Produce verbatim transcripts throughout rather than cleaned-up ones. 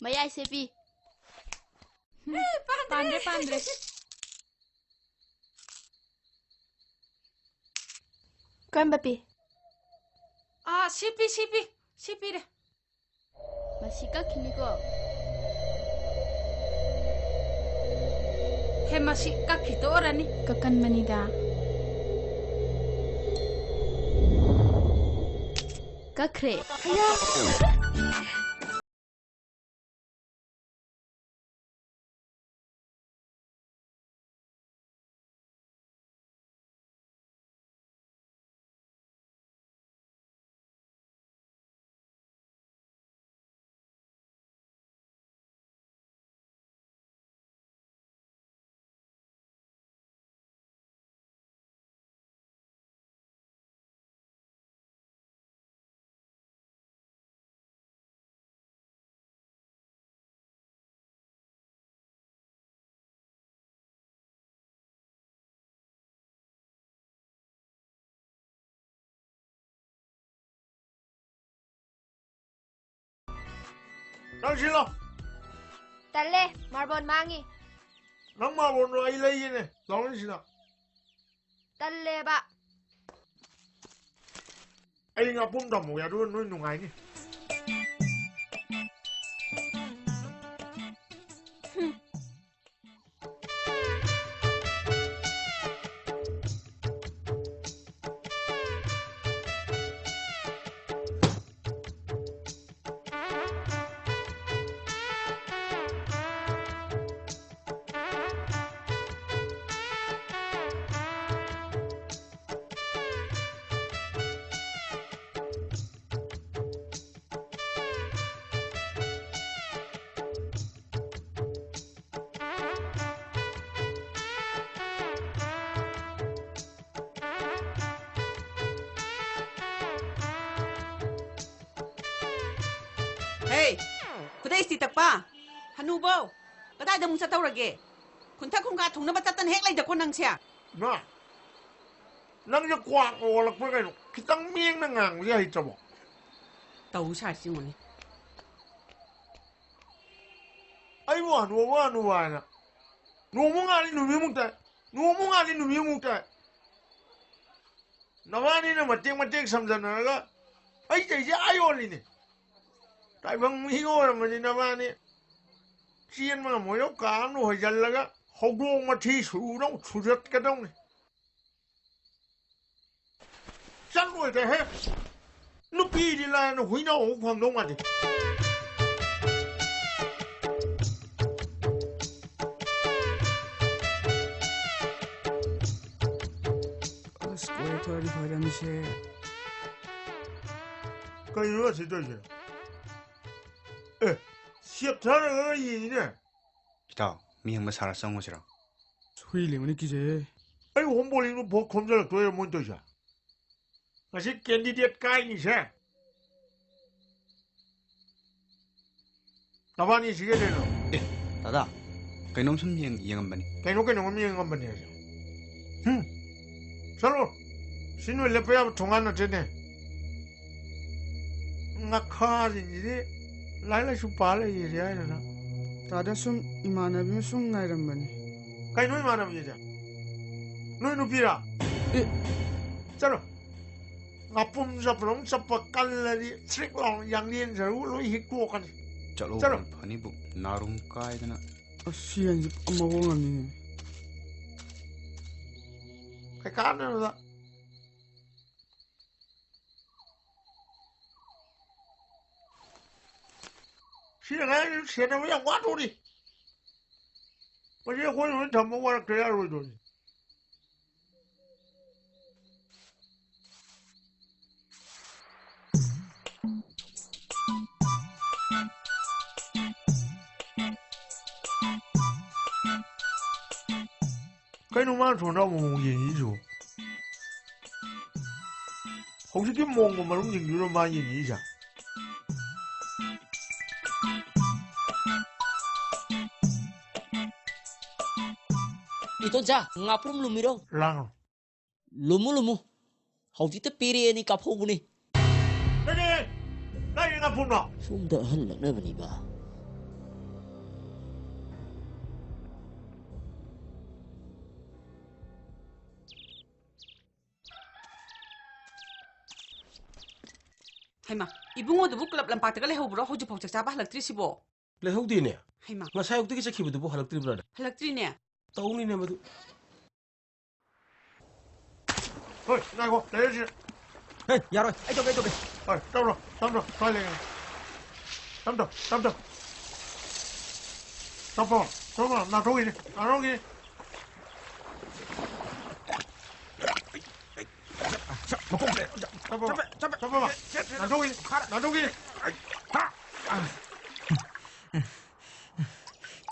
ꯃꯌꯥꯏ ꯁꯦ ꯄꯤ꯫ ꯄꯥꯟꯗ꯭ꯔꯦ, ꯄꯥꯟꯗ꯭ꯔꯦ꯫ ꯀꯔꯝꯕ ꯄꯤ? ꯑꯥ, ꯁꯤ ꯄꯤ, ꯁꯤ ꯄꯤ, ꯁꯤ ꯄꯤꯔꯦ꯫ ꯃꯁꯤ ꯀꯛꯈꯤꯅꯤꯀꯣ꯫ ꯍꯦ, ꯃꯁꯤ ꯀꯛꯈꯤꯗꯣꯔꯅꯤ꯫ ꯀꯛꯀꯟꯕꯅꯤꯗ꯫ ꯀꯛꯈ꯭ꯔꯦ꯫ ꯑꯌꯥ! ꯅꯪ ꯁꯤꯜꯂꯣ꯫ ꯇꯜꯂꯦ, ꯃꯥꯔꯕꯣꯟ ꯃꯥꯡꯉꯤ꯫ ꯅꯪ ꯃꯥꯔꯕꯣꯟꯗꯣ ꯑꯩ ꯂꯩꯒꯦꯅꯦ꯫ ꯂꯥꯎꯅꯦ ꯁꯤꯗ꯫ ꯇꯜꯂꯦꯕ꯫ ꯑꯩ ꯉꯥꯄꯨꯝ ꯊꯝꯃꯨꯒꯦ, ꯑꯗꯨꯒ ꯅꯣꯏ ꯅꯨꯡꯉꯥꯏꯅꯤ꯫ ꯍꯦ, ꯈꯨꯗꯩ ꯏꯁꯇꯤ ꯇꯛꯄ ꯍꯅꯨꯕꯧ, ꯀꯗꯥꯏꯗ ꯑꯃꯨꯛ ꯆꯠꯇꯧꯔꯒꯦ? ꯈꯨꯟꯊꯛ ꯈꯨꯟꯀꯥ ꯊꯨꯡꯅꯕ ꯆꯠꯇꯅ ꯍꯦꯛ ꯂꯩꯗꯀꯣ ꯅꯪꯁꯦ꯫ ꯏꯃꯥ, ꯅꯪꯁꯦ ꯀ꯭ꯋꯥꯛ ꯑꯣꯜꯂꯛꯄ꯭ꯔꯥ ꯀꯩꯅꯣ? ꯈꯤꯇꯪ ꯃꯤꯌꯦꯡꯅ ꯉꯥꯡꯕꯁꯦ ꯍꯩꯇ꯭ꯔꯕꯣ? ꯇꯧ ꯁꯥꯔꯤꯁꯤ ꯌꯦꯡꯉꯨꯅꯦ꯫ ꯍꯅꯨꯕ ꯍꯅꯨꯕ ꯍꯥꯏꯅ꯫ ꯅꯣꯡꯃ ꯉꯥꯜꯂꯤ ꯅꯨꯃꯤꯠꯃꯨꯛ ꯇꯥꯏ, ꯅꯣꯡꯃ ꯉꯥꯜꯂꯤ ꯅꯨꯃꯤꯠꯃꯨꯛ ꯇꯥꯏ꯫ ꯅꯕꯥꯅꯤꯅ ꯃꯇꯦꯛ ꯃꯇꯦꯛ ꯁꯝꯖꯟꯅꯔꯒ ꯑꯩ ꯇꯧꯔꯤꯁꯦ ꯑꯥ ꯌꯣꯜꯂꯤꯅꯦ꯫ ꯇꯥꯏꯕꯪ ꯃꯤ ꯑꯣꯏꯔꯝꯃꯗꯤ ꯅꯕꯥꯅꯤ ꯆꯦꯟꯕ ꯉꯝꯃꯣꯏꯗꯧ ꯀꯥ ꯑꯃ ꯍꯣꯏꯖꯜꯂꯒ ꯍꯧꯗꯣꯡ ꯃꯊꯤ ꯁꯨꯔꯨꯗꯧ ꯁꯨꯗꯠꯀꯗꯧꯅꯤ꯫ ꯆꯠꯂꯣꯏꯗꯍꯦ꯫ ꯅꯨꯄꯤꯗꯤ ꯂꯥꯏꯅ ꯍꯨꯏꯅꯥꯎ ꯑꯃꯨꯛ ꯐꯪꯗꯧ ꯃꯥꯟꯗꯦ꯫ ꯑꯁ, ꯀꯣꯏꯊꯣꯛꯑꯗꯤ ꯐꯗꯝꯁꯦ꯫ ꯀꯩꯅꯣ ꯑꯁꯤ ꯇꯧꯔꯤꯁꯦ? ꯑꯦ, ꯁꯦꯞꯊꯔꯒ ꯌꯦꯡꯉꯤꯅꯦ꯫ ꯏꯇꯥꯎ, ꯃꯤ ꯍꯪꯕ ꯁꯥꯔ ꯆꯪꯉꯨꯁꯤꯔꯣ? ꯍꯨꯏ ꯂꯦꯡꯕꯅꯤ ꯀꯤꯖꯩꯍꯦ꯫ ꯑꯩ ꯍꯣꯝ ꯕꯣꯂꯤꯡꯗꯨ ꯐꯥꯎ ꯈꯣꯝꯖꯜꯂꯛꯇꯣꯏꯔꯦ ꯃꯣꯏꯅ ꯇꯧꯔꯤꯁꯦ꯫ ꯉꯁꯤ candidate ꯀꯥꯏꯅꯤꯁꯦ ꯅꯕꯥꯅꯤ ꯁꯤꯒꯦ ꯂꯩꯅꯣ꯫ ꯑꯦ, ꯗꯥꯗꯥ, ꯀꯩꯅꯣꯝ ꯁꯨꯝ ꯌꯦꯡ-, ꯌꯦꯡꯉꯝꯕꯅꯤ꯫ ꯀꯩꯅꯣ ꯀꯩꯅꯣꯝ ꯌꯦꯡꯉꯝꯕꯅꯤ ꯍꯥꯏꯁꯦ? ꯍꯨꯝ꯫ ꯆꯠꯂꯣ꯫ ꯁꯤ ꯅꯣꯏ ꯂꯦꯞꯄ ꯌꯥꯕ ꯊꯣꯡꯒꯥꯟ ꯅꯠꯇꯦꯅꯦ꯫ ꯉꯥꯈꯥꯁꯤꯡꯁꯤꯗꯤ ꯂꯥꯏꯔꯤꯛ ꯂꯥꯏꯁꯨ ꯄꯥ ꯂꯩꯔꯦ ꯍꯥꯏꯗꯅ꯫ ꯗꯥꯗꯥ ꯁꯨꯝ ꯏꯃꯥꯟꯅꯕꯤ ꯑꯃ ꯁꯨꯝ ꯉꯥꯏꯔꯝꯕꯅꯤ꯫ ꯀꯩꯅꯣ ꯏꯃꯥꯟꯅꯕꯤꯁꯦ? ꯅꯣꯏ ꯅꯨꯄꯤꯔꯥ? ꯑꯦ꯫ ꯆꯠꯂꯣ꯫ ꯉꯥꯄꯨꯝ ꯆꯠꯄꯗꯧ ꯆꯠꯄ ꯀꯜꯂꯗꯤ ꯁ꯭ꯔꯤꯛ ꯂꯥꯎꯅ ꯌꯥꯡꯂꯦꯟ ꯁꯔꯨ ꯂꯣꯏ ꯍꯤꯛꯇꯣꯛꯀꯅꯤ꯫ ꯆꯠꯂꯣ, ꯆꯠꯂꯣ꯫ ꯐꯅꯤꯕꯨ ꯅꯥꯔꯨꯝ ꯀꯥꯏꯗꯅ꯫ ꯑꯁ, ꯁꯤ ꯌꯦꯟꯁꯤ ꯄꯨꯔꯥ ꯃꯑꯣꯡ ꯑꯃꯅꯤꯅꯦ꯫ ꯀꯩ ꯀꯥꯟꯅꯕꯗ꯫ ꯁꯤꯅ ꯉꯥꯏ ꯁꯦꯟꯅꯕ ꯌꯥꯝ ꯋꯥꯗꯧꯔꯤ꯫ ꯃꯁꯤ ꯑꯩꯈꯣꯏ ꯂꯣꯏ ꯊꯝꯕ ꯋꯥꯔꯛꯇ ꯌꯥꯔꯣꯏꯗꯧꯔꯤ꯫ ꯀꯩꯅꯣ ꯃꯥꯅ ꯁꯣꯝꯗ ꯑꯃꯨꯛ ꯑꯃꯨꯛ ꯌꯦꯡꯉꯤꯁꯤꯕꯣ? ꯍꯧꯖꯤꯛꯀꯤ ꯃꯣꯡꯒ ꯃꯔꯨꯝꯁꯤꯡꯗꯨꯗ ꯃꯥ ꯌꯦꯡꯉꯤꯁꯦ? ꯏꯇꯣꯟꯆꯥ, ꯉꯥꯄ꯭ꯔꯨꯝ ꯂꯨꯝꯃꯤꯔꯣ? ꯂꯥꯡꯉꯣ꯫ ꯂꯨꯝꯃꯨ, ꯂꯨꯝꯃꯨ꯫ ꯍꯧꯖꯤꯛꯇ ꯄꯤꯔꯛꯑꯦꯅꯤ ꯀꯥꯞꯍꯧꯕꯅꯤ꯫ ꯅꯠꯇꯦ! ꯀꯥꯏꯗꯩ ꯉꯥꯄ꯭ꯔꯨꯝꯅꯣ? ꯁꯣꯝꯗ ꯑꯍꯜ ꯂꯛꯅꯕꯅꯤꯕ꯫ ꯍꯩꯃꯥ, ꯏꯕꯨꯡꯉꯣꯗꯨꯕꯨ ꯀ꯭ꯂꯕ ꯂꯝꯄꯥꯛꯇꯒ ꯂꯩꯍꯧꯕ꯭ꯔꯣ? ꯍꯧꯖꯤꯛꯐꯥꯎ ꯆꯥꯛ ꯆꯥꯕ ꯍꯜꯂꯛꯇ꯭ꯔꯤꯁꯤꯕꯣ? ꯂꯩꯍꯧꯗꯦꯅꯦ꯫ ꯍꯩꯃꯥ꯫ ꯉꯁꯥꯏ ꯑꯌꯨꯛꯇꯒꯤ ꯆꯠꯈꯤꯕꯗꯨꯕꯨ ꯍꯜꯂꯛꯇ꯭ꯔꯤꯕ꯭ꯔꯥꯅꯦ? ꯍꯜꯂꯛꯇ꯭ꯔꯤꯅꯦ꯫ ꯇꯧꯅꯤꯅꯦ ꯃꯗꯨ꯫ ꯍꯣꯏ, ꯉꯥꯏꯈꯣ, ꯂꯩꯔꯁꯤ꯫ ꯍꯦ, ꯌꯥꯔꯣꯏ꯫ ꯑꯩ ꯇꯧꯒꯦ, ꯑꯩ ꯇꯧꯒꯦ꯫ ꯍꯣꯏ, ꯇꯧꯔꯣ, ꯇꯞ ꯇꯞ, ꯁ꯭ꯋꯥꯏ ꯂꯩꯔꯦ꯫ ꯇꯞ ꯇꯞ, ꯇꯞ ꯇꯞ꯫ ꯇꯞꯄꯣ, ꯇꯞꯄꯣ, ꯅꯥꯟꯊꯣꯛꯈꯤꯅꯤ, ꯅꯥꯟꯊꯣꯛꯈꯤꯅꯤ꯫ ꯃꯀꯣꯛꯁꯦ꯫ ꯇꯞꯄꯣ, ꯆꯞꯄꯦ, ꯆꯞꯄꯦ꯫ ꯇꯞꯄꯣ, ꯅꯥꯟꯊꯣꯛꯈꯤꯅꯤ, ꯅꯥꯟꯊꯣꯛꯈꯤꯅꯤ꯫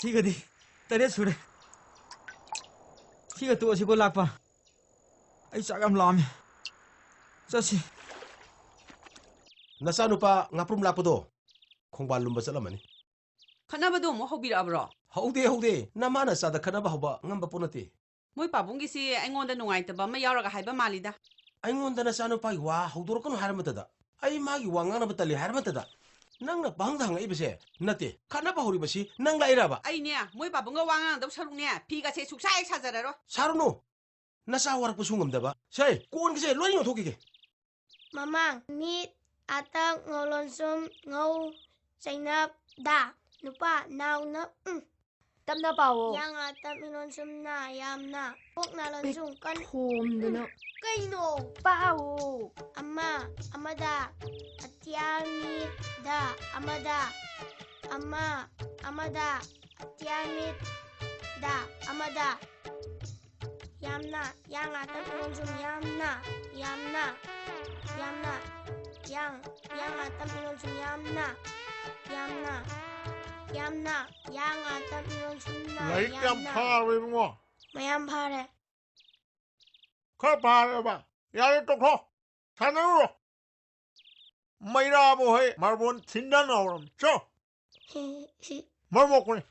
ꯁꯤꯒꯗꯤ ꯇꯔꯦꯠ ꯁꯨꯔꯦ꯫ ꯁꯤꯒ ꯇꯣꯛꯑꯁꯤꯀꯣ ꯂꯥꯛꯄ꯫ ꯑꯩ ꯆꯥꯛ ꯌꯥꯝ ꯂꯥꯝꯃꯦ꯫ ꯆꯠꯁꯤ꯫ ꯅꯆꯥꯅꯨꯄꯥ ꯉꯥꯄ꯭ꯔꯨꯝ ꯂꯥꯛꯄꯗꯣ ꯈꯣꯡꯕꯥꯜ ꯂꯨꯝꯕ ꯆꯠꯂꯝꯃꯅꯤ꯫ ꯈꯠꯅꯕꯗꯣ ꯑꯃꯨꯛ ꯍꯧꯕꯤꯔꯛꯑꯕ꯭ꯔꯣ? ꯍꯧꯗꯦ, ꯍꯧꯗꯦ꯫ ꯅꯃꯥ ꯅꯆꯥꯗ ꯈꯠꯅꯕ ꯍꯧꯕ ꯉꯝꯕ ꯄꯣꯠ ꯅꯠꯇꯦ꯫ ꯃꯣꯏ ꯄꯥꯕꯨꯡꯒꯤꯁꯤ ꯑꯩꯉꯣꯟꯗ ꯅꯨꯡꯉꯥꯏꯇꯕ ꯑꯃ ꯌꯥꯎꯔꯒ ꯍꯥꯏꯕ ꯃꯥꯜꯂꯤꯗ꯫ ꯑꯩꯉꯣꯟꯗ ꯅꯆꯥꯅꯨꯄꯥꯒꯤ ꯋꯥ ꯍꯧꯗꯣꯔꯛꯀꯅꯨ ꯍꯥꯏꯔꯝꯕꯗꯨꯗ ꯑꯩ ꯃꯥꯒꯤ ꯋꯥ ꯉꯥꯡꯅꯕ ꯇꯜꯂꯤ ꯍꯥꯏꯔꯝꯕꯗꯨꯗ ꯅꯪꯅ ꯄꯥꯍꯪꯗ ꯍꯪꯉꯛꯏꯕꯁꯦ ꯅꯠꯇꯦ꯫ ꯈꯠꯅꯕ ꯍꯧꯔꯤꯕꯁꯤ ꯅꯪ ꯂꯥꯛꯏꯔꯕ? ꯑꯩꯅꯦ, ꯃꯣꯏ ꯄꯥꯕꯨꯡꯒ ꯋꯥ ꯉꯥꯡꯗꯧ ꯁꯔꯨꯛꯅꯦ, ꯐꯤꯒꯁꯦ ꯁꯨꯛꯁꯥ ꯍꯦꯛ ꯁꯥꯖꯔꯔꯣꯏ꯫ ꯁꯥꯔꯨꯅꯨ꯫ ꯅꯆꯥ ꯋꯥꯔꯛꯄꯁꯨ ꯉꯝꯗꯕ꯫ ꯁꯦ, ꯀꯣꯟꯒꯁꯦ ꯂꯣꯏ ꯌꯣꯟꯊꯣꯛꯈꯤꯒꯦ꯫ ꯃꯃꯥꯡ, ꯃꯤꯠ, ꯑꯇꯞ, ꯉꯧꯂꯣꯟꯁꯨꯝ, ꯉꯧ, ꯆꯩꯅꯞ, ꯗꯥ꯫ ꯅꯨꯄꯥ, ꯅꯥꯎꯅ, ꯎꯝ꯫ ꯇꯞꯅ ꯄꯥꯎꯑꯣ꯫ ꯌꯥꯡ ꯑꯇꯞ ꯏꯂꯣꯟꯁꯨꯝ ꯅ, ꯌꯥꯝꯅ꯫ ꯀꯣꯛꯅ ꯂꯣꯟꯁꯨꯝ ꯀꯟ-, ꯊꯣꯝꯗꯅ꯫ ꯎꯝ꯫ ꯀꯩꯅꯣ? ꯄꯥꯎꯑꯣ꯫ ꯑꯃ, ꯑꯃꯗ, ꯑꯇꯤꯌꯥ ꯃꯤꯠ, ꯗ, ꯑꯃꯗ꯫ ꯑꯃ, ꯑꯃꯗ, ꯑꯇꯤꯌꯥ ꯃꯤꯠ, ꯗ, ꯑꯃꯗ꯫ ꯌꯥꯝꯅ, ꯌꯥꯡ ꯑꯇꯞ ꯏꯂꯣꯟꯁꯨꯝ ꯌꯥꯝꯅ, ꯌꯥꯝꯅ, ꯌꯥꯝꯅ, ꯌꯥꯡ, ꯌꯥꯡ ꯑꯇꯞ ꯏꯂꯣꯟꯁꯨꯝ ꯌꯥꯝꯅ, ꯌꯥꯝꯅ, ꯌꯥꯝꯅ, ꯌꯥꯡ ꯑꯇꯞ ꯏꯂꯣꯟꯁꯨꯝꯅ, ꯂꯥꯏꯔꯤꯛ ꯌꯥꯝ ꯌꯥꯝꯅ꯫ ꯐꯥꯔꯕ ꯏꯕꯨꯡꯉꯣ? ꯃꯌꯥꯝ ꯐꯥꯔꯦ꯫ ꯈꯔ ꯐꯥꯔꯦꯕ? ꯌꯥꯔꯦ, ꯇꯣꯛꯊꯣꯛ꯫ ꯁꯥꯟꯅꯔꯨꯔꯣ꯫ ꯃꯩꯔꯥꯕꯨ ꯍꯩ ꯃꯥꯔꯕꯣꯟ ꯊꯤꯟꯗꯅ ꯍꯧꯔꯝ꯫ ꯆꯣ꯫ ꯃꯔꯝ ꯃꯣꯛꯄꯅꯤ꯫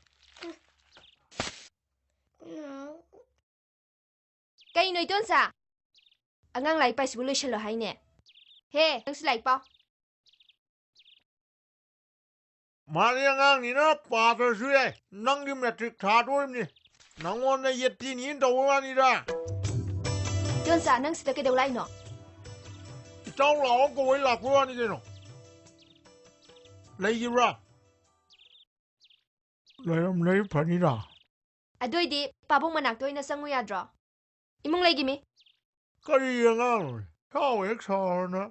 ꯀꯩꯅꯣ, ꯏꯗꯣꯟꯆꯥ? ꯑꯉꯥꯡ ꯂꯥꯏꯔꯤꯛ ꯄꯥꯏꯁꯤꯕꯨ ꯂꯣꯏꯁꯜꯂꯣ ꯍꯥꯏꯅꯦ? ꯍꯦ, ꯅꯪꯁꯨ ꯂꯥꯏꯔꯤꯛ ꯄꯥꯎ꯫ ꯃꯥꯗꯤ ꯑꯉꯥꯡꯅꯤꯅ ꯄꯥꯗ꯭ꯔꯁꯨ ꯌꯥꯏ꯫ ꯅꯪꯗꯤ ꯃꯦꯇ꯭ꯔꯤꯛ ꯊꯥꯗꯣꯔꯤꯕꯅꯤ꯫ ꯅꯪꯉꯣꯟꯗ ꯌꯦꯠꯄꯤꯅꯤꯅ ꯇꯧꯕ ꯋꯥꯅꯤꯗ꯫ ꯏꯗꯣꯟꯆꯥ, ꯅꯪ ꯁꯤꯗ ꯀꯩꯗꯧ ꯂꯥꯛꯏꯅꯣ? ꯏꯇꯥꯎ ꯂꯥꯛꯑꯣ ꯀꯧꯕꯩ ꯂꯥꯛꯄ ꯋꯥꯅꯤ ꯀꯩꯅꯣ꯫ ꯂꯩꯈꯤꯕ꯭ꯔꯥ? ꯂꯩꯔꯝꯂꯗꯤ ꯐꯅꯤꯗ꯫ ꯑꯗꯨ ꯑꯣꯏꯗꯤ ꯄꯥꯕꯨꯡ ꯃꯅꯥꯛꯇ ꯑꯣꯏꯅ ꯆꯪꯉꯨ ꯌꯥꯗ꯭ꯔꯣ? ꯏꯃꯨꯡ ꯂꯩꯒꯤꯃꯤ꯫ ꯀꯔꯤ ꯑꯉꯥꯡꯅꯣ? ꯁꯥꯎ ꯍꯦꯛ ꯁꯥꯎꯔꯅ꯫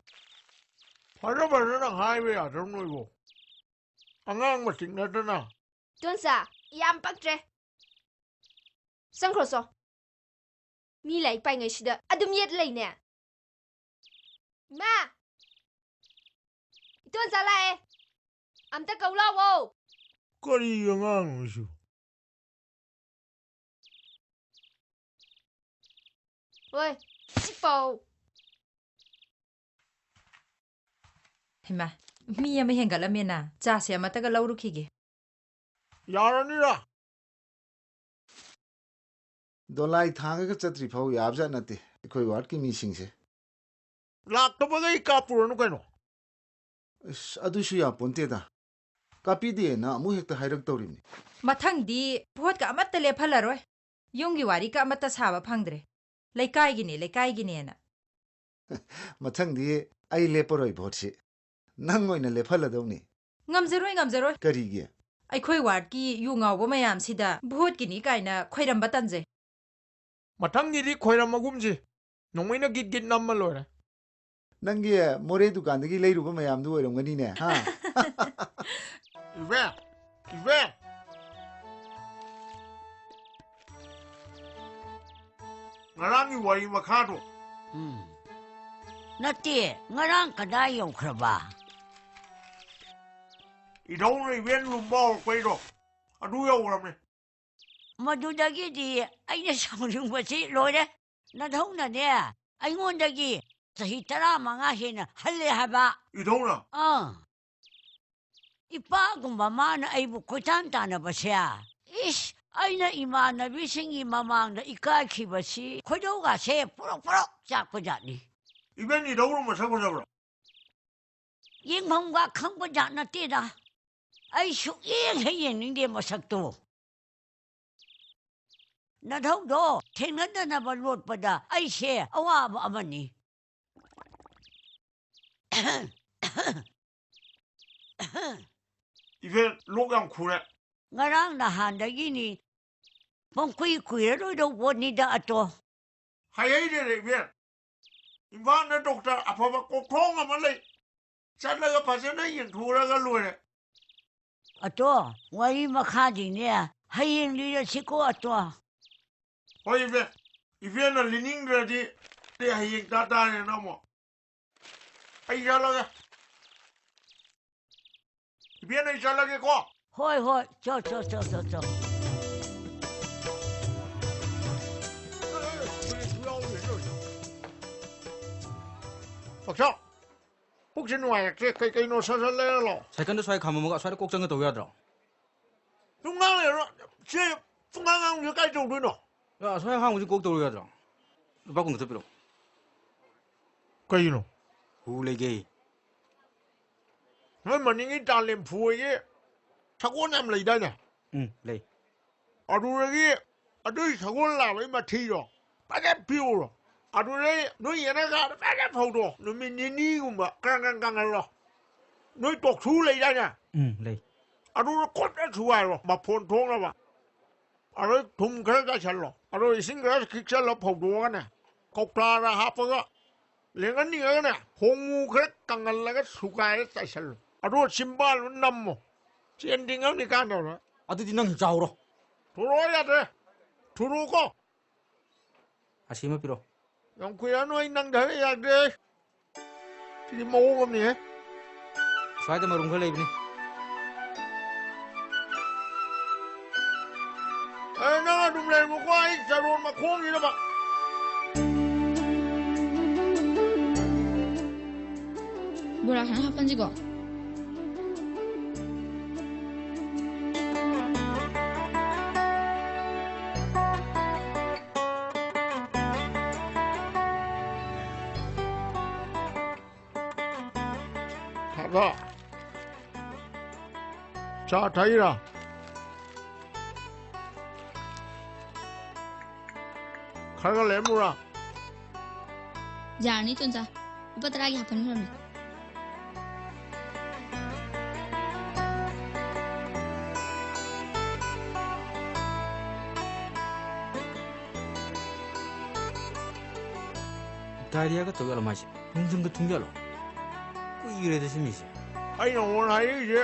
ꯐꯖ ꯐꯖꯅ ꯍꯥꯏꯕ ꯌꯥꯗ꯭ꯔꯣ ꯅꯣꯏꯕꯣ? ꯑꯉꯥꯡ ꯃꯇꯤꯛ ꯅꯠꯇꯅ꯫ ꯏꯇꯣꯟꯆꯥ, ꯌꯥꯝ ꯄꯛꯇ꯭ꯔꯦ꯫ ꯆꯪꯈ꯭ꯔꯣ ꯆꯣ꯫ ꯃꯤ ꯂꯥꯏꯔꯤꯛ ꯄꯥꯏꯉꯩꯁꯤꯗ ꯑꯗꯨꯝ ꯌꯦꯠ ꯂꯩꯅꯦ꯫ ꯏꯃꯥ! ꯏꯇꯣꯟꯆꯥ ꯂꯥꯛꯑꯦ꯫ ꯑꯝꯇ ꯀꯧ ꯂꯥꯛꯑꯣ꯫ ꯀꯔꯤ ꯑꯉꯥꯡꯅꯣ ꯁꯤꯕꯨ? ꯍꯣꯏ, ꯁꯤ ꯄꯥꯎ꯫ ꯍꯩꯃꯥ, ꯃꯤ ꯑꯃ ꯍꯦꯟꯒꯠꯂꯝꯃꯦꯅ꯫ ꯆꯥꯁꯦ ꯑꯃꯠꯇꯒ ꯂꯧꯔꯨꯈꯤꯒꯦ꯫ ꯌꯥꯔꯅꯤꯗ꯫ ꯗꯣꯂꯥꯏ ꯊꯥꯡꯉꯒ ꯆꯠꯇ꯭ꯔꯤ ꯐꯥꯎ ꯌꯥꯕꯖꯥꯠ ꯅꯠꯇꯦ ꯑꯩꯈꯣꯏ ꯋꯥꯔꯗꯀꯤ ꯃꯤꯁꯤꯡꯁꯦ꯫ ꯂꯥꯛꯇꯕꯈꯩ ꯀꯥꯞꯄꯨꯔꯅꯨ ꯀꯩꯅꯣ꯫ ꯑꯁ, ꯑꯗꯨꯁꯨ ꯌꯥꯄꯣꯟꯇꯦꯗ꯫ ꯀꯥꯞꯄꯤꯗꯦꯅ ꯑꯃꯨꯛ ꯍꯦꯛꯇ ꯍꯥꯏꯔꯛꯇꯧꯔꯤꯕꯅꯤ꯫ ꯃꯊꯪꯗꯤ ꯚꯣꯠꯀ ꯑꯃꯠꯇ ꯂꯦꯞꯍꯜꯂꯔꯣꯏ꯫ ꯌꯨꯝꯒꯤ ꯋꯥꯔꯤꯒ ꯑꯃꯠꯇ ꯁꯥꯕ ꯐꯪꯗ꯭ꯔꯦ꯫ ꯂꯩꯀꯥꯏꯒꯤꯅꯦ, ꯂꯩꯀꯥꯏꯒꯤꯅꯦꯅ꯫ ꯃꯊꯪꯗꯤ ꯑꯩ ꯂꯦꯞꯄꯔꯣꯏ ꯚꯣꯠꯁꯤ꯫ ꯅꯪ ꯑꯣꯏꯅ ꯂꯦꯞꯍꯜꯂꯗꯧꯅꯤ꯫ ꯉꯝꯖꯔꯣꯏ, ꯉꯝꯖꯔꯣꯏ꯫ ꯀꯔꯤꯒꯤ? ꯑꯩꯈꯣꯏ ꯋꯥꯔꯗꯀꯤ ꯌꯨ ꯉꯥꯎꯕ ꯃꯌꯥꯝꯁꯤꯗ ꯚꯣꯠꯀꯤꯅꯤ ꯀꯥꯏꯅ ꯈꯣꯏꯔꯝꯕ ꯇꯟꯖꯩ꯫ ꯃꯊꯪꯒꯤꯗꯤ ꯈꯣꯏꯔꯝꯃꯒꯨꯝꯁꯤ꯫ ꯅꯣꯡꯃꯩꯅ ꯒꯤꯠ ꯒꯤꯠ ꯅꯝꯃ ꯂꯣꯏꯔꯦ꯫ ꯅꯪꯒꯤ ꯃꯣꯔꯦ ꯗꯨꯀꯥꯟꯗꯒꯤ ꯂꯩꯔꯨꯕ ꯃꯌꯥꯝꯗꯨ ꯑꯣꯏꯔꯝꯒꯅꯤꯅꯦ, ꯍꯥ? ꯏꯕꯦ! ꯏꯕꯦ! ꯉꯔꯥꯡꯒꯤ ꯋꯥꯔꯤ ꯃꯈꯥꯗꯣ꯫ ꯎꯝ꯫ ꯅꯠꯇꯦ, ꯉꯔꯥꯡ ꯀꯗꯥꯏ ꯌꯧꯈ꯭ꯔꯕ? ꯏꯙꯧꯅ ꯏꯕꯦꯟ ꯂꯨꯝꯕ ꯍꯧꯔꯛꯄꯩꯗꯣ, ꯑꯗꯨ ꯌꯧꯈ꯭ꯔꯕꯅꯦ꯫ ꯃꯗꯨꯗꯒꯤꯗꯤ ꯑꯩꯅ ꯁꯥꯎꯅꯤꯡꯕꯁꯤ ꯂꯣꯏꯔꯦ꯫ ꯅꯙꯧꯅꯅꯦ, ꯑꯩꯉꯣꯟꯗꯒꯤ ꯆꯍꯤ ꯇꯔꯥꯃꯉꯥ ꯍꯦꯟꯅ ꯍꯜꯂꯦ ꯍꯥꯏꯕ꯫ ꯏꯙꯧꯅ? ꯑꯥ꯫ ꯏꯄꯥꯒꯨꯝꯕ ꯃꯥꯅ ꯑꯩꯕꯨ ꯀꯣꯏꯇꯥꯟ ꯇꯥꯟꯅꯕꯁꯦ, ꯏꯁ, ꯑꯩꯅ ꯏꯃꯥꯟꯅꯕꯤꯁꯤꯡꯒꯤ ꯃꯃꯥꯡꯗ ꯏꯀꯥꯏꯈꯤꯕꯁꯤ ꯈꯣꯏꯗꯧꯒꯥꯁꯦ ꯄ꯭ꯔꯣꯛ ꯄ꯭ꯔꯣꯛ ꯆꯥꯛꯄꯖꯥꯠꯅꯤ꯫ ꯏꯕꯦꯟ ꯏꯙꯧꯔꯣ ꯃꯁꯛ ꯐꯖꯕ꯭ꯔꯣ? ꯌꯦꯡꯐꯝꯒ ꯈꯪꯕ ꯖꯥꯠ ꯅꯠꯇꯦꯗ꯫ ꯑꯩ ꯁꯨꯛꯌꯦꯡ ꯍꯦꯛ ꯌꯦꯡꯅꯤꯡꯗꯦ ꯃꯁꯛꯇꯣ꯫ ꯅꯙꯧꯗꯣ ꯊꯦꯡꯅꯗꯅꯕ ꯂꯣꯠꯄꯗ ꯑꯩꯁꯦ ꯑꯋꯥꯕ ꯑꯃꯅꯤ꯫ ꯏꯕꯦꯟ, ꯂꯣꯛ ꯌꯥꯝ ꯈꯨꯔꯦ꯫ ꯉꯔꯥꯡ ꯅꯍꯥꯟꯗꯒꯤꯅꯤ꯫ ꯄꯪꯀꯨꯏ ꯀꯨꯏꯔꯔꯣꯏꯗꯧ ꯄꯣꯠꯅꯤꯗ ꯑꯇꯣ꯫ ꯍꯥꯏꯍꯩꯗꯦꯗ ꯏꯕꯦꯟ꯫ ꯏꯝꯐꯥꯜꯗ ꯗꯣꯛꯇꯔ ꯑꯐꯕ ꯀꯣꯛꯊꯣꯡ ꯑꯃ ꯂꯩ꯫ ꯆꯠꯂꯒ ꯐꯖꯅ ꯌꯦꯡꯊꯣꯛꯎꯔꯒ ꯂꯣꯏꯔꯦ꯫ ꯑꯇꯣ, ꯋꯥꯔꯤ ꯃꯈꯥꯗꯤꯅꯦ ꯍꯌꯦꯡ ꯂꯤꯔꯁꯤꯀꯣ ꯑꯇꯣ꯫ ꯍꯣꯏ ꯏꯕꯦꯟ, ꯏꯕꯦꯟꯅ ꯂꯤꯅꯤꯡꯗ꯭ꯔꯗꯤ ꯍꯌꯦꯡ ꯇꯥ ꯇꯥꯔꯦꯅ ꯑꯃꯨꯛ꯫ ꯑꯩ ꯆꯠꯂꯒꯦ꯫ ꯏꯕꯦꯟ, ꯑꯩ ꯆꯠꯂꯒꯦꯀꯣ꯫ ꯍꯣꯏ, ꯍꯣꯏ, ꯆꯣ, ꯆꯣ, ꯆꯣ, ꯆꯣ, ꯆꯣ꯫ ꯄꯛꯆꯥꯎ, ꯄꯨꯛꯁꯦ ꯅꯨꯡꯉꯥꯏꯔꯛꯇ꯭ꯔꯦ꯫ ꯀꯩ ꯀꯩꯅꯣ ꯁꯠ ꯁꯠ ꯂꯩꯔ ꯂꯥꯛꯑꯣ꯫ ꯁꯥꯏꯀꯜꯗꯣ ꯁ꯭ꯋꯥꯏ ꯈꯥꯝꯃꯝꯃꯒ ꯑꯁ꯭ꯋꯥꯏꯗ ꯀꯣꯛ ꯆꯪꯉ ꯇꯧ ꯌꯥꯗ꯭ꯔꯣ? ꯁꯨꯝ ꯉꯥꯡ ꯂꯩꯔꯣ꯫ ꯁꯦ, ꯄꯨꯡꯉꯥꯡ ꯉꯥꯡꯕꯁꯦ ꯀꯥꯏ ꯇꯧꯗꯣꯏꯅꯣ? ꯑ, ꯑꯁ꯭ꯋꯥꯏ ꯑꯍꯥꯡꯕꯁꯤ ꯀꯣꯛ ꯇꯧꯔꯨ ꯌꯥꯗ꯭ꯔꯣ? ꯂꯨꯄꯥ ꯀꯨꯟ ꯈꯛꯇ ꯄꯤꯔꯛꯑꯣ꯫ ꯀꯩꯒꯤꯅꯣ? ꯍꯨ ꯂꯩꯒꯦ꯫ ꯅꯣꯏ ꯃꯅꯤꯡꯒꯤ ꯇꯥꯂꯦꯝꯐꯨ ꯍꯣꯏꯒꯤ ꯁꯒꯣꯜ ꯌꯥꯝ ꯂꯩꯗꯥꯏꯅꯦ? ꯎꯝ, ꯂꯩ꯫ ꯑꯗꯨꯗꯒꯤ ꯑꯗꯨꯒꯤ ꯁꯒꯣꯜ ꯂꯥꯕꯒꯤ ꯃꯊꯤꯗꯣ ꯐꯖꯅ ꯄꯤꯎꯔꯣ꯫ ꯑꯗꯨꯗꯩ ꯅꯣꯏ ꯌꯦꯅꯈꯥꯗꯣ ꯐꯖꯅ ꯐꯧꯗꯣꯛꯑꯣ꯫ ꯅꯨꯃꯤꯠ ꯅꯤꯅꯤꯒꯨꯝꯕ ꯀ꯭ꯔꯪ ꯀ꯭ꯔꯪ ꯀꯪꯍꯜꯂꯣ꯫ ꯅꯣꯏ ꯇꯣꯛꯊ꯭ꯔꯨ ꯂꯩꯗꯥꯏꯅꯦ? ꯎꯝ, ꯂꯩ꯫ ꯑꯗꯨꯗ ꯀꯨꯞꯅ ꯊꯨꯒꯥꯏꯔꯣ, ꯃꯐꯣꯟ ꯊꯣꯛꯅꯕ꯫ ꯑꯗꯩ ꯊꯨꯝ ꯈꯔ ꯆꯥꯏꯁꯜꯂꯣ꯫ ꯑꯗꯣ ꯏꯁꯤꯡ ꯈꯔ ꯈꯤꯛꯆꯜꯂ ꯐꯧꯗꯣꯛꯑꯒꯅꯦ, ꯀꯧꯇꯥꯗ ꯍꯥꯞꯄꯒ ꯂꯦꯡꯍꯟꯅꯤꯡꯉꯒꯅꯦ, ꯍꯣꯡꯉꯨ ꯈꯔ ꯀꯪꯍꯜꯂꯒ ꯁꯨꯒꯥꯏꯔ ꯆꯥꯏꯁꯜꯂꯣ꯫ ꯑꯗꯨꯒ ꯆꯤꯝꯕꯥꯜꯗ ꯅꯝꯃꯣ꯫ ꯆꯦꯟ ꯇꯤꯡꯉꯝꯅꯤ ꯀꯥꯟꯗꯧꯔ꯫ ꯑꯗꯨꯗꯤ ꯅꯪ ꯆꯥꯍꯧꯔꯣ꯫ ꯊꯣꯔꯛꯑꯣ ꯌꯥꯗ꯭ꯔꯦ꯫ ꯊꯨꯔꯨꯀꯣ꯫ ꯑꯁꯤ ꯑꯃ ꯄꯤꯔꯣ꯫ ꯌꯥꯝ ꯀꯨꯏꯔꯅꯨ ꯑꯩ ꯅꯪꯗ ꯍꯥꯏꯔꯛ ꯌꯥꯗ꯭ꯔꯦ꯫ ꯁꯤꯗꯤ ꯃꯑꯣꯡ ꯑꯃꯅꯤꯍꯦ꯫ ꯁ꯭ꯋꯥꯏꯗ ꯃꯔꯨꯝ ꯈꯔ ꯂꯩꯕꯅꯤ꯫ ꯑꯦ, ꯅꯪ ꯑꯗꯨꯝ ꯂꯩꯔꯝꯃꯨꯀꯣ, ꯑꯩ ꯆꯔꯣꯟ ꯃꯈꯣꯡꯁꯤꯗ ꯕ-, ꯕꯣꯔꯥ ꯈꯔ ꯍꯥꯞꯄꯟꯁꯤꯀꯣ꯫ ꯊꯥꯗ꯫ ꯆꯥ ꯊꯛꯏꯔꯥ? ꯈꯔꯒ ꯂꯩꯔꯝꯃꯨꯔꯥ? ꯌꯥꯔꯅꯤ, ꯇꯣꯟꯆꯥ꯫ ꯂꯨꯄꯥ ꯇꯔꯥꯒꯤ ꯍꯥꯞꯐꯟꯈ꯭ꯔꯕꯅꯤ꯫ ꯗꯥꯏꯔꯤꯌꯥꯒ ꯇꯧ ꯌꯥꯠꯂꯣ ꯃꯥꯏꯁꯦ? ꯅꯨꯡꯊꯤꯟꯒ ꯊꯨꯡ ꯌꯥꯠꯂꯣ? ꯀꯨꯏꯔꯦꯗ ꯁꯤ ꯃꯤꯁꯦ꯫ ꯑꯩ ꯅꯉꯣꯟꯗ ꯍꯥꯏꯔꯛꯏꯁꯦ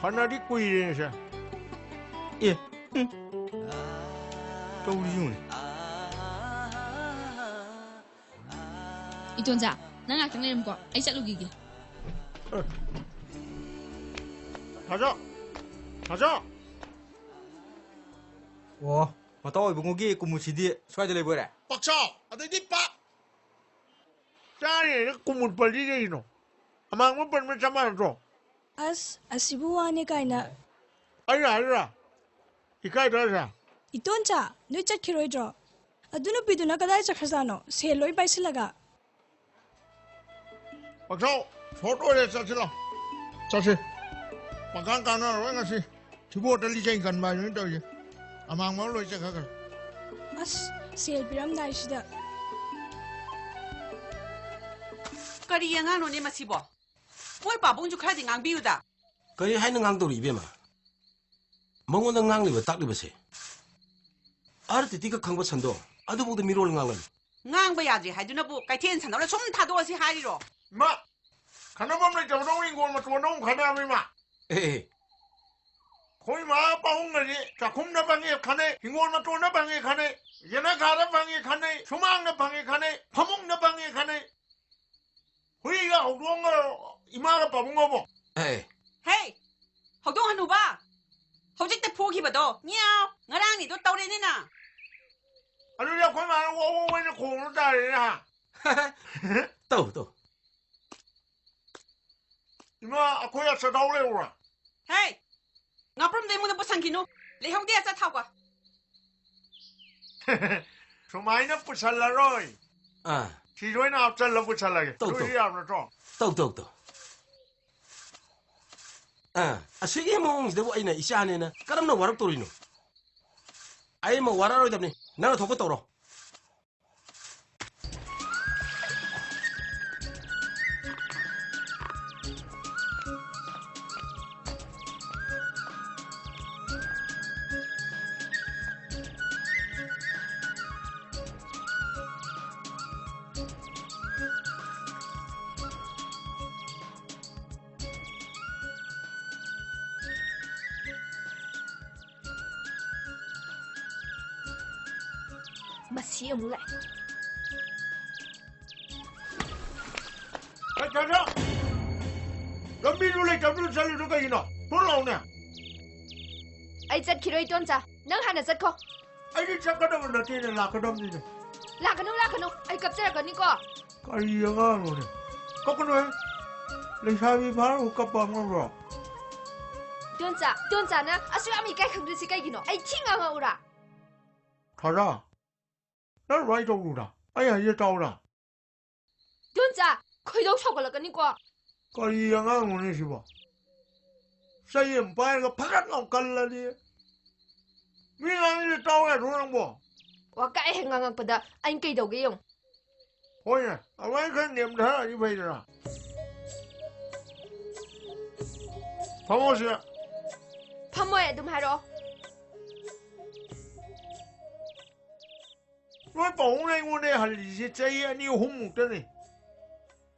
ꯐꯅꯗꯤ ꯀꯨꯏꯔꯦꯅꯦꯁꯦ꯫ ꯑꯦ, ꯎꯝ꯫ ꯇꯧꯔꯤꯁꯤ ꯌꯦꯡꯉꯨꯅꯦ꯫ ꯏꯇꯣꯟꯆꯥ, ꯅꯪ ꯉꯥꯛꯇꯪ ꯂꯩꯔꯝꯀꯣ, ꯑꯩ ꯆꯠꯂꯨꯈꯤꯒꯦ꯫ ꯁꯥꯖꯥꯎ! ꯁꯥꯖꯥꯎ! ꯑꯣ, ꯃꯇꯥꯎ ꯏꯕꯨꯡꯉꯣꯒꯤ ꯀꯨꯝꯃꯨꯠꯁꯤꯗꯤ ꯁ꯭ꯋꯥꯏꯗ ꯂꯩꯕ ꯑꯣꯏꯔꯦ? ꯄꯥꯛꯆꯥꯎ! ꯑꯗꯩꯗꯤ ꯄꯥꯛ! ꯆꯥꯔꯤꯉꯩꯗ ꯀꯨꯝꯃꯨꯠ ꯄꯜꯂꯤ ꯀꯩꯒꯤꯅꯣ? ꯑꯃꯥꯡꯕ ꯄꯟꯕ ꯆꯞ ꯃꯥꯟꯅꯗ꯭ꯔꯣ? ꯑꯁ, ꯑꯁꯤꯕꯨ ꯋꯥꯅꯦ ꯀꯥꯏꯅ꯫ ꯑꯩꯅ ꯍꯥꯏꯔꯤꯔꯥ? ꯏꯀꯥꯏꯗ꯭ꯔꯥ ꯁꯦ? ꯏꯇꯣꯟꯆꯥ, ꯅꯣꯏ ꯆꯠꯈꯤꯔꯣꯏꯗ꯭ꯔꯣ? ꯑꯗꯨ ꯅꯨꯄꯤꯗꯨꯅ ꯀꯗꯥꯏ ꯆꯠꯈ꯭ꯔꯖꯥꯠꯅꯣ? ꯁꯦꯜ ꯂꯣꯏ ꯄꯥꯏꯁꯤꯜꯂꯒ꯫ ꯄꯥꯛꯆꯥꯎ, ꯁꯣꯔꯠ ꯑꯣꯏꯔꯦ, ꯆꯠꯁꯤꯜꯂꯣ꯫ ꯆꯠꯁꯤ꯫ ꯄꯪꯀꯥꯟ ꯀꯥꯟꯅꯔꯔꯣꯏ ꯉꯁꯤ꯫ ꯊꯤꯕꯣꯠꯇ ꯂꯤꯆꯩ ꯀꯟꯕ ꯍꯥꯏꯗꯨꯅꯤ ꯇꯧꯔꯤꯁꯦ꯫ ꯑꯃꯥꯡꯕ ꯂꯣꯏ ꯆꯠꯈ꯭ꯔꯦ꯫ ꯑꯁ, ꯁꯦꯜ ꯄꯤꯔꯝꯗꯥꯏꯁꯤꯗ꯫ ꯀꯔꯤ ꯑꯉꯥꯡꯅꯣꯅꯦ ꯃꯁꯤꯕꯣ? ꯃꯣꯏ ꯄꯥꯕꯨꯡꯁꯨ ꯈꯔꯗꯤ ꯉꯥꯡꯕꯤꯌꯨꯗ꯫ ꯀꯔꯤ ꯍꯥꯏꯅ ꯉꯥꯡꯗꯧꯔꯤ, ꯏꯕꯦꯝꯃ? ꯃꯉꯣꯟꯗ ꯉꯥꯡꯂꯤꯕ ꯇꯥꯛꯂꯤꯕꯁꯦ ꯑꯥꯔ ꯇꯤꯇꯤꯒ ꯈꯪꯕ ꯁꯟꯗꯣ ꯑꯗꯨꯐꯥꯎꯗ ꯃꯤꯔꯣꯜ ꯉꯥꯡꯂꯝꯃꯤ꯫ ꯉꯥꯡꯕ ꯌꯥꯗ꯭ꯔꯤ ꯍꯥꯏꯗꯨꯅꯕꯨ ꯀꯩꯊꯦꯜ ꯁꯟꯗꯧꯅ ꯁꯨꯝ ꯊꯥꯗꯣꯛꯑꯁꯤ ꯍꯥꯏꯔꯤꯔꯣ? ꯏꯃꯥ, ꯈꯟꯅꯐꯝ ꯂꯩꯇꯕꯗꯧ ꯍꯤꯡꯒꯣꯜ ꯃꯇꯣꯟꯗ ꯑꯃꯨꯛ ꯈꯟꯅꯕ ꯏꯃꯥ꯫ ꯑꯦ, ꯑꯦ꯫ ꯑꯩꯈꯣꯏ ꯏꯃꯥ ꯄꯥꯕꯨꯡꯒꯗꯤ ꯆꯥꯛꯈꯨꯝꯗ ꯐꯪꯉꯦ ꯈꯟꯅꯩ, ꯍꯤꯡꯒꯣꯜ ꯃꯇꯣꯟꯗ ꯐꯪꯉꯦ ꯈꯟꯅꯩ, ꯌꯦꯅꯈꯥꯗ ꯐꯪꯉꯦ ꯈꯟꯅꯩ, ꯁꯨꯃꯥꯡꯗ ꯐꯪꯉꯦ ꯈꯟꯅꯩ, ꯐꯃꯨꯡꯗ ꯐꯪꯉꯦ ꯈꯟꯅꯩ꯫ ꯍꯨꯏꯒ ꯍꯧꯗꯣꯡꯒ ꯏꯃꯥꯒ ꯄꯥꯕꯨꯡꯒꯕꯣ? ꯑꯦ꯫ ꯍꯦ! ꯍꯧꯗꯣꯡ ꯍꯅꯨꯕ! ꯍꯧꯖꯤꯛꯇ ꯐꯨꯈꯤꯕꯗꯣ, ꯃꯤꯌꯥꯎ! ꯉꯔꯥꯡꯒꯤꯗꯣ ꯇꯧꯔꯦꯅꯦ ꯅꯪ! ꯑꯗꯨꯗꯤ ꯑꯩꯈꯣꯏ ꯃꯥꯅ ꯋꯧ ꯋꯧ ꯍꯥꯏꯅ ꯈꯣꯡꯅ ꯇꯥꯔꯦꯅꯦ, ꯍꯥ? ꯇꯧ, ꯇꯧ꯫ ꯏꯃꯥ, ꯑꯩꯈꯣꯏ ꯑꯆꯥꯊꯥꯎ ꯂꯩꯔꯛꯎꯔꯥ? ꯍꯦ! ꯉꯥꯄ꯭ꯔꯨꯝꯗꯣ ꯑꯩꯉꯣꯟꯗ ꯄꯨꯁꯟꯈꯤꯅꯨ꯫ ꯂꯩꯍꯧꯗꯦ ꯑꯆꯥꯊꯥꯎꯒ꯫ ꯁꯨꯃꯥꯏꯅ ꯄꯨꯁꯜꯂꯔꯣꯏ꯫ ꯑꯥ꯫ ꯁꯤꯗ ꯑꯣꯏꯅ ꯍꯥꯞꯆꯜꯂ ꯄꯨꯁꯜꯂꯒꯦ꯫ ꯇꯧ, ꯇꯧ꯫ ꯑꯗꯨꯗꯤ ꯌꯥꯕ ꯅꯠꯇ꯭ꯔꯣ? ꯇꯧ, ꯇꯧ, ꯇꯧ꯫ ꯑꯥ, ꯑꯁꯤꯒꯤ ꯃꯑꯣꯡꯁꯤꯗꯕꯨ ꯑꯩꯅ ꯏꯆꯥꯅꯦꯅ ꯀꯔꯝꯅ ꯋꯥꯔꯛꯇꯧꯔꯤꯅꯣ? ꯑꯩ ꯑꯃ ꯋꯥꯔꯛꯑꯔꯣꯏꯗꯕꯅꯤ꯫ ꯅꯪꯅ ꯊꯣꯛꯄ ꯇꯧꯔꯣ꯫ ꯃꯁꯤ ꯑꯃꯨꯛ ꯂꯥꯛꯑꯦ꯫ ꯍꯦ, ꯆꯥꯆꯥ! ꯂꯝꯕꯤꯗꯨ ꯂꯩꯇꯕꯗꯨ ꯆꯠꯂꯤꯗꯨ ꯀꯩꯒꯤꯅꯣ? ꯊꯣꯛꯂꯛꯑꯣꯅꯦ꯫ ꯑꯩ ꯆꯠꯈꯤꯔꯣꯏ, ꯏꯇꯣꯟꯆꯥ꯫ ꯅꯪ ꯍꯥꯟꯅ ꯆꯠꯈꯣ꯫ ꯑꯩꯗꯤ ꯆꯠꯀꯗꯕ ꯅꯠꯇꯦꯅꯦ, ꯂꯥꯛꯀꯗꯕꯅꯤꯅꯦ꯫ ꯂꯥꯛꯀꯅꯨ, ꯂꯥꯛꯀꯅꯨ꯫ ꯑꯩ ꯀꯞꯆꯔꯛꯀꯅꯤꯀꯣ꯫ ꯀꯔꯤ ꯑꯉꯥꯡꯅꯣꯅꯦ? ꯀꯞꯀꯅꯨꯍꯦ꯫ ꯂꯩꯁꯥꯕꯤ ꯐꯥꯔꯕꯨ ꯀꯞꯄ ꯑꯉꯥꯡꯔꯣ? ꯏꯇꯣꯟꯆꯥ, ꯏꯇꯣꯟꯆꯥꯅ ꯑꯁꯨꯛ ꯌꯥꯝ ꯏꯀꯥꯏ ꯈꯪꯗ꯭ꯔꯤꯁꯤ ꯀꯩꯒꯤꯅꯣ? ꯑꯩ ꯊꯤ ꯉꯥꯡꯉꯛꯎꯔꯥ? ꯊꯥꯖ, ꯅꯪ ꯑꯗꯨꯃꯥꯏꯅ ꯇꯧꯔꯨꯔꯥ? ꯑꯩ ꯍꯥꯏꯖꯦ ꯇꯥꯎꯔꯥ? ꯏꯇꯣꯟꯆꯥ, ꯈꯣꯏꯗꯧ ꯁꯥꯎꯒꯠꯂꯛꯀꯅꯤꯀꯣ꯫ ꯀꯔꯤ ꯑꯉꯥꯡꯅꯣꯅꯦ ꯁꯤꯕꯣ? ꯆꯩ ꯑꯃ ꯄꯥꯏꯔꯒ ꯐꯖꯅ ꯂꯥꯎ ꯀꯜꯂꯗꯤ꯫ ꯃꯤ ꯉꯥꯡꯉꯤꯁꯦ ꯇꯥꯎ ꯌꯥꯗ꯭ꯔꯣ ꯅꯪꯕꯣ? ꯋꯥꯀꯥꯏ ꯍꯦꯛ ꯉꯥꯡꯉꯛꯄꯗ ꯑꯩꯅ ꯀꯩꯗꯧꯒꯦ ꯌꯦꯡꯉꯨ꯫ ꯍꯣꯏꯅꯦ, ꯑꯗꯨꯃꯥꯏꯅ ꯈꯔ ꯅꯦꯝꯊꯔꯛꯑꯗꯤ ꯐꯩꯗꯅ꯫ ꯐꯝꯃꯣ ꯁꯤꯗ꯫ ꯐꯝꯃꯣꯏ, ꯑꯗꯨꯝ ꯍꯥꯏꯔꯛꯑꯣ꯫ ꯅꯣꯏ ꯄꯥꯕꯨꯡꯅ ꯑꯩꯉꯣꯟꯗ ꯍꯜꯂꯤꯁꯦ ꯆꯍꯤ ꯑꯅꯤ ꯑꯍꯨꯝ ꯃꯨꯛꯇꯅꯤ꯫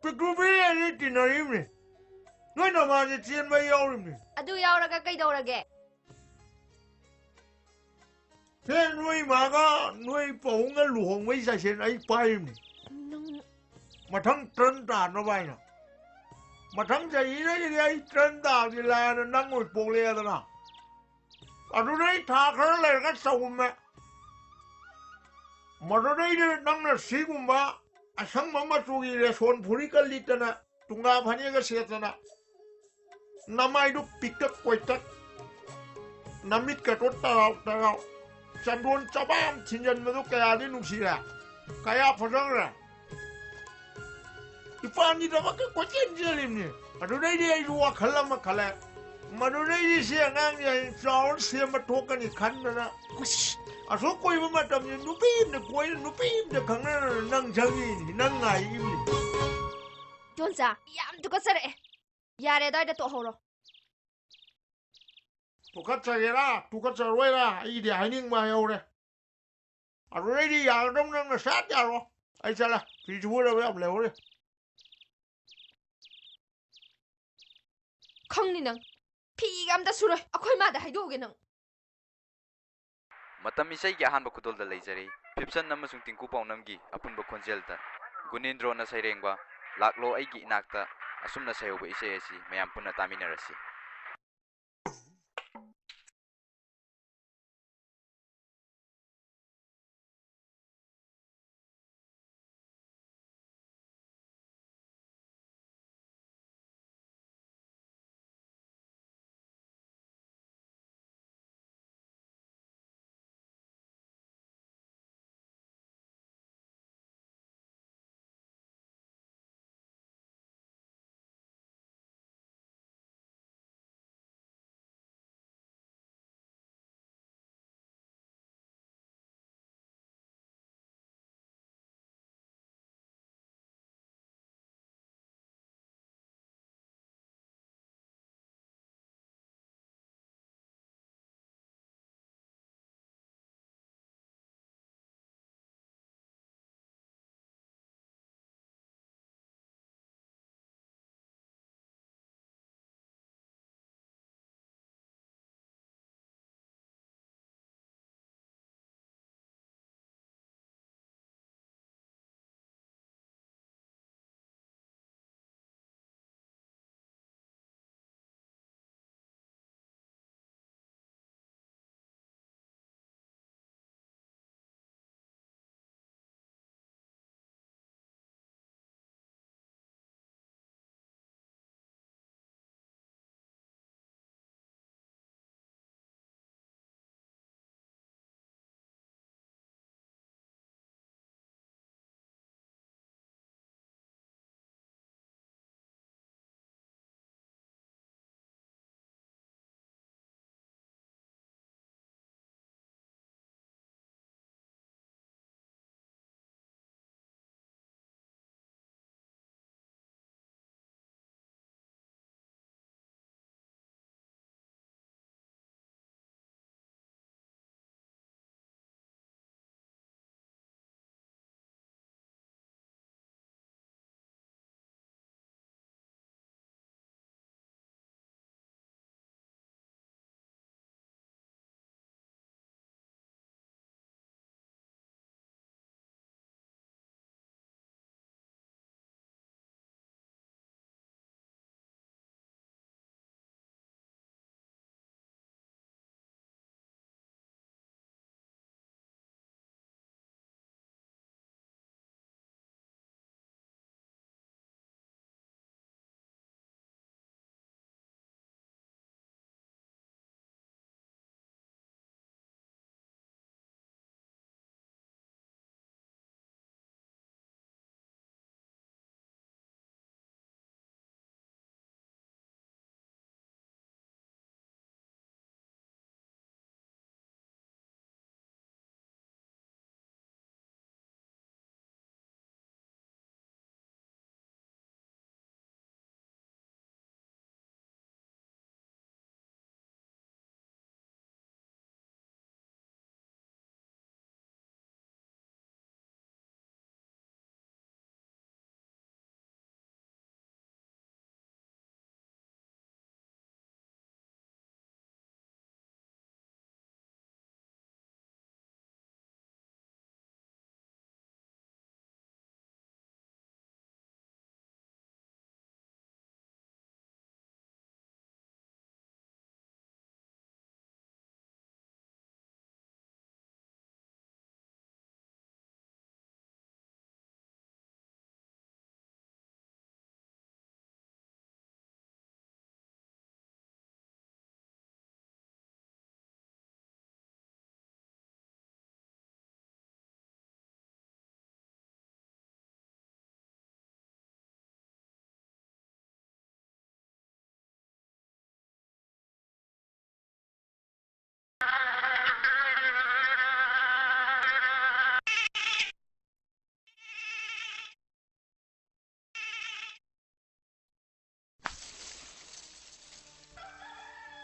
ꯄꯤꯛꯇ꯭ꯔꯨ ꯄꯤꯛꯏꯉꯩꯗꯒꯤ ꯇꯤꯟꯅꯔꯤꯕꯅꯤ꯫ ꯅꯣꯏ ꯅꯃꯥꯁꯦ ꯆꯦꯟꯕ ꯌꯥꯎꯔꯤꯕꯅꯤ꯫ ꯑꯗꯨ ꯌꯥꯎꯔꯒ ꯀꯩꯗꯧꯔꯒꯦ? ꯁꯦ ꯅꯣꯏ ꯏꯃꯥꯒ ꯅꯣꯏ ꯄꯥꯕꯨꯡꯒ ꯂꯨꯍꯣꯡꯕꯩ ꯆꯥꯏꯁꯦꯟ ꯑꯩ ꯄꯥꯏꯔꯤꯕꯅꯤ꯫ ꯅꯪ ꯃꯊꯪ ꯇꯔꯟ ꯇꯥꯅꯕ ꯍꯥꯏꯅ꯫ ꯃꯊꯪ ꯆꯍꯤꯗꯒꯤꯗꯤ ꯑꯩ ꯇꯔꯟ ꯇꯥꯕꯗꯤ ꯂꯥꯏꯅ ꯅꯪ ꯑꯣꯏ ꯄꯣꯛꯂꯛꯑꯦꯗꯅ꯫ ꯑꯗꯨꯗꯩ ꯊꯥ ꯈꯔ ꯂꯩꯔꯒ ꯆꯒꯨꯝꯃꯦ꯫ ꯃꯗꯨꯗꯩꯗꯤ ꯅꯪꯅ ꯁꯤꯒꯨꯝꯕ ꯑꯁꯪꯕ ꯃꯆꯨꯒꯤ ꯔꯦꯁꯣꯟ ꯐꯨꯔꯤꯠꯀ ꯂꯤꯠꯇꯅ, ꯇꯨꯡꯒꯥ ꯐꯅꯦꯛꯀ ꯁꯦꯠꯇꯅ, ꯅꯃꯥꯏꯗꯨ ꯄꯤꯛꯇꯛ ꯀꯣꯏꯇꯛ, ꯅꯃꯤꯠꯀꯗꯣ ꯇꯔꯥꯎ ꯇꯔꯥꯎ, ꯆꯟꯗꯣꯟ ꯆꯕꯥꯝ ꯊꯤꯟꯖꯟꯕꯗꯨ ꯀꯌꯥꯗꯤ ꯅꯨꯡꯁꯤꯔꯦ, ꯀꯌꯥ ꯐꯖꯈ꯭ꯔꯦ꯫ ꯏꯄꯥꯅꯤꯗꯃꯛꯇ ꯀꯣꯏꯆꯦꯟ ꯆꯦꯜꯂꯤꯕꯅꯤ꯫ ꯑꯗꯨꯗꯩꯗꯤ ꯑꯩꯁꯨ ꯋꯥꯈꯜ ꯑꯃ ꯈꯜꯂꯦ꯫ ꯃꯗꯨꯗꯩꯗꯤ ꯁꯤ ꯑꯉꯥꯡꯁꯦ ꯍꯌꯦꯡ ꯆꯥꯎꯔ ꯁꯦꯝꯕ ꯊꯣꯛꯀꯅꯤ ꯈꯟꯗꯅ, ꯑꯁ, ꯑꯁꯨꯛ ꯀꯨꯏꯕ ꯃꯇꯝꯁꯦ ꯅꯨꯄꯤ ꯑꯃꯇ ꯀꯣꯏꯅ, ꯅꯨꯄꯤ ꯑꯃꯇ ꯈꯪꯅꯗꯅ ꯅꯪ ꯆꯪꯉꯤꯅꯤ, ꯅꯪ ꯉꯥꯏꯔꯤꯕꯅꯤ꯫ ꯏꯇꯣꯟꯆꯥ, ꯌꯥꯝ ꯇꯨꯀꯠꯆꯔꯛꯑꯦ꯫ ꯌꯥꯔꯦ, ꯑꯗꯨꯋꯥꯏꯗ ꯇꯣꯛꯍꯧꯔꯣ꯫ ꯇꯨꯀꯠꯆꯒꯦꯔꯥ ꯇꯨꯀꯠꯆꯔꯣꯏꯔꯥ, ꯑꯩꯒꯤꯗꯤ ꯍꯥꯏꯅꯤꯡꯕ ꯍꯥꯏꯍꯧꯔꯦ꯫ ꯑꯗꯨꯗꯩꯗꯤ ꯌꯥꯔꯗꯧ ꯅꯪꯅ ꯁꯠ ꯌꯥꯔꯣ꯫ ꯑꯩ ꯆꯠꯂꯦ, ꯐꯤ ꯁꯨꯒꯗꯕ ꯌꯥꯝ ꯂꯩꯍꯧꯔꯤ꯫ ꯈꯪꯅꯤ ꯅꯪ꯫ ꯐꯤꯒ ꯑꯝꯇ ꯁꯨꯔꯣꯏ꯫ ꯑꯩꯈꯣꯏ ꯃꯥꯗ ꯍꯥꯏꯗꯣꯛꯎꯒꯦ ꯅꯪ꯫ ꯃꯇꯝ ꯏꯁꯩꯒꯤ ꯑꯍꯥꯟꯕ ꯈꯨꯗꯣꯜꯗ ꯂꯩꯖꯔꯤ꯫ ꯐꯤꯞꯁꯟ ꯑꯃꯁꯨꯡ ꯇꯤꯡꯀꯨ ꯄꯥꯎꯅꯝꯒꯤ ꯑꯄꯨꯟꯕ ꯈꯣꯟꯖꯦꯜꯗ ꯒꯨꯅꯦꯟꯗ꯭ꯔꯣꯅ ꯁꯩꯔꯦꯡꯕ "ꯂꯥꯛꯂꯣ ꯑꯩꯒꯤ ꯏꯅꯥꯛꯇ" ꯑꯁꯨꯝꯅ ꯁꯩꯍꯧꯕ ꯏꯁꯩ ꯑꯁꯤ ꯃꯌꯥꯝ ꯄꯨꯟꯅ ꯇꯥꯃꯤꯟꯅꯔꯁꯤ꯫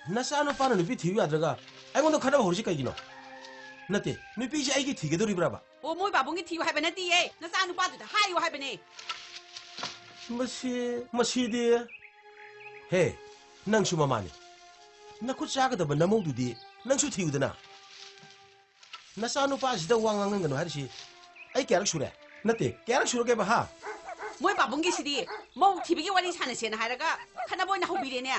ꯅꯆꯥꯅꯨꯄꯥꯅ ꯅꯨꯄꯤ ꯊꯤꯌꯨ ꯌꯥꯗ꯭ꯔꯒ ꯑꯩꯉꯣꯟꯗ ꯈꯠꯅꯕ ꯍꯧꯔꯤꯁꯤ ꯀꯩꯒꯤꯅꯣ? ꯅꯠꯇꯦ, ꯅꯨꯄꯤꯁꯦ ꯑꯩꯒꯤ ꯊꯤꯒꯗꯧꯔꯤꯕ꯭ꯔꯕ? ꯑꯣ, ꯃꯣꯏ ꯄꯥꯕꯨꯡꯒꯤ ꯊꯤꯌꯨ ꯍꯥꯏꯕ ꯅꯠꯇꯤꯌꯦ, ꯅꯆꯥꯅꯨꯄꯥꯗꯨꯗ ꯍꯥꯏꯌꯨ ꯍꯥꯏꯕꯅꯦ꯫ ꯃꯁꯤ, ꯃꯁꯤꯗꯤ꯫ ꯍꯦ, ꯅꯪꯁꯨ ꯃꯃꯥꯅꯤ꯫ ꯅꯈꯨꯠ ꯆꯥꯒꯗꯕ ꯅꯃꯧꯗꯨꯗꯤ ꯅꯪꯁꯨ ꯊꯤꯌꯨꯗꯅ꯫ ꯅꯆꯥꯅꯨꯄꯥꯁꯤꯗ ꯋꯥ ꯉꯥꯡꯍꯟꯒꯅꯨ ꯍꯥꯏꯔꯤꯁꯤ ꯑꯩ ꯀꯌꯥꯔꯛ ꯁꯨꯔꯦ? ꯅꯠꯇꯦ, ꯀꯌꯥꯔꯛ ꯁꯨꯔꯒꯦꯕ, ꯍꯥ? ꯃꯣꯏ ꯄꯥꯕꯨꯡꯒꯤꯁꯤꯗꯤ ꯃꯧ ꯊꯤꯕꯒꯤ ꯋꯥꯔꯤ ꯁꯥꯟꯅꯁꯦꯅ ꯍꯥꯏꯔꯒ ꯈꯠꯅꯕ ꯑꯣꯏꯅ ꯍꯧꯕꯤꯔꯦꯅꯦ꯫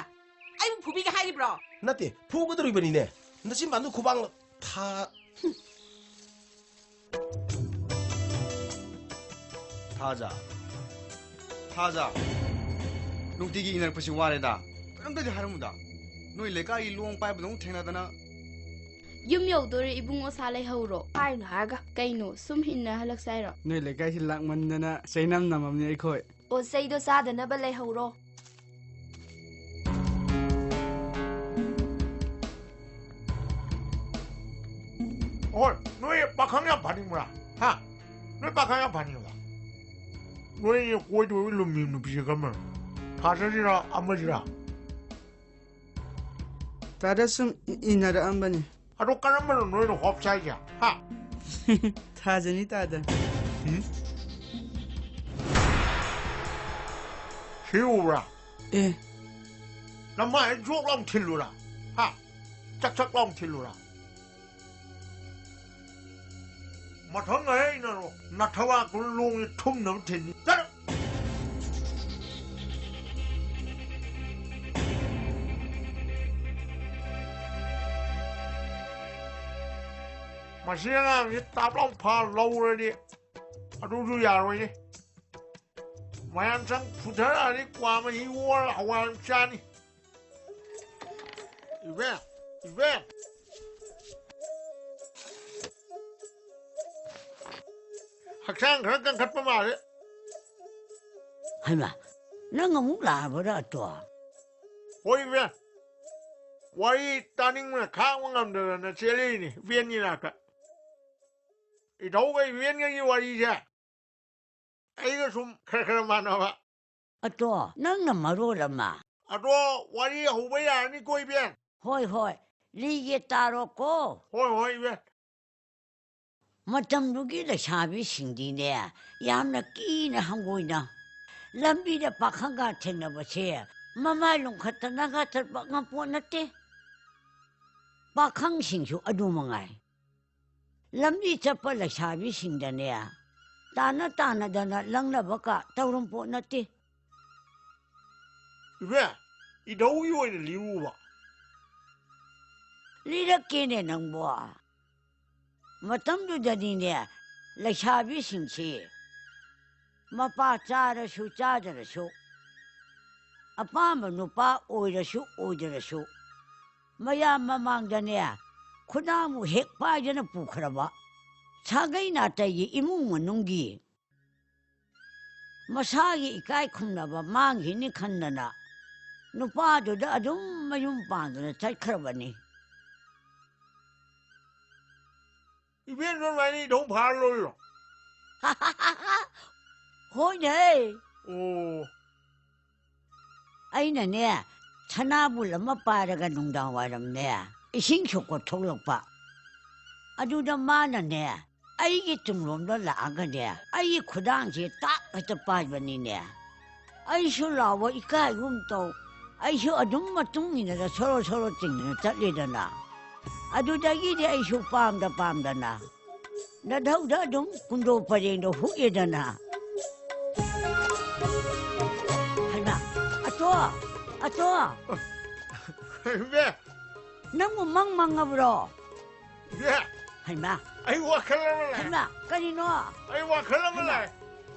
ꯑꯩꯕꯨ ꯐꯨꯕꯤꯒꯦ ꯍꯥꯏꯔꯤꯕ꯭ꯔꯣ? ꯅꯠꯇꯦ, ꯐꯨꯒꯗꯧꯔꯤꯕꯅꯤꯅꯦ꯫ ꯅꯆꯤꯟꯕꯥꯟꯗꯨ ꯈꯨꯕꯥꯡ ꯊꯥ-, ꯊꯥꯖ꯫ ꯊꯥꯖ꯫ ꯅꯨꯡꯇꯤꯒꯤ ꯏꯟꯅꯔꯛꯄꯁꯤ ꯋꯥꯔꯦꯗ꯫ ꯀꯔꯤꯝꯇꯗꯤ ꯍꯥꯏꯔꯝꯃꯨꯗ꯫ ꯅꯣꯏ ꯂꯩꯀꯥꯏꯒꯤ ꯂꯣꯡ ꯄꯥꯏꯕꯗꯧ ꯊꯦꯡꯅꯗꯅ꯫ ꯌꯨꯝ ꯌꯧꯗꯣꯔꯦ ꯏꯕꯨꯡꯉꯣ, ꯁꯥ ꯂꯩꯍꯧꯔꯣ꯫ ꯍꯥꯏꯅꯨ ꯍꯥꯏꯔꯒ꯫ ꯀꯩꯅꯣ, ꯁꯨꯝ ꯏꯟꯅ ꯍꯜꯂꯛꯁꯦ ꯍꯥꯏꯔꯣ? ꯅꯣꯏ ꯂꯩꯀꯥꯏꯁꯤ ꯂꯥꯛꯃꯟꯗꯅ ꯆꯩꯅꯝ ꯅꯝꯃꯝꯅꯤ ꯑꯩꯈꯣꯏ꯫ ꯑꯣ, ꯆꯩꯗꯣ ꯆꯥꯗꯅꯕ ꯂꯩꯍꯧꯔꯣ꯫ ꯍꯣꯏ, ꯅꯣꯏ ꯄꯥꯈꯪ ꯌꯥꯝ ꯐꯥꯅꯤꯡꯕ꯭ꯔꯥ? ꯍꯥ? ꯅꯣꯏ ꯄꯥꯈꯪ ꯌꯥꯝ ꯐꯥꯅꯤꯡꯕ꯭ꯔꯥ? ꯅꯣꯏ ꯀꯣꯏꯗꯣꯏ ꯂꯨꯝꯃꯤ ꯅꯨꯄꯤꯁꯦ ꯀꯔꯝꯕꯅꯣ? ꯊꯥꯖꯁꯤꯔꯥ, ꯑꯃꯁꯤꯔꯥ? ꯇꯥꯗ ꯁꯨꯝ ꯏ-, ꯏꯟꯅꯔꯛꯑꯝꯕꯅꯤ꯫ ꯑꯗꯣ ꯀꯔꯝꯕꯅꯣ ꯅꯣꯏꯅ ꯍꯣꯞ ꯆꯥꯏꯁꯦ? ꯍꯥ? ꯊꯥꯖꯅꯤ ꯇꯥꯗ꯫ ꯎꯝ? ꯁꯤ ꯎꯕ꯭ꯔꯥ? ꯑꯦ꯫ ꯅꯃꯥꯏ ꯖꯣꯛ ꯂꯥꯎ ꯊꯤꯜꯂꯨꯔꯥ? ꯍꯥ? ꯆꯛ ꯆꯛ ꯂꯥꯎ ꯊꯤꯜꯂꯨꯔꯥ? ꯃꯊꯪ ꯑꯩꯅꯔꯣ ꯅꯊꯕꯥꯛꯇꯨ ꯂꯣꯡꯁꯦ ꯊꯨꯝꯅꯕ ꯊꯤꯟꯅꯤ꯫ ꯆꯠꯂꯣ! ꯃꯁꯤ ꯑꯉꯥꯡꯁꯤ ꯇꯥꯞ ꯂꯥꯎ ꯐꯥ ꯂꯧꯔꯗꯤ ꯑꯗꯨꯁꯨ ꯌꯥꯔꯣꯏꯅꯦ꯫ ꯃꯌꯥꯝ ꯆꯪ ꯐꯨꯊꯔꯛꯑꯗꯤ ꯀ꯭ꯋꯥ ꯃꯍꯤ ꯑꯣꯔ ꯍꯋꯥꯏ ꯑꯃ ꯆꯥꯅꯤ꯫ ꯏꯕꯦ, ꯏꯕꯦ꯫ ꯍꯛꯆꯥꯡ ꯈꯔ ꯀꯟꯈꯠꯄ ꯃꯥꯜꯂꯦ꯫ ꯍꯩꯃꯥ, ꯅꯪ ꯑꯃꯨꯛ ꯂꯥꯛꯑꯕꯔꯥ ꯑꯇꯣ? ꯍꯣꯏ ꯏꯕꯦ꯫ ꯋꯥꯔꯤ ꯇꯥꯅꯤꯡꯕꯅ ꯈꯥꯡꯕ ꯉꯝꯗꯗꯅ ꯆꯦꯜꯂꯛꯏꯅꯤ ꯏꯕꯦꯟꯒꯤ ꯅꯥꯛꯇ꯫ ꯏꯙꯧꯒ ꯏꯕꯦꯟꯒꯒꯤ ꯋꯥꯔꯤꯁꯦ ꯑꯩꯒ ꯁꯨꯝ ꯈꯔ ꯈꯔ ꯃꯥꯟꯅꯕ꯫ ꯑꯗꯣ ꯅꯪꯅ ꯃꯔꯣꯜ ꯑꯃ꯫ ꯑꯗꯣ ꯋꯥꯔꯤ ꯍꯧꯕ ꯌꯥꯔꯅꯤꯀꯣ, ꯏꯕꯦꯟ? ꯍꯣꯏ, ꯍꯣꯏ, ꯂꯤꯒꯦ ꯇꯥꯔꯣꯀꯣ꯫ ꯍꯣꯏ, ꯍꯣꯏ, ꯏꯕꯦꯟ꯫ ꯃꯇꯝꯗꯨꯒꯤ ꯂꯩꯁꯥꯕꯤꯁꯤꯡꯗꯤꯅꯦ, ꯌꯥꯝꯅ ꯀꯤꯅ ꯍꯪꯒꯣꯏꯅ ꯂꯝꯕꯤꯗ ꯄꯥꯈꯪꯒ ꯊꯦꯡꯅꯕꯁꯦ ꯃꯃꯥꯏ ꯂꯣꯝꯈꯠꯇꯅꯒ ꯆꯠꯄ ꯉꯝꯄꯣꯠ ꯅꯠꯇꯦ꯫ ꯄꯥꯈꯪꯁꯤꯡꯁꯨ ꯑꯗꯨ ꯃꯉꯥꯏ꯫ ꯂꯝꯕꯤ ꯆꯠꯄ ꯂꯩꯁꯥꯕꯤꯁꯤꯡꯗꯅꯦ, ꯇꯥꯟꯅ ꯇꯥꯟꯅꯗꯅ ꯂꯪꯅꯕꯒ ꯇꯧꯔꯝꯄꯣꯠ ꯅꯠꯇꯦ꯫ ꯏꯕꯦ, ꯏꯙꯧꯒꯤ ꯑꯣꯏꯅ ꯂꯤꯔꯨꯕ꯫ ꯂꯤꯔꯛꯀꯦꯅꯦ ꯅꯪꯕꯣ꯫ ꯃꯇꯝꯗꯨꯗꯗꯤꯅꯦ, ꯂꯩꯁꯥꯕꯤꯁꯤꯡꯁꯤ ꯃꯄꯥ ꯆꯥꯔꯁꯨ ꯆꯥꯗ꯭ꯔꯁꯨ, ꯑꯄꯥꯝꯕ ꯅꯨꯄꯥ ꯑꯣꯏꯔꯁꯨ ꯑꯣꯏꯗ꯭ꯔꯁꯨ, ꯃꯌꯥꯝ ꯃꯃꯥꯡꯗꯅꯦ, ꯈꯨꯗꯥꯡꯕꯨ ꯍꯦꯛ ꯄꯥꯏꯗꯅ ꯄꯨꯈ꯭ꯔꯕ ꯁꯥꯒꯩ ꯅꯥꯇꯩꯒꯤ ꯏꯃꯨꯡ ꯃꯅꯨꯡꯒꯤ ꯃꯁꯥꯒꯤ ꯏꯀꯥꯏ ꯈꯨꯝꯅꯕ ꯃꯥꯡꯈꯤꯅꯤ ꯈꯟꯗꯅ ꯅꯨꯄꯥꯗꯨꯗ ꯑꯗꯨꯝ ꯃꯌꯨꯝ ꯄꯥꯟꯗꯅ ꯆꯠꯈ꯭ꯔꯕꯅꯤ꯫ ꯏꯕꯦꯟꯗꯣ ꯑꯗꯨꯃꯥꯏꯅ ꯏꯙꯧ ꯐꯥꯔ ꯂꯣꯏꯔꯣ? ꯍꯣꯏꯅꯦ꯫ ꯑꯣ꯫ ꯑꯩꯅꯅꯦ, ꯁꯅꯥꯕꯨꯜ ꯑꯃ ꯄꯥꯏꯔꯒ ꯅꯨꯡꯗꯥꯡ ꯋꯥꯏꯔꯝꯅꯦ, ꯏꯁꯤꯡ ꯁꯣꯛꯄ ꯊꯣꯛꯂꯛꯄ꯫ ꯑꯗꯨꯗ ꯃꯥꯅꯅꯦ, ꯑꯩꯒꯤ ꯇꯨꯡꯂꯣꯝꯗ ꯂꯥꯛꯑꯒꯅꯦ, ꯑꯩꯒꯤ ꯈꯨꯗꯥꯡꯁꯦ ꯇꯥꯛ ꯍꯦꯛꯇ ꯄꯥꯏꯕꯅꯤꯅꯦ꯫ ꯑꯩꯁꯨ ꯂꯥꯎꯕ ꯏꯀꯥꯏꯒꯨꯝ ꯇꯧ, ꯑꯩꯁꯨ ꯑꯗꯨꯝ ꯃꯇꯨꯡ ꯏꯟꯅꯗ ꯁꯣꯔꯣ ꯁꯣꯔꯣ ꯆꯤꯡꯗꯅ ꯆꯠꯂꯦꯗꯅ꯫ ꯑꯗꯨꯗꯒꯤꯗꯤ ꯑꯩꯁꯨ ꯄꯥꯝꯗ ꯄꯥꯝꯗꯅ ꯅꯙꯧꯗ ꯑꯗꯨꯝ ꯀꯨꯟꯗꯣ ꯄꯔꯦꯡꯗꯣ ꯍꯨꯛꯑꯦꯗꯅ꯫ ꯍꯩꯃꯥ, ꯑꯇꯣ, ꯑꯇꯣ! ꯏꯕꯦ! ꯅꯪꯕꯨ ꯃꯪ ꯃꯪꯉꯕ꯭ꯔꯣ? ꯏꯕꯦ! ꯍꯩꯃꯥ! ꯑꯩ ꯋꯥꯈꯜ ꯑꯃ ꯂꯥꯛꯑꯦ꯫ ꯍꯩꯃꯥ, ꯀꯔꯤꯅꯣ? ꯑꯩ ꯋꯥꯈꯜ ꯑꯃ ꯍꯩꯃꯥ! ꯂꯥꯛꯑꯦ꯫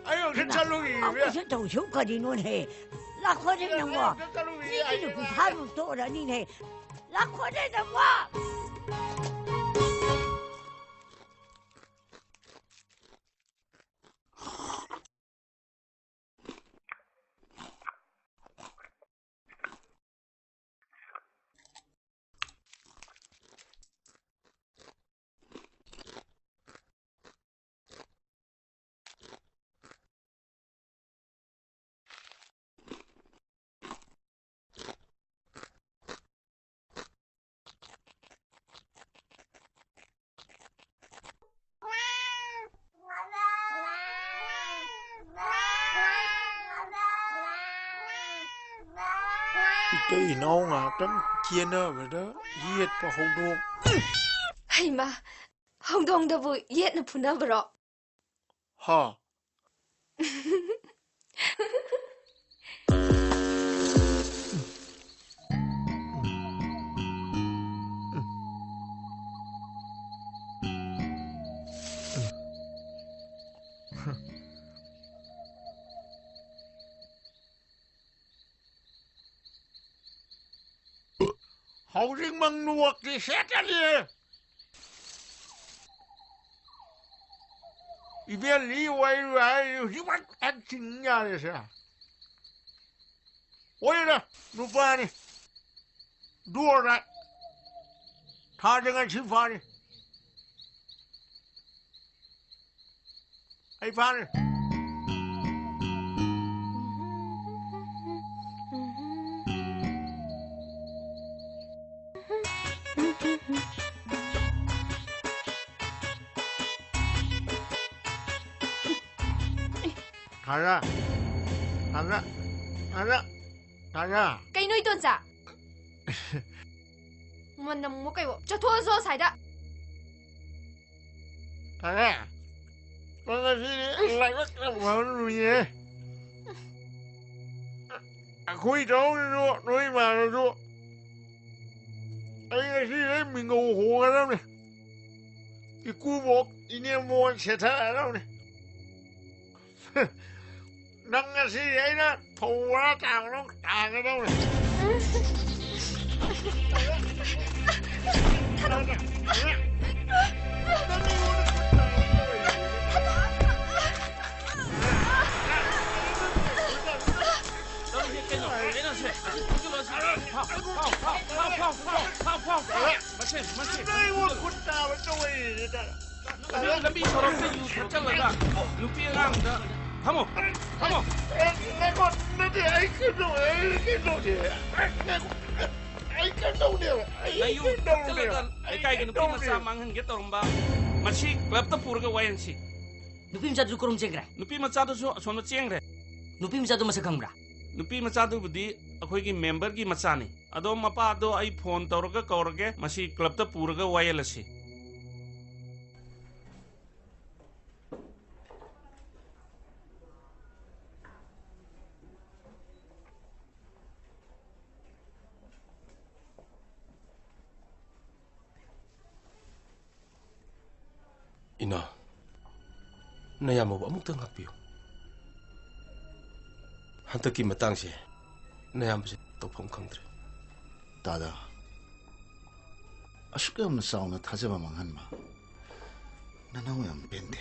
ꯑꯩ ꯑꯝꯇ ꯍꯩꯃꯥ! ꯆꯠꯂꯨꯈꯤꯒꯦ, ꯏꯕꯦ꯫ ꯑꯃꯨꯛꯁꯨ ꯇꯧꯁꯨ ꯀꯔꯤꯅꯣꯅꯦ? ꯂꯥꯛꯈꯣꯅꯦ ꯏꯕꯦ, ꯑꯩ ꯅꯪꯕꯣ! ꯑꯝꯇ ꯆꯠꯂꯨꯈꯤꯒꯦ, ꯃꯤꯒꯤ ꯑꯩ ꯅꯨꯄꯤ ꯐꯥꯕ ꯇꯣꯛꯑꯔꯅꯤꯅꯦ꯫ ꯂꯥꯛꯈꯣꯅꯦ ꯅꯪꯕꯣ! ꯏꯇꯩ ꯏꯅꯥꯎ ꯉꯥꯛꯇꯪ ꯆꯦꯟꯅꯕꯗ ꯌꯦꯠꯄ ꯍꯧꯗꯣꯡ꯫ ꯍꯩꯃꯥ, ꯍꯧꯗꯣꯡꯗꯕꯨ ꯌꯦꯠꯅ ꯐꯨꯅꯕ꯭ꯔꯣ? ꯍꯥ? ꯍꯧꯖꯤꯛ ꯃꯪ ꯅꯨꯋꯛꯇꯤ ꯁꯦꯠꯇꯅꯤ꯫ ꯏꯕꯦꯜꯂꯤ ꯑꯣꯏꯔꯨ ꯍꯥꯏꯔꯤ ꯍꯧꯖꯤꯛꯃꯛ ꯍꯦꯛ ꯆꯤꯡ ꯌꯥꯔꯦꯁꯦ꯫ ꯑꯣꯏꯔ ꯅꯨꯄꯥꯅꯤ꯫ ꯗꯣꯔꯗ ꯊꯥꯗ ꯉꯁꯤ ꯐꯥꯔꯤ꯫ ꯑꯩ ꯐꯥꯔꯦ꯫ ꯊꯥꯖ꯫ ꯊꯥꯖ꯫ ꯊꯥꯖ꯫ ꯊꯥꯖ꯫ ꯀꯩꯅꯣ, ꯏꯇꯣꯟꯆꯥ? ꯃꯅꯝ ꯑꯃ ꯀꯩꯋꯣ꯫ ꯆꯠꯊꯣꯛꯑꯁꯣ ꯑꯁ꯭ꯋꯥꯏꯗ꯫ ꯊꯥꯖ꯫ ꯅꯪ ꯉꯁꯤꯗꯤ ꯂꯥꯏꯕꯛ ꯌꯥꯝ ꯐꯕ ꯅꯨꯃꯤꯠꯅꯦ꯫ ꯑꯩꯈꯣꯏ ꯇꯧꯔꯤꯗꯨ ꯅꯣꯏ ꯏꯃꯥꯅꯁꯨ ꯑꯩ ꯉꯁꯤꯗꯤ ꯃꯤꯡꯒꯧ ꯍꯣꯡꯒꯗꯕꯅꯤ꯫ ꯏꯀꯨꯕꯣꯛ ꯏꯅꯦꯝꯕꯣꯛ ꯁꯦꯠꯊꯔꯗꯕꯅꯤ꯫ ꯅꯪ ꯉꯁꯤꯗꯤ ꯑꯩꯅ ꯐꯧ ꯕꯣꯔꯥ ꯇꯥꯡꯕꯗꯧ ꯇꯥꯡꯒꯗꯕꯅꯤ꯫ ꯅꯪ ꯑꯩꯉꯣꯟꯗ ꯈꯨꯠ ꯇꯥꯡꯕ ꯇꯧꯔꯤꯗꯨꯗꯤ꯫ ꯇꯧꯔꯤꯁꯦ ꯀꯩꯅꯣ? ꯀꯩꯅꯣꯁꯦ, ꯑꯁꯤ ꯊꯨꯖꯤꯜꯂꯣ, ꯑꯁꯤ꯫ ꯐꯥꯎ, ꯐꯥꯎ, ꯐꯥꯎ꯫ ꯃꯁꯦ, ꯃꯁꯦ, ꯅꯪ ꯑꯩꯉꯣꯟꯗ ꯈꯨꯠ ꯇꯥꯕ ꯇꯧꯔꯤꯗꯨꯗꯤ꯫ ꯑꯗꯨ ꯂꯝꯕꯤ ꯁꯣꯔꯣꯛꯇ ꯌꯨ ꯊꯛꯆꯜꯂꯒ ꯅꯨꯄꯤ ꯑꯉꯥꯡꯗ ꯐꯝꯃꯣ, ꯐꯝꯃꯣ꯫ ꯑꯦ, ꯉꯥꯏꯈꯣ, ꯅꯠꯇꯦ, ꯑꯩ ꯀꯩꯅꯣ, ꯑꯩ ꯀꯩꯅꯣꯅꯦ꯫ ꯑꯩ ꯉꯥꯏꯈꯣ, ꯑꯩ ꯀꯩꯅꯣꯅꯦꯕ, ꯑꯩ ꯅꯌꯨ ꯀꯩꯅꯣꯅꯦꯕ, ꯊꯛꯆꯜꯂꯒ ꯑꯩ ꯂꯩꯀꯥꯏꯒꯤ ꯅꯨꯄꯤ ꯀꯩꯅꯣꯅꯦ꯫ ꯃꯆꯥ ꯃꯥꯡꯍꯟꯒꯦ ꯇꯧꯔꯝꯕ, ꯃꯁꯤ ꯀ꯭ꯂꯕꯇ ꯄꯨꯔꯒ ꯋꯥꯌꯦꯜꯁꯤ꯫ ꯅꯨꯄꯤ ꯃꯆꯥꯗꯨꯁꯨ ꯀꯔꯣꯝ ꯆꯦꯟꯈ꯭ꯔꯦ? ꯅꯨꯄꯤ ꯃꯆꯥꯗꯨꯁꯨ ꯑꯁꯣꯝꯗ ꯆꯦꯟꯈ꯭ꯔꯦ꯫ ꯅꯨꯄꯤ ꯃꯆꯥꯗꯨ ꯃꯁꯛ ꯈꯪꯕ꯭ꯔꯥ? ꯅꯨꯄꯤ ꯃꯆꯥꯗꯨꯕꯨꯗꯤ ꯑꯩꯈꯣꯏꯒꯤ ꯃꯦꯝꯕꯔꯒꯤ ꯃꯆꯥꯅꯤ꯫ ꯑꯗꯣ ꯃꯄꯥꯗꯣ ꯑꯩ ꯐꯣꯟ ꯇꯧꯔꯒ ꯀꯧꯔꯒꯦ, ꯃꯁꯤ ꯀ꯭ꯂꯕꯇ ꯄꯨꯔꯒ ꯋꯥꯌꯦꯜꯂꯁꯤ꯫ ꯏꯅꯥꯎ, ꯅꯌꯥꯝꯕꯕꯨ ꯑꯃꯨꯛꯇ ꯉꯥꯛꯄꯤꯌꯨ꯫ ꯍꯟꯗꯛꯀꯤ ꯃꯇꯥꯡꯁꯦ ꯅꯌꯥꯝꯕꯁꯦ ꯇꯧꯐꯝ ꯈꯪꯗ꯭ꯔꯦ꯫ ꯗꯥꯗꯥ, ꯑꯁꯨꯛ ꯌꯥꯝꯅ ꯆꯥꯎꯅ ꯊꯥꯖꯕ ꯃꯥꯡꯍꯟꯕ ꯅꯅꯥꯎ ꯌꯥꯝ ꯄꯦꯟꯗꯦ꯫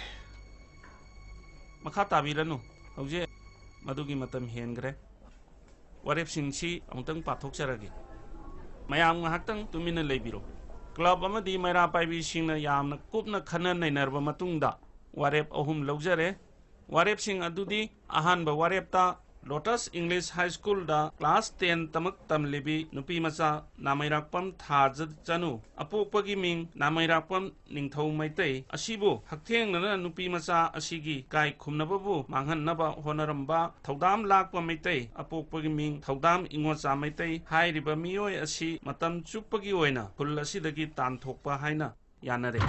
ꯃꯈꯥ ꯇꯥꯕꯤꯔꯅꯨ, ꯍꯧꯖꯤꯛ ꯃꯗꯨꯒꯤ ꯃꯇꯝ ꯍꯦꯟꯈ꯭ꯔꯦ꯫ ꯋꯥꯔꯦꯞꯁꯤꯡꯁꯤ ꯑꯃꯨꯛꯇꯪ ꯄꯥꯊꯣꯛꯆꯔꯒꯦ꯫ ꯃꯌꯥꯝ ꯉꯥꯏꯍꯥꯛꯇꯪ ꯇꯨꯃꯤꯟꯅ ꯂꯩꯕꯤꯔꯣ꯫ ꯀ꯭ꯂꯕ ꯑꯃꯗꯤ ꯃꯩꯔꯥ ꯄꯥꯏꯕꯤꯁꯤꯡꯅ ꯌꯥꯝꯅ ꯀꯨꯞꯅ ꯈꯟꯅ ꯅꯩꯅꯔꯕ ꯃꯇꯨꯡꯗ ꯋꯥꯔꯦꯞ ꯑꯍꯨꯝ ꯂꯧꯖꯔꯦ꯫ ꯋꯥꯔꯦꯞꯁꯤꯡ ꯑꯗꯨꯗꯤ: ꯑꯍꯥꯟꯕ ꯋꯥꯔꯦꯞꯇ ꯂꯣꯇꯁ ꯏꯪꯂꯤꯁ ꯍꯥꯏ ꯁ꯭ꯀꯨꯜꯗ ꯀ꯭ꯂꯥꯁ ꯇꯦꯟ ꯇꯃꯛ ꯇꯝꯂꯤꯕꯤ ꯅꯨꯄꯤ ꯃꯆꯥ ꯅꯥꯃꯩꯔꯥꯛꯄꯝ ꯊꯥꯖ ꯆꯅꯨ, ꯑꯄꯣꯛꯄꯒꯤ ꯃꯤꯡ ꯅꯥꯃꯩꯔꯥꯛꯄꯝ ꯅꯤꯡꯊꯧ ꯃꯩꯇꯩ, ꯑꯁꯤꯕꯨ ꯍꯛꯊꯦꯡꯅꯅ ꯅꯨꯄꯤ ꯃꯆꯥ ꯑꯁꯤꯒꯤ ꯏꯀꯥꯏ ꯈꯨꯝꯅꯕꯕꯨ ꯃꯥꯡꯍꯟꯅꯕ ꯍꯣꯠꯅꯔꯝꯕ ꯊꯧꯗꯥꯝ ꯂꯥꯛꯄ ꯃꯩꯇꯩ, ꯑꯄꯣꯛꯄꯒꯤ ꯃꯤꯡ ꯊꯧꯗꯥꯝ ꯏꯉꯣꯆꯥ ꯃꯩꯇꯩ ꯍꯥꯏꯔꯤꯕ ꯃꯤꯑꯣꯏ ꯑꯁꯤ ꯃꯇꯝ ꯆꯨꯞꯄꯒꯤ ꯑꯣꯏꯅ ꯈꯨꯜ ꯑꯁꯤꯗꯒꯤ ꯇꯥꯟꯊꯣꯛꯄ ꯍꯥꯏꯅ ꯌꯥꯅꯔꯦ꯫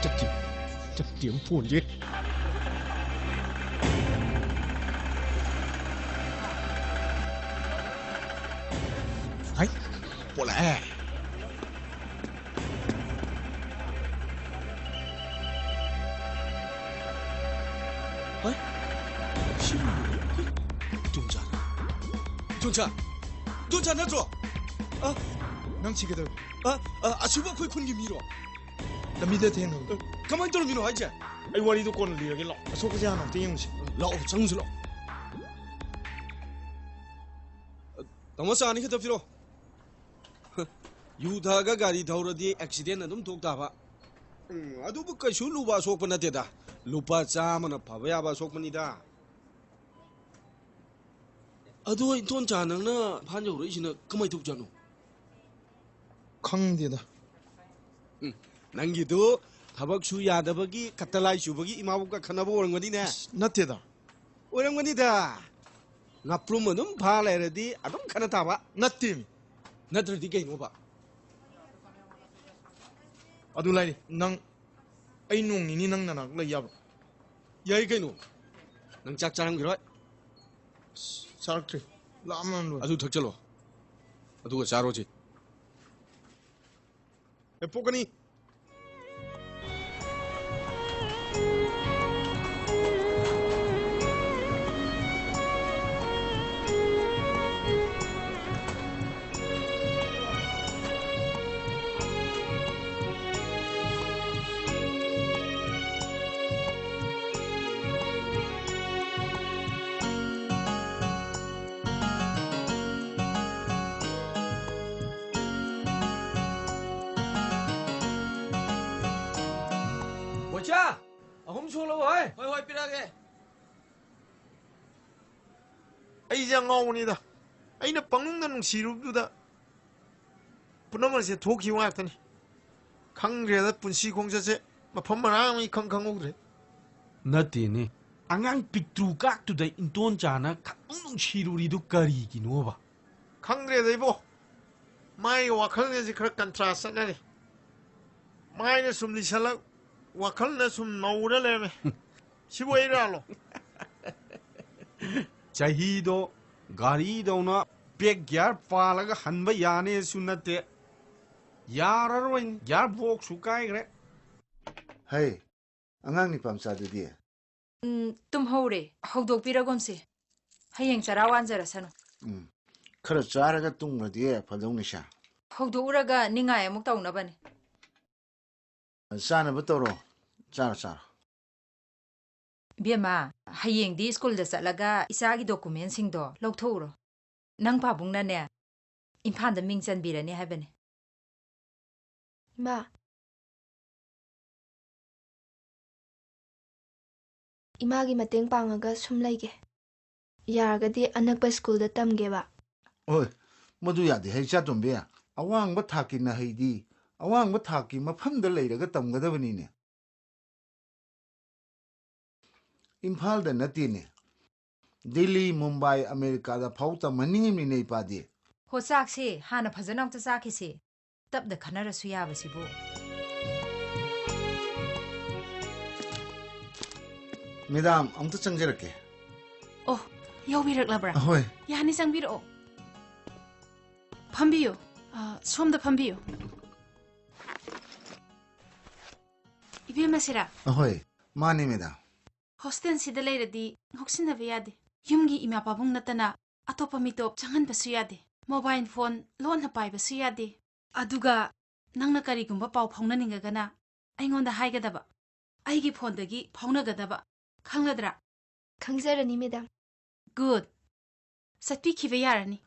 ꯆꯠꯇꯦ, ꯆꯠꯇꯦ ꯑꯃ ꯐꯣꯟꯁꯦ꯫ ꯍꯥꯏ, ꯄꯣꯂꯛꯑꯦ꯫ ꯍꯥꯏ, ꯁꯤ ꯏꯇꯣꯝꯆꯥ, ꯏꯇꯣꯝꯆꯥ, ꯏꯇꯣꯝꯆꯥ ꯅꯠꯇ꯭ꯔꯣ? ꯑ, ꯅꯪ ꯁꯤ ꯀꯩꯗꯧꯔꯦ? ꯑ, ꯑ, ꯑꯁꯤꯕꯨ ꯑꯩꯈꯣꯏ ꯈꯨꯟꯒꯤ ꯃꯤꯔꯣ? ꯂꯝꯕꯤꯗ ꯊꯦꯡꯅꯕꯗꯣ꯫ ꯑ, ꯀꯃꯥꯏꯅ ꯇꯧꯔꯝꯃꯤꯅꯣ ꯍꯥꯏꯁꯦ? ꯑꯩ ꯋꯥꯔꯤꯗꯣ ꯀꯣꯟꯅ ꯂꯤꯔꯒꯦ, ꯂꯥꯛꯑꯣ꯫ ꯑꯁꯣꯛꯄꯁꯦ ꯍꯥꯟꯅ ꯑꯝꯇ ꯌꯦꯡꯉꯨꯁꯤ꯫ ꯂꯥꯛꯑꯣ, ꯆꯪꯉꯨꯁꯤ ꯂꯥꯛꯑꯣ꯫ ꯇꯥꯃꯣ, ꯆꯥ ꯑꯅꯤ ꯈꯛꯇ ꯄꯤꯔꯛꯑꯣ꯫ ꯌꯨ ꯊꯛꯑꯒ ꯒꯥꯔꯤ ꯊꯧꯔꯗꯤ ꯑꯦꯛꯁꯤꯗꯦꯟ ꯑꯗꯨꯝ ꯊꯣꯛ ꯇꯥꯕ꯫ ꯎꯝ, ꯑꯗꯨꯕꯨ ꯀꯩꯁꯨ ꯂꯨꯕ ꯑꯁꯣꯛꯄ ꯅꯠꯇꯦꯗ꯫ ꯂꯨꯄꯥ ꯆꯥꯝꯃꯅ ꯐꯕ ꯌꯥꯕ ꯑꯁꯣꯛꯄꯅꯤꯗ꯫ ꯑꯗꯣ ꯏꯇꯣꯟꯆꯥ, ꯅꯪꯅ ꯏꯝꯐꯥꯜ ꯌꯧꯔꯛꯏꯁꯤꯅ ꯀꯃꯥꯏ ꯇꯧꯖꯥꯠꯅꯣ? ꯈꯪꯗꯦꯗ꯫ ꯎꯝ, ꯅꯪꯒꯤꯗꯨ ꯊꯕꯛ ꯁꯨ ꯌꯥꯗꯕꯒꯤ ꯀꯇꯂꯥꯏ ꯆꯨꯕꯒꯤ ꯏꯃꯥꯕꯣꯛꯀ ꯈꯠꯅꯕ ꯑꯣꯏꯔꯝꯒꯅꯤꯅꯦ꯫ ꯑꯁ, ꯅꯠꯇꯦꯗ꯫ ꯑꯣꯏꯔꯝꯒꯅꯤꯗ꯫ ꯉꯥꯄ꯭ꯔꯨꯝ ꯑꯗꯨꯝ ꯐꯥ ꯂꯩꯔꯗꯤ ꯑꯗꯨꯝ ꯈꯠꯅ ꯇꯥꯕ꯫ ꯅꯠꯇꯦꯃꯤ꯫ ꯅꯠꯇ꯭ꯔꯗꯤ ꯀꯩꯅꯣꯕ? ꯑꯗꯨ ꯂꯥꯏꯔꯤ, ꯅꯪ, ꯑꯩ ꯅꯣꯡ ꯅꯤꯅꯤ ꯅꯪ ꯅꯅꯥꯛ ꯂꯩ ꯌꯥꯕ꯭ꯔꯣ? ꯌꯥꯏ ꯀꯩꯅꯣ꯫ ꯅꯪ ꯆꯥꯛ ꯆꯥꯔꯝꯈꯤꯔꯣꯏ? ꯑꯁ, ꯆꯥꯔꯛꯇ꯭ꯔꯤ꯫ ꯂꯥꯝꯃꯅ ꯂꯣꯏꯔꯦ꯫ ꯑꯗꯨ ꯊꯛꯆꯜꯂꯣ꯫ ꯑꯗꯨꯒ ꯆꯥꯔꯣꯁꯤ꯫ ꯑꯦ, ꯄꯣꯛꯀꯅꯤ꯫ ꯕꯣꯏꯆꯥ, ꯑꯍꯨꯝ ꯁꯣꯛꯂꯛꯑꯣ ꯍꯣꯏ꯫ ꯍꯣꯏ, ꯍꯣꯏ, ꯄꯤꯔꯛꯑꯒꯦ꯫ ꯑꯩꯁꯦ ꯑꯉꯥꯎꯕꯅꯤꯗ꯫ ꯑꯩꯅ ꯄꯪꯅꯨꯡꯗ ꯅꯨꯡꯁꯤꯔꯨꯕꯗꯨꯗ ꯄꯨꯝꯅꯃꯛꯁꯦ ꯊꯣꯛꯈꯤꯕ ꯉꯥꯛꯇꯅꯤ꯫ ꯈꯪꯗ꯭ꯔꯦꯗ, ꯄꯨꯟꯁꯤ ꯈꯣꯡꯆꯠꯁꯦ ꯃꯐꯝ ꯃꯔꯥꯡ ꯑꯃ ꯏꯈꯪ ꯈꯪꯍꯧꯗ꯭ꯔꯦ꯫ ꯅꯠꯇꯦꯅꯦ, ꯑꯉꯥꯡ ꯄꯤꯛꯇ꯭ꯔꯨ ꯀꯥꯛꯇꯨꯗ ꯏꯟꯇꯣꯟꯆꯥꯅ ꯈꯪꯅꯨꯡ ꯅꯨꯡꯁꯤꯔꯨꯔꯤꯗꯨ ꯀꯔꯤꯒꯤꯅꯣꯕ? ꯈꯪꯗ꯭ꯔꯦꯗ ꯏꯕꯣ, ꯃꯥꯒꯤ ꯋꯥꯈꯜꯒꯁꯦ ꯈꯔ contrast ꯆꯠꯅꯔꯦ꯫ ꯃꯥꯏꯅ ꯁꯨꯝ ꯂꯤꯁꯜꯂꯛ, ꯋꯥꯈꯜꯅ ꯁꯨꯝ ꯅꯧꯔ ꯂꯩꯔꯝꯃꯦ꯫ ꯁꯤꯕꯨ ꯑꯩ ꯔꯥꯜꯂꯣ? ꯆꯍꯤꯗꯣ ꯒꯥꯔꯤꯗꯧꯅ ꯄꯦꯛ ꯒꯤꯌꯥꯔ ꯄꯥꯜꯂꯒ ꯍꯟꯕ ꯌꯥꯅꯦꯁꯨ ꯅꯠꯇꯦ꯫ ꯌꯥꯔꯔꯣꯏ, ꯒꯤꯌꯥꯔ ꯕꯣꯛꯁꯁꯨ ꯀꯥꯏꯈ꯭ꯔꯦ꯫ ꯍꯩ, ꯑꯉꯥꯡ ꯅꯤꯄꯥ ꯃꯆꯥꯗꯨꯗꯤ? ꯎꯝ, ꯇꯨꯝꯍꯧꯔꯦ꯫ ꯍꯧꯗꯣꯛꯄꯤꯔꯒꯨꯝꯁꯦ꯫ ꯍꯌꯦꯡ ꯆꯔꯥ ꯋꯥꯟꯖꯔꯁꯅꯨ꯫ ꯎꯝ, ꯈꯔ ꯆꯥꯔꯒ ꯇꯨꯝꯈ꯭ꯔꯗꯤ ꯐꯗꯧꯅꯤꯁꯦ꯫ ꯍꯧꯗꯣꯛꯎꯔꯒ ꯅꯤꯡꯉꯥꯏ ꯑꯃꯨꯛ ꯇꯧꯅꯕꯅꯤ꯫ ꯆꯥꯅꯕ ꯇꯧꯔꯣ꯫ ꯆꯥꯔꯣ, ꯆꯥꯔꯣ꯫ ꯏꯕꯦꯝꯃ, ꯍꯌꯦꯡꯗꯤ ꯁ꯭ꯀꯨꯜꯗ ꯆꯠꯂꯒ ꯏꯆꯥꯒꯤ ꯗꯣꯀꯨꯃꯦꯟꯁꯤꯡꯗꯣ ꯂꯧꯊꯣꯛꯎꯔꯣ꯫ ꯅꯪ ꯄꯥꯕꯨꯡꯅꯅꯦ, ꯏꯝꯐꯥꯜꯗ ꯃꯤꯡ ꯆꯟꯕꯤꯔꯅꯤ ꯍꯥꯏꯕꯅꯤ꯫ ꯏꯃꯥ, ꯏꯃꯥꯒꯤ ꯃꯇꯦꯡ ꯄꯥꯡꯉꯒ ꯁꯨꯝ ꯂꯩꯒꯦ꯫ ꯌꯥꯔꯒꯗꯤ ꯑꯅꯛꯄ ꯁ꯭ꯀꯨꯜꯗ ꯇꯝꯒꯦꯕ꯫ ꯍꯣꯏ, ꯃꯗꯨ ꯌꯥꯗꯦ ꯍꯦ, ꯏꯆꯥꯇꯣꯝꯕꯤ꯫ ꯑꯋꯥꯡꯕ ꯊꯥꯛꯀꯤ ꯃꯍꯩꯗꯤ ꯑꯋꯥꯡꯕ ꯊꯥꯛꯀꯤ ꯃꯐꯝꯗ ꯂꯩꯔꯒ ꯇꯝꯒꯗꯕꯅꯤꯅꯦ꯫ ꯏꯝꯐꯥꯜꯗ ꯅꯠꯇꯦꯅꯦ, ꯗꯤꯜꯂꯤ, ꯃꯨꯝꯕꯥꯏ, ꯑꯃꯦꯔꯤꯀꯥꯗ ꯐꯥꯎ ꯇꯝꯍꯟꯅꯤꯡꯉꯤꯕꯅꯤꯅꯦ ꯏꯄꯥꯗꯤ꯫ ꯍꯣ, ꯆꯥꯛꯁꯦ ꯍꯥꯟꯅ ꯐꯖꯅ ꯑꯝꯇ ꯆꯥꯈꯤꯁꯦ꯫ ꯇꯞꯅ ꯈꯟꯅꯔꯁꯨ ꯌꯥꯕꯁꯤꯕꯨ꯫ ꯃꯦꯗꯥꯝ, ꯑꯃꯨꯛꯇ ꯆꯪꯖꯔꯛꯀꯦ꯫ ꯑꯣ, ꯌꯧꯕꯤꯔꯛꯂꯕ꯭ꯔꯥ? ꯑꯍꯣꯏ꯫ ꯌꯥꯅꯤ, ꯆꯪꯕꯤꯔꯛꯑꯣ꯫ ꯐꯝꯕꯤꯌꯨ꯫ ꯑ, ꯁꯣꯝꯗ ꯐꯝꯕꯤꯌꯨ꯫ ꯏꯕꯦꯝꯃ ꯁꯤꯔꯥ? ꯑꯍꯣꯏ, ꯃꯥꯅꯦ ꯃꯦꯗꯥꯝ꯫ ꯍꯣꯁꯇꯦꯜꯁꯤꯗ ꯂꯩꯔꯗꯤ ꯉꯥꯎꯁꯤꯟꯅꯕ ꯌꯥꯗꯦ꯫ ꯌꯨꯝꯒꯤ ꯏꯃꯥ ꯄꯥꯕꯨꯡ ꯅꯠꯇꯅ ꯑꯇꯣꯞꯄ ꯃꯤꯇꯣꯞ ꯆꯪꯍꯟꯕꯁꯨ ꯌꯥꯗꯦ꯫ ꯃꯣꯕꯥꯏꯜ ꯐꯣꯟ ꯂꯣꯟꯅ ꯄꯥꯏꯕꯁꯨ ꯌꯥꯗꯦ꯫ ꯑꯗꯨꯒ ꯅꯪꯅ ꯀꯔꯤꯒꯨꯝꯕ ꯄꯥꯎ ꯐꯥꯎꯅꯅꯤꯡꯉꯒꯅ ꯑꯩꯉꯣꯟꯗ ꯍꯥꯏꯒꯗꯕ, ꯑꯩꯒꯤ ꯐꯣꯟꯗꯒꯤ ꯐꯥꯎꯅꯒꯗꯕ, ꯈꯪꯂꯗ꯭ꯔꯥ? ꯈꯪꯖꯔꯅꯤ, ꯃꯦꯗꯥꯝ꯫ ꯒꯨꯗ꯫ ꯆꯠꯄꯤꯈꯤꯕ ꯌꯥꯔꯅꯤ꯫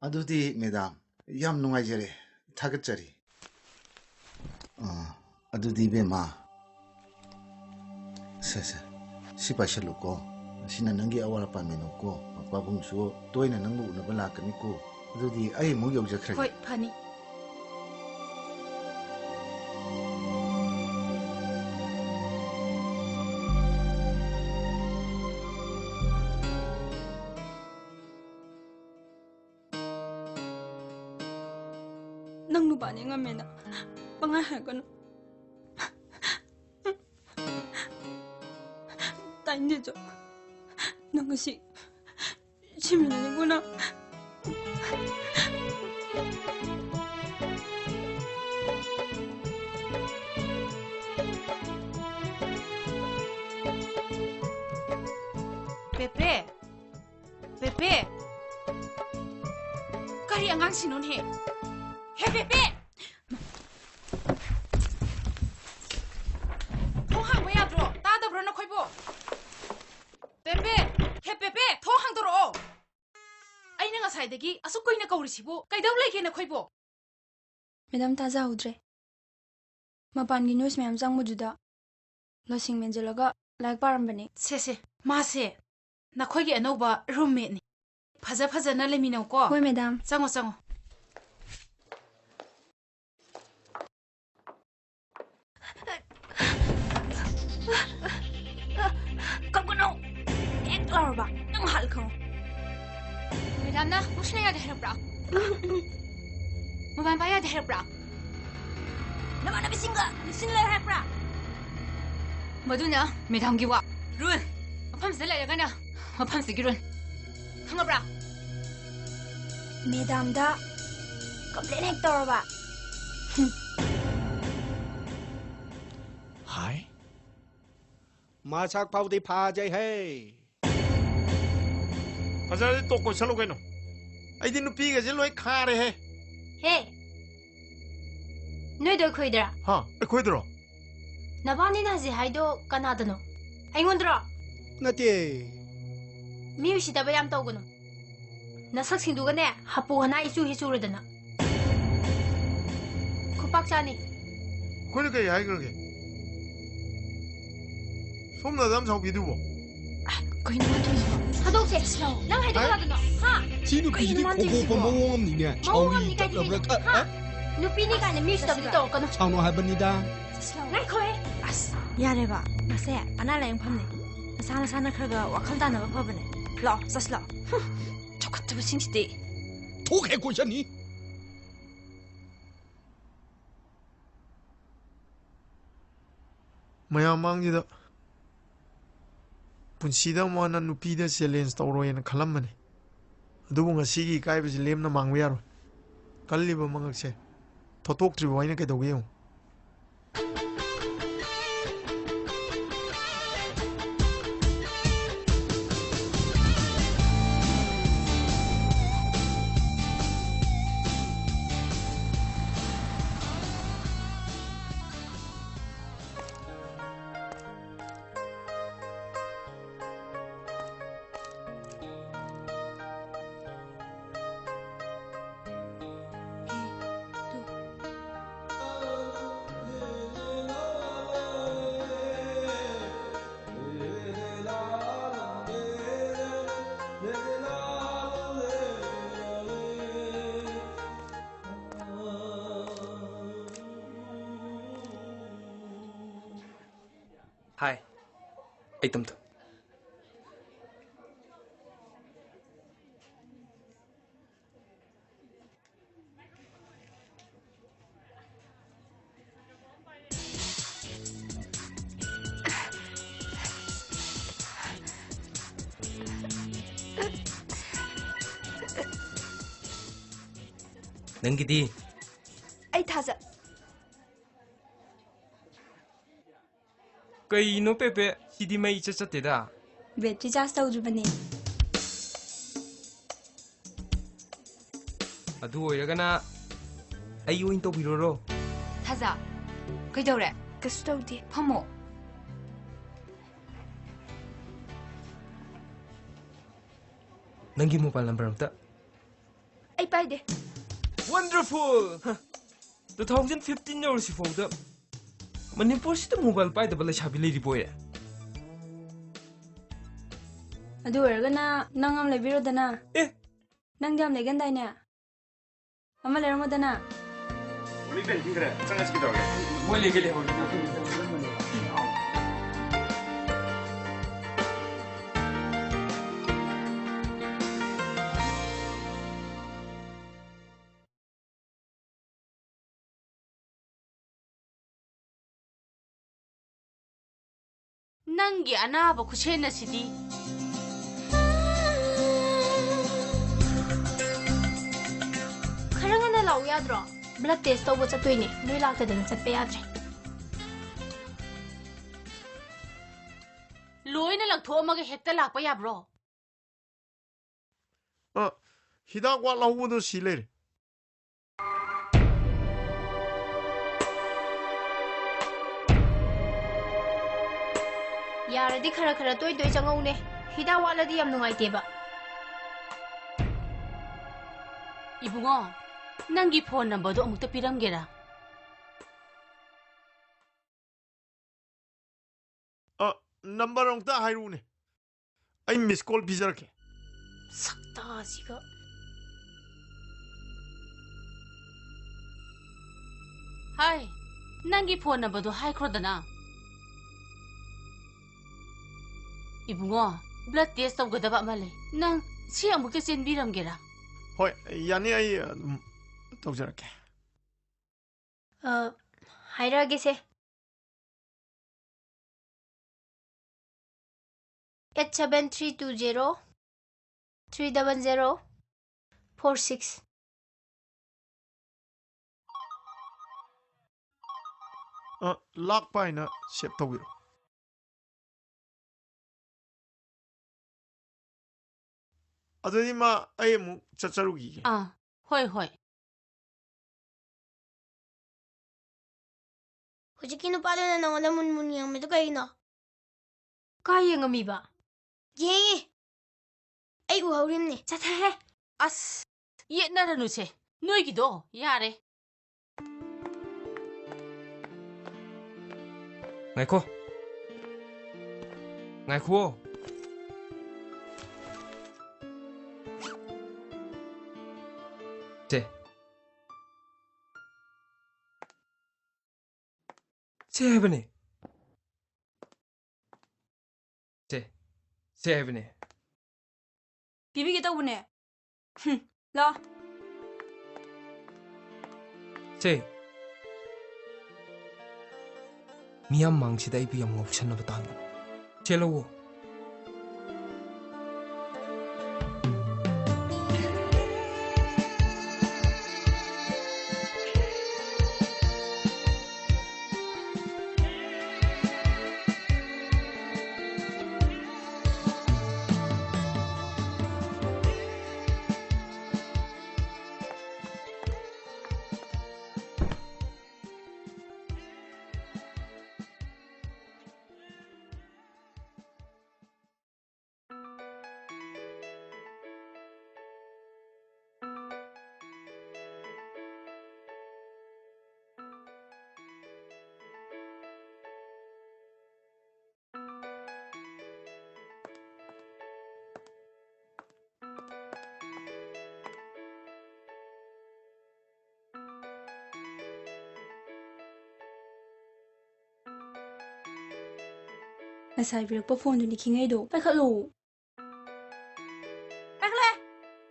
ꯑꯗꯨꯗꯤ ꯃꯦꯗꯥꯝ, ꯌꯥꯝ ꯅꯨꯡꯉꯥꯏꯖꯔꯦ, ꯊꯥꯒꯠꯆꯔꯤ꯫ ꯑꯥ, ꯑꯗꯨꯗꯤ ꯏꯕꯦꯝꯃ, ꯁꯦ, ꯁꯦ, ꯁꯤ ꯄꯥꯏꯁꯜꯂꯨꯀꯣ꯫ ꯁꯤꯅ ꯅꯪꯒꯤ ꯑꯋꯥꯠ ꯑꯄꯥ ꯃꯦꯅꯨꯀꯣ꯫ ꯄꯥꯕꯨꯡꯁꯨ ꯇꯣꯏꯅ ꯅꯪꯕꯨ ꯎꯅꯕ ꯂꯥꯛꯀꯅꯤꯀꯣ꯫ ꯑꯗꯨꯗꯤ ꯑꯩ ꯑꯃꯨꯛ ꯌꯧꯖꯈ꯭ꯔꯒꯦ꯫ ꯍꯣꯏ, ꯐꯅꯤ꯫ ꯅꯪ ꯅꯨꯄꯥꯅꯦ ꯉꯝꯃꯦꯅ ꯄꯪꯍꯥꯏ ꯍꯥꯏꯔꯛꯀꯅꯨ꯫ ꯅꯤꯖꯣ, ꯅꯪ ꯉꯁꯤ ꯁꯤꯃꯤꯟꯅꯅꯤꯀꯣ ꯅꯪ꯫ ꯄꯦꯄꯦ! ꯄꯦꯄꯦ! ꯀꯔꯤ ꯑꯉꯥꯡꯁꯤꯡꯅꯣꯅꯦꯍꯦ? ꯍꯦ ꯄꯦꯄꯦ! ꯊꯣꯡ ꯍꯥꯡꯕ ꯌꯥꯗ꯭ꯔꯣ? ꯇꯥꯗꯕ꯭ꯔꯣ ꯅꯈꯣꯏꯕꯣ? ꯄꯦꯄꯦ! ꯍꯦ ꯄꯦꯄꯦ! ꯊꯣꯡ ꯍꯥꯡꯗꯣꯔꯛꯑꯣ! ꯑꯩꯅ ꯉꯁꯥꯏꯗꯒꯤ ꯑꯁꯨꯛ ꯀꯨꯏꯅ ꯀꯧꯔꯤꯁꯤꯕꯨ ꯀꯩꯗꯧ ꯂꯩꯒꯦ ꯅꯈꯣꯏꯕꯣ? ꯃꯦꯗꯥꯝ, ꯇꯥꯖꯍꯧꯗ꯭ꯔꯦ꯫ ꯃꯄꯥꯟꯒꯤ ꯅꯣꯏꯁ ꯃꯌꯥꯝ ꯆꯪꯕꯗꯨꯗ ꯂꯁꯤꯡ ꯃꯦꯟꯖꯤꯜꯂꯒ ꯂꯥꯏꯔꯤꯛ ꯄꯥꯔꯝꯕꯅꯤ꯫ ꯁꯦ, ꯁꯦ, ꯃꯥꯁꯦ ꯅꯈꯣꯏꯒꯤ ꯑꯅꯧꯕ ꯔꯨꯝꯃꯦꯠꯅꯤ꯫ ꯐꯖ ꯐꯖꯅ ꯂꯩꯃꯤꯟꯅꯧꯀꯣ꯫ ꯍꯣꯏ, ꯃꯦꯗꯥꯝ꯫ ꯆꯪꯉꯣ, ꯆꯪꯉꯣ꯫ ꯀꯞꯀꯅꯨ! ꯍꯦꯛ ꯂꯥꯎꯔꯕ ꯅꯪ ꯍꯥꯠꯂ ꯈꯪꯉꯨ꯫ ꯃꯦꯗꯥꯝꯅ ꯉꯥꯎꯁꯤꯟꯅ ꯌꯥꯗꯦ ꯍꯥꯏꯔꯛꯄ꯭ꯔꯥ? ꯃꯄꯥꯟ ꯄꯥꯏ ꯌꯥꯗꯦ ꯍꯥꯏꯔꯛꯄ꯭ꯔꯥ? ꯅꯃꯥꯟꯅꯕꯤꯁꯤꯡꯒ ꯅꯨꯡꯁꯤꯅ ꯂꯩꯌꯨ ꯍꯥꯏꯔꯛꯄ꯭ꯔꯥ? ꯃꯗꯨꯅ ꯃꯦꯗꯥꯝꯒꯤ ꯋꯥ꯫ ꯔꯨꯜ꯫ ꯃꯐꯝꯁꯤꯗ ꯂꯩꯔꯒꯅ ꯃꯐꯝꯁꯤꯒꯤ ꯔꯨꯜ꯫ ꯈꯪꯉꯕ꯭ꯔꯥ? ꯃꯦꯗꯥꯝꯗ ꯀꯝꯄ꯭ꯂꯦꯟ ꯍꯦꯛ ꯇꯧꯔꯕ꯫ ꯍꯥꯏ꯫ ꯃꯁꯛ ꯐꯥꯎꯗꯤ ꯐꯖꯩꯍꯦ꯫ ꯐꯖꯔꯗꯤ ꯇꯣꯛ ꯀꯣꯏꯁꯜꯂꯨ ꯀꯩꯅꯣ꯫ ꯑꯩꯗꯤ ꯅꯨꯄꯤꯒꯁꯦ ꯂꯣꯏ ꯈꯥꯔꯦꯍꯦ꯫ ꯍꯦ! ꯅꯣꯏꯗꯣ ꯑꯩꯈꯣꯏꯗꯔꯥ? ꯍꯥ? ꯑꯩꯈꯣꯏꯗꯔꯣ? ꯅꯕꯥꯅꯤꯅ ꯍꯧꯖꯤꯛ ꯍꯥꯏꯗꯣ ꯀꯅꯥꯗꯅꯣ? ꯑꯩꯉꯣꯟꯗꯔꯣ? ꯅꯠꯇꯦ꯫ ꯃꯤ ꯎꯁꯤꯠꯇꯕ ꯌꯥꯝ ꯇꯧꯒꯅꯨ꯫ ꯅꯁꯛꯁꯤꯡꯗꯨꯒꯅꯦ ꯍꯥꯄꯨ ꯍꯅꯥ ꯏꯆꯨ ꯍꯦꯛ ꯆꯨꯔꯗꯅ꯫ ꯈꯨꯄꯥꯛ ꯆꯥꯅꯤ꯫ ꯑꯩꯈꯣꯏꯅ ꯀꯩ ꯍꯥꯏꯈ꯭ꯔꯒꯦ? ꯁꯣꯝꯅ ꯑꯗꯨꯝ ꯁꯥꯎꯕꯤꯗꯨꯕꯣ? ꯀꯩꯅꯣ ꯃꯥ ꯇꯧꯔꯤꯁꯤꯕꯣ? ꯊꯥꯗꯣꯛꯁꯦ꯫ ꯅꯪ ꯍꯥꯏꯗꯣ ꯍꯥ? ꯀꯅꯥꯗꯅꯣ? ꯍꯥ? ꯁꯤ ꯅꯨꯄꯤꯁꯤꯗꯤ ꯀꯩꯅꯣ ꯃꯥ ꯈꯣꯡꯄꯣꯛꯄ ꯇꯧꯔꯤꯁꯤꯕꯣ? ꯃꯑꯣꯡ ꯑꯃꯅꯤꯅꯦ꯫ ꯃꯑꯣꯡ ꯁꯥꯎꯔꯤ ꯑꯃꯅꯤ ꯀꯥꯏꯗꯤ ꯆꯠꯂꯕ꯭ꯔꯥ? ꯀꯩꯅꯣ? ꯍꯥ? ꯍꯥ? ꯅꯨꯄꯤꯅꯤ ꯀꯥꯏꯅ ꯃꯤ ꯎꯁꯤꯠꯇꯕꯗꯤ ꯇꯧꯔꯛꯀꯅꯨ꯫ ꯁꯥꯎꯅꯨ ꯍꯥꯏꯕꯅꯤꯗ꯫ ꯉꯥꯏꯈꯣꯍꯦ꯫ ꯑꯁ, ꯌꯥꯔꯦꯕ꯫ ꯃꯁꯦ ꯑꯅꯥ ꯂꯥꯏꯌꯦꯡꯐꯝꯅꯦ꯫ ꯅꯁꯥ ꯅꯁꯥꯅ ꯈꯔ ꯈꯔ ꯋꯥꯈꯜ ꯇꯥꯅꯕ ꯐꯕꯅꯦ꯫ ꯂꯥꯛꯑꯣ, ꯆꯠꯁꯤ ꯂꯥꯛꯑꯣ꯫ ꯍꯨꯝ, ꯆꯥꯎꯈꯠꯇꯕꯁꯤꯡꯁꯤꯗꯤ꯫ ꯊꯣꯛꯈ꯭ꯔꯦ ꯀꯣꯏꯁꯟꯅꯤ꯫ ꯃꯌꯥꯝ ꯃꯥꯡꯁꯤꯗ ꯄꯨꯟꯁꯤꯗ ꯑꯃꯨꯛ ꯍꯟꯅ ꯅꯨꯄꯤꯗ ꯆꯦꯂꯦꯟꯖ ꯇꯧꯔꯣꯏꯅ ꯈꯜꯂꯝꯕꯅꯤ꯫ ꯑꯗꯨꯕꯨ ꯉꯁꯤꯒꯤ ꯏꯀꯥꯏꯕꯁꯤ ꯂꯦꯝꯅ ꯃꯥꯡꯕ ꯌꯥꯔꯣꯏ꯫ ꯀꯜꯂꯤꯕ ꯃꯉꯛꯁꯦ ꯊꯣꯠꯇꯣꯛꯇ꯭ꯔꯤꯕ ꯑꯩꯅ ꯀꯩꯗꯧꯒꯦ ꯌꯦꯡꯉꯨ꯫ ꯍꯥꯏ, ꯑꯩ ꯇꯝꯊꯨ꯫ ꯅꯪꯒꯤꯗꯤ? ꯑꯩ ꯊꯥꯖ꯫ ꯀꯩꯅꯣ ꯄꯦꯄꯦ, ꯁꯤꯗꯤ ꯃꯩ ꯏꯆꯠ ꯆꯠꯇꯦꯗ꯫ ꯕꯦꯇ꯭ꯔꯤ ꯆꯥꯔꯖ ꯇꯧꯗ꯭ꯔꯤꯕꯅꯦ꯫ ꯑꯗꯨ ꯑꯣꯏꯔꯒꯅ ꯑꯩ ꯑꯣꯏꯅ ꯇꯧꯕꯤꯔꯣꯔꯣ? ꯊꯥꯖ, ꯀꯩꯗꯧꯔꯦ? ꯀꯩꯁꯨ ꯇꯧꯗꯦ꯫ ꯐꯝꯃꯣ꯫ ꯅꯪꯒꯤ ꯃꯣꯕꯥꯏꯜ ꯅꯝꯕꯔ ꯑꯝꯇ꯫ ꯑꯩ ꯄꯥꯏꯗꯦ꯫ Wonderful! ꯍ, two thousand fifteen ꯌꯧꯔꯁꯤꯐꯥꯎꯗ ꯃꯅꯤꯄꯨꯔꯁꯤꯗ ꯃꯣꯕꯥꯏꯜ ꯄꯥꯏꯗꯕ ꯂꯩꯁꯥꯕꯤ ꯂꯩꯔꯤꯕꯣꯏꯔꯦ꯫ ꯑꯗꯨ ꯑꯣꯏꯔꯒꯅ ꯅꯪ ꯑꯃ ꯂꯩꯕꯤꯔꯣꯗꯅ꯫ ꯑꯦ! ꯅꯪꯗꯤ ꯌꯥꯝ ꯂꯩꯒꯟꯗꯥꯏꯅꯦ? ꯑꯃ ꯂꯩꯔꯝꯃꯣꯗꯅ꯫ ꯃꯣꯏ ꯂꯣꯏ ꯄꯦꯟ ꯄꯤꯈ꯭ꯔꯦ꯫ ꯆꯪꯉꯁꯤ ꯀꯩꯗꯧꯔꯒꯦ? ꯃꯣꯏ ꯂꯩꯒꯦ ꯂꯩꯍꯧꯔꯗꯤ꯫ ꯅꯪꯒꯤ ꯑꯅꯥꯕ ꯈꯨꯠꯁꯦꯟ ꯑꯁꯤꯗꯤ꯫ ꯈꯔ ꯉꯟꯅ ꯂꯥꯛꯎ ꯌꯥꯗ꯭ꯔꯣ? Blood test ꯇꯧꯕ ꯆꯠꯇꯣꯏꯅꯦ꯫ ꯅꯣꯏ ꯂꯥꯛꯇꯗꯅ ꯆꯠꯄ ꯌꯥꯗ꯭ꯔꯦ꯫ ꯂꯣꯏꯅ ꯂꯪꯊꯣꯛꯑꯝꯃꯒ ꯍꯦꯛꯇ ꯂꯥꯛꯄ ꯌꯥꯕ꯭ꯔꯣ? ꯑ, ꯍꯤꯗꯥꯛ ꯋꯥꯠꯍꯧꯕꯗꯣ ꯁꯤ ꯂꯩꯔꯦ꯫ ꯌꯥꯔꯗꯤ ꯈꯔ ꯈꯔ ꯇꯣꯏ ꯇꯣꯏ ꯆꯪꯉꯧꯅꯦ꯫ ꯍꯤꯗꯥꯛ ꯋꯥꯠꯂꯗꯤ ꯌꯥꯝ ꯅꯨꯡꯉꯥꯏꯇꯦꯕ꯫ ꯏꯕꯨꯡꯉꯣ, ꯅꯪꯒꯤ phone numberꯗꯣ ꯑꯃꯨꯛꯇ ꯄꯤꯔꯝꯒꯦꯔꯥ? ꯑ, number ꯑꯃꯨꯛꯇ ꯍꯥꯏꯔꯨꯅꯦ꯫ ꯑꯩ miss call ꯄꯤꯖꯔꯛꯀꯦ꯫ ꯁꯛꯇꯥꯁꯤꯒ꯫ ꯍꯥꯏ, ꯅꯪꯒꯤ phone numberꯗꯣ ꯍꯥꯏꯈ꯭ꯔꯣꯗꯅ꯫ ꯏꯕꯨꯡꯉꯣ, blood test ꯇꯧꯒꯗꯕ ꯑꯃ ꯂꯩ꯫ ꯅꯪ ꯁꯤ ꯑꯃꯨꯛꯇ ꯆꯦꯟꯕꯤꯔꯝꯒꯦꯔꯥ? ꯍꯣꯏ, ꯌꯥꯅꯤ, ꯑꯩ ꯑꯗꯨꯝ ꯇꯧꯖꯔꯛꯀꯦ꯫ ꯑ, ꯍꯥꯏꯔꯛꯑꯒꯦꯁꯦ꯫ Eight seven three two zero three double zero four six꯫ ꯑ, ꯂꯥꯛꯄ ꯍꯥꯏꯅ save ꯇꯧꯕꯤꯔꯣ꯫ ꯑꯗꯨꯗꯤ ꯃꯥ, ꯑꯩ ꯑꯃꯨꯛ ꯆꯠꯆꯔꯨꯈꯤꯒꯦ꯫ ꯑꯥ, ꯍꯣꯏ, ꯍꯣꯏ꯫ ꯍꯧꯖꯤꯛꯀꯤ ꯅꯨꯄꯥꯗꯨꯅ ꯅꯉꯣꯟꯗ ꯃꯨꯟ ꯃꯨꯟ ꯌꯦꯡꯉꯝꯃꯤꯗꯨ ꯀꯩꯒꯤꯅꯣ? ꯀꯥꯏ ꯌꯦꯡꯉꯝꯃꯤꯕ? ꯌꯦꯡꯉꯤ꯫ ꯑꯩ ꯎꯍꯧꯔꯤꯝꯅꯤ꯫ ꯆꯠꯊꯍꯦ꯫ ꯑꯁ, ꯌꯦꯠꯅꯔꯅꯨꯁꯦ꯫ ꯅꯣꯏꯒꯤꯗꯣ ꯌꯥꯔꯦ꯫ ꯉꯥꯏꯈꯣ꯫ ꯉꯥꯏꯈꯨꯋꯣ꯫ ꯁꯦ꯫ ꯁꯦ ꯍꯥꯏꯕꯅꯦ꯫ ꯁꯦ꯫ ꯁꯦ ꯍꯥꯏꯕꯅꯦ꯫ ꯄꯤꯕꯤꯒꯦ ꯇꯧꯕꯅꯦ꯫ ꯍꯨꯝ, ꯂꯥꯎ꯫ ꯁꯦ꯫ ꯃꯤꯌꯥꯝ ꯃꯥꯡꯁꯤꯗ ꯑꯩꯕꯨ ꯌꯥꯝ ꯉꯥꯎꯁꯟꯅꯕ ꯇꯥꯍꯟꯒꯅꯨ꯫ ꯆꯦꯜꯂꯛꯑꯣ꯫ ꯉꯁꯥꯏ ꯄꯤꯔꯛꯄ ꯐꯣꯟꯗꯨꯅꯤ ꯈꯤꯉꯩꯗꯣ꯫ ꯄꯥꯏꯈꯠꯂꯨ꯫ ꯄꯥꯏꯈꯠꯂꯦ꯫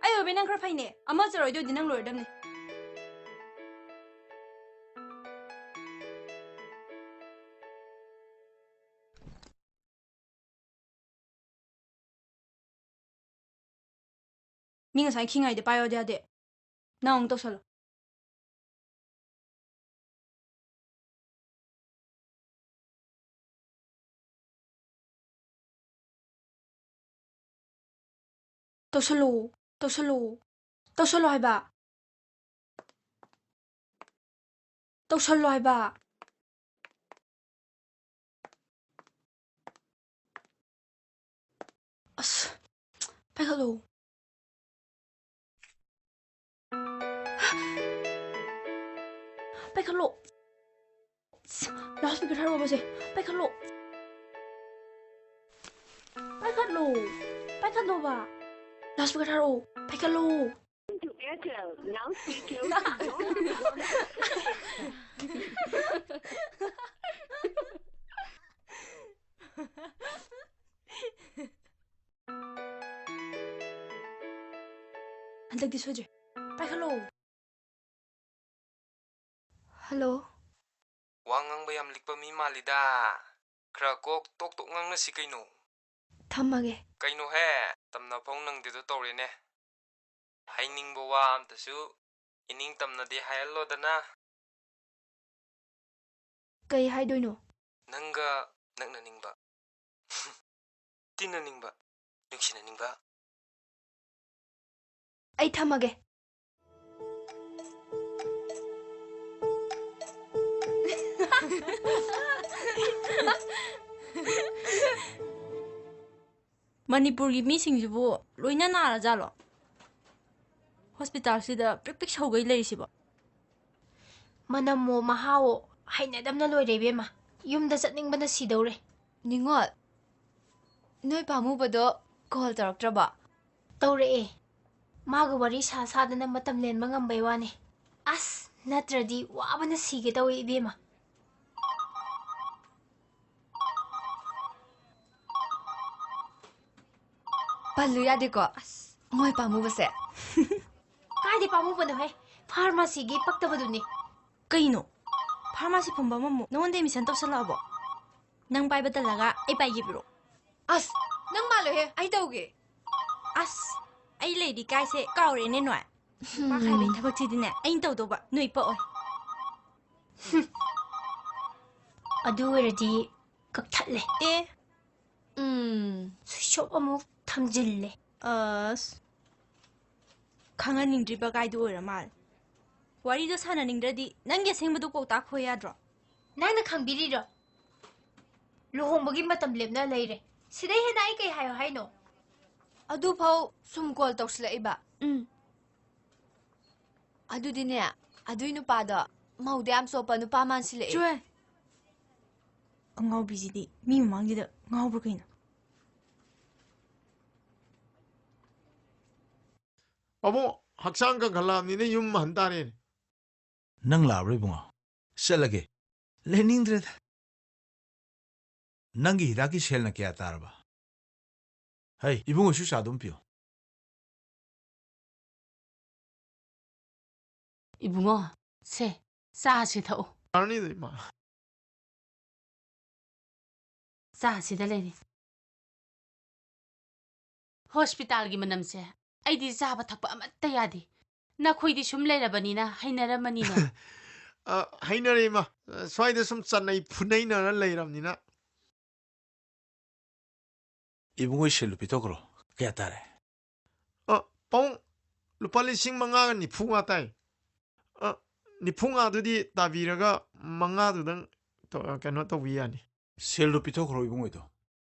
ꯑꯩ ꯑꯣꯏꯕꯩ ꯅꯪ ꯈꯔ ꯐꯩꯅꯦ꯫ ꯑꯃ ꯆꯠꯂꯣꯏꯗꯣꯏꯗꯤ ꯅꯪ ꯂꯣꯏꯔꯗꯝꯅꯦ꯫ ꯃꯤ ꯉꯁꯥꯏ ꯈꯤꯉꯩꯗ ꯄꯥꯏꯌꯣꯗꯤ ꯌꯥꯗꯦ꯫ ꯅꯪ ꯑꯃꯨꯛ ꯇꯧꯁꯜꯂꯣ꯫ ꯇꯧꯁꯜꯂꯣ, ꯇꯧꯁꯜꯂꯣ, ꯇꯧꯁꯜꯂꯣ ꯍꯥꯏꯕ꯫ ꯇꯧꯁꯜꯂꯣ ꯍꯥꯏꯕ꯫ ꯑꯁ, ꯄꯥꯏꯈꯠꯂꯣ꯫ ꯄꯥꯏꯈꯠꯂꯣ꯫ ꯑꯁ, loudspeaker ꯊꯥꯔꯛꯑꯣꯕꯁꯦ꯫ ꯄꯥꯏꯈꯠꯂꯣ꯫ ꯄꯥꯏꯈꯠꯂꯣ꯫ ꯄꯥꯏꯈꯠꯂꯣꯕ꯫ Loudspeaker ꯊꯥꯔꯛꯑꯣ꯫ ꯄꯥꯏꯈꯠꯂꯣ꯫ To Airtel, loudspeaker. ꯍꯟꯗꯛꯇꯤ ꯁꯣꯏꯗ꯭ꯔꯦ꯫ ꯄꯥꯏꯈꯠꯂꯣ꯫ Hello꯫ ꯋꯥ ꯉꯥꯡꯕ ꯌꯥꯝ ꯂꯤꯛꯄ ꯃꯤ ꯃꯥꯜꯂꯤꯗ꯫ ꯈꯔ ꯀꯣꯛ ꯇꯣꯛ ꯇꯣꯛ ꯉꯥꯡꯅꯁꯤ ꯀꯩꯅꯣ꯫ ꯊꯝꯃꯒꯦ꯫ ꯀꯩꯅꯣꯍꯦ, ꯇꯝꯅꯐꯧ ꯅꯪꯗꯦꯗꯣ ꯇꯧꯔꯦꯅꯦ꯫ ꯍꯥꯏꯅꯤꯡꯕ ꯋꯥ ꯑꯝꯇꯁꯨ ꯏꯅꯤꯡ ꯇꯝꯅꯗꯦ ꯍꯥꯏꯍꯜꯂꯣꯗꯅ꯫ ꯀꯩ ꯍꯥꯏꯗꯣꯏꯅꯣ? ꯅꯪꯒ ꯅꯛꯅꯅꯤꯡꯕ, ꯇꯤꯟꯅꯅꯤꯡꯕ, ꯅꯨꯡꯁꯤꯅꯅꯤꯡꯕ꯫ ꯑꯩ ꯊꯝꯃꯒꯦ꯫ ꯃꯅꯤꯄꯨꯔꯒꯤ ꯃꯤꯁꯤꯡꯁꯤꯕꯨ ꯂꯣꯏꯅ ꯅꯥꯔꯖꯥꯠꯂꯣ? ꯍꯣꯁꯄꯤꯇꯥꯜꯁꯤꯗ ꯄ꯭ꯔꯤꯛ ꯄ꯭ꯔꯤꯛ ꯁꯧꯒꯩ ꯂꯩꯔꯤꯁꯤꯕꯣ? ꯃꯅꯝꯋꯣ ꯃꯍꯥꯋꯣ ꯍꯩꯅꯗꯕꯅ ꯂꯣꯏꯔꯦ ꯏꯕꯦꯝꯃ꯫ ꯌꯨꯝꯗ ꯆꯠꯅꯤꯡꯕꯅ ꯁꯤꯗꯧꯔꯦ꯫ ꯅꯤꯉꯣꯜ, ꯅꯣꯏ ꯄꯥꯝꯃꯨꯕꯗꯣ ꯀꯣꯜ ꯇꯧꯔꯛꯇ꯭ꯔꯕꯣ? ꯇꯧꯔꯛꯑꯦ꯫ ꯃꯥꯒ ꯋꯥꯔꯤ ꯁꯥ ꯁꯥꯗꯅ ꯃꯇꯝ ꯂꯦꯟꯕ ꯉꯝꯕꯩ ꯋꯥꯅꯤ꯫ ꯑꯁ, ꯅꯠꯇ꯭ꯔꯗꯤ ꯋꯥꯕꯅ ꯁꯤꯒꯦ ꯇꯧꯋꯦ ꯏꯕꯦꯝꯃ꯫ ꯄꯜꯂꯨ ꯌꯥꯗꯦꯀꯣ, ꯑꯁ, ꯃꯣꯏ ꯄꯥꯝꯃꯨꯕꯁꯦ꯫ ꯀꯥꯏꯗꯩ ꯄꯥꯝꯃꯨꯕꯅꯣꯍꯦ? ꯐꯥꯔꯃꯥꯁꯤꯒꯤ ꯄꯛꯇꯕꯗꯨꯅꯤ꯫ ꯀꯩꯅꯣ? ꯐꯥꯔꯃꯥꯁꯤ ꯐꯝꯕ ꯑꯃꯃꯨꯛ ꯅꯉꯣꯟꯗ ꯑꯦꯗꯃꯤꯁꯟ ꯇꯧꯁꯜꯂꯛꯑꯕꯣ? ꯅꯪ ꯄꯥꯏꯕ ꯇꯜꯂꯒ ꯑꯩ ꯄꯥꯏꯒꯦ ꯄꯤꯔꯛꯑꯣ꯫ ꯑꯁ, ꯅꯪ ꯃꯥꯜꯂꯣꯏꯍꯦ, ꯑꯩ ꯇꯧꯒꯦ꯫ ꯑꯁ, ꯑꯩ ꯂꯩꯔꯤ ꯀꯥꯏꯁꯦ ꯀꯥꯎꯔꯦꯅꯦ ꯅꯣꯏ? ꯅꯨꯄꯥ ꯈꯥꯏꯕꯩ ꯊꯕꯛꯁꯤꯗꯤꯅꯦ ꯑꯩꯅ ꯇꯧꯗꯧꯕ, ꯅꯣꯏ ꯄꯛꯑꯣꯏ꯫ ꯑꯗꯨ ꯑꯣꯏꯔꯗꯤ ꯀꯛꯊꯠꯂꯦ꯫ ꯑꯦ, ꯎꯝ, ꯁ꯭ꯋꯤꯆ ꯑꯣꯐ ꯑꯃꯨꯛ ꯊꯝꯖꯤꯜꯂꯦ꯫ ꯑꯁ, ꯈꯪꯍꯟꯅꯤꯡꯗ꯭ꯔꯤꯕ ꯀꯥꯏꯗꯨ ꯑꯣꯏꯔ ꯃꯥꯜꯂꯦ꯫ ꯋꯥꯔꯤꯗꯣ ꯁꯥꯟꯅꯅꯤꯡꯗ꯭ꯔꯗꯤ ꯅꯪꯒꯤ ꯑꯁꯦꯡꯕꯗꯨ ꯀꯣꯛ ꯇꯥꯛꯈꯣ ꯌꯥꯗ꯭ꯔꯣ? ꯅꯪꯅ ꯈꯪꯕꯤꯔꯤꯔꯣ? ꯂꯨꯍꯣꯡꯕꯒꯤ ꯃꯇꯝ ꯂꯦꯞꯅ ꯂꯩꯔꯦ꯫ ꯁꯤꯗꯩ ꯍꯦꯟꯅ ꯑꯩ ꯀꯩ ꯍꯥꯏꯌꯣ ꯍꯥꯏꯅꯣ? ꯑꯗꯨꯐꯥꯎ ꯁꯨꯝ ꯀꯣꯜ ꯇꯧꯁꯤꯜꯂꯛꯏꯕ꯫ ꯎꯝ꯫ ꯑꯗꯨꯗꯤꯅꯦ, ꯑꯗꯨꯏ ꯅꯨꯄꯥꯗꯣ ꯃꯧꯗ ꯌꯥꯝ ꯆꯣꯞꯄ ꯅꯨꯄꯥ ꯃꯥꯟꯁꯤꯜꯂꯛꯑꯦ꯫ ꯆꯨꯍꯦ! ꯑꯉꯥꯎꯕꯤꯁꯤꯗꯤ ꯃꯤ ꯃꯃꯥꯡꯁꯤꯗ ꯉꯥꯎꯕ꯭ꯔꯥ ꯀꯩꯅꯣ? ꯄꯥꯕꯨꯡ, ꯍꯛꯆꯥꯡ ꯀꯟꯈꯠꯂꯛꯑꯕꯅꯤꯅ ꯌꯨꯝ ꯍꯟ ꯇꯥꯔꯦꯅꯦ꯫ ꯅꯪ ꯂꯥꯛꯑꯕ꯭ꯔꯣ ꯏꯕꯨꯡꯉꯣ? ꯆꯠꯂꯒꯦ꯫ ꯂꯩꯅꯤꯡꯗ꯭ꯔꯦꯗ꯫ ꯅꯪꯒꯤ ꯍꯤꯗꯥꯛꯀꯤ ꯁꯦꯜꯅ ꯀꯌꯥ ꯇꯥꯔꯕ? ꯍꯩ, ꯏꯕꯨꯡꯉꯣꯁꯨ ꯆꯥ ꯑꯗꯨꯝ ꯄꯤꯌꯨ꯫ ꯏꯕꯨꯡꯉꯣ, ꯁꯦ, ꯆꯥꯁꯦ ꯊꯛꯎ꯫ ꯌꯥꯔꯅꯤꯗ, ꯏꯃꯥ꯫ ꯆꯥ ꯁꯤꯗ ꯂꯩꯔꯦ꯫ ꯍꯣꯁꯄꯤꯇꯥꯜꯒꯤ ꯃꯅꯝꯁꯦ ꯑꯩꯗꯤ ꯆꯥꯕ ꯊꯛꯄ ꯑꯃꯠꯇ ꯌꯥꯗꯦ꯫ ꯅꯈꯣꯏꯗꯤ ꯁꯨꯝ ꯂꯩꯔꯕꯅꯤꯅ ꯍꯩꯅꯔꯝꯃꯅꯤꯅꯦ꯫ ꯑ, ꯍꯩꯅꯔꯦ, ꯏꯃꯥ꯫ ꯑ, ꯁ꯭ꯋꯥꯏꯗ ꯁꯨꯝ ꯆꯠꯅꯩ ꯐꯨꯅꯩꯅꯔ ꯂꯩꯔꯕꯅꯤꯅ꯫ ꯏꯕꯨꯡꯉꯣ, ꯁꯦꯜꯗꯨ ꯄꯤꯊꯣꯛꯈ꯭ꯔꯣ꯫ ꯀꯌꯥ ꯇꯥꯔꯦ? ꯑ, ꯄꯥꯕꯨꯡ, ꯂꯨꯄꯥ ꯂꯤꯁꯤꯡ ꯃꯉꯥꯒ ꯅꯤꯐꯨ ꯃꯉꯥ ꯇꯥꯏ꯫ ꯑ, ꯅꯤꯐꯨ ꯃꯉꯥꯗꯨꯗꯤ ꯇꯥꯕꯤꯔꯒ ꯃꯉꯥꯗꯨꯗꯪ ꯇꯧ-, ꯀꯩꯅꯣ ꯇꯧꯕꯤ ꯌꯥꯅꯤ꯫ ꯁꯦꯜꯗꯨ ꯄꯤꯊꯣꯛꯈ꯭ꯔꯣ ꯏꯕꯨꯡꯉꯣꯗꯣ꯫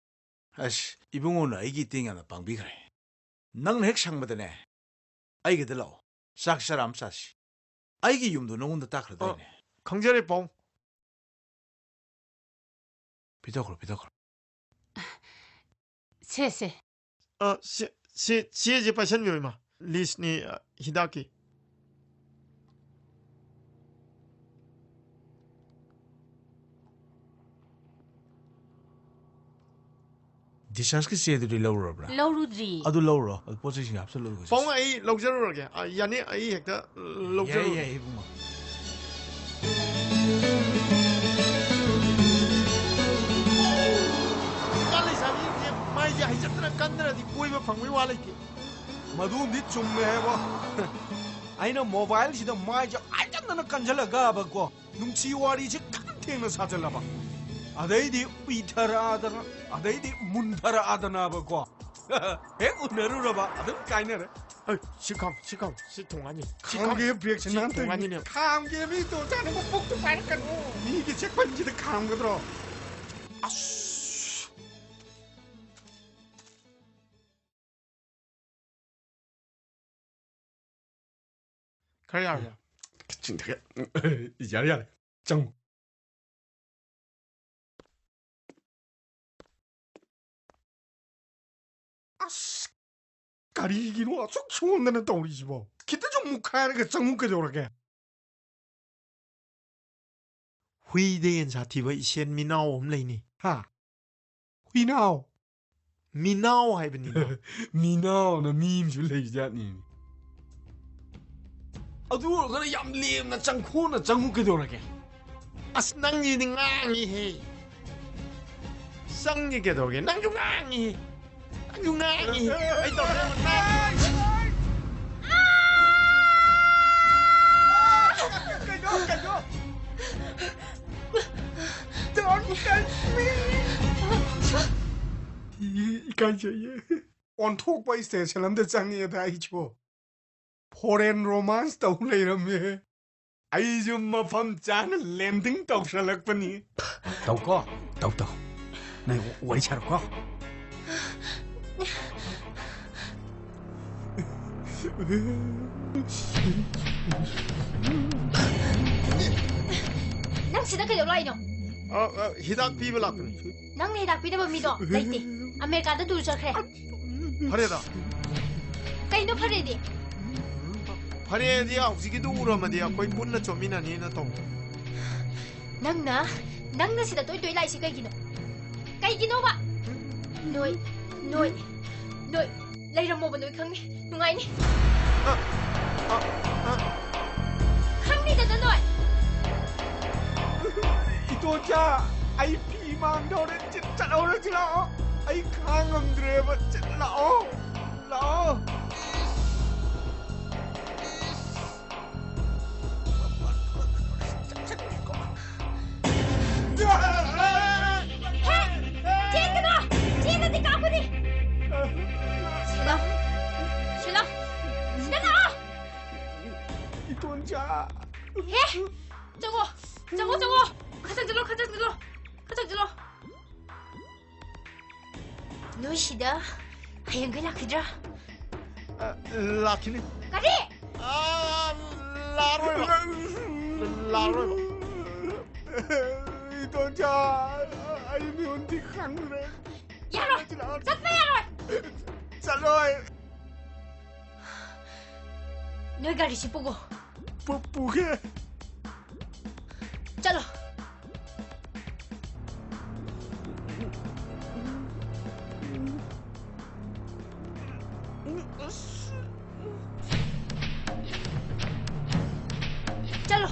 ꯑꯁ, ꯏꯕꯨꯡꯉꯣꯅ ꯑꯩꯒꯤ ꯏꯇꯦꯡ ꯌꯥꯝꯅ ꯄꯥꯡꯕꯤꯈ꯭ꯔꯦ꯫ ꯅꯪꯅ ꯍꯦꯛ ꯁꯪꯕꯗꯅꯦ, ꯑꯩꯒꯤꯗ ꯂꯥꯛꯑꯣ꯫ ꯆꯥꯛ ꯆꯔꯥ ꯑꯃ ꯆꯥꯁꯤ꯫ ꯑꯩꯒꯤ ꯌꯨꯝꯗꯣ ꯅꯉꯣꯟꯗ ꯇꯥꯛꯈ꯭ꯔꯗꯥꯏꯅꯦ? ꯑ, ꯈꯪꯖꯔꯦ, ꯄꯥꯎ꯫ ꯄꯤꯊꯣꯛꯈ꯭ꯔꯣ, ꯄꯤꯊꯣꯛꯈ꯭ꯔꯣ꯫ ꯁꯦ, ꯁꯦ꯫ ꯑ, ꯁꯦ, ꯁꯦ, ꯆꯦꯁꯦ ꯄꯥꯏꯁꯟꯕꯤꯔꯣ, ꯏꯃꯥ꯫ ꯂꯤꯁꯅꯤ, ꯑ, ꯍꯤꯗꯥꯛꯀꯤ꯫ ꯗꯤꯁꯆꯥꯔꯖꯀꯤ ꯆꯦꯗꯨꯗꯤ ꯂꯧꯔꯨꯔꯕ꯭ꯔꯥ? ꯂꯧꯔꯨꯗ꯭ꯔꯤ꯫ ꯑꯗꯨ ꯂꯧꯔꯣ꯫ ꯑꯗꯨ ꯄꯣꯠ ꯆꯩꯁꯤꯡ ꯍꯥꯞꯆꯜꯂꯨ, ꯍꯧꯖꯤꯛ꯫ ꯄꯥꯕꯨꯡ, ꯑꯩ ꯂꯧꯖꯔꯨꯔꯒꯦ꯫ ꯑ, ꯌꯥꯅꯤ, ꯑꯩ ꯍꯦꯛꯇ ꯂꯧꯖꯔꯨꯔꯒꯦ꯫ ꯌꯥꯏ, ꯌꯥꯏ, ꯏꯕꯨꯡꯉꯣ꯫ ꯅꯨꯄꯥ ꯂꯩꯁꯥꯕꯤꯁꯤꯡꯁꯦ ꯃꯥꯏꯁꯦ ꯍꯩꯖꯠꯇꯅ ꯀꯟꯗ꯭ꯔꯗꯤ ꯀꯣꯏꯕ ꯐꯪꯕꯩ ꯋꯥ ꯂꯩꯇꯦ꯫ ꯃꯗꯨꯝꯗꯤ ꯆꯨꯝꯃꯦ ꯍꯥꯏꯕꯣ꯫ ꯑꯩꯅ ꯃꯣꯕꯥꯏꯜꯁꯤꯗ ꯃꯥꯏꯁꯦ ꯍꯩꯖꯠꯇꯅ ꯀꯟꯁꯤꯜꯂꯒꯕꯀꯣ, ꯅꯨꯡꯁꯤ ꯋꯥꯔꯤꯁꯦ ꯈꯪ ꯊꯦꯡꯅ ꯁꯥꯖꯜꯂꯕ, ꯑꯗꯩꯗꯤ ꯎꯏꯊꯔꯛꯑꯗꯅ, ꯑꯗꯩꯗꯤ ꯃꯨꯟꯊꯔꯛꯑꯗꯅꯕꯀꯣ꯫ ꯍꯦꯛ ꯎꯅꯔꯨꯔꯕ ꯑꯗꯨꯝ ꯀꯥꯏꯅꯔꯦ꯫ ꯍꯩ, ꯁꯤ ꯈꯥꯝ, ꯁꯤ ꯈꯥꯝ, ꯁꯤ ꯊꯣꯡꯉꯥꯅꯤ꯫ ꯁꯤ ꯈꯥꯝ, ꯈꯥꯝꯒꯦ ꯕ꯭ꯔꯦꯛꯁꯦ ꯁꯤ ꯅꯥꯟ ꯇꯧꯔꯤꯅꯤ꯫ ꯊꯣꯡꯉꯥꯅꯤꯅꯦ꯫ ꯈꯥꯝꯒꯦ ꯃꯤ ꯇꯣꯡꯖꯥꯅꯕ ꯄꯨꯛꯇꯨ ꯄꯥꯏꯔꯛꯀꯅꯨ꯫ ꯃꯤꯒꯤ ꯆꯦꯛꯄꯟꯁꯤꯗ ꯈꯥꯝꯒꯗ꯭ꯔꯣ? ꯑꯁ! ꯈꯔ ꯌꯥꯔꯕꯣ? ꯆꯤꯡꯊꯒꯦ꯫ ꯌꯥꯔꯦ, ꯌꯥꯔꯦ꯫ ꯆꯪꯉꯨ꯫ ꯑꯁ! ꯀꯔꯤꯒꯤꯅꯣ ꯑꯁꯨꯛ ꯁꯣꯟꯗꯅ ꯇꯧꯔꯤꯁꯤꯕꯣ? ꯈꯤꯇꯁꯨ ꯃꯨꯛꯈꯥꯏꯔꯒ ꯆꯪꯉꯨ ꯀꯩꯗꯧꯔꯒꯦ? ꯍꯨꯏꯗꯩ ꯍꯦꯟ ꯁꯥꯊꯤꯕ ꯏꯁꯦꯟ ꯃꯤꯅꯥꯎ ꯑꯃ ꯂꯩꯅꯤ꯫ ꯍꯥ? ꯍꯨꯏꯅꯥꯎ? ꯃꯤꯅꯥꯎ ꯍꯥꯏꯕꯅꯤꯅ꯫ ꯃꯤꯅꯥꯎꯅ ꯃꯤ ꯑꯃꯁꯨ ꯂꯩꯖꯥꯠꯅꯤ꯫ ꯑꯗꯨ ꯑꯣꯏꯔꯒꯅ ꯌꯥꯝ ꯂꯦꯝꯅ ꯆꯪꯈꯣꯟꯅ ꯆꯪꯉꯨ ꯀꯩꯗꯧꯔꯒꯦ? ꯑꯁ, ꯅꯪꯁꯤꯗꯤ ꯉꯥꯡꯉꯤꯍꯦ꯫ ꯆꯪꯒꯦ ꯀꯩꯗꯧꯔꯒꯦ? ꯅꯪꯁꯨ ꯉꯥꯡꯉꯤ꯫ ꯅꯪꯁꯨ ꯉꯥꯡꯉꯤ꯫ ꯑꯩ ꯇꯧꯔꯛꯀꯅꯨ꯫ ꯀꯩꯅꯣ, ꯀꯩꯅꯣ? Don't touch me! ꯏ-, ꯏꯀꯥꯏꯖꯩꯌꯦ꯫ ꯑꯣꯟꯊꯣꯛꯄ ꯁ꯭ꯇꯦꯁꯟ ꯑꯝꯗ ꯆꯪꯉꯦꯗ ꯑꯩꯁꯨ꯫ Foreign romance ꯇꯧ ꯂꯩꯔꯝꯃꯦ꯫ ꯑꯩꯁꯨ ꯃꯐꯝ ꯆꯥꯅ landing ꯇꯧꯁꯜꯂꯛꯄꯅꯤ꯫ ꯇꯧꯀꯣ, ꯇꯧ, ꯇꯧ꯫ ꯅꯣꯏ ꯋꯥꯔꯤ ꯁꯥꯔꯣꯀꯣ꯫ ꯅꯪ ꯁꯤꯗ ꯀꯩꯗꯧ ꯂꯥꯛꯏꯅꯣ? ꯑ, ꯑ, ꯍꯤꯗꯥꯛ ꯄꯤꯕ ꯂꯥꯛꯄꯅꯤ꯫ ꯅꯪꯅ ꯍꯤꯗꯥꯛ ꯄꯤꯅꯕ ꯃꯤꯗꯣ ꯂꯩꯇꯦ꯫ ꯑꯃꯦꯔꯤꯀꯥꯗ ꯇꯨꯔ ꯆꯠꯈ꯭ꯔꯦ꯫ ꯐꯔꯦꯗ꯫ ꯀꯩꯅꯣ ꯐꯔꯦꯗꯤ? ꯐꯔꯦꯗꯤ ꯍꯧꯖꯤꯛꯀꯤꯗꯨ ꯎꯔꯝꯃꯗꯤ ꯑꯩꯈꯣꯏ ꯄꯨꯟꯅ ꯆꯣꯞꯃꯤꯟꯅꯅꯤꯅ ꯇꯧꯕ꯫ ꯅꯪꯅ, ꯅꯪꯅ ꯁꯤꯗ ꯇꯣꯏ ꯇꯣꯏ ꯂꯥꯛꯏꯁꯤ ꯀꯩꯒꯤꯅꯣ? ꯀꯩꯒꯤꯅꯣꯕ? ꯅꯣꯏ, ꯅꯣꯏ, ꯅꯣꯏ ꯂꯩꯔꯝꯃꯣꯕ, ꯅꯣꯏ ꯈꯪꯅꯤ, ꯅꯨꯡꯉꯥꯏꯅꯤ꯫ ꯑ, ꯑ, ꯑ꯫ ꯈꯪꯅꯤꯗꯅ ꯅꯣꯏ꯫ ꯏꯇꯣꯟꯆꯥ, ꯑꯩ ꯐꯤ ꯃꯥꯡꯗꯧꯔꯦ, ꯆꯠ-, ꯆꯠꯍꯧꯔꯁꯤ ꯂꯥꯛꯑꯣ꯫ ꯑꯩ ꯈꯥꯡ ꯉꯝꯗ꯭ꯔꯦꯕ, ꯆꯠ-, ꯂꯥꯛꯑꯣ, ꯂꯥꯛꯑꯣ꯫ ꯍꯦ! ꯆꯦꯟꯒꯅꯣ! ꯆꯦꯜꯂꯗꯤ ꯀꯥꯞꯀꯅꯤ! ꯁꯤꯂꯥꯎ! ꯁꯤꯂꯥꯎ! ꯁꯤꯗ ꯂꯥꯛꯑꯣ! ꯏꯇꯣꯟꯆꯥ! ꯍꯦ! ꯆꯪꯉꯣ! ꯆꯪꯉꯣ, ꯆꯪꯉꯣ! ꯈꯔ ꯆꯪꯁꯤꯜꯂꯣ, ꯈꯔ ꯆꯪꯁꯤꯜꯂꯣ! ꯈꯔ ꯆꯪꯁꯤꯜꯂꯣ! ꯅꯣꯏ ꯁꯤꯗ ꯍꯌꯦꯡꯈꯩ ꯂꯥꯛꯈꯤꯗ꯭ꯔꯥ? ꯑ, ꯂꯥꯛꯈꯤꯅꯤ꯫ ꯀꯔꯤ? ꯑ, ꯂꯥꯛꯑꯔꯣꯏꯕ꯫ ꯂꯥꯛꯑꯔꯣꯏꯕ꯫ ꯏꯇꯣꯟꯆꯥ, ꯑꯩ ꯃꯤꯍꯨꯟꯗꯤ ꯈꯪꯗ꯭ꯔꯦ꯫ ꯌꯥꯔꯣꯏ! ꯆꯠꯄ ꯌꯥꯔꯣꯏ! ꯆꯠꯂꯣꯏ! ꯅꯣꯏ ꯒꯥꯔꯤꯁꯤ ꯄꯨꯒꯣ꯫ ꯄꯨ-, ꯄꯨꯒꯦ꯫ ꯆꯠꯂꯣ꯫ ꯆꯠꯂꯣ꯫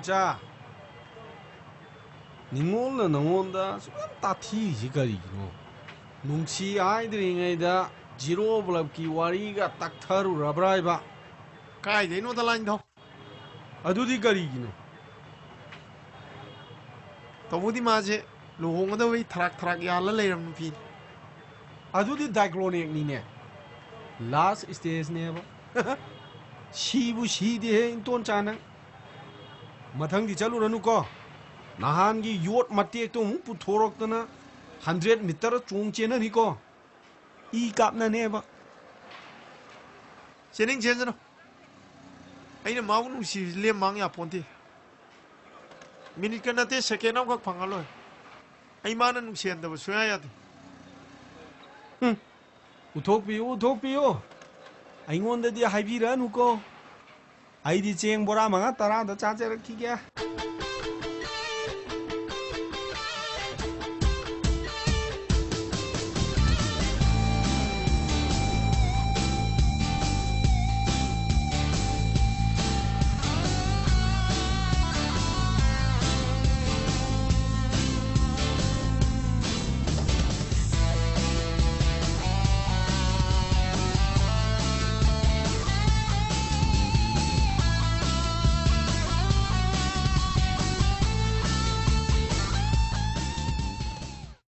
ꯏꯆꯥ, ꯅꯤꯉꯣꯜꯅ ꯅꯉꯣꯟꯗ ꯁꯨꯛꯌꯥꯝ ꯇꯥꯊꯤꯔꯤꯁꯤ ꯀꯔꯤꯒꯤꯅꯣ? ꯅꯨꯡꯁꯤ ꯍꯥꯏꯗ꯭ꯔꯤꯉꯩꯗ ꯖꯤꯔꯣ ꯕꯜꯕꯀꯤ ꯋꯥꯔꯤꯒ ꯇꯛꯊꯔꯨꯔꯕ꯭ꯔꯥ ꯍꯥꯏꯕ? ꯀꯥꯏꯗꯩꯅꯣꯗ ꯂꯥꯏꯟꯊꯧ꯫ ꯑꯗꯨꯗꯤ ꯀꯔꯤꯒꯤꯅꯣ? ꯇꯧꯕꯨꯗꯤ ꯃꯥꯁꯦ ꯂꯨꯍꯣꯡꯒꯗꯕꯩ ꯊꯔꯥꯛ ꯊꯔꯥꯛ ꯌꯥꯜꯂ ꯂꯩꯔꯕ ꯅꯨꯄꯤꯅꯤ꯫ ꯑꯗꯨꯗꯤ ꯗꯥꯏꯀ꯭ꯂꯣꯅꯦꯛꯅꯤꯅꯦ꯫ ꯂꯥꯁ ꯁ꯭ꯇꯦꯖꯅꯦꯕ꯫ ꯁꯤꯕꯨ ꯁꯤꯗꯦꯍꯦ ꯏꯟꯇꯣꯟꯆꯥ ꯅꯪ꯫ ꯃꯊꯪꯗꯤ ꯆꯠꯂꯨꯔꯅꯨꯀꯣ꯫ ꯅꯍꯥꯟꯒꯤ ꯌꯣꯠ ꯃꯇꯦꯛꯇꯣ ꯑꯃꯨꯛ ꯄꯨꯊꯣꯔꯛꯇꯅ ꯍꯟꯗ꯭ꯔꯦꯠ ꯃꯤꯇꯔ ꯆꯣꯡ ꯆꯦꯟꯅꯅꯤꯀꯣ꯫ ꯏ ꯀꯥꯞꯅꯅꯦꯕ꯫ ꯆꯦꯅꯤꯡ ꯆꯦꯟꯖꯅꯨ꯫ ꯑꯩꯅ ꯃꯥꯕꯨ ꯅꯨꯡꯁꯤꯕꯁꯤ ꯂꯦꯝ ꯃꯥꯡ ꯌꯥꯄꯣꯟꯇꯦ꯫ ꯃꯤꯅꯤꯠꯀ ꯅꯠꯇꯦ, ꯁꯦꯀꯦꯟ ꯑꯃꯈꯛ ꯐꯪꯍꯜꯂꯣꯏ꯫ ꯑꯩ ꯃꯥꯅ ꯅꯨꯡꯁꯤꯍꯟꯗꯕ ꯁꯨꯡꯌꯥ ꯌꯥꯗꯦ꯫ ꯎꯝ꯫ ꯎꯠꯊꯣꯛꯄꯤꯌꯨ, ꯎꯠꯊꯣꯛꯄꯤꯌꯨ꯫ ꯑꯩꯉꯣꯟꯗꯗꯤ ꯍꯥꯏꯕꯤꯔꯛꯑꯅꯨꯀꯣ꯫ ꯑꯩꯗꯤ ꯆꯦꯡ ꯕꯣꯔꯥ ꯃꯉꯥ ꯇꯔꯥꯗ ꯆꯥꯖꯔꯛꯈꯤꯒꯦ꯫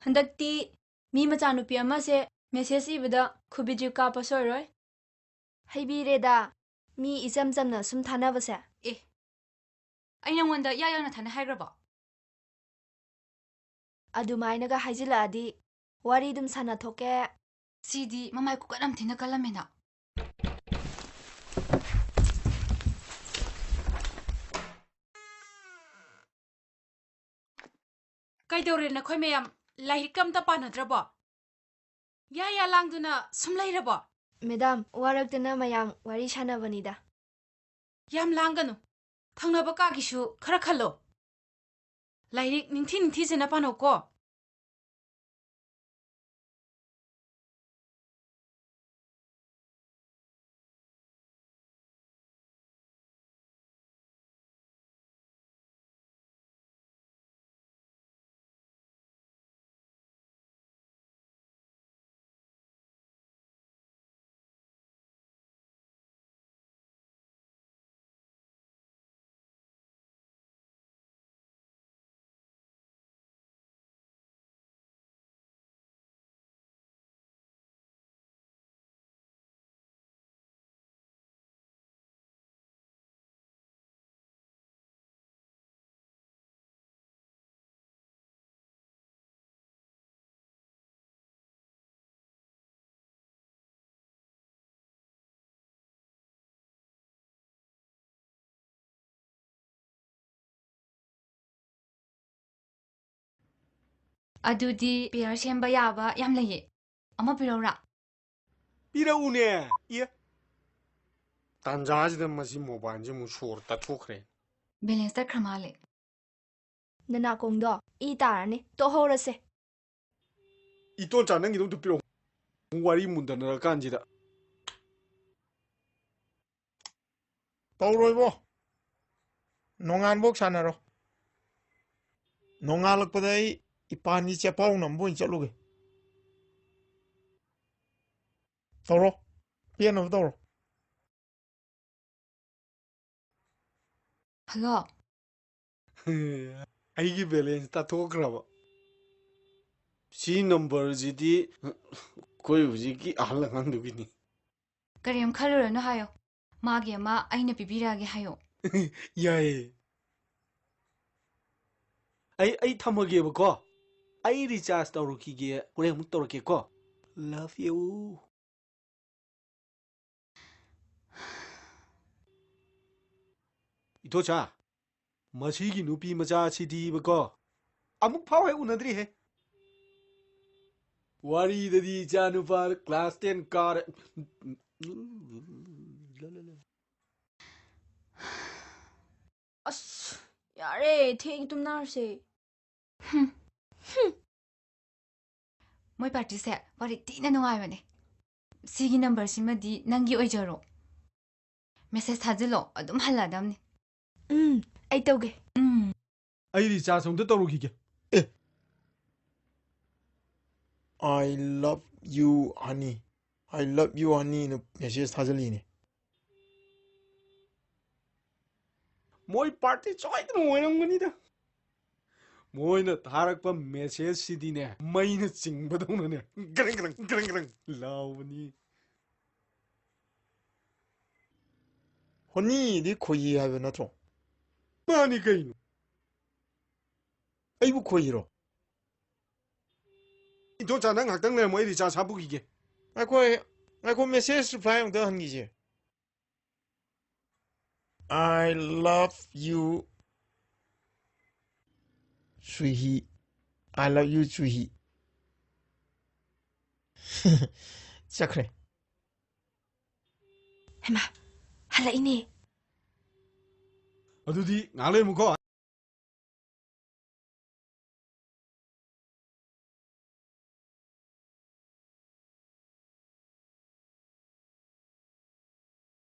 ꯍꯟꯗꯛꯇꯤ ꯃꯤ ꯃꯆꯥꯅꯨꯄꯤ ꯑꯃꯁꯦ ꯃꯦꯁꯦꯖ ꯏꯕꯗ ꯈꯨꯕꯤꯗ꯭ꯔꯤꯞ ꯀꯥꯞꯄ ꯁꯣꯏꯔꯣꯏ꯫ ꯍꯩꯕꯤꯔꯦꯗ, ꯃꯤ ꯏꯆꯝ ꯆꯝꯅ ꯁꯨꯝ ꯊꯥꯅꯕꯁꯦ꯫ ꯑꯦ, ꯑꯩ ꯅꯉꯣꯟꯗ ꯏꯌꯥ ꯌꯥꯡꯅ ꯊꯥꯅ ꯍꯥꯏꯈ꯭ꯔꯕꯣ? ꯑꯗꯨꯃꯥꯏꯅꯒ ꯍꯥꯏꯖꯤꯜꯂꯛꯑꯗꯤ ꯋꯥꯔꯤ ꯑꯗꯨꯝ ꯁꯥꯟꯅꯊꯣꯛꯀꯦ꯫ ꯁꯤꯗꯤ ꯃꯃꯥꯏ ꯈꯨꯀꯠ ꯌꯥꯝ ꯊꯤꯅ ꯀꯜꯂꯝꯃꯦꯅ꯫ ꯀꯩꯗꯧꯔꯦ ꯅꯈꯣꯏ ꯃꯌꯥꯝ? ꯂꯥꯏꯔꯤꯛꯀ ꯑꯝꯇ ꯄꯥꯅꯗ꯭ꯔꯕꯣ? ꯌꯥ ꯌꯥ ꯂꯥꯡꯗꯨꯅ ꯁꯨꯝ ꯂꯩꯔꯕꯣ? ꯃꯦꯗꯥꯝ, ꯋꯥꯔꯛꯇꯅ ꯃꯌꯥꯝ ꯋꯥꯔꯤ ꯁꯥꯟꯅꯕꯅꯤꯗ꯫ ꯌꯥꯝ ꯂꯥꯡꯒꯅꯨ꯫ ꯊꯪꯅꯕ ꯀꯥꯒꯤꯁꯨ ꯈꯔ ꯈꯜꯂꯣ꯫ ꯂꯥꯏꯔꯤꯛ ꯅꯤꯡꯊꯤ ꯅꯤꯡꯊꯤꯖꯅ ꯄꯥꯅꯧꯀꯣ꯫ ꯑꯗꯨꯗꯤ pair ꯁꯦꯝꯕ ꯌꯥꯕ ꯌꯥꯝ ꯂꯩꯌꯦ꯫ ꯑꯃ ꯄꯤꯔꯛꯎꯔꯥ? ꯄꯤꯔꯛꯎꯅꯦ꯫ ꯏ꯫ ꯇꯥꯟꯖꯥꯁꯤꯗ ꯃꯁꯤ mobileꯁꯦ ꯑꯃꯨꯛ ꯁꯣꯔ ꯇꯠꯊꯣꯛꯈ꯭ꯔꯦ꯫ Balance ꯇꯠꯈ꯭ꯔ ꯃꯥꯜꯂꯦ꯫ ꯅꯅꯥꯀꯣꯡꯗꯣ ꯏ ꯇꯥꯔꯅꯤ꯫ ꯇꯣꯛꯍꯧꯔꯁꯦ꯫ ꯏꯇꯣꯟꯆꯥ, ꯅꯪꯒꯤꯗꯣ ꯑꯝꯇ ꯄꯤꯔꯛꯎ꯫ ꯋꯥꯔꯤ ꯃꯨꯟꯗꯅꯔꯀꯥꯟꯁꯤꯗ꯫ ꯇꯧꯔꯣꯏꯕꯣ꯫ ꯅꯣꯡꯉꯥꯟꯕꯣꯛ ꯁꯥꯟꯅꯔꯣ꯫ ꯅꯣꯡꯉꯥꯜꯂꯛꯄꯗ ꯑꯩ ꯏꯄꯥꯟꯒꯤ ꯆꯦꯄꯥꯎ ꯅꯝꯕ ꯑꯣꯏꯅ ꯆꯠꯂꯨꯒꯦ꯫ ꯇꯧꯔꯣ꯫ ꯄꯦꯟꯅꯕ ꯇꯧꯔꯣ꯫ Hello꯫ ꯑꯩꯒꯤ balance ꯇꯥꯊꯣꯛꯈ꯭ꯔꯕ꯫ ꯁꯤ numberꯁꯤꯗꯤ ꯑꯩꯈꯣꯏ ꯍꯧꯖꯤꯛꯀꯤ ꯑꯍꯜ ꯑꯉꯥꯡꯗꯨꯒꯤꯅꯤ꯫ ꯀꯔꯤꯝ ꯈꯜꯂꯨꯔꯅꯨ ꯍꯥꯏꯌꯣ꯫ ꯃꯥꯒꯤ ꯑꯃ ꯑꯩꯅ ꯄꯤꯕꯤꯔꯛꯑꯒꯦ ꯍꯥꯏꯌꯣ꯫ ꯌꯥꯏꯌꯦ꯫ ꯑꯩ, ꯑꯩ ꯊꯝꯃꯒꯦꯕꯀꯣ꯫ ꯑꯩ recharge ꯇꯧꯔꯨꯈꯤꯒꯦ꯫ ꯍꯣꯔꯦꯟ ꯑꯃꯨꯛ ꯇꯧꯔꯛꯀꯦꯀꯣ꯫ Love you꯫ ꯏꯇꯣꯆꯥ, ꯃꯁꯤꯒꯤ ꯅꯨꯄꯤ ꯃꯆꯥꯁꯤꯗꯤꯕꯀꯣ꯫ ꯑꯃꯨꯛ ꯐꯥꯎ ꯍꯦꯛ ꯎꯅꯗ꯭ꯔꯤꯍꯦ꯫ ꯋꯥꯔꯤꯗꯗꯤ ꯏꯆꯥ ꯅꯨꯄꯥ class ten ꯀꯥꯔꯦ꯫ ꯑꯁ, ꯌꯥꯔꯦ, ꯊꯦꯡ ꯇꯨꯝꯅꯔꯁꯦ꯫ ꯃꯣꯏ partyꯁꯦ ꯋꯥꯔꯤ ꯊꯤꯅ ꯅꯨꯡꯉꯥꯏꯕꯅꯦ꯫ ꯁꯤꯒꯤ numberꯁꯤꯃꯗꯤ ꯅꯪꯒꯤ ꯑꯣꯏꯖꯔꯣ꯫ Message ꯊꯥꯖꯤꯜꯂꯣ, ꯑꯗꯨꯝ ꯍꯜꯂꯛꯑꯗꯝꯅꯤ꯫ ꯎꯝ, ꯑꯩ ꯇꯧꯒꯦ꯫ ꯎꯝ꯫ ꯑꯩ recharge ꯑꯝꯇ ꯇꯧꯔꯨꯈꯤꯒꯦ꯫ I love you honey, I love you honeyꯅ message ꯊꯥꯖꯤꯜꯂꯤꯅꯦ꯫ ꯃꯣꯏ party ꯁꯣꯏꯗꯅ ꯑꯣꯏꯔꯝꯒꯅꯤꯗ꯫ ꯃꯣꯏꯅ ꯊꯥꯔꯛꯄ messageꯁꯤꯗꯤꯅꯦ, ꯃꯩꯅ ꯆꯤꯡꯕꯗꯧꯅꯅꯦ ꯒ꯭ꯔꯪ ꯒ꯭ꯔꯪ ꯒ꯭ꯔꯪ ꯒ꯭ꯔꯪ ꯂꯥꯎꯕꯅꯤ꯫ Honeyꯗꯤ ꯈꯣꯏꯍꯤ ꯍꯥꯏꯕ ꯅꯠꯇ꯭ꯔꯣ? ꯃꯥꯅꯤ ꯀꯩꯅꯣ꯫ ꯑꯩꯕꯨ ꯈꯣꯏꯍꯤꯔꯣ? ꯏꯇꯣꯆꯥ, ꯅꯪ ꯉꯥꯏꯍꯥꯛꯇꯪ ꯂꯩꯔꯝꯃꯣ, ꯑꯩ recharge ꯍꯥꯞꯄꯨꯈꯤꯒꯦ꯫ ꯉꯥꯏꯈꯣ, ꯉꯥꯏꯈꯣ, message reply ꯑꯃꯨꯛꯇ ꯍꯟꯈꯤꯁꯦ꯫ I love you, ꯁꯨꯏꯍꯤ꯫ I love you, ꯆꯨꯍꯤ꯫ ꯆꯠꯈ꯭ꯔꯦ꯫ ꯍꯩꯃꯥ, ꯍꯜꯂꯛꯏꯅꯦ꯫ ꯑꯗꯨꯗꯤ ꯉꯥꯏꯍꯥꯛ ꯂꯩꯔꯝꯃꯨꯀꯣ꯫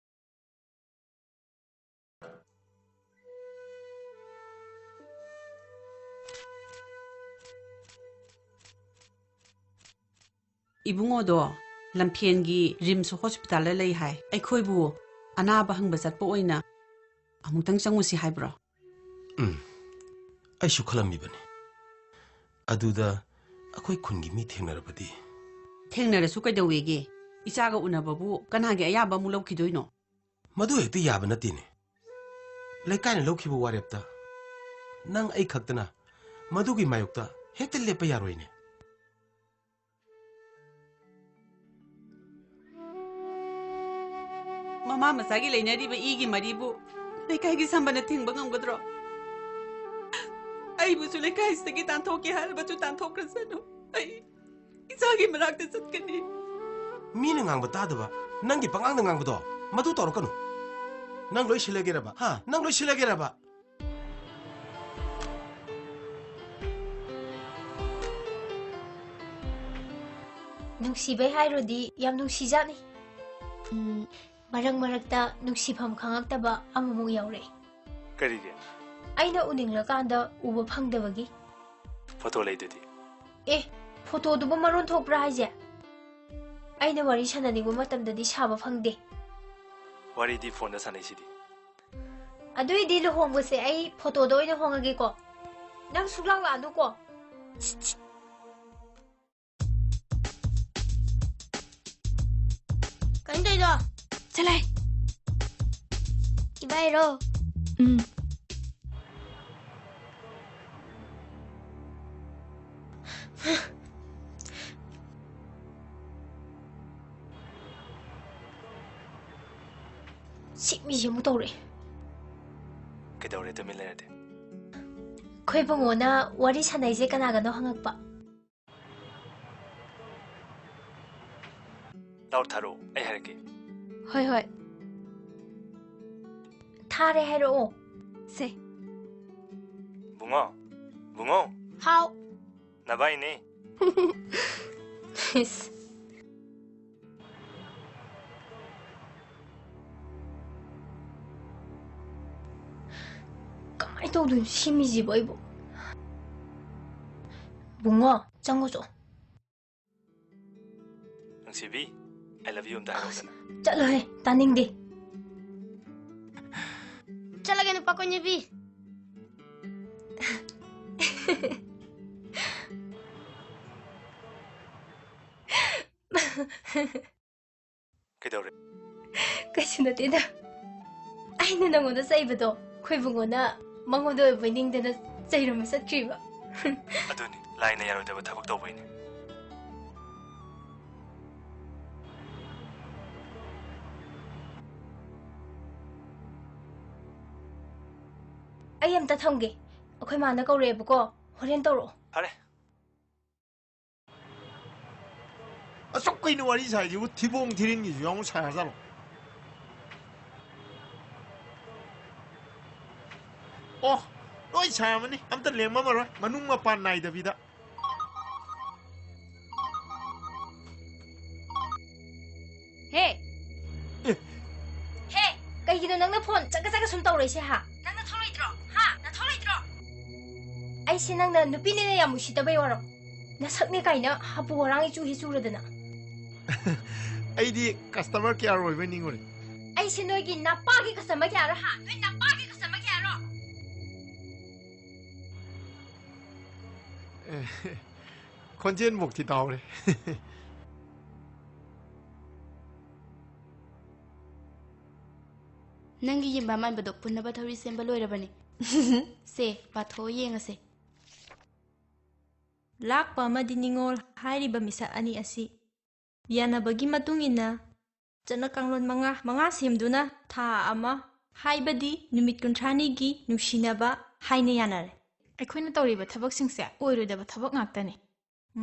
ꯏꯕꯨꯡꯉꯣꯗꯣ ꯂꯝꯐꯦꯟꯒꯤ ꯔꯤꯝꯁ ꯍꯣꯁꯄꯤꯇꯥꯜꯗ ꯂꯩ ꯍꯥꯏ꯫ ꯑꯩꯈꯣꯏꯕꯨ ꯑꯅꯥꯕ ꯍꯪꯕ ꯆꯠꯄ ꯑꯣꯏꯅ ꯑꯃꯨꯛꯇꯪ ꯆꯪꯉꯨꯁꯤ ꯍꯥꯏꯕ꯭ꯔꯣ? ꯎꯝ, ꯑꯩꯁꯨ ꯈꯜꯂꯝꯃꯤꯕꯅꯤ꯫ ꯑꯗꯨꯗ ꯑꯩꯈꯣꯏ ꯈꯨꯟꯒꯤ ꯃꯤ ꯊꯦꯡꯅꯔꯕꯗꯤ? ꯊꯦꯡꯅꯔꯁꯨ ꯀꯩꯗꯧꯋꯦꯒꯦ? ꯏꯆꯥꯒ ꯎꯅꯕꯕꯨ ꯀꯅꯥꯒꯤ ꯑꯌꯥꯕ ꯑꯃꯨꯛ ꯂꯧꯈꯤꯗꯣꯏꯅꯣ? ꯃꯗꯨ ꯍꯦꯛꯇ ꯌꯥꯕ ꯅꯠꯇꯦꯅꯦ꯫ ꯂꯩꯀꯥꯏꯅ ꯂꯧꯈꯤꯕ ꯋꯥꯔꯦꯞꯇ ꯅꯪ ꯑꯩ ꯈꯛꯇꯅ ꯃꯗꯨꯒꯤ ꯃꯥꯌꯣꯛꯇ ꯍꯦꯛꯇ ꯂꯦꯞꯄ ꯌꯥꯔꯣꯏꯅꯦ꯫ ꯃꯃꯥ ꯃꯆꯥꯒꯤ ꯂꯩꯅꯔꯤꯕ ꯏꯒꯤ ꯃꯔꯤꯕꯨ ꯂꯩꯀꯥꯏꯒꯤ ꯁꯝꯕꯅ ꯊꯤꯡꯕ ꯉꯝꯒꯗ꯭ꯔꯣ? ꯑꯩꯕꯨꯁꯨ ꯂꯩꯀꯥꯏꯁꯤꯗꯒꯤ ꯇꯥꯟꯊꯣꯛꯀꯦ ꯍꯥꯏꯔꯕꯁꯨ ꯇꯥꯟꯊꯣꯛꯈ꯭ꯔꯁꯅꯨ꯫ ꯑꯩ ꯏꯆꯥꯒꯤ ꯃꯅꯥꯛꯇ ꯆꯠꯀꯅꯤ꯫ ꯃꯤꯅ ꯉꯥꯡꯕ ꯇꯥꯗꯕ, ꯅꯪꯒꯤ ꯄꯉꯥꯡꯗ ꯉꯥꯡꯕꯗꯣ, ꯃꯗꯨ ꯇꯧꯔꯛꯀꯅꯨ꯫ ꯅꯪ ꯂꯣꯏ ꯁꯤꯜꯂꯒꯦꯔꯕ? ꯍꯥ? ꯅꯪ ꯂꯣꯏ ꯁꯤꯜꯂꯒꯦꯔꯕ? ꯅꯨꯡꯁꯤꯕꯩ ꯍꯥꯏꯔꯨꯔꯗꯤ ꯌꯥꯝ ꯅꯨꯡꯁꯤꯖꯥꯠꯅꯤ꯫ ꯎꯝ, ꯃꯔꯛ ꯃꯔꯛꯇ ꯅꯨꯡꯁꯤꯐꯝ ꯈꯪꯉꯛꯇꯕ ꯑꯃꯨꯛꯃꯨꯛ ꯌꯥꯎꯔꯛꯑꯦ꯫ ꯀꯔꯤꯒꯤ? ꯑꯩꯅ ꯎꯅꯤꯡꯂꯀꯥꯟꯗ ꯎꯕ ꯐꯪꯗꯕꯒꯤ꯫ ꯐꯣꯇꯣ ꯂꯩꯗꯨꯗꯤ꯫ ꯑꯦ, ꯐꯣꯇꯣꯗꯨꯕꯨ ꯃꯔꯣꯟ ꯊꯣꯛꯄ꯭ꯔꯥ ꯍꯥꯏꯁꯦ? ꯑꯩꯅ ꯋꯥꯔꯤ ꯁꯥꯟꯅꯅꯤꯡꯕ ꯃꯇꯝꯗꯗꯤ ꯁꯥꯕ ꯐꯪꯗꯦ꯫ ꯋꯥꯔꯤꯗꯤ ꯐꯣꯟꯗ ꯁꯥꯟꯅꯩꯁꯤꯗꯤ꯫ ꯑꯗꯨꯏꯗꯤ ꯂꯨꯍꯣꯡꯕꯁꯦ ꯑꯩ ꯐꯣꯇꯣꯗ ꯑꯣꯏꯅ ꯍꯣꯡꯉꯒꯦꯀꯣ꯫ ꯅꯪ ꯁꯨꯛꯂꯥꯛ ꯂꯥꯛꯑꯅꯨꯀꯣ꯫ ꯀꯩꯅꯣ ꯇꯧꯔꯤꯗꯣ? ꯆꯠꯂꯍꯦ꯫ ꯏꯕꯥꯏꯔꯣ? ꯎꯝ꯫ ꯁꯤ ꯃꯤꯁꯦ ꯑꯃꯨꯛ ꯇꯧꯔꯛꯑꯦ꯫ ꯀꯩꯗꯧꯔꯦ ꯇꯨꯃꯤꯟ ꯂꯩꯔꯗꯤ? ꯑꯩꯈꯣꯏ ꯕꯨꯡꯉꯣꯅ ꯋꯥꯔꯤ ꯁꯥꯟꯅꯩꯁꯦ ꯀꯅꯥꯒꯅꯣ ꯍꯪꯉꯛꯄ꯫ ꯇꯥꯎ ꯊꯥꯔꯛꯑꯣ, ꯑꯩ ꯍꯥꯏꯔꯛꯀꯦ꯫ ꯍꯣꯏ, ꯍꯣꯏ꯫ ꯊꯥꯔꯦ ꯍꯥꯏꯔꯛꯑꯣ꯫ ꯁꯦ꯫ ꯕꯨꯡꯉꯣ, ꯕꯨꯡꯉꯣ꯫ ꯍꯥꯎ꯫ ꯅꯕꯥꯏꯅꯦ꯫ ꯏꯁ꯫ ꯀꯃꯥꯏꯅ ꯇꯧꯗꯣꯏꯅꯣ ꯁꯤ ꯃꯤꯁꯤꯕꯨ ꯑꯩꯕꯨ? ꯕꯨꯡꯉꯣ, ꯆꯪꯉꯨ ꯆꯣ꯫ ꯅꯨꯡꯁꯤꯕꯤ, I love you ꯑꯝꯇ ꯍꯥꯏꯔꯛꯎꯗꯅ꯫ ꯆꯠꯂꯣꯍꯦ, ꯇꯥꯅꯤꯡꯗꯦ꯫ ꯆꯠꯂꯒꯦ, ꯅꯨꯄꯥ ꯀꯣꯏꯅꯕꯤ꯫ ꯀꯩꯗꯧꯔꯦ? ꯀꯩꯁꯨ ꯅꯠꯇꯦꯗ꯫ ꯑꯩꯅ ꯅꯪꯉꯣꯟꯗ ꯆꯩꯕꯗꯣ, ꯑꯩꯈꯣꯏ ꯕꯨꯡꯉꯣꯅ ꯃꯉꯣꯟꯗ ꯑꯣꯏꯕꯣꯏ ꯅꯤꯡꯗꯅ ꯆꯩꯔꯝꯕ ꯆꯠꯈ꯭ꯔꯤꯕ꯫ ꯑꯗꯨꯅꯤ, ꯂꯥꯏꯅ ꯌꯥꯔꯣꯏꯗꯕ ꯊꯕꯛ ꯇꯧꯕꯩꯅꯦ꯫ ꯑꯩ ꯑꯝꯇ ꯊꯝꯒꯦ꯫ ꯑꯩꯈꯣꯏ ꯃꯥꯅ ꯀꯧꯔꯛꯑꯦꯕꯀꯣ꯫ ꯍꯣꯔꯦꯟ ꯇꯧꯔꯛꯑꯣ꯫ ꯐꯔꯦ꯫ ꯑꯁꯨꯛ ꯀꯨꯏꯅ ꯋꯥꯔꯤ ꯁꯥꯏꯁꯤꯕꯨ ꯊꯤꯕꯣꯡ ꯊꯤꯔꯤꯟꯒꯤꯁꯨ ꯌꯥꯎꯅ ꯁꯥꯔꯖꯥꯠꯂꯣ? ꯑꯣ, ꯂꯣꯏ ꯁꯥꯔꯝꯃꯅꯤ꯫ ꯑꯝꯇ ꯂꯦꯡꯃꯝꯃꯔꯣꯏ꯫ ꯃꯅꯨꯡ ꯃꯄꯥꯟ ꯅꯥꯏꯗꯕꯤꯗ꯫ ꯍꯦ! ꯑꯦ! ꯍꯦ! ꯀꯩꯒꯤꯅꯣ ꯅꯪꯅ ꯐꯣꯟ ꯆꯠꯀ ꯆꯠꯀ ꯁꯨꯝ ꯇꯧꯔꯛꯏꯁꯦ, ꯍꯥ? ꯅꯪ ꯅꯊꯧ ꯂꯩꯇ꯭ꯔꯣ? ꯍꯥ? ꯅꯊꯧ ꯂꯩꯇ꯭ꯔꯣ? ꯑꯩꯁꯦ ꯅꯪꯅ ꯅꯨꯄꯤꯅꯦꯅ ꯌꯥꯝ ꯎꯁꯤꯠꯇꯕꯩ ꯋꯥꯔꯣ? ꯅꯁꯛꯅꯦ ꯀꯥꯏꯅ ꯍꯥꯄꯨ ꯍꯔꯥꯡ ꯏꯆꯨ ꯍꯦ ꯆꯨꯔꯗꯅ꯫ ꯑꯩꯗꯤ customer care ꯑꯣꯏꯕꯣꯏ ꯅꯤꯡꯉꯨꯔꯦ꯫ ꯑꯩꯁꯦ ꯅꯣꯏꯒꯤ ꯅꯄꯥꯒꯤ customer careꯔꯣ, ꯍꯥ? ꯅꯣꯏ ꯅꯄꯥꯒꯤ customer careꯔꯣ? ꯑꯦ, ꯈꯣꯟꯖꯦꯜꯕꯨꯛꯇꯤ ꯇꯥꯍꯧꯔꯦ꯫ ꯅꯪꯒꯤ ꯌꯦꯟꯕꯥ ꯃꯥꯟꯕꯗꯣ ꯄꯨꯟꯅꯕ ꯊꯧꯔꯤ ꯁꯦꯝꯕ ꯂꯣꯏꯔꯕꯅꯤ꯫ ꯁꯦ, ꯄꯥꯊꯣꯛꯑ ꯌꯦꯡꯉꯁꯦ꯫ ꯂꯥꯛꯄ ꯑꯃꯗꯤ ꯅꯤꯉꯣꯜ ꯍꯥꯏꯔꯤꯕ ꯃꯤꯁꯛ ꯑꯅꯤ ꯑꯁꯤ ꯌꯥꯅꯕꯒꯤ ꯃꯇꯨꯡ ꯏꯟꯅ ꯆꯠꯅ ꯀꯥꯡꯂꯣꯟ ꯃꯉꯥ, ꯃꯉꯥ ꯁꯦꯝꯗꯨꯅ ꯊꯥ ꯑꯃ, ꯍꯥꯏꯕꯗꯤ ꯅꯨꯃꯤꯠ ꯀꯨꯟꯊ꯭ꯔꯥꯅꯤꯒꯤ ꯅꯨꯡꯁꯤꯅꯕ ꯍꯥꯏꯅ ꯌꯥꯅꯔꯦ꯫ ꯑꯩꯈꯣꯏꯅ ꯇꯧꯔꯤꯕ ꯊꯕꯛꯁꯤꯡꯁꯦ ꯑꯣꯏꯔꯣꯏꯗꯕ ꯊꯕꯛ ꯉꯥꯛꯇꯅꯤ꯫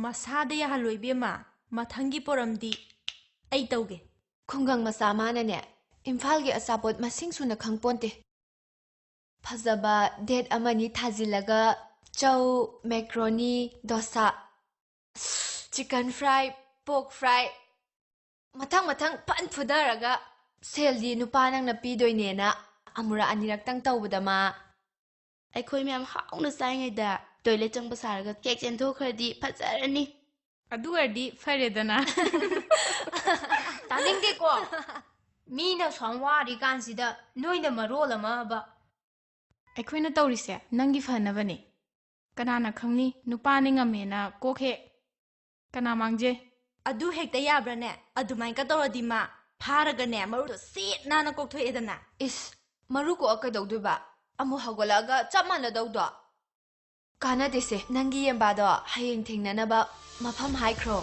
ꯃꯁꯥꯗ ꯌꯥꯍꯜꯂꯣ ꯏꯕꯦꯝꯃ, ꯃꯊꯪꯒꯤ ꯄꯣꯔꯝꯗꯤ ꯑꯩ ꯇꯧꯒꯦ꯫ ꯈꯨꯡꯒꯪ ꯃꯆꯥ ꯃꯥꯅꯅꯦ, ꯏꯝꯐꯥꯜꯒꯤ ꯑꯆꯥꯄꯣꯠ ꯃꯁꯤꯡ ꯁꯨꯅ ꯈꯪꯄꯣꯟꯇꯦ꯫ ꯐꯖꯕ ꯗꯦꯠ ꯑꯃꯅꯤ ꯊꯥꯖꯤꯜꯂꯒ ꯆꯧ, ꯃꯦꯀ꯭ꯔꯣꯅꯤ, ꯗꯣꯁꯥ, ꯆꯤꯀꯟ ꯐ꯭ꯔꯥꯏ, ꯄꯣꯛ ꯐ꯭ꯔꯥꯏ, ꯃꯊꯪ ꯃꯊꯪ ꯐꯟ ꯐꯨꯊꯔꯒ ꯁꯦꯜꯗꯤ ꯅꯨꯄꯥ ꯅꯪꯅ ꯄꯤꯗꯣꯏꯅꯦꯅ ꯑꯃꯨꯔꯛ ꯑꯅꯤꯔꯛꯇꯪ ꯇꯧꯕꯗ ꯃꯥ꯫ ꯑꯩꯈꯣꯏ ꯃꯌꯥꯝ ꯍꯥꯎꯅ ꯆꯥꯏꯉꯩꯗ ꯇꯣꯏꯂꯦꯠ ꯆꯪꯕ ꯁꯥꯔꯒ ꯀꯦꯛ ꯆꯦꯟꯊꯣꯛꯈ꯭ꯔꯗꯤ ꯐꯖꯔꯅꯤ꯫ ꯑꯗꯨ ꯑꯣꯏꯔꯗꯤ ꯐꯔꯦꯗꯅ꯫ ꯇꯥꯅꯤꯡꯗꯦꯀꯣ꯫ ꯃꯤꯅ ꯁꯨꯝ ꯋꯥꯔꯤ ꯀꯥꯟꯁꯤꯗ ꯅꯣꯏꯅ ꯃꯔꯣꯜ ꯑꯃꯕ꯫ ꯑꯩꯈꯣꯏꯅ ꯇꯧꯔꯤꯁꯦ ꯅꯪꯒꯤ ꯐꯅꯕꯅꯦ꯫ ꯀꯅꯥꯅ ꯈꯪꯅꯤ, ꯅꯨꯄꯥꯅꯤ ꯉꯝꯃꯦꯅ ꯀꯣꯛ ꯍꯦꯛ ꯀꯅꯥ ꯃꯥꯡꯖꯩ? ꯑꯗꯨ ꯍꯦꯛꯇ ꯌꯥꯕ꯭ꯔꯥꯅꯦ? ꯑꯗꯨꯃꯥꯏꯅ ꯇꯧꯔꯗꯤ ꯃꯥ ꯐꯥꯔꯒꯅꯦ, ꯃꯔꯨꯗꯣ ꯁꯤꯠ ꯅꯥꯟꯅ ꯀꯣꯛꯊꯣꯛꯑꯦꯗꯅ꯫ ꯏꯁ, ꯃꯔꯨ ꯀꯣꯛꯑ ꯀꯩꯗꯧꯗꯣꯏꯕ? ꯑꯃꯨꯛ ꯍꯧꯒꯠꯂꯛꯑꯒ ꯆꯞ ꯃꯥꯟꯅꯗꯧꯗꯣ꯫ ꯀꯥꯟꯅꯗꯦꯁꯦ, ꯅꯪꯒꯤ ꯌꯦꯟꯕꯥꯗꯣ ꯍꯌꯦꯡ ꯊꯦꯡꯅꯅꯕ ꯃꯐꯝ ꯍꯥꯏꯈ꯭ꯔꯣ꯫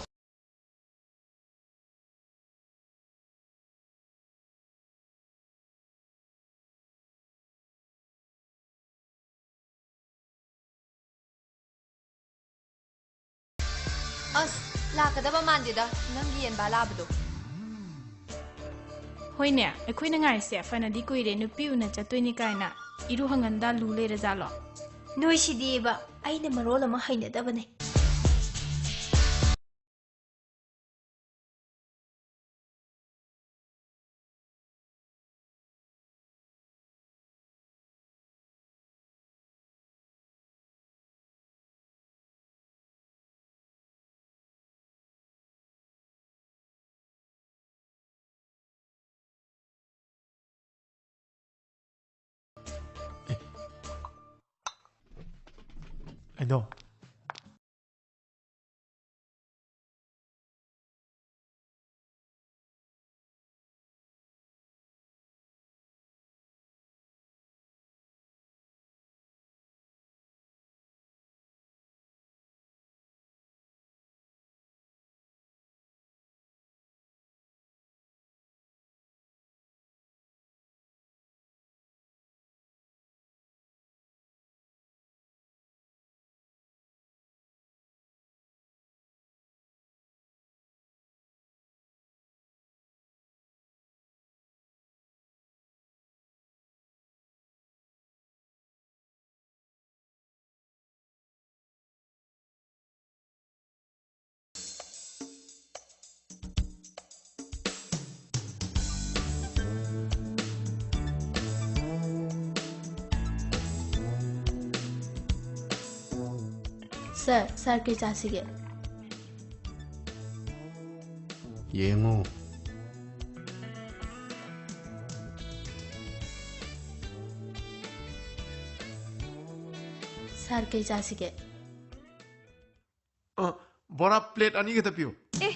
ꯑꯁ, ꯂꯥꯛꯀꯗꯕ ꯃꯥꯟꯗꯦꯗ ꯅꯪꯒꯤ ꯌꯦꯟꯕꯥ ꯂꯥꯕꯗꯣ꯫ ꯍꯣꯏꯅꯦ, ꯑꯩꯈꯣꯏꯅ ꯉꯥꯏꯔꯤꯁꯦ ꯐꯅꯗꯤ ꯀꯨꯏꯔꯦ, ꯅꯨꯄꯤ ꯎꯅ ꯆꯠꯇꯣꯏꯅꯤ ꯀꯥꯏꯅ꯫ ꯏꯔꯨ ꯍꯪꯉꯟꯗ ꯂꯨ ꯂꯩꯔꯖꯥꯠꯂꯣ? ꯅꯣꯏꯁꯤꯗꯤꯕ, ꯑꯩꯅ ꯃꯔꯣꯜ ꯑꯃ ꯍꯩꯅꯗꯕꯅꯦ꯫ ꯑꯩꯗꯣ꯫ ꯁꯥꯔ, ꯁꯥꯔ, ꯀꯩ ꯆꯥꯁꯤꯒꯦ? ꯌꯦꯡꯉꯨ꯫ ꯁꯥꯔ, ꯀꯩ ꯆꯥꯁꯤꯒꯦ? ꯑ, ꯕꯣꯔꯥ ꯄ꯭ꯂꯦꯠ ꯑꯅꯤ ꯈꯛꯇ ꯄꯤꯌꯨ꯫ ꯑꯦ,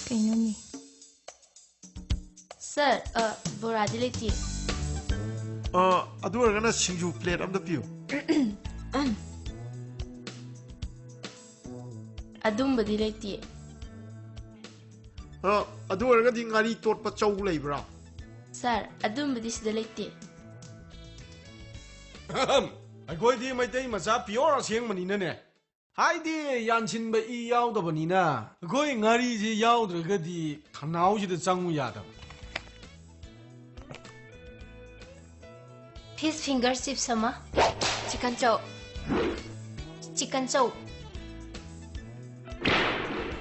ꯀꯩꯅꯣꯅꯦ? ꯁꯥꯔ, ꯑ, ꯕꯣꯔꯥꯗꯤ ꯂꯩꯇꯦ꯫ ꯑ, ꯑꯗꯨ ꯑꯣꯏꯔꯒꯅ ꯁꯤꯡꯖꯨ ꯄ꯭ꯂꯦꯠ ꯑꯝꯇ ꯄꯤꯌꯨ꯫ ꯑꯗꯨꯝꯕꯗꯤ ꯂꯩꯇꯦ꯫ ꯑ, ꯑꯗꯨ ꯑꯣꯏꯔꯒꯗꯤ ꯉꯥꯔꯤ ꯇꯣꯠꯄ ꯆꯧ ꯂꯩꯕ꯭ꯔꯥ? ꯁꯥꯔ, ꯑꯗꯨꯝꯕꯗꯤ ꯁꯤꯗ ꯂꯩꯇꯦ꯫ ꯑꯍꯝ, ꯑꯩꯈꯣꯏꯗꯤ ꯃꯩꯇꯩ ꯃꯆꯥ ꯄꯤꯌꯣꯔ ꯑꯁꯦꯡꯕꯅꯤꯅꯅꯦ꯫ ꯍꯥꯏꯗꯤ ꯌꯥꯟꯁꯤꯟꯕ ꯏ ꯌꯥꯎꯗꯕꯅꯤꯅ꯫ ꯑꯩꯈꯣꯏ ꯉꯥꯔꯤꯁꯤ ꯌꯥꯎꯗ꯭ꯔꯒꯗꯤ ꯈꯅꯥꯎꯁꯤꯗ ꯆꯪꯉꯨ ꯌꯥꯗꯕ꯫ Fish finger chips ꯑꯃ, chicken chow, chicken chow,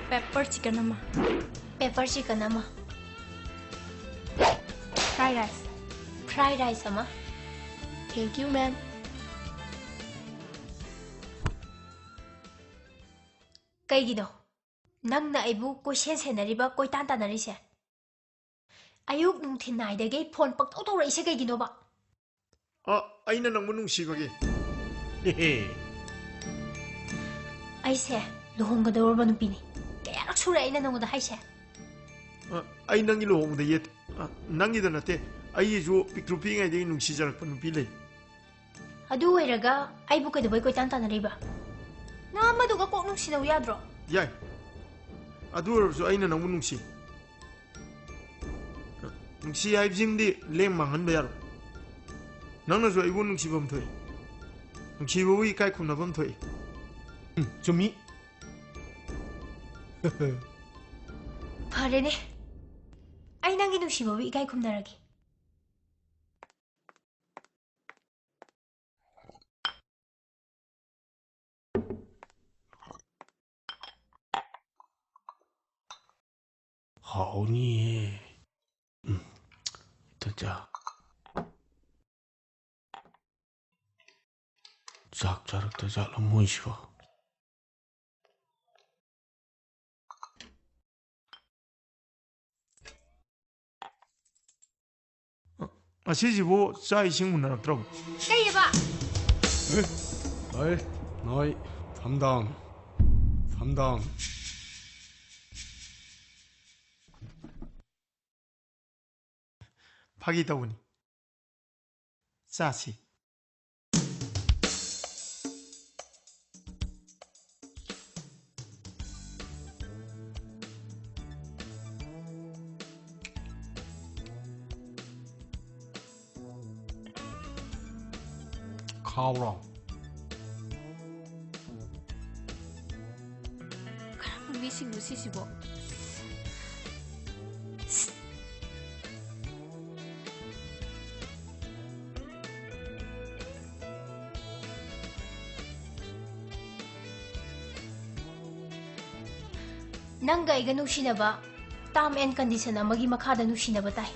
pepper chicken ꯑꯃ, pepper chicken ꯑꯃ, fried rice, fried rice ꯑꯃ꯫ Thank you, ma'am. ꯀꯩꯒꯤꯅꯣ ꯅꯪꯅ ꯑꯩꯕꯨ ꯀꯣꯏꯁꯦꯟ ꯁꯦꯟꯅꯔꯤꯕ, ꯀꯣꯏꯇꯥꯟ ꯇꯥꯟꯅꯔꯤꯁꯦ? ꯑꯌꯨꯛ ꯅꯨꯡꯊꯤꯜ ꯅꯥꯏꯗꯒꯩ ꯐꯣꯟ ꯄꯪꯇꯧ ꯇꯧꯔꯛꯏꯁꯦ ꯀꯩꯒꯤꯅꯣꯕ? ꯑ, ꯑꯩꯅ ꯅꯪꯕꯨ ꯅꯨꯡꯁꯤꯕꯒꯤ꯫ ꯑꯩꯁꯦ ꯂꯨꯍꯣꯡꯒꯗꯧꯔꯕ ꯅꯨꯄꯤꯅꯤ꯫ ꯀꯌꯥꯔꯛ ꯁꯨꯔꯦ ꯑꯩꯅ ꯅꯪꯉꯣꯟꯗ ꯍꯥꯏꯁꯦ? ꯑ, ꯑꯩ ꯅꯪꯒꯤ ꯂꯨꯍꯣꯡꯕꯗ ꯌꯦꯠ-, ꯑ, ꯅꯪꯒꯤꯗ ꯅꯠꯇꯦ, ꯑꯩꯒꯤꯁꯨ ꯄꯤꯛꯇ꯭ꯔꯨ ꯄꯤꯛꯏꯉꯩꯗꯒꯤ ꯅꯨꯡꯁꯤꯖꯔꯛꯄ ꯅꯨꯄꯤ ꯂꯩ꯫ ꯑꯗꯨ ꯑꯣꯏꯔꯒ ꯑꯩꯕꯨ ꯀꯩꯗꯧꯕꯩ ꯀꯣꯏꯇꯥꯟ ꯇꯥꯟꯅꯔꯤꯕ? ꯅꯪ ꯑꯃꯗꯨꯒ ꯀꯣꯛ ꯅꯨꯡꯁꯤꯅꯧ ꯌꯥꯗ꯭ꯔꯣ? ꯌꯥꯏ꯫ ꯑꯗꯨ ꯑꯣꯏꯔꯕꯁꯨ ꯑꯩꯅ ꯅꯪꯕꯨ ꯅꯨꯡꯁꯤ꯫ ꯅꯨꯡꯁꯤ ꯍꯥꯏꯕꯁꯤꯃꯗꯤ ꯂꯦꯝ ꯃꯥꯡꯍꯟꯕ ꯌꯥꯔꯣꯏ꯫ ꯅꯪꯅꯁꯨ ꯑꯩꯕꯨ ꯅꯨꯡꯁꯤꯐꯝ ꯊꯣꯛꯏ꯫ ꯅꯨꯡꯁꯤꯕꯕꯨ ꯏꯀꯥꯏ ꯈꯨꯝꯅꯐꯝ ꯊꯣꯛꯏ꯫ ꯎꯝ, ꯆꯨꯝꯃꯤ꯫ ꯐꯔꯦꯅꯦ, ꯑꯩ ꯅꯪꯒꯤ ꯅꯨꯡꯁꯤꯕꯕꯨ ꯏꯀꯥꯏ ꯈꯨꯝꯅꯔꯒꯦ꯫ ꯍꯥꯎꯅꯤꯍꯦ꯫ ꯎꯝ, ꯏꯊꯟ ꯆꯥ-, ꯆꯥꯛ ꯆꯥꯔꯛꯇ ꯖꯥꯠꯂꯣ ꯃꯣꯏꯁꯤꯕꯣ? ꯉꯁꯤꯁꯤꯕꯨ ꯆꯥꯛ ꯏꯁꯤꯡ ꯎꯅꯔꯛꯇ꯭ꯔꯕꯣ? ꯀꯩꯑꯕ? ꯍꯣꯏ, ꯅꯣꯏ ꯐꯝ ꯗꯥꯎꯟ, ꯐꯝ ꯗꯥꯎꯟ꯫ ꯐꯥꯒꯤ ꯇꯧꯕꯅꯤ꯫ ꯆꯥꯁꯤ꯫ ꯈꯥꯎꯔꯣ? ꯀꯔꯝꯕ ꯃꯤꯁꯤꯡꯅꯣ ꯁꯤꯁꯤꯕꯣ? ꯅꯪꯒ ꯑꯩꯒ ꯅꯨꯡꯁꯤꯅꯕ term and condition ꯑꯃꯒꯤ ꯃꯈꯥꯗ ꯅꯨꯡꯁꯤꯅꯕ ꯇꯥꯏ꯫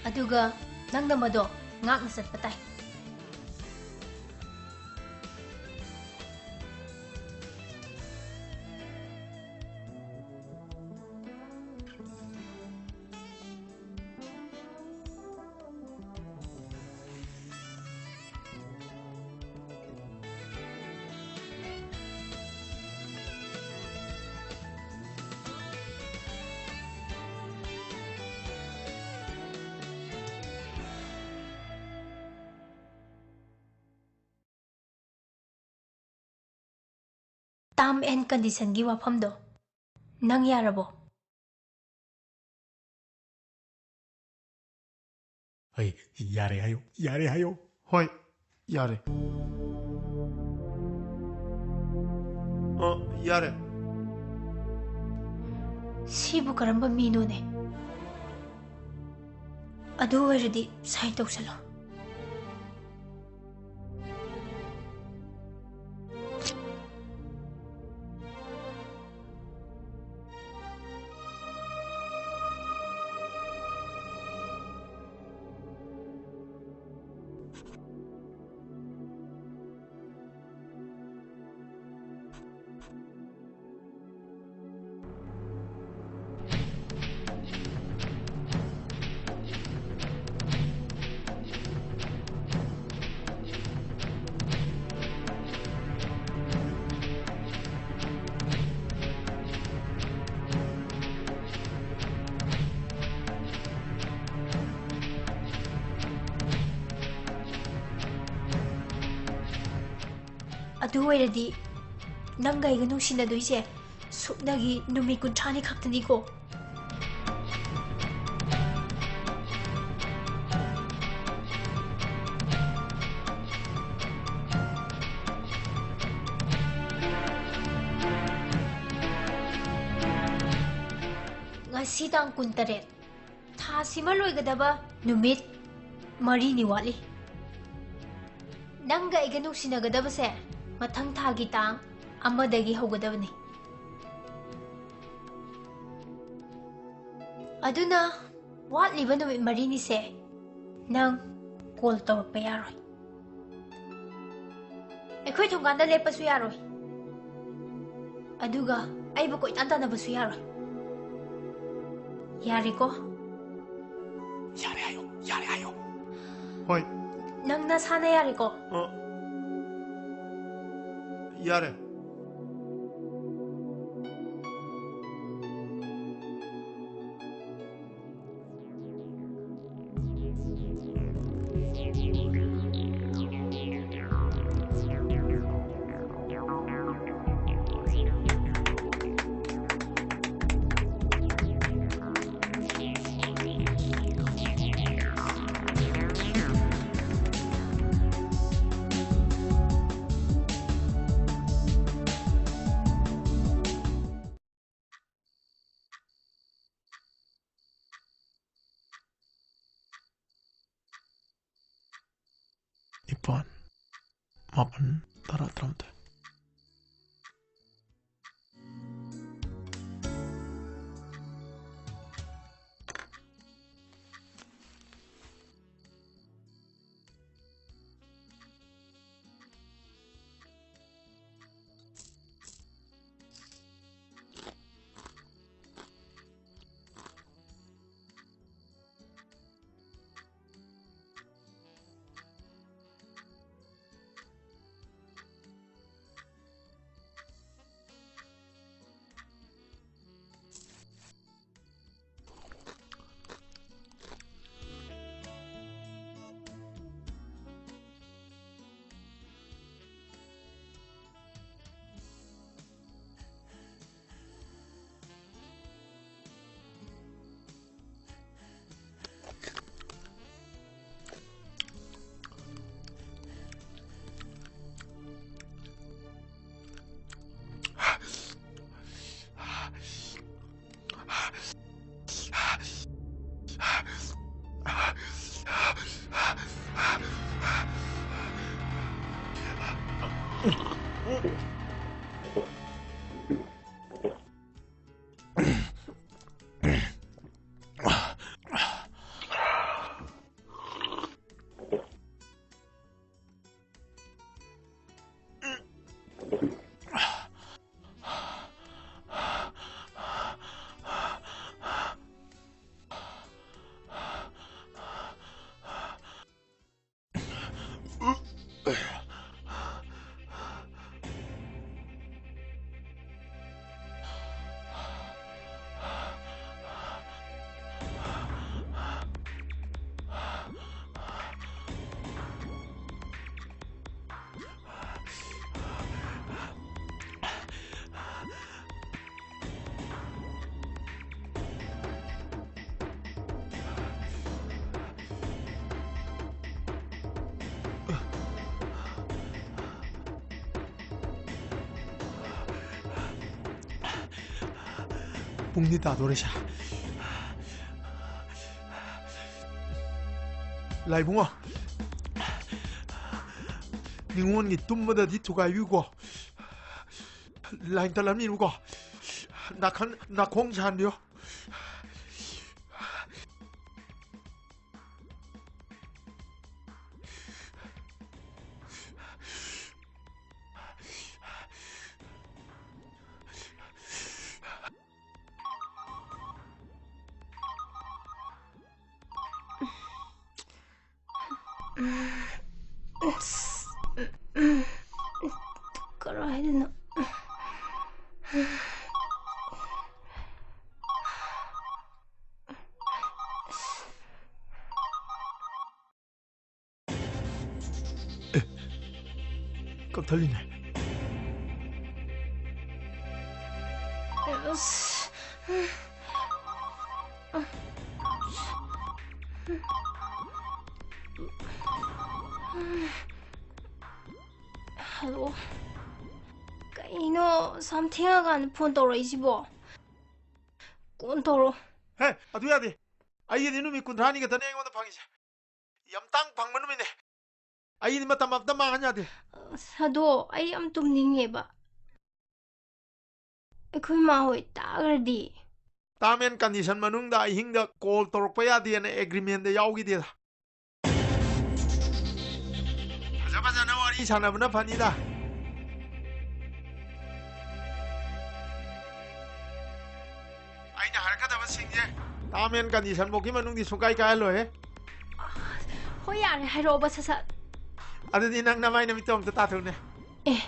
ꯑꯗꯨꯒ ꯅꯪꯅ ꯃꯗꯣ ꯉꯥꯛꯅ ꯆꯠꯄ ꯇꯥꯏ꯫ Term and conditionꯒꯤ ꯋꯥꯐꯝꯗꯣ ꯅꯪ ꯌꯥꯔꯕꯣ? ꯍꯩ, ꯌꯥꯔꯦ ꯍꯥꯏꯌꯣ, ꯌꯥꯔꯦ ꯍꯥꯏꯌꯣ꯫ ꯍꯣꯏ, ꯌꯥꯔꯦ꯫ ꯑ, ꯌꯥꯔꯦ꯫ ꯁꯤꯕꯨ ꯀꯔꯝꯕ ꯃꯤꯅꯣꯅꯦ? ꯑꯗꯨ ꯑꯣꯏꯔꯗꯤ sign ꯇꯧꯁꯜꯂꯣ꯫ ꯑꯗꯨ ꯑꯣꯏꯔꯗꯤ ꯅꯪꯒ ꯑꯩꯒ ꯅꯨꯡꯁꯤꯅꯗꯣꯏꯁꯦ ꯁꯨꯞꯅꯒꯤ ꯅꯨꯃꯤꯠ ꯀꯨꯟꯊ꯭ꯔꯥꯅꯤ ꯈꯛꯇꯅꯤꯀꯣ꯫ ꯉꯁꯤ ꯇꯥꯡ ꯀꯨꯟꯇꯔꯦꯠ, ꯊꯥꯁꯤꯃ ꯂꯣꯏꯒꯗꯕ ꯅꯨꯃꯤꯠ ꯃꯔꯤꯅꯤ ꯋꯥꯠꯂꯤ꯫ ꯅꯪꯒ ꯑꯩꯒ ꯅꯨꯡꯁꯤꯅꯒꯗꯕꯁꯦ ꯃꯊꯪ ꯊꯥꯒꯤ ꯇꯥꯡ ꯑꯃꯗꯒꯤ ꯍꯧꯒꯗꯕꯅꯤ꯫ ꯑꯗꯨꯅ ꯋꯥꯠꯂꯤꯕ ꯅꯨꯃꯤꯠ ꯃꯔꯤꯅꯤꯁꯦ ꯅꯪ ꯀꯣꯜ ꯇꯧꯔꯛꯄ ꯌꯥꯔꯣꯏ꯫ ꯑꯩꯈꯣꯏ ꯊꯣꯡꯒꯥꯟꯗ ꯂꯦꯞꯄꯁꯨ ꯌꯥꯔꯣꯏ꯫ ꯑꯗꯨꯒ ꯑꯩꯕꯨ ꯀꯣꯏꯇꯥꯟ ꯇꯥꯟꯅꯕꯁꯨ ꯌꯥꯔꯣꯏ꯫ ꯌꯥꯔꯦꯀꯣ? ꯌꯥꯔꯦ ꯍꯥꯏꯌꯣ, ꯌꯥꯔꯦ ꯍꯥꯏꯌꯣ꯫ ꯍꯣꯏ꯫ ꯅꯪ ꯅꯁꯥꯅ ꯌꯥꯔꯦꯀꯣ? ꯑ, ꯌꯥꯔꯦ꯫ ꯅꯤꯄꯥꯟ, ꯃꯥꯄꯟ, ꯇꯔꯥ, ꯇꯔꯥꯃꯥꯊꯣꯏ꯫ ꯄꯨꯡꯗꯤ ꯇꯥꯗꯣꯔꯦ, ꯁꯥ꯫ ꯂꯥꯏꯕꯨꯡꯉꯣ, ꯅꯤꯉꯣꯜꯒꯤ ꯇꯨꯝꯕꯗꯗꯤ ꯊꯨꯒꯥꯏꯕꯤꯌꯨꯀꯣ꯫ ꯂꯥꯏꯟ ꯇꯠꯂꯝꯅꯤꯕꯀꯣ꯫ ꯅꯥꯀꯟ ꯅꯥꯈꯣꯡ ꯁꯥꯍꯟꯕꯤꯌꯣ꯫ ꯀꯔꯥꯏꯗꯅꯣ? ꯑꯦ, ꯀꯛꯊꯠꯂꯤꯅꯦ꯫ ꯑꯁ꯫ ꯍꯜꯂꯣ꯫ ꯀꯩꯅꯣ ꯑꯁꯨꯛ ꯊꯦꯡꯉꯀꯥꯟꯗ ꯐꯣꯟ ꯇꯧꯔꯛꯏꯁꯤꯕꯣ? ꯀꯣꯟ ꯇꯧꯔꯣ꯫ ꯍꯦ, ꯑꯗꯨ ꯌꯥꯗꯦ꯫ ꯑꯩꯒꯤꯗꯤ ꯅꯨꯃꯤꯠ ꯀꯨꯟꯊ꯭ꯔꯥꯅꯤ ꯈꯛꯇꯅꯦ ꯑꯩꯉꯣꯟꯗ ꯐꯪꯉꯤꯁꯦ꯫ ꯌꯥꯝ ꯇꯥꯡ ꯐꯪꯕ ꯅꯨꯃꯤꯠꯅꯦ꯫ ꯑꯩꯒꯤꯗꯤ ꯃꯇꯝ ꯑꯝꯇ ꯃꯥꯡꯍꯟ ꯌꯥꯗꯦ꯫ ꯑꯗꯣ ꯑꯩ ꯌꯥꯝ ꯇꯨꯝꯅꯤꯡꯉꯦꯕ꯫ ꯑꯩꯈꯣꯏ ꯃꯥ ꯍꯣꯏ ꯇꯥꯈ꯭ꯔꯗꯤ? Term and condition ꯃꯅꯨꯡꯗ ꯑꯍꯤꯡꯗ call ꯇꯧꯔꯛꯄ ꯌꯥꯗꯦꯅ agreement ꯇ ꯌꯥꯎꯈꯤꯗꯦꯗ꯫ ꯐꯖ ꯐꯖꯅ ꯋꯥꯔꯤ ꯁꯥꯟꯅꯕꯅ ꯐꯅꯤꯗ꯫ ꯑꯩꯅ ꯍꯥꯏꯔꯛꯀꯗꯕꯁꯤꯡꯁꯦ term and condition ꯐꯥꯎꯒꯤ ꯃꯅꯨꯡꯗꯤ ꯁꯨꯡꯀꯥꯏ ꯀꯥꯏꯍꯜꯂꯣꯏꯍꯦ꯫ ꯍꯣꯏ, ꯌꯥꯔꯦ, ꯍꯥꯏꯔꯛꯑꯣꯕ ꯁꯠ ꯁꯠ꯫ ꯑꯗꯨꯗꯤ ꯅꯪ ꯅꯃꯥꯏ ꯅꯃꯤꯠꯇꯣ ꯑꯝꯇ ꯇꯥꯊꯣꯛꯅꯦ꯫ ꯑꯦ꯫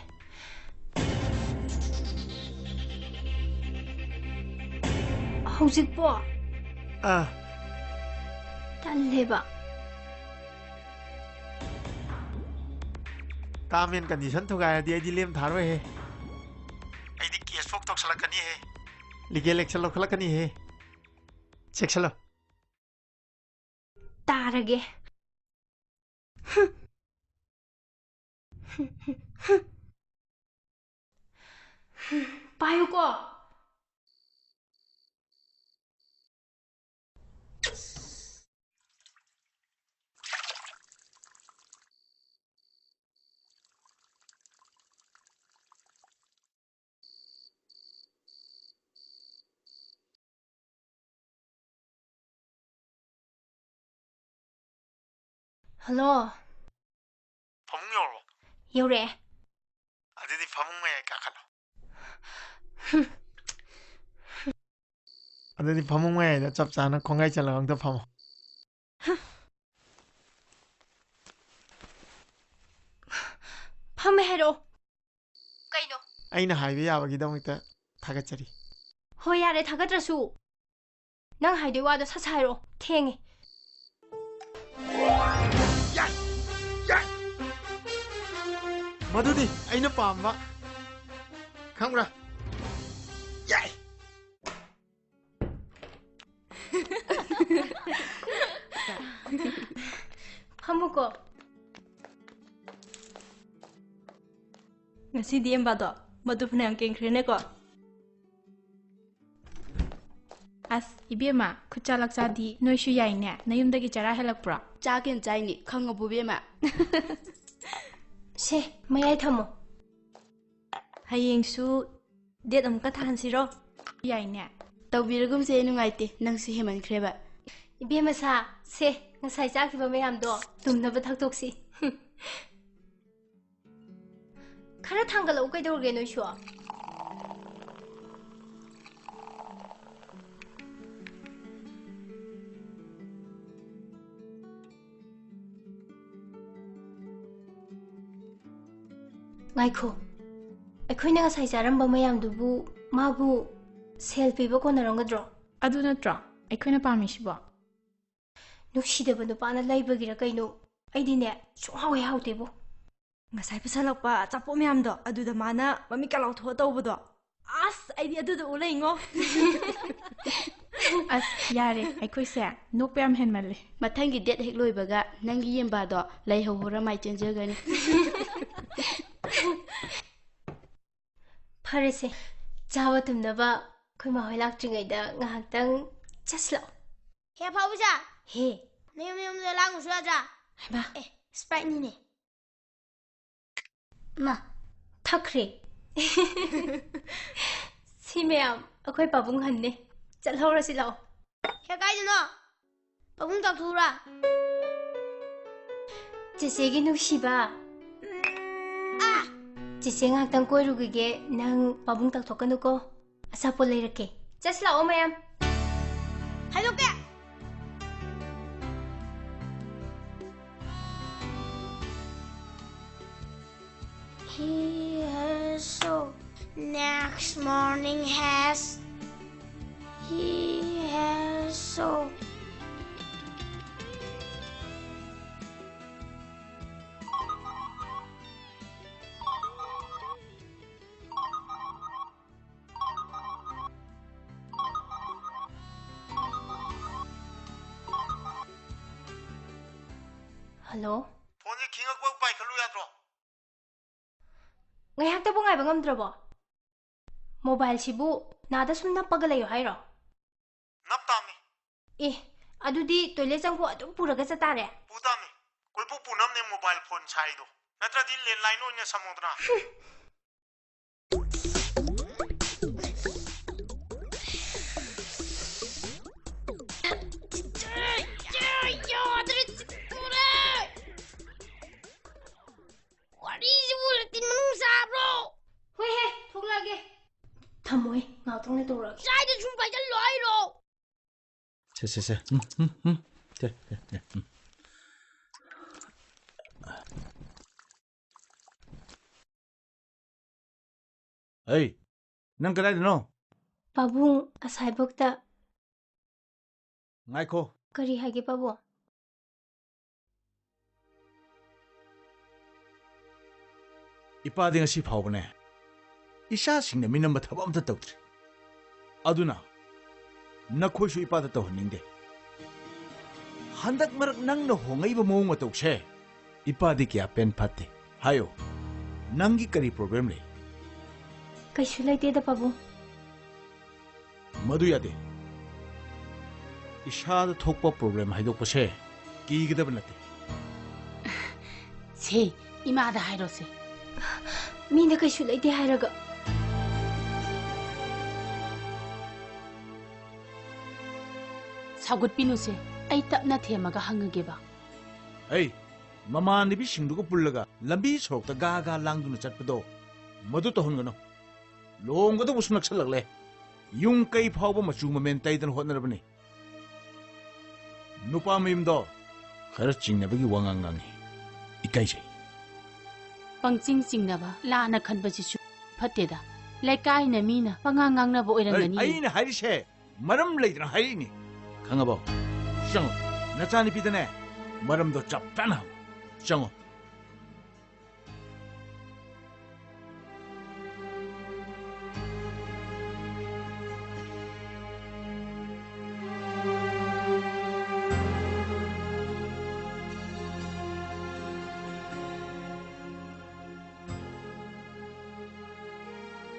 ꯍꯧꯖꯤꯛꯄꯣ? ꯑꯥ꯫ ꯇꯜꯂꯦꯕ꯫ Term and condition ꯊꯨꯒꯥꯏꯔꯗꯤ ꯑꯩꯗꯤ ꯂꯦꯝ ꯊꯥꯔꯣꯏꯍꯦ꯫ ꯑꯩꯗꯤ case ꯐꯥꯎ ꯇꯧꯁꯜꯂꯛꯀꯅꯤꯍꯦ꯫ Legal action ꯂꯧꯈꯠꯂꯛꯀꯅꯤꯍꯦ꯫ ꯆꯦꯛꯁꯜꯂꯣ꯫ ꯇꯥꯔꯒꯦ꯫ ꯄꯥꯏꯌꯨꯀꯣ꯫ ꯍꯜꯂꯣ꯫ ꯐꯃꯨꯡ ꯌꯧꯔꯕꯣ? ꯌꯧꯔꯛꯑꯦ꯫ ꯑꯗꯨꯗꯤ ꯐꯃꯨꯡ ꯃꯌꯥꯏ ꯀꯥꯈꯠꯂꯣ꯫ ꯑꯗꯨꯗꯤ ꯐꯃꯨꯡ ꯃꯌꯥꯏꯗ ꯆꯞ ꯆꯥꯅ ꯈꯣꯡꯒꯥꯏ ꯆꯜꯂꯒ ꯑꯝꯇ ꯐꯝꯃꯣ꯫ ꯐꯝꯃꯦ ꯍꯥꯏꯔꯛꯑꯣ꯫ ꯀꯩꯅꯣ? ꯑꯩꯅ ꯍꯥꯏꯕ ꯌꯥꯕꯒꯤꯗꯃꯛꯇ ꯊꯥꯒꯠꯆꯔꯤ꯫ ꯍꯣꯏ, ꯌꯥꯔꯦ, ꯊꯥꯒꯠꯇ꯭ꯔꯁꯨ꯫ ꯅꯪ ꯍꯥꯏꯗꯣꯏ ꯋꯥꯗꯣ ꯁꯠ ꯁꯠ ꯍꯥꯏꯔꯛꯑꯣ꯫ ꯊꯦꯡꯉꯦ꯫ ꯌꯥꯏ! ꯌꯥꯏ! ꯃꯗꯨꯗꯤ ꯑꯩꯅ ꯄꯥꯝꯕ꯫ ꯈꯪꯕ꯭ꯔꯥ? ꯌꯥꯏ! ꯐꯝꯃꯨꯀꯣ꯫ ꯉꯁꯤꯗꯤ ꯑꯦꯝꯕꯥꯗꯣ ꯃꯗꯨ ꯐꯅꯌꯥꯝ ꯀꯦꯟꯈ꯭ꯔꯦꯅꯦꯀꯣ꯫ ꯑꯁ, ꯏꯕꯦꯝꯃ, ꯈꯨꯠꯆꯥ ꯂꯛꯆꯥꯗꯤ ꯅꯣꯏꯁꯨ ꯌꯥꯏꯅꯦ꯫ ꯅꯌꯨꯝꯗꯒꯤ ꯆꯔꯥ ꯍꯦꯜꯂꯛꯄ꯭ꯔꯣ? ꯆꯥꯒꯦꯅ ꯆꯥꯏꯅꯦ, ꯈꯪꯉꯕꯣ, ꯏꯕꯦꯝꯃ? ꯁꯦ, ꯃꯌꯥꯏ ꯊꯝꯃꯣ꯫ ꯍꯌꯦꯡꯁꯨ date ꯑꯃꯨꯛꯀ ꯊꯥꯍꯟꯁꯤꯔꯣ? ꯌꯥꯏꯅꯦ꯫ ꯇꯧꯕꯤꯔꯒꯨꯝꯁꯦ, ꯅꯨꯡꯉꯥꯏꯇꯦ, ꯅꯪꯁꯨ ꯍꯦꯟꯃꯟꯈ꯭ꯔꯦꯕ꯫ ꯏꯕꯦꯝꯃ ꯁꯥ, ꯁꯦ, ꯉꯁꯥꯏ ꯆꯥꯈꯤꯕ ꯃꯌꯥꯝꯗꯣ ꯇꯨꯝꯅꯕ ꯊꯛꯇꯣꯛꯁꯤ꯫ ꯈꯔ ꯊꯥꯡꯒꯠꯂꯛꯎ, ꯀꯩꯗꯧꯔꯒꯦ ꯅꯣꯏꯁꯨ? ꯉꯥꯏꯈꯣ, ꯑꯩꯈꯣꯏꯅ ꯉꯁꯥꯏ ꯆꯥꯔꯝꯕ ꯃꯌꯥꯝꯗꯨꯕꯨ ꯃꯥꯕꯨ ꯁꯦꯜ ꯄꯤꯕ ꯀꯣꯟꯅꯔꯝꯒꯗ꯭ꯔꯣ? ꯑꯗꯨ ꯅꯠꯇ꯭ꯔꯣ ꯑꯩꯈꯣꯏꯅ ꯄꯥꯝꯃꯤꯁꯤꯕꯣ? ꯅꯨꯡꯁꯤꯗꯕ ꯅꯨꯄꯥꯅ ꯂꯩꯕꯒꯤꯔ ꯀꯩꯅꯣ, ꯑꯩꯗꯤꯅꯦ ꯁꯨꯡꯍꯥꯎ ꯍꯦꯛ ꯍꯥꯎꯇꯦꯕꯣ꯫ ꯉꯁꯥꯏ ꯄꯨꯁꯜꯂꯛꯄ ꯑꯆꯥꯄꯣꯠ ꯃꯌꯥꯝꯗꯣ, ꯑꯗꯨꯗ ꯃꯥꯅ ꯃꯃꯤꯠꯀ ꯂꯥꯎꯊꯣꯛꯑ ꯇꯧꯕꯗꯣ, ꯑꯁ, ꯑꯩꯗꯤ ꯑꯗꯨꯗ ꯎ ꯂꯩꯉꯣ꯫ ꯑꯁ, ꯌꯥꯔꯦ, ꯑꯩꯈꯣꯏꯁꯦ ꯅꯣꯛꯄ ꯌꯥꯝ ꯍꯦꯟꯃꯜꯂꯦ꯫ ꯃꯊꯪꯒꯤ date ꯍꯦꯛ ꯂꯣꯏꯕꯒ ꯅꯪꯒꯤ ꯌꯦꯟꯕꯥꯗꯣ ꯂꯩꯍꯧꯍꯧꯔ ꯃꯥꯏ ꯆꯦꯟꯖꯒꯅꯤ꯫ ꯐꯔꯦꯁꯦ, ꯆꯥꯕ ꯇꯨꯝꯅꯕ ꯑꯩꯈꯣꯏ ꯃꯥ ꯍꯣꯏ ꯂꯥꯛꯇ꯭ꯔꯤꯉꯩꯗ ꯉꯥꯏꯍꯥꯛꯇꯪ ꯆꯠꯁꯤ ꯂꯥꯛꯑꯣ꯫ ꯍꯦ ꯐꯥꯎꯕꯤꯁꯥ! ꯍꯦ! ꯅꯌꯨꯝ ꯌꯨꯝꯗ ꯂꯥꯡꯉꯨꯁꯨ ꯌꯥꯗ꯭ꯔꯥ? ꯍꯩꯃꯥ! ꯑꯦ, Sprite ꯅꯤꯅꯦ꯫ ꯃꯥ, ꯊꯛꯈ꯭ꯔꯦ꯫ ꯁꯤ ꯃꯌꯥꯝ ꯑꯩꯈꯣꯏ ꯄꯥꯕꯨꯡ ꯍꯟꯅꯦ꯫ ꯆꯠꯍꯧꯔꯁꯤ ꯂꯥꯛꯑꯣ꯫ ꯍꯦ, ꯀꯥꯏꯗꯅꯣ? ꯄꯥꯕꯨꯡ ꯇꯥꯛꯊꯣꯛꯎꯔꯥ? ꯆꯦꯆꯦꯒꯤ ꯅꯨꯡꯁꯤꯕ꯫ ꯎꯝ, ꯑꯥ! ꯆꯦꯆꯦ ꯉꯥꯏꯍꯥꯛꯇꯪ ꯀꯣꯏꯔꯨꯈꯤꯒꯦ, ꯅꯪ ꯄꯥꯕꯨꯡ ꯇꯥꯛꯊꯣꯛꯀꯅꯨꯀꯣ꯫ ꯑꯆꯥꯄꯣꯠ ꯂꯩꯔꯛꯀꯦ꯫ ꯆꯠꯁꯤ ꯂꯥꯛꯑꯣ ꯃꯌꯥꯝ꯫ ꯍꯥꯏꯗꯣꯛꯀꯦ꯫ He has so. Next morning has. He has so. Hello? ꯐꯣꯟꯁꯦ ꯈꯤꯡꯉꯛꯄ ꯄꯥꯏꯈꯠꯂꯨ ꯌꯥꯗ꯭ꯔꯣ? ꯉꯥꯏꯍꯥꯛꯇꯕꯨ ꯉꯥꯏꯕ ꯉꯝꯗ꯭ꯔꯕꯣ? ꯃꯣꯕꯥꯏꯜꯁꯤꯕꯨ ꯅꯥꯗ ꯁꯨꯝ ꯅꯞꯄꯒ ꯂꯩꯌꯣ ꯍꯥꯏꯔꯣ? ꯅꯞ ꯇꯥꯝꯅꯤ꯫ ꯑꯦ, ꯑꯗꯨꯗꯤ ꯇꯣꯏꯂꯦꯠ ꯆꯪꯐꯨ ꯑꯗꯨꯝ ꯄꯨꯔꯒ ꯆꯠ ꯇꯥꯔꯦ? ꯄꯨ ꯇꯥꯝꯅꯤ꯫ ꯀꯣꯏꯄꯨ ꯄꯨꯅꯕꯅꯦ ꯃꯣꯕꯥꯏꯜ ꯐꯣꯟ ꯁꯥꯏꯗꯣ꯫ ꯅꯠꯇ꯭ꯔꯗꯤ ꯂꯦꯟꯂꯥꯏꯟ ꯑꯣꯏꯅ ꯁꯝꯃꯣꯗꯅ꯫ ꯋꯥꯔꯤꯁꯤꯕꯨ ꯂꯦꯇꯤꯟ ꯃꯅꯨꯡ ꯆꯥꯕ꯭ꯔꯣ? ꯍꯣꯏꯍꯦ, ꯊꯣꯛꯂꯛꯑꯒꯦ꯫ ꯊꯝꯃꯣꯍꯦ, ꯉꯥꯛꯇꯪ ꯂꯩꯔ ꯇꯧꯔꯛꯑꯒꯦ꯫ ꯆꯥꯏꯗ ꯁꯨꯝ ꯄꯥꯏꯁꯜꯂꯣ ꯍꯥꯏꯔꯣ? ꯁꯦ, ꯁꯦ, ꯁꯦ꯫ ꯎꯝ, ꯎꯝ, ꯎꯝ꯫ ꯁꯦ, ꯁꯦ, ꯁꯦ, ꯎꯝ꯫ ꯑꯩ, ꯅꯪ ꯀꯗꯥꯏꯗꯅꯣ? ꯄꯥꯕꯨꯡ, ꯑꯁꯥꯏꯕꯣꯛꯇ꯫ ꯉꯥꯏꯈꯣ꯫ ꯀꯔꯤ ꯍꯥꯏꯒꯦ, ꯄꯥꯕꯨꯡ? ꯏꯄꯥꯗꯤ ꯉꯁꯤ ꯐꯥꯎꯕꯅꯦ, ꯏꯆꯥꯁꯤꯡꯅ ꯃꯤꯅꯝꯕ ꯊꯕꯛ ꯑꯝꯇ ꯇꯧꯗ꯭ꯔꯤ꯫ ꯑꯗꯨꯅ ꯅꯈꯣꯏꯁꯨ ꯏꯄꯥꯗ ꯇꯧꯍꯟꯅꯤꯡꯗꯦ꯫ ꯍꯟꯗꯛ ꯃꯔꯛ ꯅꯪꯅ ꯍꯣꯡꯉꯛꯏꯕ ꯃꯑꯣꯡ ꯃꯇꯧꯁꯦ ꯏꯄꯥꯗꯤ ꯀꯌꯥ ꯄꯦꯟ ꯐꯠꯇꯦ꯫ ꯍꯥꯏꯌꯣ, ꯅꯪꯒꯤ ꯀꯔꯤ problem ꯂꯩ? ꯀꯩꯁꯨ ꯂꯩꯇꯦꯗ, ꯄꯥꯕꯨꯡ꯫ ꯃꯗꯨ ꯌꯥꯗꯦ꯫ ꯏꯁꯥꯗ ꯊꯣꯛꯄ problem ꯍꯥꯏꯗꯣꯛꯄꯁꯦ ꯀꯤꯒꯗꯕ ꯅꯠꯇꯦ꯫ ꯁꯦ, ꯏꯃꯥꯗ ꯍꯥꯏꯔꯣꯁꯦ꯫ ꯃꯤꯅ ꯀꯩꯁꯨ ꯂꯩꯇꯦ ꯍꯥꯏꯔꯒ꯫ ꯁꯥꯎꯒꯠꯄꯤꯅꯨꯁꯦ, ꯑꯩ ꯇꯞꯅ ꯊꯦꯝꯃꯒ ꯍꯪꯉꯒꯦꯕ꯫ ꯑꯩ, ꯃꯃꯥꯟꯅꯕꯤꯁꯤꯡꯗꯨꯒ ꯄꯨꯜꯂꯒ ꯂꯝꯕꯤ ꯁꯣꯔꯣꯛꯇ ꯒꯥ ꯒꯥ ꯂꯥꯡꯗꯨꯅ ꯆꯠꯄꯗꯣ, ꯃꯗꯨ ꯇꯧꯍꯟꯒꯅꯨ꯫ ꯂꯨꯍꯣꯡꯒꯗꯧꯕꯁꯨ ꯅꯛꯁꯜꯂꯛꯂꯦ꯫ ꯌꯨꯝ ꯀꯩ ꯐꯥꯎꯕ ꯃꯆꯨ ꯃꯃꯦꯟ ꯇꯩꯗꯅ ꯍꯣꯠꯅꯔꯕꯅꯤ꯫ ꯅꯨꯄꯥ ꯃꯌꯨꯝꯗꯣ ꯈꯔ ꯆꯤꯡꯅꯕꯒꯤ ꯋꯥꯉꯥꯡ ꯉꯥꯡꯉꯤ꯫ ꯏꯀꯥꯏꯖꯩ꯫ ꯄꯪꯆꯤꯡ ꯆꯤꯡꯅꯕ, ꯂꯥꯟꯅ ꯈꯟꯕꯁꯤꯁꯨ ꯐꯠꯇꯦꯗ꯫ ꯂꯩꯀꯥꯏꯅ ꯃꯤꯅ ꯄꯉꯥꯡ ꯉꯥꯡꯅꯕ ꯑꯣꯏꯔꯝꯒꯅꯤ꯫ ꯑꯩ, ꯑꯩꯅ ꯍꯥꯏꯔꯤꯁꯦ ꯃꯔꯝ ꯂꯩꯗꯅ ꯍꯥꯏꯔꯛꯏꯅꯤ꯫ ꯈꯪꯉꯕꯣ? ꯆꯪꯉꯣ꯫ ꯅꯆꯥꯅꯨꯄꯤꯗꯅꯦ ꯃꯔꯝꯗꯣ ꯆꯞ ꯆꯥꯅ ꯍꯪꯉꯨ꯫ ꯆꯪꯉꯣ꯫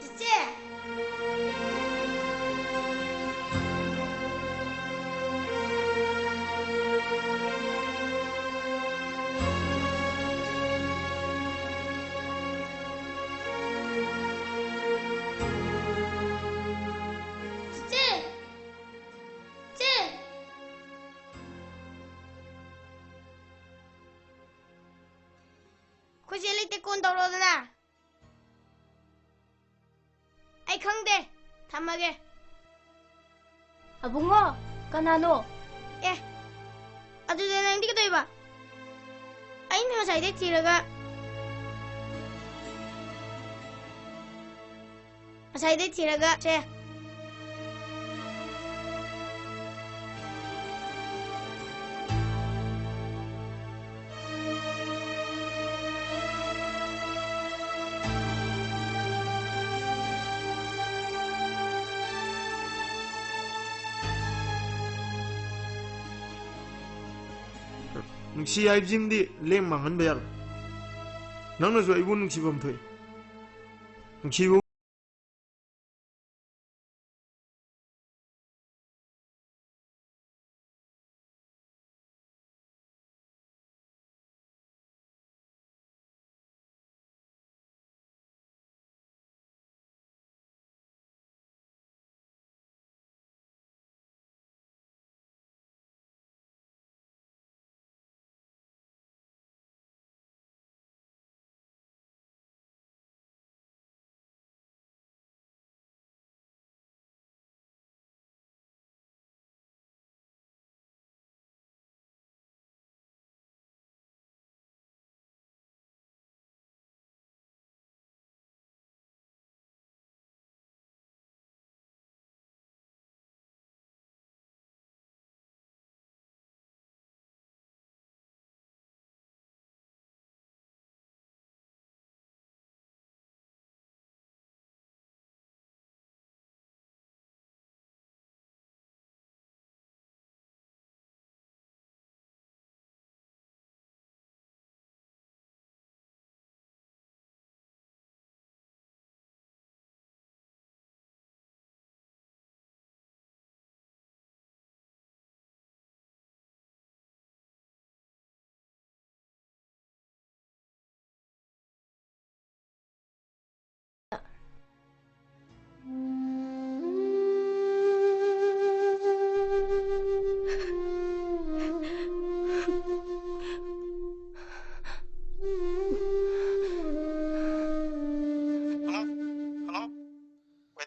ꯆꯤꯆꯦ! ꯇꯦꯛꯀꯣꯟ ꯇꯧꯔꯣꯗꯅ꯫ ꯑꯩ ꯈꯪꯗꯦ꯫ ꯊꯝꯃꯒꯦ꯫ ꯑꯕꯨꯡꯉꯣ, ꯀꯅꯥꯅꯣ? ꯑꯦ, ꯑꯗꯨꯗ ꯅꯪꯗꯤ ꯀꯩꯗꯧꯕ? ꯑꯩꯅ ꯉꯁꯥꯏꯗꯩ ꯊꯤꯔꯒ, ꯉꯁꯥꯏꯗꯩ ꯊꯤꯔꯒ, ꯁꯦ꯫ ꯅꯨꯡꯁꯤ ꯍꯥꯏꯕꯁꯤꯃꯗꯤ ꯂꯦꯝ ꯃꯥꯡꯍꯟꯕ ꯌꯥꯔꯣꯏ꯫ ꯅꯪꯅꯁꯨ ꯑꯩꯕꯨ ꯅꯨꯡꯁꯤꯐꯝ ꯊꯣꯛꯏ꯫ ꯅꯨꯡꯁꯤꯕ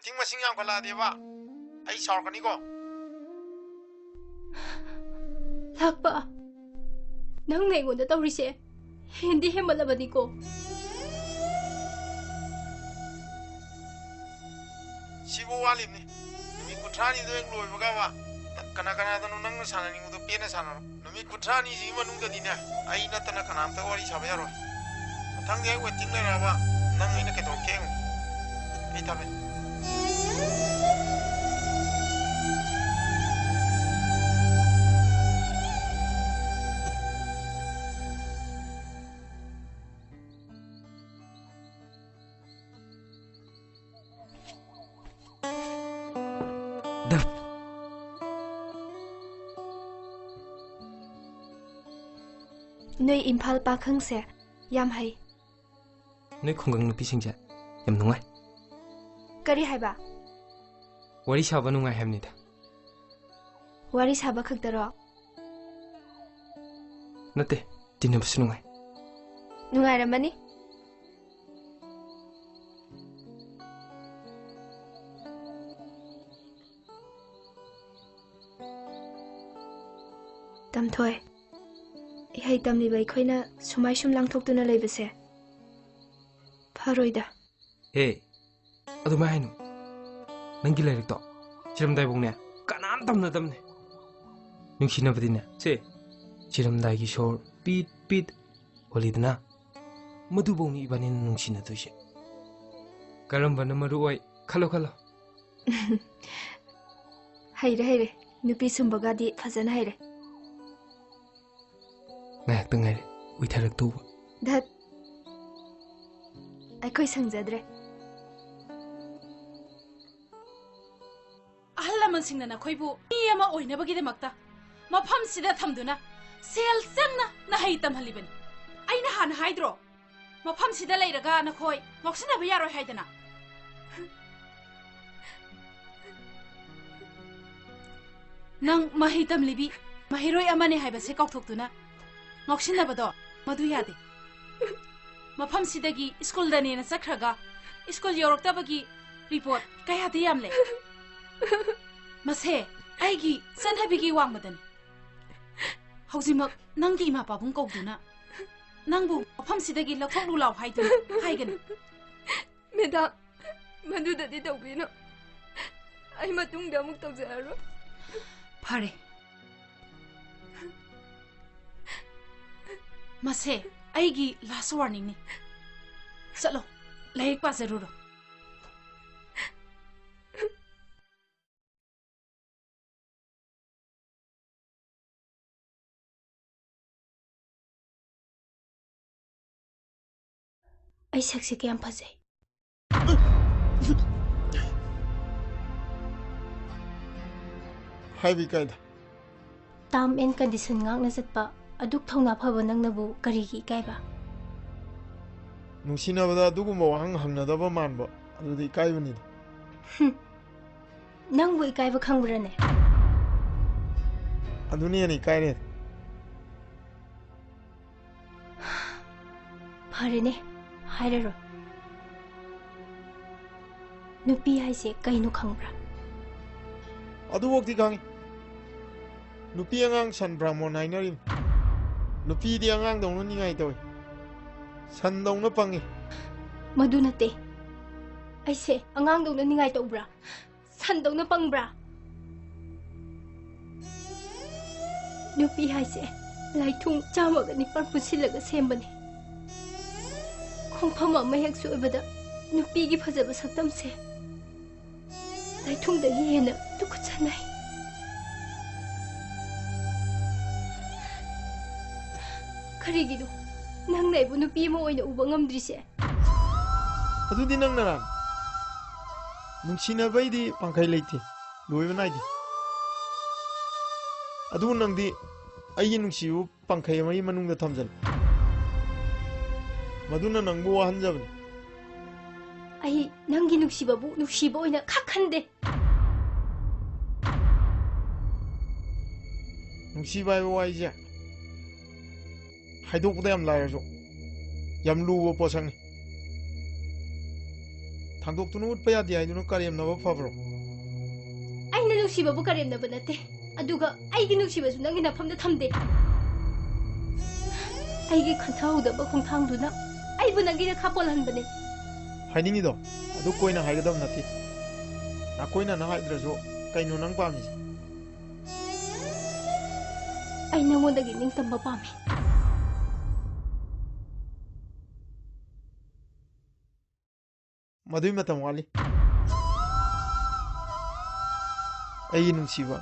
ꯋꯦꯇꯤꯡ ꯃꯁꯤꯡ ꯌꯥꯝꯈꯠꯂꯛꯑꯗꯤꯕ ꯑꯩ ꯁꯥꯎꯔꯛꯀꯅꯤꯀꯣ꯫ ꯂꯥꯛꯄ, ꯅꯪꯅ ꯑꯩꯉꯣꯟꯗ ꯇꯧꯔꯤꯁꯦ ꯍꯦꯟꯗꯤ ꯍꯦꯟꯃꯠꯂꯕꯅꯤꯀꯣ꯫ ꯁꯤꯕꯨ ꯋꯥꯠꯂꯤꯕꯅꯤ꯫ ꯅꯨꯃꯤꯠ ꯀꯨꯟꯊ꯭ꯔꯥꯅꯤꯗꯣ ꯍꯦꯛ ꯂꯣꯏꯕꯒꯕ ꯀꯅꯥ ꯀꯅꯥꯗꯅꯣ ꯅꯪꯅ ꯁꯥꯟꯅꯅꯤꯡꯕꯗꯣ ꯄꯦꯟꯅ ꯁꯥꯟꯅꯔꯣ꯫ ꯅꯨꯃꯤꯠ ꯀꯨꯟꯊ꯭ꯔꯥꯅꯤꯁꯤꯒꯤ ꯃꯅꯨꯡꯗꯗꯤꯅꯦ, ꯑꯩ ꯅꯠꯇꯅ ꯀꯅꯥꯝꯇ ꯋꯥꯔꯤ ꯁꯥꯕ ꯌꯥꯔꯣꯏ꯫ ꯃꯊꯪꯗꯤ ꯑꯩ ꯋꯦꯇꯤꯡ ꯂꯩꯔꯛꯑꯕ ꯅꯪ ꯑꯩꯅ ꯀꯩꯗꯧꯔꯛꯀꯦ ꯌꯦꯡꯉꯨ꯫ ꯑꯩ ꯊꯝꯃꯦ꯫ ꯅꯣꯏ ꯏꯝꯐꯥꯜ ꯄꯥꯈꯪꯁꯦ ꯌꯥꯝ ꯍꯩ꯫ ꯅꯣꯏ ꯈꯨꯡꯒꯪ ꯅꯨꯄꯤꯁꯤꯡꯁꯦ ꯌꯥꯝ ꯅꯨꯡꯉꯥꯏ꯫ ꯀꯔꯤ ꯍꯥꯏꯕ? ꯋꯥꯔꯤ ꯁꯥꯕ ꯅꯨꯡꯉꯥꯏ ꯍꯥꯏꯕꯅꯤꯗ꯫ ꯋꯥꯔꯤ ꯁꯥꯕ ꯈꯛꯇꯔꯣ? ꯅꯠꯇꯦ, ꯇꯤꯟꯅꯕꯁꯨ ꯅꯨꯡꯉꯥꯏ꯫ ꯅꯨꯡꯉꯥꯏꯔꯝꯃꯅꯤ꯫ ꯇꯝꯊꯣꯏ, ꯏꯍꯩ ꯇꯝꯂꯤꯕ ꯑꯩꯈꯣꯏꯅ ꯁꯨꯃꯥꯏ ꯁꯨꯝ ꯂꯥꯡꯊꯣꯛꯇꯨꯅ ꯂꯩꯕꯁꯦ ꯐꯔꯣꯏꯗ꯫ ꯍꯦ, ꯑꯗꯨꯃꯥꯏ ꯍꯥꯏꯅꯨ꯫ ꯅꯪꯒꯤ ꯂꯥꯏꯔꯤꯛꯇꯣ ꯁꯤꯔꯝꯗꯥꯏꯐꯥꯎꯅꯦ ꯀꯅꯥꯝ ꯇꯝꯅꯗꯕꯅꯦ꯫ ꯅꯨꯡꯁꯤꯅꯕꯗꯤꯅꯦ, ꯁꯦ, ꯁꯤꯔꯝꯗꯥꯏꯒꯤ ꯁꯣꯔ ꯄꯤꯠ ꯄꯤꯠ ꯍꯣꯜꯂꯤꯗꯅ, ꯃꯗꯨꯐꯧꯅꯤ ꯏꯕꯥꯅꯤꯅ ꯅꯨꯡꯁꯤꯅꯗꯣꯏꯁꯦ꯫ ꯀꯔꯝꯕꯅ ꯃꯔꯨ ꯑꯣꯏ? ꯈꯜꯂꯣ, ꯈꯜꯂꯣ꯫ ꯍꯩꯔꯦ, ꯍꯩꯔꯦ꯫ ꯅꯨꯄꯤ ꯁꯨꯝꯕꯒꯗꯤ ꯐꯖꯅ ꯍꯩꯔꯦ꯫ ꯉꯥꯏꯍꯥꯛꯇ ꯉꯥꯏꯔꯦ ꯎꯏꯊꯔꯛꯇꯧꯕ꯫ ꯙꯠ꯫ ꯑꯩꯈꯣꯏ ꯁꯪꯖꯗ꯭ꯔꯦ꯫ ꯑꯍꯜ ꯂꯃꯟꯁꯤꯡꯅ ꯅꯈꯣꯏꯕꯨ ꯃꯤ ꯑꯃ ꯑꯣꯏꯅꯕꯒꯤꯗꯃꯛꯇ ꯃꯐꯝꯁꯤꯗ ꯊꯝꯗꯨꯅ ꯁꯦꯜ ꯆꯪꯅ ꯅꯍꯩ ꯇꯝꯍꯜꯂꯤꯕꯅꯤ꯫ ꯑꯩꯅ ꯍꯥꯟꯅ ꯍꯥꯏꯗ꯭ꯔꯣ? ꯃꯐꯝꯁꯤꯗ ꯂꯩꯔꯒ ꯅꯈꯣꯏ ꯉꯥꯎꯁꯤꯟꯅꯕ ꯌꯥꯔꯣꯏ ꯍꯥꯏꯗꯅ꯫ ꯅꯪ ꯃꯍꯩ ꯇꯝꯂꯤꯕꯤ ꯃꯍꯩꯔꯣꯏ ꯑꯃꯅꯦ ꯍꯥꯏꯕꯁꯦ ꯀꯥꯎꯊꯣꯛꯇꯨꯅ ꯉꯥꯎꯁꯤꯟꯅꯕꯗꯣ ꯃꯗꯨ ꯌꯥꯗꯦ꯫ ꯃꯐꯝꯁꯤꯗꯒꯤ ꯁ꯭ꯀꯨꯜꯗꯅꯦꯅ ꯆꯠꯈ꯭ꯔꯒ ꯁ꯭ꯀꯨꯜ ꯌꯧꯔꯛꯇꯕꯒꯤ ꯔꯤꯄꯣꯔꯠ ꯀꯌꯥꯗꯤ ꯌꯥꯝꯂꯦ꯫ ꯃꯁꯦ ꯑꯩꯒꯤ ꯆꯠꯅꯕꯤꯒꯤ ꯋꯥꯡꯃꯗꯅꯤ꯫ ꯍꯧꯖꯤꯛꯃꯛ ꯅꯪꯒꯤ ꯏꯃꯥ ꯄꯥꯕꯨꯡ ꯀꯧꯗꯨꯅ ꯅꯪꯕꯨ ꯃꯐꯝꯁꯤꯗꯒꯤ ꯂꯧꯊꯣꯛꯂꯨ ꯂꯥꯎ ꯍꯥꯏꯗꯨꯅ ꯍꯥꯏꯒꯅꯤ꯫ ꯃꯦꯗꯥꯝ, ꯃꯗꯨꯗꯗꯤ ꯇꯧꯕꯤꯅꯨ꯫ ꯑꯩ ꯃꯇꯨꯡꯗ ꯑꯃꯨꯛ ꯇꯧꯖꯔꯔꯣꯏ꯫ ꯐꯔꯦ꯫ ꯃꯁꯦ ꯑꯩꯒꯤ ꯂꯥꯁ ꯋꯥꯔꯅꯤꯡꯅꯤ꯫ ꯆꯠꯂꯣ, ꯂꯥꯏꯔꯤꯛ ꯄꯥꯖꯔꯨꯔꯣ꯫ ꯑꯩ ꯁꯛꯁꯦ ꯀꯌꯥꯝ ꯐꯖꯩ? ꯍꯥꯏꯕ ꯏꯀꯥꯏꯗ꯫ Term and condition ꯉꯥꯛꯅ ꯆꯠꯄ ꯑꯗꯨꯛ ꯊꯧꯅꯥ ꯐꯕ ꯅꯪꯅꯕꯨ ꯀꯔꯤꯒꯤ ꯏꯀꯥꯏꯕ? ꯅꯨꯡꯁꯤꯅꯕꯗ ꯑꯗꯨꯒꯨꯝꯕ ꯋꯥꯍꯪ ꯍꯪꯅꯗꯕ ꯃꯥꯟꯕ, ꯑꯗꯨꯗꯤ ꯏꯀꯥꯏꯕꯅꯤꯗ꯫ ꯍꯨꯝ꯫ ꯅꯪꯕꯨ ꯏꯀꯥꯏꯕ ꯈꯪꯕ꯭ꯔꯅꯦ? ꯑꯗꯨꯅ ꯍꯦꯟꯅ ꯏꯀꯥꯏꯔꯦ꯫ ꯐꯔꯦꯅꯦ, ꯍꯥꯏꯔꯔꯣꯏ꯫ ꯅꯨꯄꯤ ꯍꯥꯏꯁꯦ ꯀꯩꯅꯣ ꯈꯪꯕ꯭ꯔꯥ? ꯑꯗꯨꯐꯧꯗꯤ ꯈꯪꯉꯤ꯫ ꯅꯨꯄꯤ ꯑꯉꯥꯡ ꯁꯟ ꯕ꯭ꯔꯥꯍꯃꯣꯟ ꯍꯥꯏꯅꯔꯤꯕ꯫ ꯅꯨꯄꯤꯗꯤ ꯑꯉꯥꯡꯗꯧꯅ ꯅꯤꯡꯉꯥꯏ ꯇꯧꯏ, ꯁꯟꯗꯧꯅ ꯄꯪꯉꯤ꯫ ꯃꯗꯨ ꯅꯠꯇꯦ꯫ ꯑꯩꯁꯦ ꯑꯉꯥꯡꯗꯧꯅ ꯅꯤꯡꯉꯥꯏ ꯇꯧꯕ꯭ꯔꯥ? ꯁꯟꯗꯧꯅ ꯄꯪꯕ꯭ꯔꯥ? ꯅꯨꯄꯤ ꯍꯥꯏꯁꯦ ꯂꯥꯏꯊꯨꯡ ꯆꯥꯝꯃꯒ ꯅꯤꯄꯥꯟ ꯄꯨꯟꯁꯤꯜꯂꯒ ꯁꯦꯝꯕꯅꯤ꯫ ꯈꯣꯡꯐꯝ ꯑꯃ ꯍꯦꯛ ꯁꯣꯏꯕꯗ ꯅꯨꯄꯤꯒꯤ ꯐꯖꯕ ꯁꯛꯇꯝꯁꯦ ꯂꯥꯏꯊꯨꯡꯗꯒꯤ ꯍꯦꯟꯅ ꯇꯨꯀꯠꯆꯅꯩ꯫ ꯀꯔꯤꯒꯤꯅꯣ ꯅꯪꯅ ꯑꯩꯕꯨ ꯅꯨꯄꯤ ꯑꯃ ꯑꯣꯏꯅ ꯎꯕ ꯉꯝꯗ꯭ꯔꯤꯁꯦ? ꯑꯗꯨꯗꯤ ꯅꯪ ꯅꯔꯥꯟ꯫ ꯅꯨꯡꯁꯤꯅꯕꯩꯗꯤ ꯄꯥꯡꯈꯩ ꯂꯩꯇꯦ, ꯂꯣꯏꯕ ꯅꯥꯏꯗꯦ꯫ ꯑꯗꯨꯕꯨ ꯅꯪꯗꯤ ꯑꯩꯒꯤ ꯅꯨꯡꯁꯤꯕꯕꯨ ꯄꯥꯡꯈꯩ ꯑꯃꯒꯤ ꯃꯅꯨꯡꯗ ꯊꯝꯖꯤꯜꯂꯤ꯫ ꯃꯗꯨꯅ ꯅꯪꯕꯨ ꯋꯥꯍꯟꯖꯕꯅꯤ꯫ ꯑꯩ ꯅꯪꯒꯤ ꯅꯨꯡꯁꯤꯕꯕꯨ ꯅꯨꯡꯁꯤꯕ ꯑꯣꯏꯅ ꯈꯛ ꯈꯟꯗꯦ꯫ ꯅꯨꯡꯁꯤꯕ ꯍꯥꯏꯕ ꯋꯥꯍꯩꯁꯦ ꯍꯥꯏꯗꯣꯛꯄꯗ ꯌꯥꯝ ꯂꯥꯏꯔꯁꯨ ꯌꯥꯝ ꯂꯨꯕ ꯄꯣꯠꯁꯛꯅꯤ꯫ ꯍꯥꯡꯗꯣꯛꯇꯨꯅ ꯎꯠꯄ ꯌꯥꯗꯦ ꯍꯥꯏꯗꯨꯅ ꯀꯔꯦꯝꯅꯕ ꯐꯕ꯭ꯔꯣ? ꯑꯩꯅ ꯅꯨꯡꯁꯤꯕꯕꯨ ꯀꯔꯦꯝꯅꯕ ꯅꯠꯇꯦ, ꯑꯗꯨꯒ ꯑꯩꯒꯤ ꯅꯨꯡꯁꯤꯕꯁꯨ ꯅꯪꯒꯤ ꯅꯐꯝꯗ ꯊꯝꯗꯦ꯫ ꯑꯩꯒꯤ ꯈꯟꯊꯍꯧꯗꯕ ꯈꯣꯡꯊꯥꯡꯗꯨꯅ ꯑꯩꯕꯨ ꯅꯪꯒꯤ ꯅꯈꯥ ꯄꯣꯜꯍꯟꯕꯅꯦ꯫ ꯍꯥꯏꯅꯤꯡꯉꯤꯗꯣ ꯑꯗꯨ ꯀꯣꯏꯅ ꯍꯥꯏꯒꯗꯕ ꯅꯠꯇꯦ꯫ ꯅꯥꯀꯣꯏꯅꯅ ꯍꯥꯏꯗ꯭ꯔꯁꯨ ꯀꯩꯅꯣ ꯅꯪ ꯄꯥꯝꯃꯤꯁꯦ? ꯑꯩ ꯅꯉꯣꯟꯗꯒꯤ ꯅꯤꯡꯇꯝꯕ ꯄꯥꯝꯃꯤ꯫ ꯃꯗꯨꯏ ꯃꯇꯝ ꯋꯥꯠꯂꯤ, ꯑꯩꯒꯤ ꯅꯨꯡꯁꯤꯕ꯫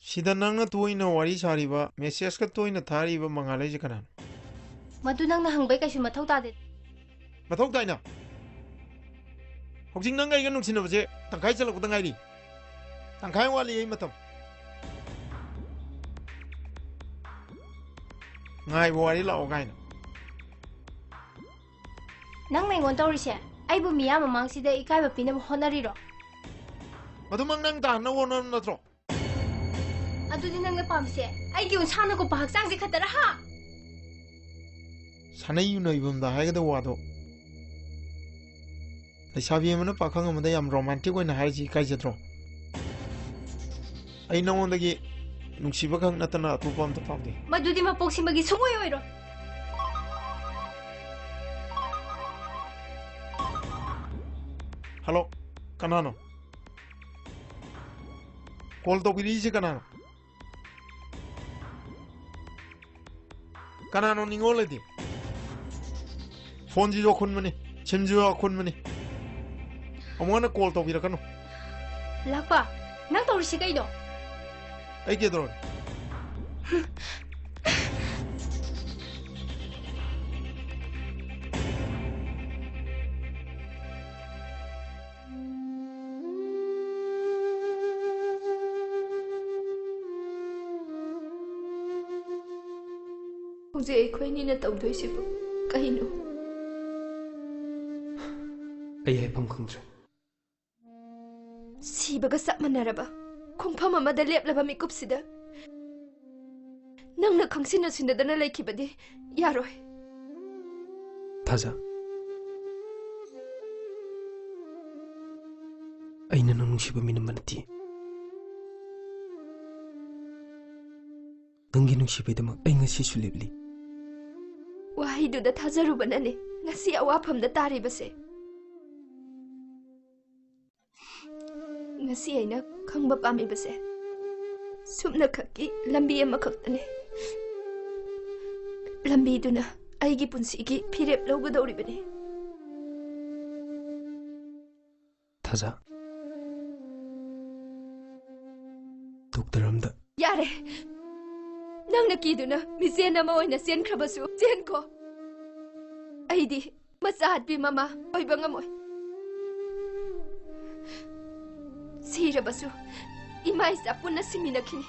ꯁꯤꯗ ꯅꯪꯅ ꯇꯣꯏꯅ ꯋꯥꯔꯤ ꯁꯥꯔꯤꯕ, ꯃꯦꯁꯦꯖꯀ ꯇꯣꯏꯅ ꯊꯥꯔꯤꯕ ꯃꯉꯥꯂꯩꯁꯦ ꯀꯅꯥꯅꯣ? ꯃꯗꯨ ꯅꯪꯅ ꯍꯪꯕꯩ ꯀꯩꯁꯨ ꯃꯊꯧ ꯇꯥꯗꯦ꯫ ꯃꯊꯧ ꯇꯥꯏꯅ꯫ ꯍꯧꯖꯤꯛ ꯅꯪ ꯑꯩꯒ ꯅꯨꯡꯁꯤꯅꯕꯁꯦ ꯇꯪꯈꯥꯏ ꯆꯠꯂꯛꯄꯗ ꯉꯥꯏꯔꯤ꯫ ꯇꯪꯈꯥꯏ ꯋꯥꯠꯂꯤ ꯑꯩ ꯃꯇꯝ꯫ ꯉꯥꯏꯕ ꯋꯥꯔꯤ ꯂꯥꯛꯑꯣ ꯀꯥꯏꯅ꯫ ꯅꯪꯅ ꯑꯩꯉꯣꯟꯗ ꯇꯧꯔꯤꯁꯦ? ꯑꯩꯕꯨ ꯃꯤꯌꯥꯝ ꯃꯃꯥꯡꯁꯤꯗ ꯏꯀꯥꯏꯕ ꯄꯤꯅꯕ ꯍꯣꯠꯅꯔꯤꯔꯣ? ꯃꯗꯨꯃꯛ ꯅꯪ ꯇꯥꯍꯟꯅꯕ ꯍꯣꯠꯅꯕ ꯅꯠꯇ꯭ꯔꯣ? ꯑꯗꯨꯗꯤ ꯅꯪꯅ ꯄꯥꯝꯃꯤꯁꯦ ꯑꯩꯒꯤ ꯎꯟꯁꯥꯅ ꯀꯨꯞꯄ ꯍꯛꯆꯥꯡꯁꯦ ꯈꯛꯇꯔ, ꯍꯥ? ꯁꯥꯟꯅꯩ ꯌꯨꯅꯩꯕꯝꯗ ꯍꯥꯏꯒꯗꯕ ꯋꯥꯗꯣ ꯂꯩꯁꯥꯕꯤ ꯑꯃꯅ ꯄꯥꯈꯪ ꯑꯃꯗ ꯌꯥꯝ ꯔꯣꯃꯥꯟꯇꯤꯛ ꯑꯣꯏꯅ ꯍꯥꯏꯔꯤꯁꯤ ꯏꯀꯥꯏꯖꯗ꯭ꯔꯣ? ꯑꯩ ꯅꯉꯣꯟꯗꯒꯤ ꯅꯨꯡꯁꯤꯕ ꯈꯛ ꯅꯠꯇꯅ ꯑꯇꯣꯞꯄ ꯑꯝꯇ ꯄꯥꯝꯗꯦ꯫ ꯃꯗꯨꯗꯤ ꯃꯄꯣꯛꯁꯤꯃꯒꯤ ꯁꯨꯡꯑꯣꯏ ꯑꯣꯏꯔꯣꯏ꯫ ꯍꯜꯂꯣ, ꯀꯅꯥꯅꯣ? ꯀꯣꯜ ꯇꯧꯕꯤꯔꯛꯏꯁꯦ ꯀꯅꯥꯅꯣ? ꯀꯅꯥꯅꯣ ꯅꯤꯡꯉꯣꯜ ꯑꯗꯤ? ꯐꯣꯟꯁꯤꯁꯨ ꯑꯈꯨꯟꯕꯅꯤ, ꯁꯤꯝꯁꯤꯁꯨ ꯑꯈꯨꯟꯕꯅꯤ꯫ ꯑꯃꯨꯛ ꯍꯟꯅ ꯀꯣꯜ ꯇꯧꯕꯤꯔꯛꯀꯅꯨ꯫ ꯂꯥꯛꯄ, ꯅꯪ ꯇꯧꯔꯤꯁꯤ ꯀꯩꯅꯣ? ꯑꯩ ꯀꯩꯗꯧꯔꯒꯦ? ꯍꯧꯖꯤꯛ ꯑꯩꯈꯣꯏꯅꯤꯅ ꯇꯧꯗꯣꯏꯁꯤꯕꯨ ꯀꯩꯅꯣ? ꯑꯩ ꯍꯥꯏꯐꯝ ꯈꯪꯗ꯭ꯔꯦ꯫ ꯁꯤꯕꯒ ꯆꯞ ꯃꯥꯟꯅꯔꯕ ꯈꯣꯡꯐꯝ ꯑꯃꯗ ꯂꯦꯞꯂꯕ ꯃꯤꯀꯨꯞꯁꯤꯗ ꯅꯪꯅ ꯈꯪꯁꯤꯟꯅ ꯁꯤꯟꯅꯗꯅ ꯂꯩꯈꯤꯕꯗꯤ ꯌꯥꯔꯣꯏ꯫ ꯊꯥꯖ, ꯑꯩꯅ ꯅꯪ ꯅꯨꯡꯁꯤꯕ ꯃꯤꯅꯝꯕ ꯅꯠꯇꯦ꯫ ꯅꯪꯒꯤ ꯅꯨꯡꯁꯤꯕꯩꯗꯃꯛ ꯑꯩ ꯉꯁꯤꯁꯨ ꯂꯦꯞꯂꯤ꯫ ꯋꯥꯍꯩꯗꯨꯗ ꯊꯥꯖꯔꯨꯕꯅꯅꯦ ꯉꯁꯤ ꯑꯋꯥꯐꯝꯗ ꯇꯥꯔꯤꯕꯁꯦ꯫ ꯉꯁꯤ ꯑꯩꯅ ꯈꯪꯕ ꯄꯥꯝꯃꯤꯕꯁꯦ ꯁꯨꯞꯅꯈꯛꯀꯤ ꯂꯝꯕꯤ ꯑꯃꯈꯛꯇꯅꯦ꯫ ꯂꯝꯕꯤꯗꯨꯅ ꯑꯩꯒꯤ ꯄꯨꯟꯁꯤꯒꯤ ꯐꯤꯔꯦꯞ ꯂꯧꯒꯗꯧꯔꯤꯕꯅꯤ꯫ ꯊꯥꯖ, ꯗꯣꯛꯇꯔ ꯑꯝꯗ꯫ ꯌꯥꯔꯦ꯫ ꯅꯪꯅ ꯀꯤꯗꯨꯅ ꯃꯤꯆꯦꯟ ꯑꯃ ꯑꯣꯏꯅ ꯆꯦꯟꯈ꯭ꯔꯕꯁꯨ ꯆꯦꯟꯈꯣ꯫ ꯑꯩꯗꯤ ꯃꯆꯥ ꯍꯥꯠꯄꯤ ꯃꯃꯥ ꯑꯣꯏꯕ ꯉꯝꯃꯣꯏ꯫ ꯁꯤꯔꯕꯁꯨ ꯏꯃꯥ ꯏꯆꯥ ꯄꯨꯟꯅ ꯁꯤꯃꯤꯟꯅꯈꯤꯅꯤ꯫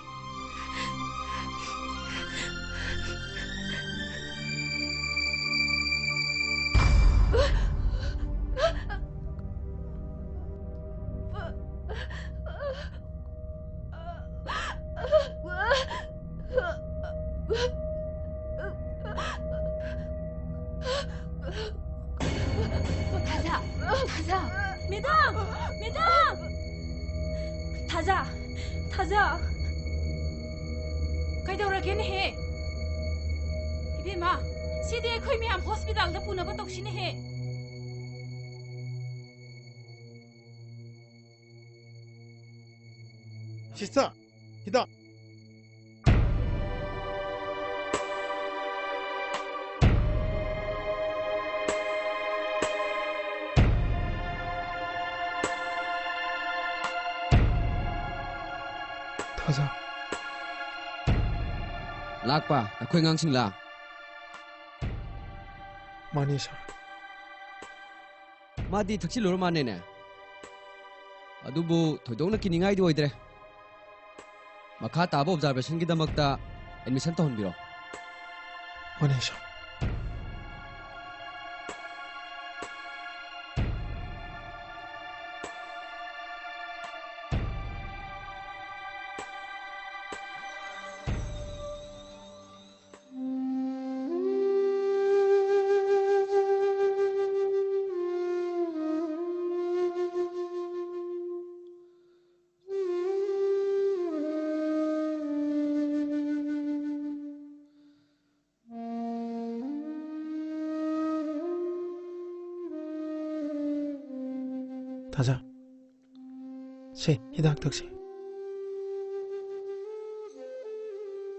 ꯊꯥꯖ! ꯃꯦꯗꯥꯝ! ꯃꯦꯗꯥꯝ! ꯊꯥꯖ! ꯊꯥꯖ! ꯀꯩꯗꯧꯔꯒꯦꯅꯦꯍꯦ? ꯏꯕꯦꯝꯃ, ꯁꯤꯗꯤ ꯑꯩꯈꯣꯏ ꯃꯌꯥꯝ ꯍꯣꯁꯄꯤꯇꯥꯜꯗ ꯄꯨꯅꯕ ꯇꯧꯁꯤꯅꯦꯍꯦ꯫ ꯁꯤꯁꯇꯔ, ꯍꯤꯗꯥꯛ꯫ ꯊꯥꯖ꯫ ꯂꯥꯛꯄ ꯅꯈꯣꯏ ꯑꯉꯥꯡꯁꯤꯡꯂꯥ? ꯃꯥꯅꯦ, ꯁꯥꯔ꯫ ꯃꯥꯗꯤ ꯊꯛꯆꯤꯜꯂꯨꯔ ꯃꯥꯅꯦꯅꯦ꯫ ꯑꯗꯨꯕꯨ ꯊꯣꯏꯗꯣꯛꯅ ꯀꯤꯅꯤꯡꯉꯥꯏꯗꯤ ꯑꯣꯏꯗ꯭ꯔꯦ꯫ ꯃꯈꯥ ꯇꯥꯕ ꯑꯣꯕꯖꯥꯔꯕꯦꯁꯟꯒꯤꯗꯃꯛꯇ ꯑꯦꯗꯃꯤꯁꯟ ꯇꯧꯍꯟꯕꯤꯔꯣ꯫ ꯍꯣꯏꯅꯦ, ꯁꯥꯔ꯫ ꯊꯥꯖ, ꯁꯦ, ꯍꯤꯗꯥꯛ ꯊꯛꯁꯦ꯫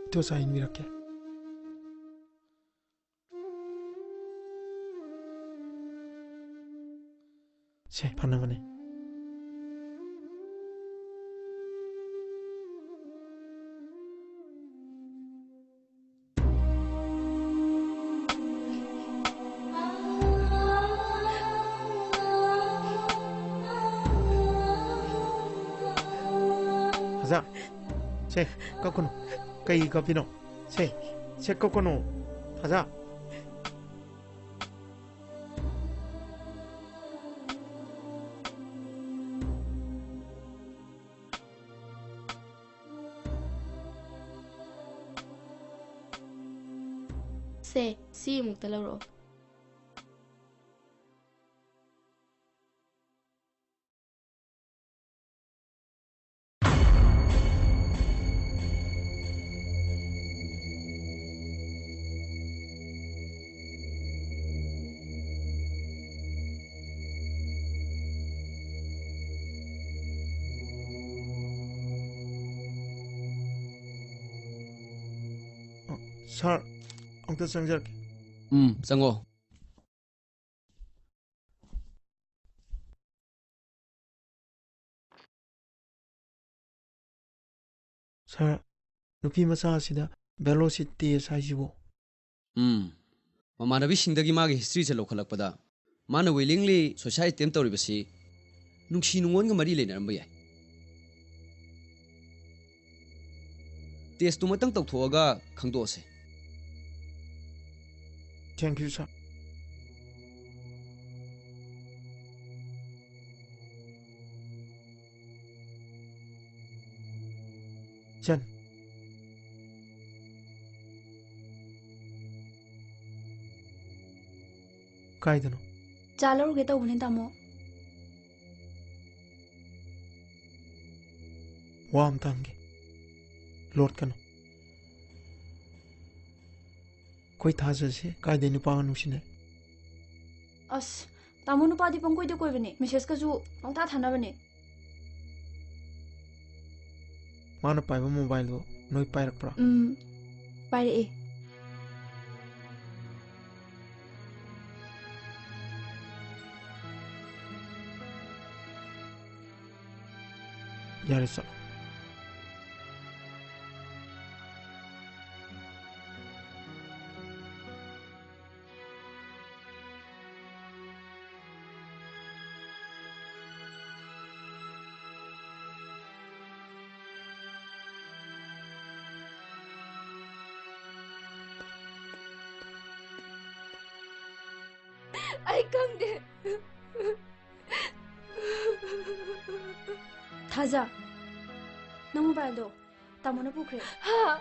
ꯏꯇꯣ ꯆꯥ ꯏꯟꯕꯤꯔꯛꯀꯦ꯫ ꯁꯦ, ꯐꯅꯕꯅꯦ꯫ ꯊꯥꯖ, ꯁꯦ, ꯀꯞꯀꯅꯨ꯫ ꯀꯩꯒꯤ ꯀꯞꯄꯤꯅꯣ? ꯁꯦ, ꯁꯦ, ꯀꯞꯀꯅꯨ꯫ ꯊꯥꯖ꯫ ꯁꯦ, ꯁꯤ ꯑꯃꯨꯛꯇ ꯂꯧꯔꯛꯑꯣ꯫ ꯁꯥꯔ, ꯑꯝꯇ ꯆꯪꯖꯔꯛꯀꯦ꯫ ꯎꯝ, ꯆꯪꯉꯣ꯫ ꯁꯥꯔ, ꯅꯨꯄꯤ ꯃꯆꯥ ꯑꯁꯤꯗ ꯕꯦꯂꯣꯁꯤ ꯇꯦꯁ ꯍꯥꯏꯁꯤꯕꯨ? ꯎꯝ꯫ ꯃꯃꯥꯟꯅꯕꯤꯁꯤꯡꯗꯒꯤ ꯃꯥꯒꯤ ꯍꯤꯁꯇ꯭ꯔꯤꯁꯦ ꯂꯧꯈꯠꯂꯛꯄꯗ, ꯃꯥꯅ willingly suicide attempt ꯇꯧꯔꯤꯕꯁꯤ ꯅꯨꯡꯁꯤ ꯅꯨꯡꯉꯣꯟꯒ ꯃꯔꯤ ꯂꯩꯅꯔꯝꯕ ꯌꯥꯏ꯫ ꯇꯦꯁꯇꯨꯃꯇꯪ ꯇꯧꯊꯣꯛꯑꯒ ꯈꯪꯗꯣꯛꯑꯁꯦ꯫ Thank you, sir. ꯆꯟ꯫ ꯀꯥꯏꯗꯅꯣ? ꯆꯥ ꯂꯧꯔꯨꯒꯦ ꯇꯧꯕꯅꯦ, ꯇꯥꯃꯣ꯫ ꯋꯥ ꯑꯝꯇ ꯍꯪꯒꯦ꯫ ꯂꯣꯠꯀꯅꯨ꯫ ꯑꯩꯈꯣꯏ ꯊꯥꯖꯁꯦ ꯀꯥꯏꯗꯩ ꯅꯨꯄꯥꯒ ꯅꯨꯡꯁꯤꯅꯩ? ꯑꯁ, ꯇꯥꯃꯣ ꯅꯨꯄꯥꯗꯤ ꯄꯪꯀꯣꯏꯗ ꯀꯣꯏꯕꯅꯦ, ꯃꯦꯁꯦꯖꯀꯁꯨ ꯄꯪꯊꯥ ꯊꯥꯅꯕꯅꯦ꯫ ꯃꯥꯅ ꯄꯥꯏꯕ ꯃꯣꯕꯥꯏꯜꯗꯣ ꯅꯣꯏ ꯄꯥꯏꯔꯛꯄ꯭ꯔꯥ? ꯎꯝ, ꯄꯥꯏꯔꯛꯑꯦ꯫ ꯌꯥꯔꯦ, ꯆꯠꯂꯣ꯫ ꯑꯩ ꯈꯪꯗꯦ꯫ ꯊꯥꯖ, ꯅꯪ ꯃꯣꯕꯥꯏꯜꯗꯣ ꯇꯥꯃꯣꯅ ꯄꯨꯈ꯭ꯔꯦ꯫ ꯍꯥ?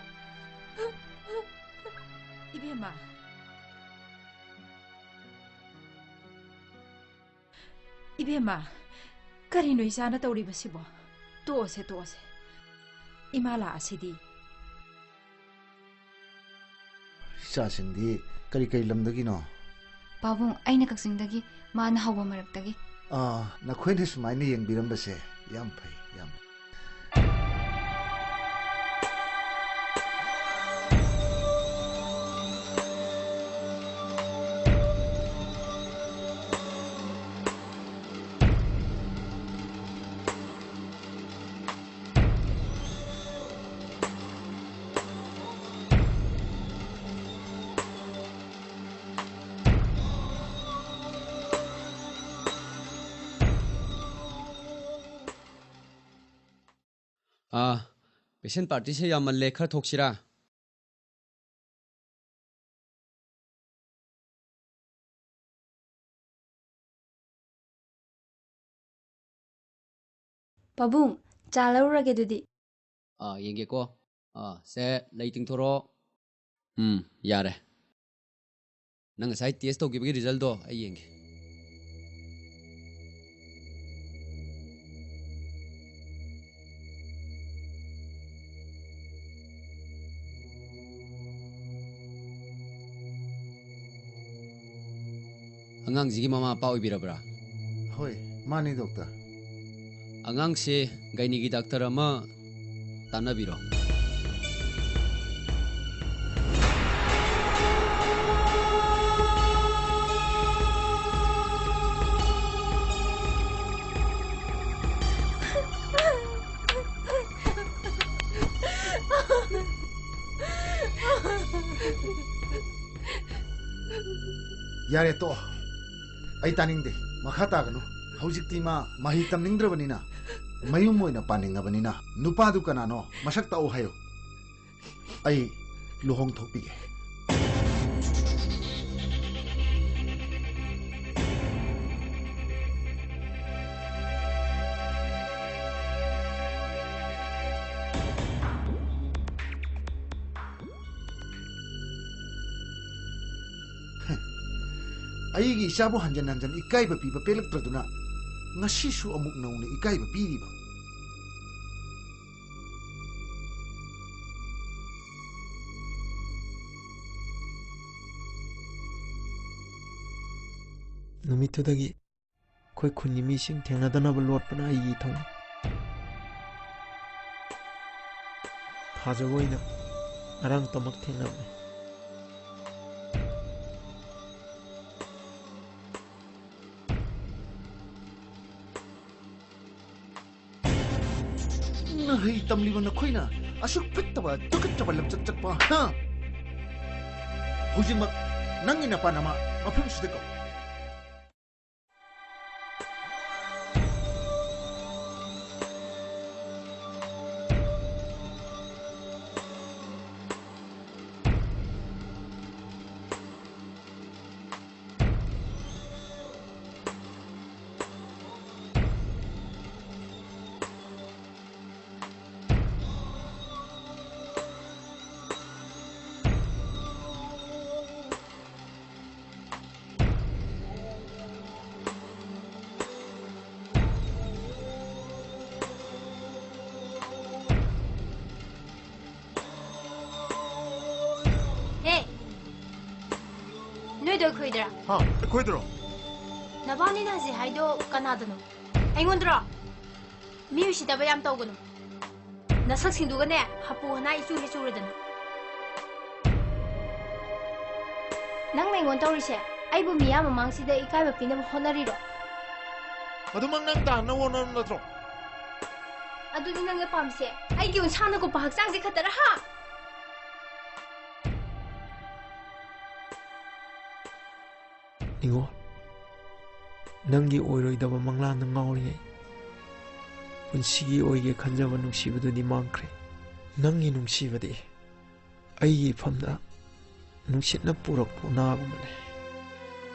ꯏꯕꯦꯝꯃ, ꯏꯕꯦꯝꯃ, ꯀꯔꯤꯅꯣ ꯏꯆꯥꯅ ꯇꯧꯔꯤꯕꯁꯤꯕꯣ? ꯇꯣꯛꯑꯁꯦ, ꯇꯣꯛꯑꯁꯦ꯫ ꯏꯃꯥ ꯂꯥꯛꯑꯁꯤꯗꯤ꯫ ꯏꯆꯥꯁꯤꯡꯗꯤ ꯀꯔꯤ ꯀꯔꯤ ꯂꯝꯗꯒꯤꯅꯣ? ꯄꯥꯕꯨꯡ, ꯑꯩꯅ ꯀꯛꯆꯤꯡꯗꯒꯤ, ꯃꯥꯅ ꯍꯧꯕ ꯃꯔꯛꯇꯒꯤ꯫ ꯑꯥ, ꯅꯈꯣꯏꯅ ꯁꯨꯃꯥꯏꯅ ꯌꯦꯡꯕꯤꯔꯝꯕꯁꯦ ꯌꯥꯝ ꯐꯩ, ꯌꯥꯝ꯫ ꯑꯥ, ꯄꯦꯁꯦꯟ ꯄꯥꯔꯇꯤꯁꯦ ꯌꯥꯝꯃꯜꯂꯦ, ꯈꯔ ꯊꯣꯛꯁꯤꯔꯥ? ꯄꯥꯕꯨꯡ, ꯆꯥ ꯂꯧꯔꯨꯔꯒꯦ ꯑꯗꯨꯗꯤ꯫ ꯑꯥ, ꯌꯦꯡꯒꯦꯀꯣ꯫ ꯑꯥ, ꯁꯦ, ꯂꯩ ꯇꯤꯡꯊꯣꯔꯛꯑꯣ꯫ ꯎꯝ, ꯌꯥꯔꯦ꯫ ꯅꯪ ꯉꯁꯥꯏ ꯇꯦꯁ ꯇꯧꯈꯤꯕꯒꯤ ꯔꯤꯖꯜꯗꯣ ꯑꯩ ꯌꯦꯡꯒꯦ꯫ ꯑꯉꯥꯡꯁꯤꯒꯤ ꯃꯃꯥ ꯃꯄꯥ ꯑꯣꯏꯕꯤꯔꯕ꯭ꯔꯥ? ꯍꯣꯏ, ꯃꯥꯅꯤ, ꯗꯣꯛꯇꯔ꯫ ꯑꯉꯥꯡꯁꯦ ꯒꯥꯏꯅꯤꯒꯤ ꯗꯥꯛꯇꯔ ꯑꯃ ꯇꯥꯟꯅꯕꯤꯔꯣ꯫ ꯌꯥꯔꯦ, ꯇꯣꯛꯑꯣ꯫ ꯑꯩ ꯇꯥꯅꯤꯡꯗꯦ꯫ ꯃꯈꯥ ꯇꯥꯒꯅꯨ꯫ ꯍꯧꯖꯤꯛꯇꯤ ꯃꯥ ꯃꯍꯩ ꯇꯝꯅꯤꯡꯗ꯭ꯔꯕꯅꯤꯅ, ꯃꯌꯨꯝ ꯑꯣꯏꯅ ꯄꯥꯅꯤꯡꯉꯕꯅꯤꯅ, ꯅꯨꯄꯥꯗꯨ ꯀꯅꯥꯅꯣ ꯃꯁꯛ ꯇꯥꯛꯎ ꯍꯥꯏꯌꯨ꯫ ꯑꯩ ꯂꯨꯍꯣꯡꯊꯣꯛꯄꯤꯒꯦ꯫ ꯑꯩꯒꯤ ꯏꯆꯥꯕꯨ ꯍꯟꯖꯟ ꯍꯟꯖꯟ ꯏꯀꯥꯏꯕ ꯄꯤꯕ ꯄꯦꯜꯂꯛꯇ꯭ꯔꯗꯨꯅ ꯉꯁꯤꯁꯨ ꯑꯃꯨꯛ ꯅꯧꯅ ꯏꯀꯥꯏꯕ ꯄꯤꯔꯤꯕ꯫ ꯅꯨꯃꯤꯠꯇꯨꯗꯒꯤ ꯑꯩꯈꯣꯏ ꯈꯨꯟꯒꯤ ꯃꯤꯁꯤꯡ ꯊꯦꯡꯅꯗꯅꯕ ꯂꯣꯠꯄꯅ ꯑꯩꯒꯤ ꯏꯊꯧꯅꯤ꯫ ꯊꯥꯖꯕ ꯑꯣꯏꯅ ꯉꯔꯥꯡꯇꯃꯛ ꯊꯦꯡꯅꯕꯅꯤ꯫ ꯃꯍꯩ ꯇꯝꯂꯤꯕ ꯅꯈꯣꯏꯅ ꯑꯁꯨꯛ ꯐꯠꯇꯕ, ꯇꯨꯀꯠꯆꯕ ꯂꯝꯆꯠ ꯆꯠꯄ, ꯍꯥ? ꯍꯧꯖꯤꯛꯃꯛ ꯅꯪꯒꯤ ꯅꯄꯥ ꯅꯃꯥ ꯃꯐꯝꯁꯤꯗ ꯀꯧ꯫ ꯑꯩꯈꯣꯏꯗꯔꯥ? ꯍꯥ? ꯑꯩꯈꯣꯏꯗꯔꯣ? ꯅꯕꯥꯅꯤꯅ ꯍꯧꯖꯤꯛ ꯍꯥꯏꯗꯣ ꯀꯅꯥꯗꯅꯣ? ꯑꯩꯉꯣꯟꯗꯔꯣ? ꯃꯤ ꯎꯁꯤꯠꯇꯕ ꯌꯥꯝ ꯇꯧꯒꯅꯨ꯫ ꯅꯁꯛꯁꯤꯡꯗꯨꯒꯅꯦ ꯍꯥꯄꯨ ꯍꯅꯥ ꯏꯆꯨ ꯍꯦꯛ ꯆꯨꯔꯗꯅ꯫ ꯅꯪꯅ ꯑꯩꯉꯣꯟꯗ ꯇꯧꯔꯤꯁꯦ ꯑꯩꯕꯨ ꯃꯤꯌꯥꯝ ꯃꯃꯥꯡꯁꯤꯗ ꯏꯀꯥꯏꯕ ꯄꯤꯅꯕ ꯍꯣꯠꯅꯔꯤꯔꯣ? ꯑꯗꯨꯃꯛ ꯅꯪ ꯇꯥꯍꯟꯅꯕ ꯍꯣꯠꯅꯕ ꯅꯠꯇ꯭ꯔꯣ? ꯑꯗꯨꯗꯤ ꯅꯪꯅ ꯄꯥꯝꯃꯤꯁꯦ ꯑꯩꯒꯤ ꯎꯟꯁꯥꯅ ꯀꯨꯞꯄ ꯍꯛꯆꯥꯡꯁꯦ ꯈꯛꯇꯔ, ꯍꯥ? ꯏꯉꯣ, ꯅꯪꯒꯤ ꯑꯣꯏꯔꯣꯏꯗꯕ ꯃꯪꯂꯥꯟꯗ ꯉꯥꯎꯔꯤꯉꯩ ꯄꯨꯟꯁꯤꯒꯤ ꯑꯣꯏꯒꯦ ꯈꯟꯖꯕ ꯅꯨꯡꯁꯤꯕꯗꯨꯗꯤ ꯃꯥꯡꯈ꯭ꯔꯦ꯫ ꯅꯪꯒꯤ ꯅꯨꯡꯁꯤꯕꯗꯤ ꯑꯩꯒꯤ ꯏꯐꯝꯗ ꯅꯨꯡꯁꯤꯠꯅ ꯄꯨꯔꯛꯄ ꯎꯅꯥꯒꯨꯝꯕꯅꯤ꯫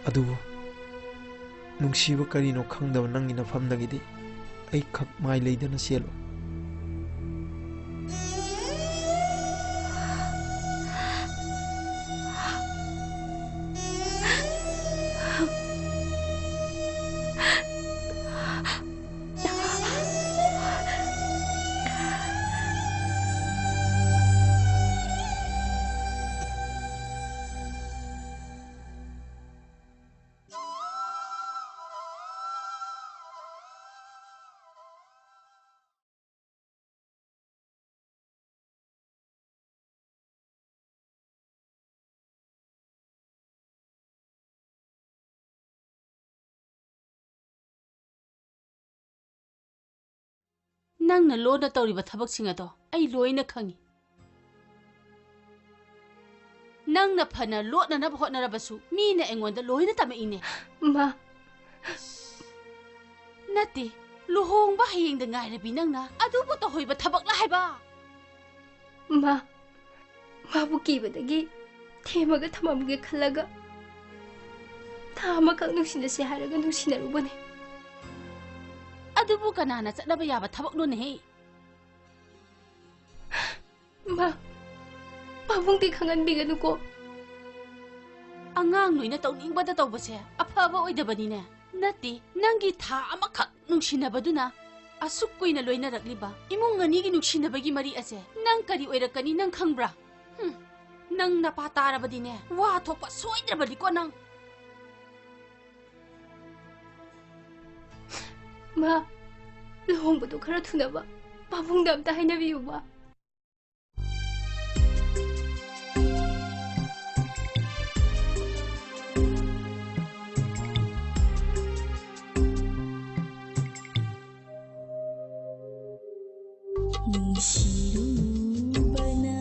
ꯑꯗꯨꯕꯨ ꯅꯨꯡꯁꯤꯕ ꯀꯔꯤꯅꯣ ꯈꯪꯗꯕ ꯅꯪꯒꯤ ꯅꯐꯝꯗꯒꯤꯗꯤ ꯑꯩ ꯈꯛ ꯃꯥꯏ ꯂꯩꯗꯅ ꯆꯦꯜꯂꯨ꯫ ꯅꯪꯅ ꯂꯣꯟꯅ ꯇꯧꯔꯤꯕ ꯊꯕꯛꯁꯤꯡ ꯑꯗꯣ ꯑꯩ ꯂꯣꯏꯅ ꯈꯪꯏ꯫ ꯅꯪꯅ ꯐꯅ ꯂꯣꯠꯅꯅꯕ ꯍꯣꯠꯅꯔꯕꯁꯨ ꯃꯤꯅ ꯑꯩꯉꯣꯟꯗ ꯂꯣꯏꯅ ꯇꯝꯃꯛꯏꯅꯦ꯫ ꯃꯥ꯫ ꯅꯠꯇꯦ, ꯂꯨꯍꯣꯡꯕ ꯍꯌꯦꯡꯗ ꯉꯥꯏꯔꯕꯤ ꯅꯪꯅ ꯑꯗꯨꯕꯨ ꯇꯧꯍꯩꯕ ꯊꯕꯛꯂ ꯍꯥꯏꯕ? ꯃꯥ, ꯃꯥꯕꯨ ꯀꯤꯕꯗꯒꯤ ꯊꯦꯝꯃꯒ ꯊꯝꯃꯝꯒꯦ ꯈꯜꯂꯒ ꯊꯥ ꯑꯃꯈꯛ ꯅꯨꯡꯁꯤꯅꯁꯦ ꯍꯥꯏꯔꯒ ꯅꯨꯡꯁꯤꯅꯔꯨꯕꯅꯦ꯫ ꯑꯗꯨꯕꯨ ꯀꯅꯥꯅ ꯆꯠꯅꯕ ꯌꯥꯕ ꯊꯕꯛꯅꯣꯅꯦꯍꯦ? ꯃꯥ, ꯄꯥꯕꯨꯡꯗꯤ ꯈꯪꯍꯟꯕꯤꯒꯅꯨꯀꯣ꯫ ꯑꯉꯥꯡ ꯅꯣꯏꯅ ꯇꯧꯅꯤꯡꯕꯗ ꯇꯧꯕꯁꯦ ꯑꯐꯕ ꯑꯣꯏꯗꯕꯅꯤꯅꯦ꯫ ꯅꯠꯇꯦ, ꯅꯪꯒꯤ ꯊꯥ ꯑꯃꯈꯛ ꯅꯨꯡꯁꯤꯅꯕꯗꯨꯅ ꯑꯁꯨꯛ ꯀꯨꯏꯅ ꯂꯣꯏꯅꯔꯛꯂꯤꯕ ꯏꯃꯨꯡ ꯑꯅꯤꯒꯤ ꯅꯨꯡꯁꯤꯅꯕꯒꯤ ꯃꯔꯤ ꯑꯁꯦ ꯅꯪ ꯀꯔꯤ ꯑꯣꯏꯔꯛꯀꯅꯤ ꯅꯪ ꯈꯪꯕ꯭ꯔꯥ? ꯍꯨꯝ꯫ ꯅꯪ ꯅꯄꯥ ꯇꯥꯔꯕꯗꯤꯅꯦ, ꯋꯥ ꯊꯣꯛꯄ ꯁꯣꯏꯗ꯭ꯔꯕꯅꯤꯀꯣ ꯅꯪ꯫ ꯃꯥ, ꯂꯨꯍꯣꯡꯕꯗꯣ ꯈꯔ ꯊꯨꯅꯕ ꯄꯥꯕꯨꯡꯗ ꯑꯝꯇ ꯍꯥꯏꯅꯕꯤꯌꯨꯕ꯫ ꯅꯨꯡꯁꯤꯔꯨꯕꯅ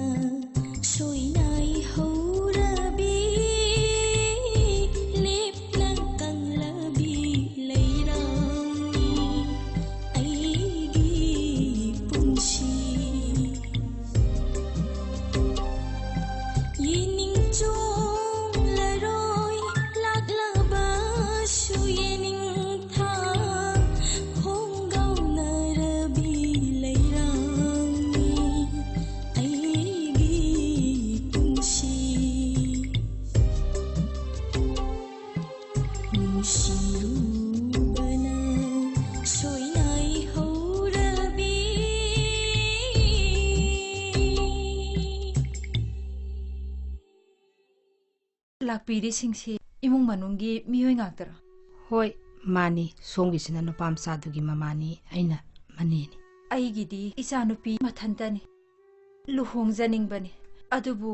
ꯁꯣꯏꯅꯥꯏ ꯍꯧꯔꯕꯤ, ꯂꯦꯞꯂ ꯀꯪꯂꯕꯤ ꯂꯩꯔꯥꯡꯅꯤ ꯑꯩꯒꯤ ꯄꯨꯟꯁꯤ꯫ ꯌꯦꯅꯤꯡ ꯆꯣꯡꯂꯔꯣꯏ ꯂꯥꯛꯂꯕꯁꯨ ꯌꯦꯅꯤꯡ ꯊꯥ ꯈꯣꯡꯒꯥꯎꯅꯔꯕꯤ ꯂꯩꯔꯥꯡꯅꯤ ꯑꯩꯒꯤ ꯄꯨꯟꯁꯤ꯫ ꯅꯨꯡꯁꯤꯔꯨꯕꯅ ꯁꯣꯏꯅꯥꯏ ꯍꯧꯔꯕꯤ꯫ ꯂꯥꯛꯄꯤꯔꯤꯁꯤꯡꯁꯤ ꯏꯃꯨꯡ ꯃꯅꯨꯡꯒꯤ ꯃꯤꯑꯣꯏ ꯉꯥꯛꯇꯔꯣ? ꯍꯣꯏ, ꯃꯥꯅꯤ꯫ ꯁꯣꯝꯒꯤꯁꯤꯅ ꯅꯨꯄꯥ ꯃꯆꯥꯗꯨꯒꯤ ꯃꯃꯥꯅꯤ, ꯑꯩꯅ ꯃꯅꯦꯅꯤ꯫ ꯑꯩꯒꯤꯗꯤ ꯏꯆꯥꯅꯨꯄꯤ ꯃꯊꯟꯇꯅꯤ꯫ ꯂꯨꯍꯣꯡꯖꯅꯤꯡꯕꯅꯤ, ꯑꯗꯨꯕꯨ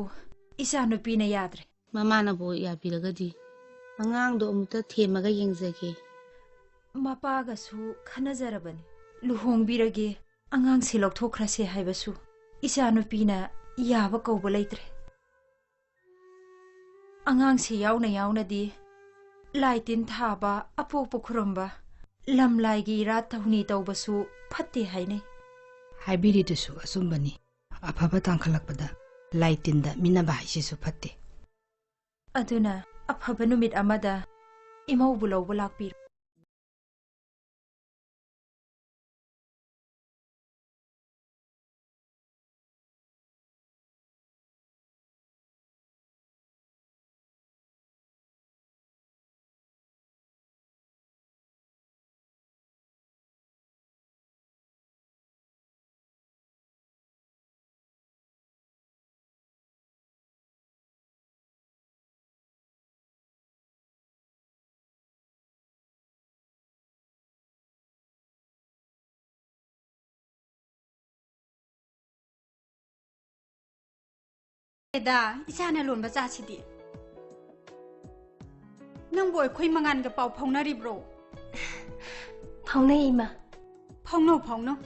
ꯏꯆꯥꯅꯨꯄꯤꯅ ꯌꯥꯗ꯭ꯔꯦ꯫ ꯃꯃꯥꯅꯕꯨ ꯌꯥꯕꯤꯔꯒꯗꯤ ꯑꯉꯥꯡꯗꯣ ꯑꯃꯨꯛꯇ ꯊꯦꯝꯃꯒ ꯌꯦꯡꯖꯒꯦ꯫ ꯃꯄꯥꯒꯁꯨ ꯈꯟꯅꯖꯔꯕꯅꯤ꯫ ꯂꯨꯍꯣꯡꯕꯤꯔꯒꯦ, ꯑꯉꯥꯡꯁꯤ ꯂꯧꯊꯣꯛꯈ꯭ꯔꯁꯦ ꯍꯥꯏꯕꯁꯨ ꯏꯆꯥꯅꯨꯄꯤꯅ ꯌꯥꯕ ꯀꯧꯕ ꯂꯩꯇ꯭ꯔꯦ꯫ ꯑꯉꯥꯡꯁꯤ ꯌꯥꯎꯅ ꯌꯥꯎꯅꯗꯤ ꯂꯥꯏ ꯇꯤꯟ ꯊꯥꯕ, ꯑꯄꯣꯛꯄ ꯈꯨꯔꯨꯝꯕ, ꯂꯝꯂꯥꯏꯒꯤ ꯏꯔꯥꯠ ꯊꯧꯅꯤ ꯇꯧꯕꯁꯨ ꯐꯠꯇꯦ ꯍꯥꯏꯅꯩ꯫ ꯍꯥꯏꯕꯤꯔꯤꯗꯨꯁꯨ ꯑꯆꯨꯝꯕꯅꯤ꯫ ꯑꯐꯕ ꯇꯥꯡꯈꯠꯂꯛꯄꯗ ꯂꯥꯏ ꯇꯤꯟꯗ ꯃꯤꯟꯅꯕ ꯍꯥꯏꯁꯤꯁꯨ ꯐꯠꯇꯦ꯫ ꯑꯗꯨꯅ ꯑꯐꯕ ꯅꯨꯃꯤꯠ ꯑꯃꯗ ꯏꯃꯧꯕꯨ ꯂꯧꯕ ꯂꯥꯛꯄꯤꯔꯣ꯫ ꯗ ꯏꯆꯥꯅ ꯂꯣꯟꯕ ꯆꯥꯁꯤꯗꯤ꯫ ꯅꯪꯕꯨ ꯑꯩꯈꯣꯏ ꯃꯉꯥꯟꯒ ꯄꯥꯎ ꯐꯥꯎꯅꯔꯤꯕ꯭ꯔꯣ? ꯐꯥꯎꯅꯩ, ꯏꯃꯥ꯫ ꯐꯥꯎꯅꯧ, ꯐꯥꯎꯅꯧ꯫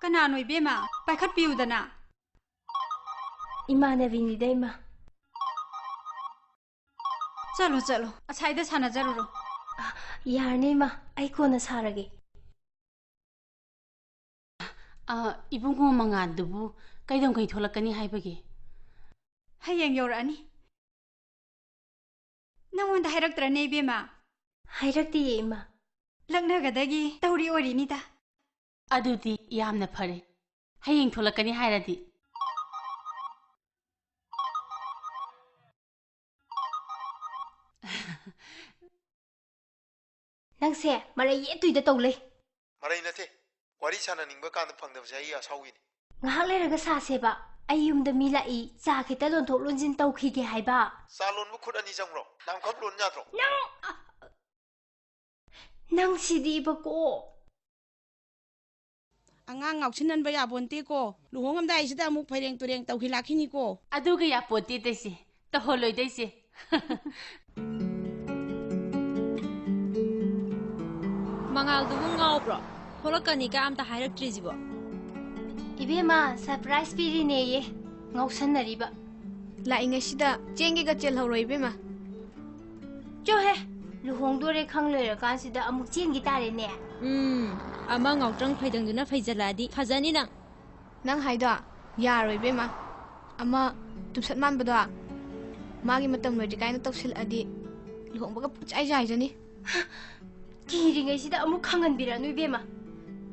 ꯀꯅꯥꯅꯣ ꯏꯕꯦꯝꯃ? ꯄꯥꯏꯈꯠꯄꯤꯌꯨꯗꯅ꯫ ꯏꯃꯥꯟꯅꯕꯤꯅꯤꯗ, ꯏꯃꯥ꯫ ꯆꯠꯂꯣ, ꯆꯠꯂꯣ, ꯑꯁꯥꯏꯗ ꯁꯥꯟꯅꯖꯔꯨꯔꯣ꯫ ꯑ, ꯌꯥꯔꯅꯤ, ꯏꯃꯥ, ꯑꯩ ꯀꯣꯟꯅ ꯁꯥꯔꯒꯦ꯫ ꯑ, ꯏꯕꯨꯡꯉꯣ ꯃꯉꯥꯟꯗꯨꯕꯨ ꯀꯩꯗꯧꯉꯩ ꯊꯣꯛꯂꯛꯀꯅꯤ ꯍꯥꯏꯕꯒꯦ? ꯍꯌꯦꯡ ꯌꯧꯔꯛꯑꯅꯤ꯫ ꯅꯪꯉꯣꯟꯗ ꯍꯥꯏꯔꯛꯇ꯭ꯔꯅꯦ, ꯏꯕꯦꯝꯃ? ꯍꯥꯏꯔꯛꯇꯤꯌꯦ, ꯏꯃꯥ꯫ ꯂꯛꯅꯒꯗꯒꯤ ꯇꯧꯔꯤ ꯑꯣꯏꯔꯤꯅꯤꯗ꯫ ꯑꯗꯨꯗꯤ ꯌꯥꯝꯅ ꯐꯔꯦ, ꯍꯌꯦꯡ ꯊꯣꯛꯂꯛꯀꯅꯤ ꯍꯥꯏꯔꯗꯤ꯫ ꯅꯪꯁꯦ ꯃꯔꯩ ꯌꯦꯠꯇꯣꯏꯗ ꯇꯧ ꯂꯩ꯫ ꯃꯔꯩ ꯅꯠꯇꯦ, ꯋꯥꯔꯤ ꯁꯥꯟꯅꯅꯤꯡꯕ ꯀꯥꯟꯗ ꯐꯪꯗꯕꯁꯦ ꯑꯩ ꯑꯁꯥꯎꯕꯤꯅꯤ꯫ ꯉꯥꯏꯍꯥꯛ ꯂꯩꯔꯒ ꯁꯥꯁꯦꯕ, ꯑꯩ ꯌꯨꯝꯗ ꯃꯤ ꯂꯥꯛꯏ, ꯆꯥ ꯈꯤꯇ ꯂꯣꯟꯊꯣꯛ ꯂꯣꯟꯁꯤꯟ ꯇꯧꯈꯤꯒꯦ ꯍꯥꯏꯕ꯫ ꯆꯥ ꯂꯣꯟꯕ ꯈꯨꯠ ꯑꯅꯤ ꯆꯪꯕ꯭ꯔꯣ? ꯅꯥꯝꯈꯛ ꯂꯣꯟ ꯌꯥꯗ꯭ꯔꯣ? ꯅꯪ, ꯑ, ꯅꯪ ꯁꯤꯗꯤꯕꯀꯣ꯫ ꯑꯉꯥꯡ ꯉꯥꯎꯁꯤꯟꯍꯟꯕ ꯌꯥꯄꯣꯟꯇꯦꯀꯣ꯫ ꯂꯨꯍꯣꯡꯉꯝꯗꯥꯏꯁꯤꯗ ꯑꯃꯨꯛ ꯐꯩꯔꯦꯡ ꯇꯨꯔꯦꯡ ꯇꯧꯈꯤ ꯂꯥꯛꯈꯤꯅꯤꯀꯣ꯫ ꯑꯗꯨꯒ ꯌꯥꯄꯣꯟꯇꯦ ꯇꯩꯁꯦ, ꯇꯧꯍꯜꯂꯣꯏꯗ ꯏꯆꯦ꯫ ꯃꯉꯥꯜꯗꯨꯕꯨ ꯉꯥꯎꯕ꯭ꯔꯣ? ꯊꯣꯛꯂꯛꯀꯅꯤꯒ ꯑꯝꯇ ꯍꯥꯏꯔꯛꯇ꯭ꯔꯤꯁꯤꯕꯣ? ꯏꯕꯦꯝꯃ, surprise ꯄꯤꯔꯤꯅꯦꯌꯦ꯫ ꯉꯥꯎꯁꯟꯅꯔꯤꯕ꯫ ꯂꯥꯛꯏꯉꯩꯁꯤꯗ ꯆꯦꯟꯒꯦꯒ ꯆꯦꯜꯍꯧꯔꯣ ꯏꯕꯦꯝꯃ꯫ ꯆꯣꯍꯦ! ꯂꯨꯍꯣꯡꯗꯣꯔꯦ ꯈꯪ ꯂꯩꯔꯀꯥꯟꯁꯤꯗ ꯑꯃꯨꯛ ꯆꯦꯟꯈꯤ ꯇꯥꯔꯦꯅꯦ꯫ ꯎꯝ, ꯑꯃ ꯉꯥꯎꯇ꯭ꯔꯪ ꯐꯩꯗꯪꯗꯨꯅ ꯐꯩꯖꯜꯂꯛꯑꯗꯤ ꯐꯖꯅꯤ ꯅꯪ꯫ ꯅꯪ ꯍꯥꯏꯗꯣ ꯌꯥꯔꯣꯏ ꯏꯕꯦꯝꯃ꯫ ꯑꯃ ꯇꯨꯞꯁꯠ ꯃꯥꯟꯕꯗꯣ, ꯃꯥꯒꯤ ꯃꯇꯝ ꯂꯣꯏꯗ꯭ꯔꯤ ꯀꯥꯏꯅ ꯇꯧꯁꯤꯜꯂꯛꯑꯗꯤ ꯂꯨꯍꯣꯡꯕꯒ ꯄꯨꯡꯆꯥꯏ ꯆꯥꯏꯖꯅꯤ꯫ ꯀꯤꯔꯤꯉꯩꯁꯤꯗ ꯑꯃꯨꯛ ꯈꯪꯍꯟꯕꯤꯔꯛꯑꯅꯨ ꯏꯕꯦꯝꯃ꯫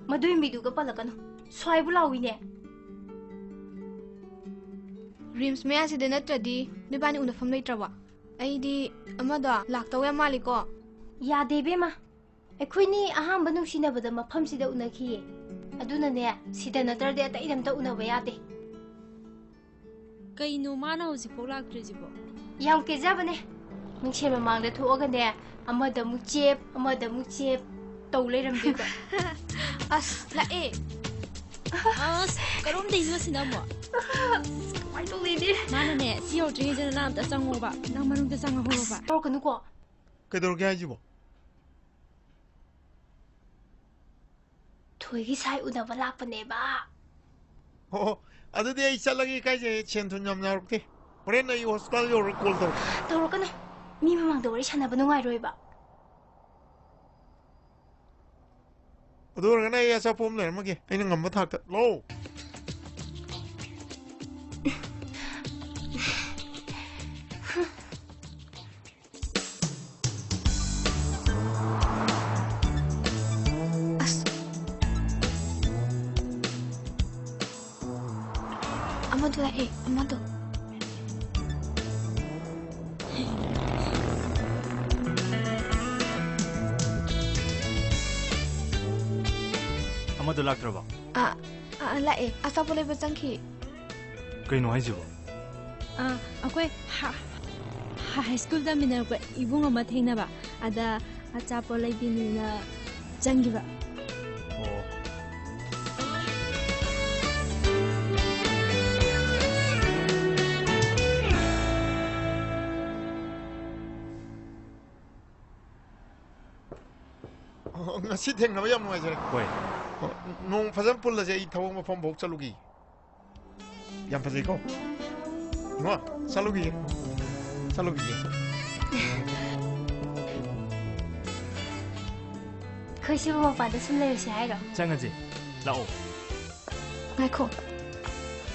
ꯃꯗꯨꯏ ꯃꯤꯗꯨꯒ ꯄꯜꯂꯛꯀꯅꯨ꯫ ꯁ꯭ꯋꯥꯏꯕꯨ ꯂꯥꯎꯏꯅꯦ꯫ ꯔꯤꯝꯁ ꯃꯌꯥꯁꯤꯗ ꯅꯠꯇ꯭ꯔꯗꯤ ꯅꯣꯏꯕꯥꯅꯤ ꯎꯅꯐꯝ ꯂꯩꯇ꯭ꯔꯕꯣ? ꯑꯩꯗꯤ ꯑꯃꯗꯣ ꯂꯥꯛꯇꯧ ꯌꯥꯝ ꯃꯥꯜꯂꯤꯀꯣ꯫ ꯌꯥꯗꯦ ꯏꯕꯦꯝꯃ꯫ ꯑꯩꯈꯣꯏꯅꯤ ꯑꯍꯥꯟꯕ ꯅꯨꯡꯁꯤꯅꯕꯗ ꯃꯐꯝꯁꯤꯗ ꯎꯅꯈꯤꯌꯦ꯫ ꯑꯗꯨꯅꯅꯦ, ꯁꯤꯗ ꯅꯠꯇ꯭ꯔꯗꯤ ꯑꯇꯩꯗ ꯑꯝꯇ ꯎꯅꯕ ꯌꯥꯗꯦ꯫ ꯀꯩꯅꯣ ꯃꯥꯅ ꯍꯧꯖꯤꯛꯐꯥꯎ ꯂꯥꯛꯇ꯭ꯔꯤꯁꯤꯕꯣ? ꯌꯥꯝ ꯀꯦꯖꯕꯅꯦ꯫ ꯃꯤꯡꯁꯦꯜ ꯃꯃꯥꯡꯗ ꯊꯣꯛꯑꯒꯅꯦ, ꯑꯃꯗ ꯑꯃꯨꯛ ꯆꯦꯞ, ꯑꯃꯗ ꯑꯃꯨꯛ ꯆꯦꯞ ꯇꯧ ꯂꯩꯔꯝꯗꯣꯏꯕ꯫ ꯑꯁ, ꯂꯥꯛꯑꯦ꯫ ꯑꯁ, ꯀꯔꯣꯝꯗꯩꯅꯣ ꯁꯤꯅ ꯑꯃꯨꯛ? ꯑꯁ, ꯀꯃꯥꯏꯅ ꯇꯧꯗꯣꯏꯅꯤ? ꯃꯥꯅꯅꯦ, ꯁꯤ ꯌꯧꯗ꯭ꯔꯤꯉꯩꯗ ꯅꯪ ꯑꯝꯇ ꯆꯪꯉꯣꯕ꯫ ꯅꯪ ꯃꯅꯨꯡꯗ ꯆꯪꯉꯍꯧꯔꯣꯕ꯫ ꯑꯁ, ꯇꯧꯔꯛꯀꯅꯨꯀꯣ꯫ ꯀꯩꯗꯧꯔꯒꯦ ꯍꯥꯏꯁꯤꯕꯣ? ꯊꯣꯏꯒꯤ ꯁꯥꯏ ꯎꯅꯕ ꯂꯥꯛꯄꯅꯦꯕ꯫ ꯑꯣ, ꯑꯗꯨꯗꯤ ꯑꯩ ꯆꯠꯂꯒꯦ, ꯀꯥꯏꯖꯩ, ꯁꯦꯟ ꯊꯨꯝ ꯌꯥꯝ ꯌꯥꯎꯔꯛꯇꯦ꯫ ꯍꯣꯔꯦꯟ ꯑꯩ ꯍꯣꯁꯄꯤꯇꯥꯜ ꯌꯧꯔꯒ ꯀꯣꯜ ꯇꯧꯔꯛꯀꯦ꯫ ꯇꯧꯔꯛꯀꯅꯨ꯫ ꯃꯤ ꯃꯃꯥꯡꯗ ꯋꯥꯔꯤ ꯁꯥꯟꯅꯕ ꯅꯨꯡꯉꯥꯏꯔꯣꯏꯕ꯫ ꯑꯗꯨ ꯑꯣꯏꯔꯒꯅ ꯑꯩ ꯑꯆꯥꯄꯣꯠ ꯑꯃ ꯂꯩꯔꯝꯃꯒꯦ, ꯑꯩꯅ ꯉꯝꯕ ꯊꯥꯛꯇ꯫ ꯂꯧ꯫ ꯑꯁ꯫ ꯑꯃꯗꯣ ꯂꯥꯛꯑꯦ, ꯑꯃꯗꯣ꯫ ꯑꯃꯗꯣ ꯂꯥꯛꯇ꯭ꯔꯕꯣ? ꯑꯥ, ꯑꯥ, ꯂꯥꯛꯑꯦ꯫ ꯑꯆꯥꯄꯣꯠ ꯂꯩꯕ ꯆꯪꯈꯤ꯫ ꯀꯩꯅꯣ ꯍꯥꯏꯁꯤꯕꯣ? ꯑꯥ, ꯑꯩꯈꯣꯏ ꯍꯥ-, ꯍꯥ-, ꯍꯥꯏ ꯁ꯭ꯀꯨꯜ ꯇꯝꯃꯤꯟꯅꯔꯛꯄ ꯏꯕꯨꯡ ꯑꯃ ꯊꯦꯡꯅꯕ꯫ ꯑꯗ ꯑꯆꯥꯄꯣꯠ ꯂꯩꯕꯤꯅꯤꯅ ꯆꯪꯈꯤꯕ꯫ ꯑꯣ꯫ ꯑꯣ, ꯉꯁꯤ ꯊꯦꯡꯅꯕ ꯌꯥꯝ ꯅꯨꯡꯉꯥꯏꯖꯔꯦ꯫ ꯍꯣꯏ꯫ ꯑꯣ, ꯅꯣꯡ ꯐꯖꯅ ꯄꯨꯜꯂꯁꯦ, ꯑꯩ ꯊꯕꯛ ꯃꯐꯝ ꯐꯥꯎ ꯆꯠꯂꯨꯒꯦ꯫ ꯌꯥꯝ ꯐꯖꯩꯀꯣ? ꯏꯃꯥ, ꯆꯠꯂꯨꯈꯤꯒꯦ꯫ ꯆꯠꯂꯨꯈꯤꯒꯦ꯫ ꯑꯩꯈꯣꯏ ꯁꯤꯕꯨ ꯃꯄꯥꯟꯗ ꯁꯨꯝ ꯂꯩꯔꯨꯁꯦ ꯍꯥꯏꯔꯣ? ꯆꯪꯉꯁꯦ꯫ ꯂꯥꯛꯑꯣ꯫ ꯉꯥꯏꯈꯣ꯫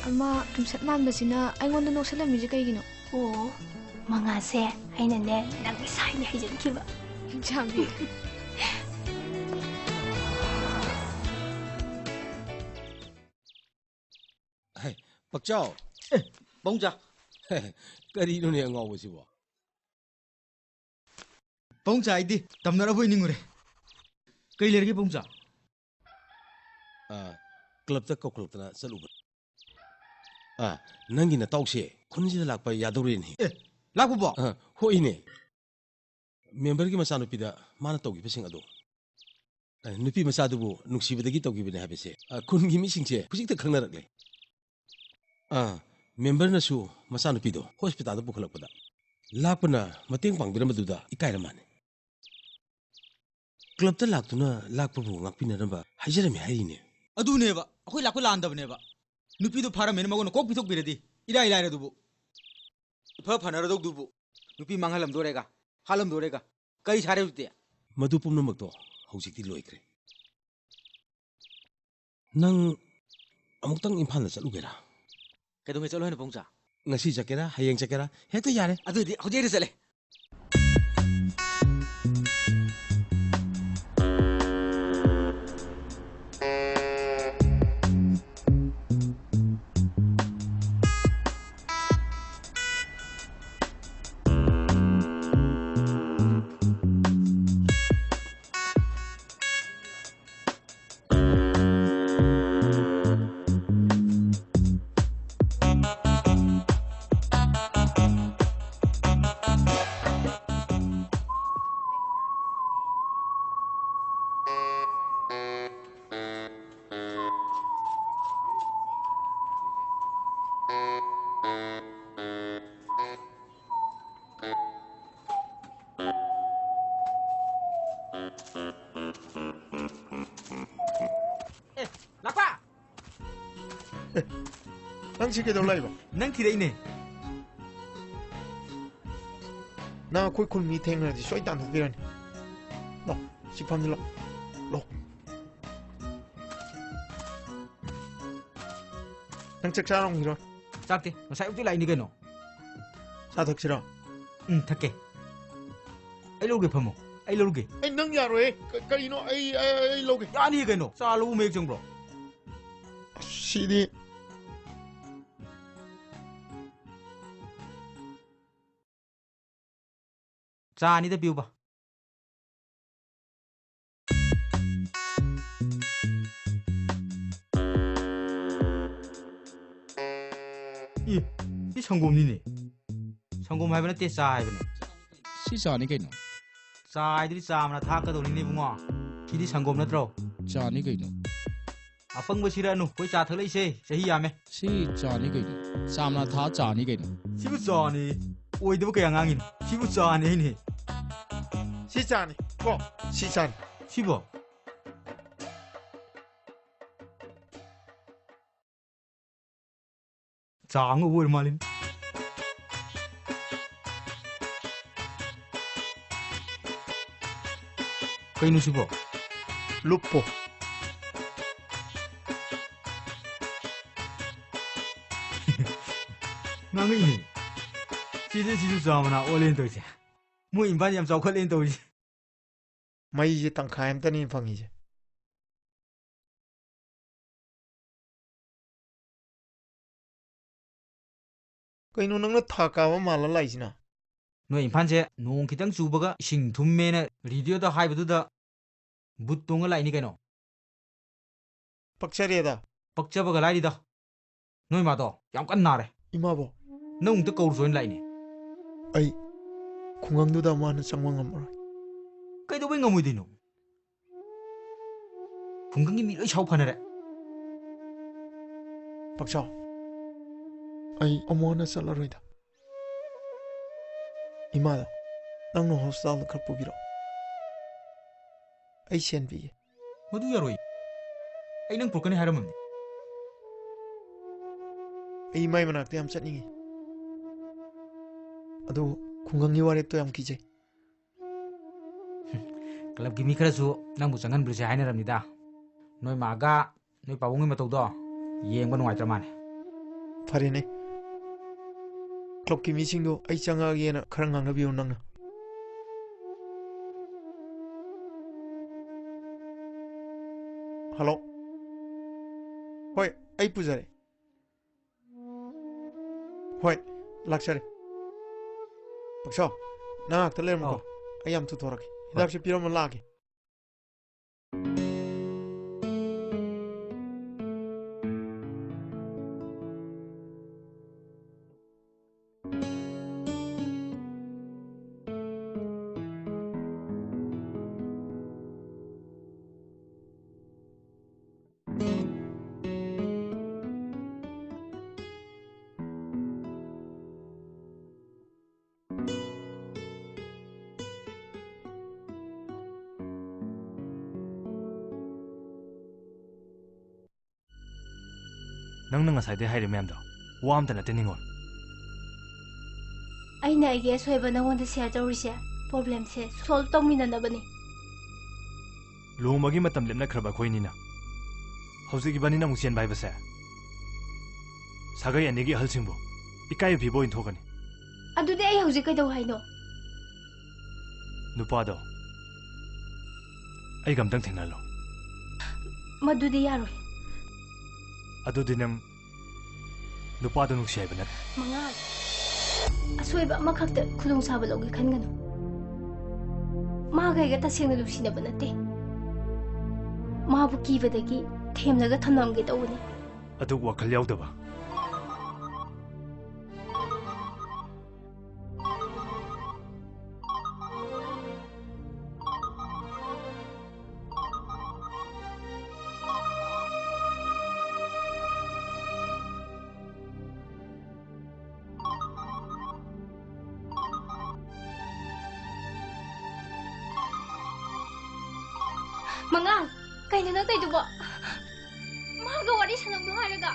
ꯑꯃ ꯇꯨꯝꯁꯠ ꯃꯥꯟꯕꯁꯤꯅ ꯑꯩꯉꯣꯟꯗ ꯅꯣꯛꯁꯜꯂꯝꯃꯤꯁꯦ ꯀꯩꯒꯤꯅꯣ? ꯑꯣ, ꯃꯉꯥꯁꯦ ꯑꯩꯅꯅꯦ, ꯅꯪꯒꯤ ꯁꯥꯏꯅꯦ ꯍꯩꯖꯤꯟꯈꯤꯕ꯫ ꯍꯤꯡꯆꯥꯕꯤ꯫ ꯍꯦ, ꯄꯛꯆꯥꯎ꯫ ꯑꯦ, ꯄꯥꯕꯨꯡꯆꯥ꯫ ꯀꯔꯤꯅꯣꯅꯦ ꯑꯉꯥꯎꯕꯁꯤꯕꯣ? ꯄꯥꯕꯨꯡꯆꯥ, ꯑꯩꯗꯤ ꯇꯝꯅꯔꯕꯣꯏ ꯅꯤꯡꯉꯨꯔꯦ꯫ ꯀꯩ ꯂꯩꯔꯒꯦ ꯄꯨꯡꯆꯥ? ꯑꯥ, ꯀ꯭ꯂꯕꯇ ꯀꯧꯈꯠꯂꯛꯇꯅ ꯆꯠꯂꯨꯕ꯫ ꯑꯥ, ꯅꯪꯒꯤ ꯅꯇꯥꯎꯁꯦ ꯈꯨꯟꯁꯤꯗ ꯂꯥꯛꯄ ꯌꯥꯗꯧꯔꯦꯅꯦ꯫ ꯑꯦ, ꯂꯥꯛꯄꯕꯣ? ꯑꯥ, ꯍꯣꯏꯅꯦ꯫ ꯃꯦꯝꯕꯔꯒꯤ ꯃꯆꯥꯅꯨꯄꯤꯗ ꯃꯥꯅ ꯇꯧꯈꯤꯕꯁꯤꯡ ꯑꯗꯣ, ꯑ, ꯅꯨꯄꯤ ꯃꯆꯥꯗꯨꯕꯨ ꯅꯨꯡꯁꯤꯕꯗꯒꯤ ꯇꯧꯈꯤꯕꯅꯦ ꯍꯥꯏꯕꯁꯦ, ꯑ, ꯈꯨꯟꯒꯤ ꯃꯤꯁꯤꯡꯁꯦ ꯍꯧꯖꯤꯛꯇ ꯈꯪꯅꯔꯛꯂꯦ꯫ ꯑ, ꯃꯦꯝꯕꯔꯅꯁꯨ ꯃꯆꯥꯅꯨꯄꯤꯗꯣ ꯍꯣꯁꯄꯤꯇꯥꯜꯗ ꯄꯨꯈꯠꯂꯛꯄꯗ ꯂꯥꯛꯄꯅ ꯃꯇꯦꯡ ꯄꯥꯡꯕꯤꯔꯝꯕꯗꯨꯗ ꯏꯀꯥꯏꯔ ꯃꯥꯜꯂꯦ꯫ ꯀ꯭ꯂꯕꯇ ꯂꯥꯛꯇꯨꯅ ꯂꯥꯛꯄꯕꯨ ꯉꯥꯛꯄꯤꯅꯅꯕ ꯍꯥꯏꯖꯔꯝꯃꯤ ꯍꯥꯏꯔꯤꯅꯦ꯫ ꯑꯗꯨꯅꯦꯕ, ꯑꯩꯈꯣꯏ ꯂꯥꯛꯄ ꯂꯥꯟꯗꯕꯅꯦꯕ꯫ ꯅꯨꯄꯤꯗꯣ ꯐꯥꯔꯝꯃꯦꯅ ꯃꯉꯣꯟꯗ ꯀꯣꯛ ꯄꯤꯊꯣꯛꯄꯤꯔꯗꯤ ꯏꯔꯥꯏ ꯂꯥꯏꯔꯗꯨꯕꯨ꯫ ꯏꯐ ꯐꯅꯔꯗꯧꯗꯨꯕꯨ ꯅꯨꯄꯤ ꯃꯥꯡꯍꯜꯂꯝꯗꯣꯔꯦꯒ, ꯍꯥꯠꯂꯝꯗꯣꯔꯦꯒ꯫ ꯀꯔꯤ ꯁꯥꯔꯦ ꯍꯧꯖꯤꯛꯇꯤ? ꯃꯗꯨ ꯄꯨꯝꯅꯃꯛꯇꯣ ꯍꯧꯖꯤꯛꯇꯤ ꯂꯣꯏꯈ꯭ꯔꯦ꯫ ꯅꯪ ꯑꯃꯨꯛꯇꯪ ꯏꯝꯐꯥꯜꯗ ꯆꯠꯂꯨꯒꯦꯔꯥ? ꯀꯩꯗꯧꯉꯩ ꯆꯠꯂꯨ ꯍꯥꯏꯅꯣ ꯄꯨꯡꯆꯥ? ꯉꯁꯤ ꯆꯠꯀꯦꯔꯥ, ꯍꯌꯦꯡ ꯆꯠꯀꯦꯔꯥ, ꯍꯦꯛꯇ ꯌꯥꯔꯦ꯫ ꯑꯗꯨꯗꯤ ꯍꯧꯖꯤꯛ ꯍꯦꯛꯇ ꯆꯠꯂꯦ꯫ ꯑꯦ, ꯂꯥꯛꯄ! ꯅꯪ ꯁꯤ ꯀꯩꯗꯧ ꯂꯥꯛꯏꯕ? ꯅꯪ ꯊꯤꯔꯛꯏꯅꯦ꯫ ꯅꯪ ꯑꯩꯈꯣꯏ ꯈꯨꯟ ꯃꯤ ꯊꯦꯡꯅꯔꯗꯤ ꯁꯣꯏ ꯇꯥꯟꯊꯣꯛꯄꯤꯔꯅꯤ꯫ ꯂꯥꯎ, ꯁꯤ ꯐꯝꯁꯤ ꯂꯥꯎ꯫ ꯂꯥꯎ꯫ ꯅꯪ ꯆꯥꯛ ꯆꯥꯔꯝꯈꯤꯔꯣꯏ? ꯆꯥꯛꯇꯤ ꯉꯁꯥꯏ ꯑꯌꯨꯛꯇꯤ ꯂꯥꯛꯏꯅꯤ ꯀꯩꯅꯣ꯫ ꯆꯥ ꯊꯛꯁꯤꯔꯣ? ꯎꯝ, ꯊꯛꯀꯦ꯫ ꯑꯩ ꯂꯧꯔꯒꯦ, ꯐꯝꯃꯣ꯫ ꯑꯩ ꯂꯧꯔꯒꯦ꯫ ꯑꯩ ꯅꯪ ꯌꯥꯔꯣꯏꯍꯦ꯫ ꯀ-, ꯀꯔꯤꯅꯣ? ꯑꯩ, ꯑꯩ, ꯑꯩ ꯂꯧꯒꯦ꯫ ꯌꯥꯅꯤ ꯀꯩꯅꯣ꯫ ꯆꯥ ꯂꯧꯕ ꯃꯌꯦꯛ ꯆꯪꯕ꯭ꯔꯣ? ꯑꯁ, ꯁꯤꯗꯤ꯫ ꯆꯥ ꯑꯅꯤꯗ ꯄꯤꯌꯨꯕ꯫ ꯁꯪꯒꯣꯝꯅꯤꯅꯦ꯫ ꯁꯪꯒꯣꯝ ꯍꯥꯏꯕ ꯅꯠꯇꯦ, ꯆꯥ ꯍꯥꯏꯕꯅꯦ꯫ ꯁꯤ ꯆꯥꯅꯤ ꯀꯩꯅꯣ? ꯆꯥ ꯍꯥꯏꯗꯨꯗꯤ ꯆꯥ ꯃꯅꯥ ꯊꯥꯛꯀꯗꯧꯅꯤꯅꯦ ꯏꯕꯨꯡꯉꯣ꯫ ꯁꯤꯗꯤ ꯁꯪꯒꯣꯝ ꯅꯠꯇ꯭ꯔꯣ? ꯆꯥꯅꯤ ꯀꯩꯅꯣ? ꯑꯄꯪꯕ ꯁꯤꯔꯛꯑꯅꯨ, ꯑꯩꯈꯣꯏ ꯆꯥ ꯊꯛꯂꯛꯏꯁꯦ ꯆꯍꯤ ꯌꯥꯝꯃꯦ꯫ ꯁꯤ ꯆꯥꯅꯤ ꯀꯩꯅꯣ? ꯆꯥ ꯃꯅꯥ ꯊꯥꯛꯑ ꯆꯥꯅꯤ ꯀꯩꯅꯣ? ꯁꯤꯕꯨ ꯆꯥꯅꯤ? ꯑꯣꯏꯗꯕ ꯀꯌꯥ ꯉꯥꯡꯉꯤꯅꯣ? ꯁꯤꯕꯨ ꯆꯥꯅꯤ ꯍꯥꯏꯅꯦ꯫ ꯁꯤ ꯆꯥꯅꯤ ꯀꯣ, ꯁꯤ ꯆꯥꯅꯤ꯫ ꯁꯤꯕꯣ? ꯆꯥ ꯑꯉꯧꯕ ꯑꯣꯏꯔ ꯃꯥꯜꯂꯤꯅꯦ꯫ ꯀꯩꯅꯣ ꯁꯤꯕꯣ? ꯂꯨꯞꯄꯣ꯫ ꯉꯥꯡꯉꯛꯏꯅꯦ꯫ ꯁꯤꯁꯦ ꯁꯤꯁꯨ ꯆꯥ ꯃꯅꯥ ꯑꯣꯜꯂꯦꯅ ꯇꯧꯔꯤꯁꯦ꯫ ꯃꯣꯏ ꯏꯝꯐꯥꯜ ꯌꯥꯝ ꯆꯥꯎꯈꯠꯂꯦꯅ ꯇꯧꯔꯤꯁꯦ꯫ ꯃꯩꯁꯦ ꯇꯪꯈꯥꯏ ꯑꯝꯇꯅꯤ ꯐꯪꯉꯤꯁꯦ꯫ ꯀꯩꯅꯣ ꯅꯪꯅ ꯊꯥ ꯀꯥꯕ ꯃꯥꯜꯂ ꯂꯥꯛꯏꯁꯤꯅ? ꯅꯣꯏ ꯏꯝꯐꯥꯜꯁꯦ ꯅꯣꯡ ꯈꯤꯇꯪ ꯆꯨꯕꯒ ꯏꯁꯤꯡ ꯊꯨꯝꯃꯦꯅ ꯔꯦꯗꯤꯑꯣꯗ ꯍꯥꯏꯕꯗꯨꯗ ꯕꯨꯠ ꯇꯣꯡꯉ ꯂꯥꯛꯏꯅꯤ ꯀꯩꯅꯣ꯫ ꯄꯛꯆꯔꯦꯗ꯫ ꯄꯛꯆꯕꯒ ꯂꯥꯏꯔꯤꯗ꯫ ꯅꯣꯏ ꯃꯥꯗꯣ ꯌꯥꯝ ꯀꯟꯅ ꯅꯥꯔꯦ꯫ ꯏꯃꯥꯕꯣ? ꯅꯪ ꯑꯃꯨꯛꯇ ꯀꯧꯔꯨꯆꯣꯅ ꯂꯥꯛꯏꯅꯦ꯫ ꯑꯩ ꯈꯨꯡꯒꯪꯗꯨꯗ ꯃꯥꯅ ꯆꯪꯕ ꯉꯝꯃꯔꯣꯏ꯫ ꯀꯩꯗꯧꯕꯩ ꯉꯝꯃꯣꯏꯗꯣꯏꯅꯣ? ꯈꯨꯡꯒꯪꯒꯤ ꯃꯤ ꯂꯣꯏ ꯁꯥꯎ ꯐꯅꯔꯦ꯫ ꯄꯛꯆꯥꯎ, ꯑꯩ ꯑꯃꯨꯛ ꯍꯟꯅ ꯆꯠꯂꯔꯣꯏꯗ꯫ ꯏꯃꯥꯗ ꯅꯪꯅ ꯍꯣꯁꯄꯤꯇꯥꯜꯗ ꯈꯔ ꯄꯨꯕꯤꯔꯛꯑꯣ꯫ ꯑꯩ ꯁꯦꯟ ꯄꯤꯒꯦ꯫ ꯃꯗꯨ ꯌꯥꯔꯣꯏ꯫ ꯑꯩ ꯅꯪ ꯄꯨꯔꯛꯀꯅꯤ ꯍꯥꯏꯔꯝꯃꯕꯅꯤ꯫ ꯑꯩ ꯏꯃꯥꯏ ꯃꯅꯥꯛꯇ ꯌꯥꯝ ꯆꯠꯅꯤꯡꯉꯤ꯫ ꯑꯗꯨꯕꯨ ꯈꯨꯡꯒꯪꯒꯤ ꯋꯥꯔꯦꯞꯇꯣ ꯌꯥꯝ ꯀꯤꯖꯩ꯫ ꯀ꯭ꯂꯕꯀꯤ ꯃꯤ ꯈꯔꯁꯨ ꯅꯪꯕꯨ ꯆꯪꯍꯟꯕꯤꯔꯨꯁꯦ ꯍꯥꯏꯅꯔꯝꯅꯤꯗ꯫ ꯅꯣꯏ ꯃꯥꯒ ꯅꯣꯏ ꯄꯥꯕꯨꯡꯒꯤ ꯃꯇꯧꯗꯣ ꯌꯦꯡꯕ ꯅꯨꯡꯉꯥꯏꯇ꯭ꯔ ꯃꯥꯜꯂꯦ꯫ ꯐꯔꯦꯅꯦ꯫ ꯀ꯭ꯂꯕꯀꯤ ꯃꯤꯁꯤꯡꯗꯣ ꯑꯩ ꯆꯪꯉꯛꯑꯒꯦꯅ ꯈꯔ ꯉꯥꯡꯅꯕꯤꯌꯨ ꯅꯪꯅ꯫ ꯍꯜꯂꯣ꯫ ꯍꯣꯏ, ꯑꯩ ꯄꯨꯖꯔꯦ꯫ ꯍꯣꯏ, ꯂꯥꯛꯆꯔꯦ꯫ ꯄꯛꯁꯥꯎ, ꯅꯪ ꯉꯥꯛꯇ ꯂꯩꯔꯝꯃꯨꯀꯣ꯫ ꯑꯧ꯫ ꯑꯩ ꯌꯥꯝ ꯊꯨꯊꯣꯔꯛꯀꯦ꯫ ꯍꯣꯏ꯫ ꯍꯤꯗꯥꯛꯁꯦ ꯄꯤꯔꯝꯃ ꯂꯥꯛꯑꯒꯦ꯫ ꯅꯪꯅ ꯉꯁꯥꯏꯗꯩ ꯍꯥꯏꯔꯤ ꯃꯌꯥꯝꯗꯣ ꯋꯥ ꯑꯝꯇ ꯅꯠꯇꯦ, ꯅꯤꯉꯣꯜ꯫ ꯑꯩꯅ ꯑꯩꯒꯤ ꯑꯁꯣꯏꯕ ꯅꯉꯣꯟꯗ ꯁꯤꯌꯔ ꯇꯧꯔꯤꯁꯦ ꯄ꯭ꯔꯣꯕ꯭ꯂꯦꯝꯁꯦ ꯁꯣꯜꯕ ꯇꯧꯃꯤꯟꯅꯅꯕꯅꯤ꯫ ꯂꯨꯍꯣꯡꯕꯒꯤ ꯃꯇꯝ ꯂꯦꯞꯅꯈ꯭ꯔꯕ ꯑꯩꯈꯣꯏꯅꯤꯅ ꯍꯧꯖꯤꯛ ꯏꯕꯥꯅꯤꯅ ꯑꯃꯨꯛ ꯆꯦꯟꯕ ꯍꯥꯏꯕꯁꯦ ꯁꯥꯒꯩ ꯑꯅꯤꯒꯤ ꯑꯍꯜꯁꯤꯡꯕꯨ ꯏꯀꯥꯏꯕ ꯄꯤꯕ ꯑꯣꯏꯅ ꯊꯣꯛꯀꯅꯤ꯫ ꯑꯗꯨꯗꯤ ꯑꯩ ꯍꯧꯖꯤꯛ ꯀꯩꯗꯧ ꯍꯥꯏꯅꯣ? ꯅꯨꯄꯥꯗꯣ ꯑꯩꯒ ꯑꯝꯇꯪ ꯊꯦꯡꯅꯍꯜꯂꯣ꯫ ꯃꯗꯨꯗꯤ ꯌꯥꯔꯣꯏ꯫ ꯑꯗꯨꯗꯤ ꯅꯪ ꯅꯨꯄꯥꯗꯣ ꯅꯨꯡꯁꯤ ꯍꯥꯏꯕ ꯅꯠꯇꯦ꯫ ꯃꯉꯥꯜ, ꯑꯁꯣꯏꯕ ꯑꯃꯈꯛꯇ ꯈꯨꯗꯣꯡꯆꯥꯕ ꯂꯧꯒꯦ ꯈꯟꯒꯅꯨ꯫ ꯃꯥꯒ ꯑꯩꯒ ꯇꯁꯦꯡꯅ ꯅꯨꯡꯁꯤꯅꯕ ꯅꯠꯇꯦ꯫ ꯃꯥꯕꯨ ꯀꯤꯕꯗꯒꯤ ꯊꯦꯝꯂꯒ ꯊꯝꯂꯝꯒꯦ ꯇꯧꯕꯅꯤ꯫ ꯑꯗꯨ ꯋꯥꯈꯜ ꯌꯥꯎꯗꯕ꯫ ꯃꯉꯥꯜ, ꯀꯩꯅꯣ ꯅꯪ ꯇꯧꯏꯗꯨꯕꯣ? ꯃꯥꯒ ꯋꯥꯔꯤ ꯁꯥꯟꯅꯧꯅꯣ ꯍꯥꯏꯔꯒ꯫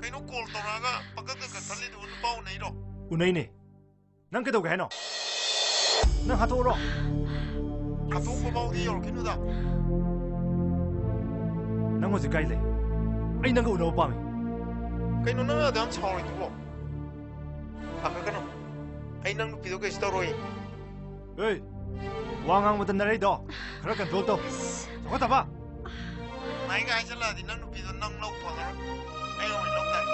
ꯀꯩꯅꯣ ꯀꯣꯜ ꯇꯧꯔꯛꯑꯒ ꯄꯪꯀꯛꯇ ꯀꯛꯊꯠꯂꯤꯗꯨꯕꯨ? ꯅꯨꯄꯥ ꯎꯅꯩꯔꯣ? ꯎꯅꯩꯅꯦ꯫ ꯅꯪ ꯀꯩꯗꯧꯒꯦ ꯍꯥꯏꯅꯣ? ꯅꯪ ꯍꯥꯠꯇꯣꯛꯎꯔꯣ? ꯍꯥꯠꯇꯣꯛꯄ ꯐꯥꯎꯗꯤ ꯌꯧꯔꯛꯈꯤꯅꯨꯗ꯫ ꯅꯪ ꯍꯧꯖꯤꯛ ꯀꯥꯏ ꯂꯩ? ꯑꯩ ꯅꯪꯒ ꯎꯅꯕ ꯄꯥꯝꯃꯤ꯫ ꯀꯩꯅꯣ ꯅꯪ ꯑꯗꯨ ꯌꯥꯝ ꯁꯥꯎꯔꯤꯗꯨꯕꯣ? ꯄꯥꯈꯠꯀꯅꯨ꯫ ꯑꯩ ꯅꯪ ꯅꯨꯄꯤꯗꯣ ꯀꯩꯁꯨ ꯇꯧꯔꯣꯏ꯫ ꯑꯦ, ꯋꯥ ꯉꯥꯡꯕꯗ ꯅꯔꯩꯗꯣ ꯈꯔ ꯀꯟꯇ꯭ꯔꯣꯜ ꯇꯧ꯫ ꯆꯥꯎꯈꯠꯇꯕ꯫ ꯃꯥꯏꯒ ꯍꯥꯏꯖꯜꯂꯛꯑꯗꯤ ꯅꯪ ꯅꯨꯄꯤꯗꯣ ꯅꯪ ꯂꯧ ꯐꯪꯉꯔꯣꯏ꯫ ꯑꯩ ꯑꯣꯏꯅ ꯂꯧ ꯇꯥꯏ꯫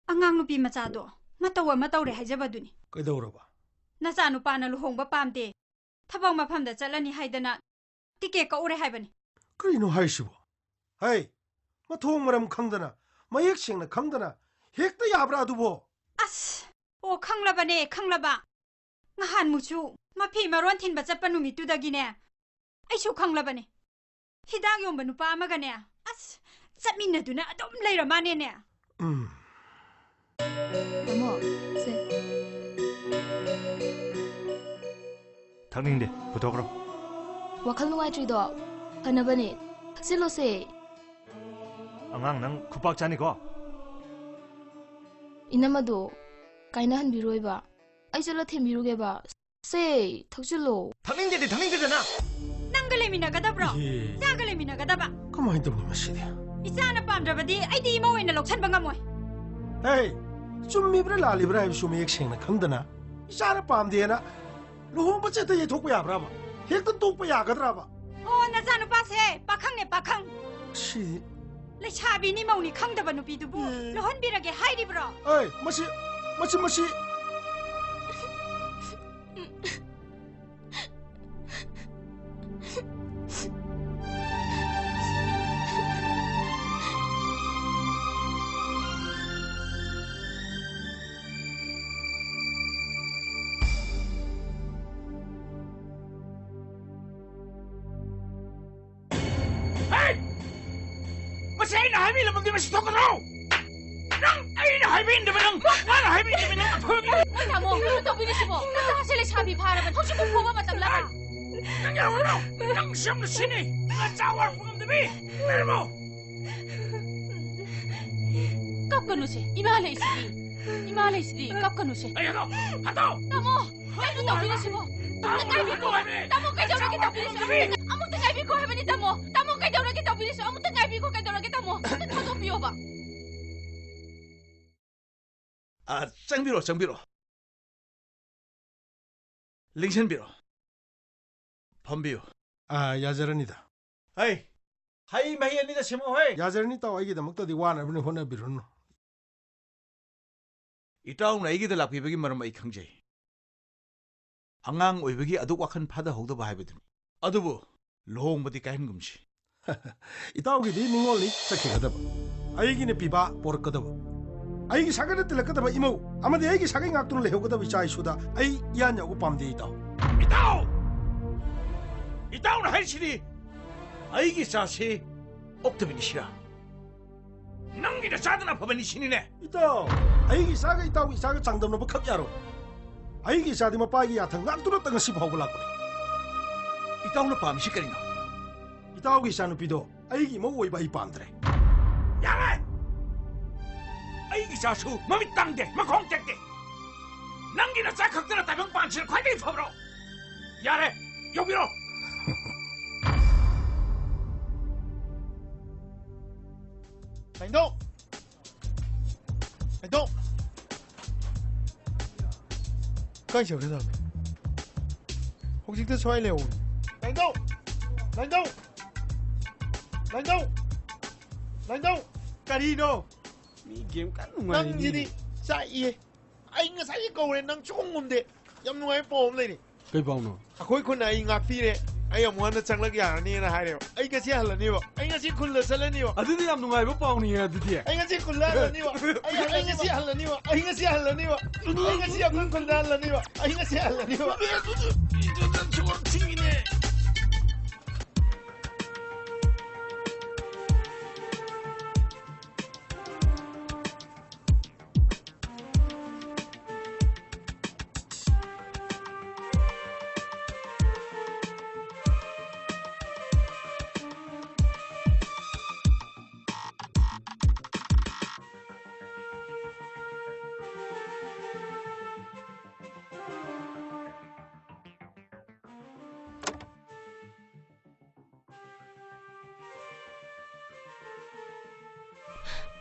ꯑꯉꯥꯡ ꯅꯨꯄꯤ ꯃꯆꯥꯗꯣ ꯃꯇꯧ ꯑꯃ ꯇꯧꯔꯦ ꯍꯥꯏꯖꯕꯗꯨꯅꯤ꯫ ꯀꯩꯗꯧꯔꯕ? ꯅꯆꯥꯅꯨꯄꯥꯅ ꯂꯨꯍꯣꯡꯕ ꯄꯥꯝꯗꯦ, ꯊꯕꯛ ꯃꯐꯝꯗ ꯆꯠꯂꯅꯤ ꯍꯥꯏꯗꯅ ꯇꯤꯀꯦꯠ ꯀꯛꯎꯔꯦ ꯍꯥꯏꯕꯅꯤ꯫ ꯀꯩꯅꯣ ꯍꯥꯏꯁꯤꯕꯣ? ꯍꯩ, ꯃꯊꯣꯡ ꯃꯔꯝ ꯈꯪꯗꯅ, ꯃꯌꯦꯛ ꯁꯦꯡꯅ ꯈꯪꯗꯅ ꯍꯦꯛꯇ ꯌꯥꯕ꯭ꯔꯥ ꯑꯗꯨꯕꯣ? ꯑꯁ, ꯑꯣ, ꯈꯪꯂꯕꯅꯦ, ꯈꯪꯂꯕ꯫ ꯉꯍꯥꯟꯃꯨꯛꯁꯨ ꯃꯐꯤ ꯃꯔꯣꯟ ꯊꯤꯟꯕ ꯆꯠꯄ ꯅꯨꯃꯤꯠꯇꯨꯗꯒꯤꯅꯦ, ꯑꯩꯁꯨ ꯈꯪꯂꯕꯅꯦ꯫ ꯍꯤꯗꯥꯛ ꯌꯣꯟꯕ ꯅꯨꯄꯥ ꯑꯃꯒꯅꯦ, ꯑꯁ, ꯆꯠꯃꯤꯟꯅꯗꯨꯅ ꯑꯗꯨꯝ ꯂꯩꯔ ꯃꯥꯅꯦꯅꯦ꯫ ꯎꯝ꯫ ꯇꯥꯃꯣ, ꯁꯦ꯫ ꯊꯛꯅꯤꯡꯗꯦ, ꯄꯨꯊꯣꯛꯈ꯭ꯔꯣ꯫ ꯋꯥꯈꯜ ꯅꯨꯡꯉꯥꯏꯇ꯭ꯔꯤꯗꯣ ꯐꯅꯕꯅꯦ꯫ ꯊꯛꯆꯤꯜꯂꯣꯁꯦ꯫ ꯑꯉꯥꯡ, ꯅꯪ ꯈꯨꯄꯥꯛ ꯆꯥꯅꯤꯀꯣ꯫ ꯏꯅꯝꯃꯗꯣ ꯀꯥꯏꯅꯍꯟꯕꯤꯔꯣꯏꯕ꯫ ꯑꯩ ꯆꯠꯂ ꯊꯦꯝꯕꯤꯔꯨꯒꯦꯕ꯫ ꯁꯦ, ꯊꯛꯆꯤꯜꯂꯣ꯫ ꯊꯛꯅꯤꯡꯗꯦꯗꯤ ꯊꯛꯅꯤꯡꯗꯦꯗꯅ꯫ ꯅꯪꯒ ꯂꯩꯃꯤꯟꯅꯒꯗꯕ꯭ꯔꯣ? ꯏꯍꯦ꯫ ꯏꯆꯥꯒ ꯂꯩꯃꯤꯟꯅꯒꯗꯕ? ꯀꯃꯥꯏꯅ ꯇꯧꯅꯤ ꯃꯁꯤꯗꯤ? ꯏꯆꯥꯅ ꯄꯥꯝꯗ꯭ꯔꯕꯗꯤ ꯑꯩꯗꯤ ꯏꯃꯧ ꯑꯣꯏꯅ ꯂꯧꯁꯟꯕ ꯉꯝꯃꯣꯏ꯫ ꯍꯦ, ꯆꯨꯝꯃꯤꯕ꯭ꯔꯥ ꯂꯥꯜꯂꯤꯕ꯭ꯔꯥ ꯍꯥꯏꯕꯁꯨ ꯃꯌꯦꯛ ꯁꯦꯡꯅ ꯈꯪꯗꯅ ꯏꯆꯥꯅ ꯄꯥꯝꯗꯦꯅ ꯂꯨꯍꯣꯡꯕ ꯆꯠꯇ ꯌꯩꯊꯣꯛꯄ ꯌꯥꯕ꯭ꯔꯕ? ꯍꯦꯛꯇ ꯇꯣꯛꯄ ꯌꯥꯒꯗ꯭ꯔꯕ? ꯑꯣ, ꯅꯆꯥꯅꯨꯄꯥꯁꯦ ꯄꯥꯈꯪꯅꯦ, ꯄꯥꯈꯪ꯫ ꯁꯤ ꯂꯩꯁꯥꯕꯤꯅꯤ ꯃꯧꯅꯤ ꯈꯪꯗꯕ ꯅꯨꯄꯤꯗꯨꯕꯨ ꯎꯝ꯫ ꯂꯧꯍꯟꯕꯤꯔꯒꯦ ꯍꯥꯏꯔꯤꯕ꯭ꯔꯣ? ꯑꯦ, ꯃꯁꯤ, ꯃꯁꯤ, ꯃꯁꯤ꯫ ꯍꯦ! ꯃꯁꯤ ꯑꯩꯅ ꯍꯥꯏꯕꯤꯔꯝꯃꯗꯤ ꯃꯁꯤ ꯊꯣꯛꯀꯗ꯭ꯔꯣ? ꯅꯪ ꯑꯩꯅ ꯍꯥꯏꯕꯤꯗꯕ ꯅꯪ, ꯃꯥꯅ ꯍꯥꯏꯕꯤꯗꯕ ꯅꯪ ꯑꯐꯕ ꯃꯤ ꯃꯣꯏ ꯇꯥꯃꯣ, ꯀꯩꯅꯣ ꯇꯧꯕꯤꯔꯤꯁꯤꯕꯣ? ꯅꯆꯥꯁꯦ ꯂꯩꯁꯥꯕꯤ ꯐꯥꯔꯕꯅꯤ꯫ ꯍꯧꯖꯤꯛꯄꯨ ꯐꯨꯕ ꯃꯇꯝꯂꯕ? ꯅꯪ ꯌꯥꯔꯝꯃꯔꯣ? ꯅꯪ ꯁꯤ ꯌꯥꯝꯅ ꯁꯤꯅꯤ꯫ ꯅꯆꯥ ꯋꯥꯔꯛꯄ ꯉꯝꯗꯕꯤ꯫ ꯂꯩꯔꯝꯃꯣ꯫ ꯀꯞꯀꯅꯨꯁꯦ, ꯏꯃꯥ ꯂꯩꯁꯤꯗꯤ꯫ ꯏꯃꯥ ꯂꯩꯁꯤꯗꯤ, ꯀꯞꯀꯅꯨꯁꯦ꯫ ꯑꯩ ꯍꯥꯠꯇꯣꯛ! ꯍꯥꯠꯇꯣꯛ! ꯇꯥꯃꯣ, ꯀꯩꯅꯣ ꯇꯧꯕꯤꯔꯤꯁꯤꯕꯣ? ꯑꯃꯨꯛꯇ ꯉꯥꯏꯕꯤꯈꯣ꯫ ꯇꯥꯃꯣ, ꯀꯩꯗꯧꯔꯒꯦ ꯇꯧꯕꯤꯔꯤꯁꯤ? ꯑꯃꯨꯛꯇ, ꯑꯃꯨꯛꯇ ꯉꯥꯏꯕꯤꯈꯣ ꯍꯥꯏꯕꯅꯤ, ꯇꯥꯃꯣ꯫ ꯇꯥꯃꯣ, ꯀꯩꯗꯧꯔꯒꯦ ꯇꯧꯕꯤꯔꯤꯁꯤ? ꯑꯃꯨꯛꯇ ꯉꯥꯏꯕꯤꯈꯣ, ꯀꯩꯗꯧꯔꯒꯦ, ꯇꯥꯃꯣ? ꯑꯃꯨꯛꯇ ꯊꯥꯗꯣꯛꯄꯤꯌꯣꯕ꯫ ꯑ, ꯆꯪꯕꯤꯔꯣ, ꯆꯪꯕꯤꯔꯣ꯫ ꯂꯦꯡꯁꯟꯕꯤꯔꯣ꯫ ꯐꯝꯕꯤꯌꯨ꯫ ꯑ, ꯌꯥꯖꯔꯅꯤꯗ꯫ ꯍꯩ, ꯍꯩ ꯃꯍꯤ ꯑꯅꯤꯗ ꯁꯦꯝꯃꯛꯑꯣ, ꯍꯩ꯫ ꯌꯥꯖꯔꯅꯤ ꯇꯥꯎ, ꯑꯩꯒꯤꯗꯃꯛꯇꯗꯤ ꯋꯥꯅꯕꯅꯤ, ꯍꯣꯠꯅꯕꯤꯔꯨꯅꯨ꯫ ꯏꯇꯥꯎꯅ ꯑꯩꯒꯤꯗ ꯂꯥꯛꯄꯤꯕꯒꯤ ꯃꯔꯝ ꯑꯩ ꯈꯪꯖꯩ꯫ ꯑꯉꯥꯡ ꯑꯣꯏꯕꯒꯤ ꯑꯗꯨꯛ ꯋꯥꯈꯜ ꯐꯥꯊꯍꯧꯗꯕ ꯍꯥꯏꯕꯗꯨꯅꯤ꯫ ꯑꯗꯨꯕꯨ ꯂꯨꯍꯣꯡꯕꯗꯤ ꯀꯥꯏꯍꯟꯒꯨꯝꯁꯤ꯫ ꯏꯇꯥꯎꯒꯤꯗꯤ ꯅꯤꯉꯣꯜꯅꯤ ꯆꯠꯈꯤꯒꯗꯕ, ꯑꯩꯒꯤꯅ ꯄꯤꯕ ꯄꯣꯔꯛꯀꯗꯕ꯫ ꯑꯩꯒꯤ ꯁꯥꯒꯩꯗ ꯇꯤꯜꯂꯛꯀꯗꯕ ꯏꯃꯧ ꯑꯃꯗꯤ ꯑꯩꯒꯤ ꯁꯥꯒꯩ ꯉꯥꯛꯇꯨꯅ ꯂꯩꯍꯧꯒꯗꯕ ꯏꯆꯥ ꯏꯁꯨꯗ ꯑꯩ ꯏꯌꯥꯟ ꯌꯥꯎꯕ ꯄꯥꯝꯗꯦ, ꯏꯇꯥꯎ꯫ ꯏꯇꯥꯎ! ꯏꯇꯥꯎꯅ ꯍꯥꯏꯔꯤꯁꯤꯗꯤ ꯑꯩꯒꯤ ꯏꯆꯥꯁꯤ ꯑꯣꯛꯇꯕꯤꯅꯤ ꯁꯤꯔꯥ? ꯅꯪꯒꯤ ꯅꯆꯥꯗꯨꯅ ꯑꯐꯕꯅꯤ ꯁꯤꯅꯤꯅꯦ꯫ ꯏꯇꯥꯎ, ꯑꯩꯒꯤ ꯏꯆꯥꯒ ꯏꯇꯥꯎꯒꯤ ꯏꯆꯥꯒ ꯆꯥꯡꯗꯝꯅꯕ ꯈꯛ ꯌꯥꯔꯣꯏ꯫ ꯑꯩꯒꯤ ꯏꯆꯥꯗꯤ ꯃꯄꯥꯒꯤ ꯌꯥꯊꯪ ꯉꯥꯛꯇꯨꯅꯇ ꯉꯁꯤ ꯐꯥꯎꯕ ꯂꯥꯛꯄꯅꯤ꯫ ꯏꯇꯥꯎꯅ ꯄꯥꯝꯃꯤꯁꯤ ꯀꯔꯤꯅꯣ? ꯏꯇꯥꯎꯒꯤ ꯏꯆꯥꯅꯨꯄꯤꯗꯣ ꯑꯩꯒꯤ ꯏꯃꯧ ꯑꯣꯏꯕ ꯑꯩ ꯄꯥꯝꯗ꯭ꯔꯦ꯫ ꯌꯥꯔꯦ! ꯑꯩꯒꯤ ꯏꯆꯥꯁꯨ ꯃꯃꯤꯠ ꯇꯥꯡꯗꯦ, ꯃꯈꯣꯡ ꯇꯦꯛꯇꯦ꯫ ꯅꯪꯒꯤ ꯅꯆꯥ ꯈꯛꯇꯅ ꯇꯥꯏꯕꯪ ꯄꯥꯟꯁꯤꯅ ꯈ꯭ꯋꯥꯏꯗꯒꯤ ꯐꯕ꯭ꯔꯣ? ꯌꯥꯔꯦ, ꯌꯧꯕꯤꯔꯣ꯫ ꯂꯥꯏꯅꯤꯡꯊꯧ! ꯂꯥꯏꯅꯤꯡꯊꯧ! ꯀꯥꯏ ꯆꯠꯈ꯭ꯔꯖꯥꯠꯅꯣ? ꯍꯧꯖꯤꯛꯇ ꯁ꯭ꯋꯥꯏ ꯂꯩꯍꯧꯕꯅꯤ꯫ ꯂꯥꯏꯅꯤꯡꯊꯧ! ꯂꯥꯏꯅꯤꯡꯊꯧ! ꯂꯥꯏꯅꯤꯡꯊꯧ! ꯂꯥꯏꯅꯤꯡꯊꯧ! ꯀꯔꯤꯅꯣ? ꯃꯤ ꯒꯦꯝ ꯀꯟꯅ ꯅꯨꯡꯉꯥꯏꯔꯤ꯫ ꯅꯪꯁꯤꯗꯤ ꯆꯥꯛꯏꯍꯦ꯫ ꯑꯩ ꯉꯁꯥꯏꯗꯒꯤ ꯀꯧꯔꯦ, ꯅꯪ ꯁꯨꯡꯈꯨꯝ ꯈꯨꯝꯗꯦ꯫ ꯌꯥꯝ ꯅꯨꯡꯉꯥꯏꯕ ꯄꯥꯎ ꯑꯃ ꯂꯩꯔꯦ꯫ ꯀꯩ ꯄꯥꯎꯅꯣ? ꯑꯩꯈꯣꯏ ꯈꯨꯟꯅ ꯑꯩ ꯉꯥꯛꯄꯤꯔꯦ, ꯑꯩ ꯑꯃꯨꯛ ꯍꯟꯅ ꯆꯪꯂꯛ ꯌꯥꯔꯅꯤꯅ ꯍꯥꯏꯔꯦꯕ꯫ ꯑꯩ ꯉꯁꯤ ꯍꯜꯂꯅꯤꯕ, ꯑꯩ ꯉꯁꯤ ꯈꯨꯜꯗ ꯆꯠꯂꯅꯤꯕ꯫ ꯑꯗꯨꯗꯤ ꯌꯥꯝ ꯅꯨꯡꯉꯥꯏꯕ ꯄꯥꯎꯅꯤꯍꯦ ꯑꯗꯨꯗꯤ꯫ ꯑꯩ ꯉꯁꯤ ꯈꯨꯜꯗ ꯍꯜꯂꯅꯤꯕ, ꯑꯩ ꯍꯜꯂꯅꯤꯕ, ꯑꯩ ꯉꯁꯤ ꯍꯜꯂꯅꯤꯕ, ꯑꯩ ꯉꯁꯤ ꯍꯜꯂꯅꯤꯕ, ꯑꯩ ꯉꯁꯤ ꯑꯩꯈꯣꯏ ꯈꯨꯜꯗ ꯍꯜꯂꯅꯤꯕ, ꯑꯩ ꯉꯁꯤ ꯍꯜꯂꯅꯤꯕ꯫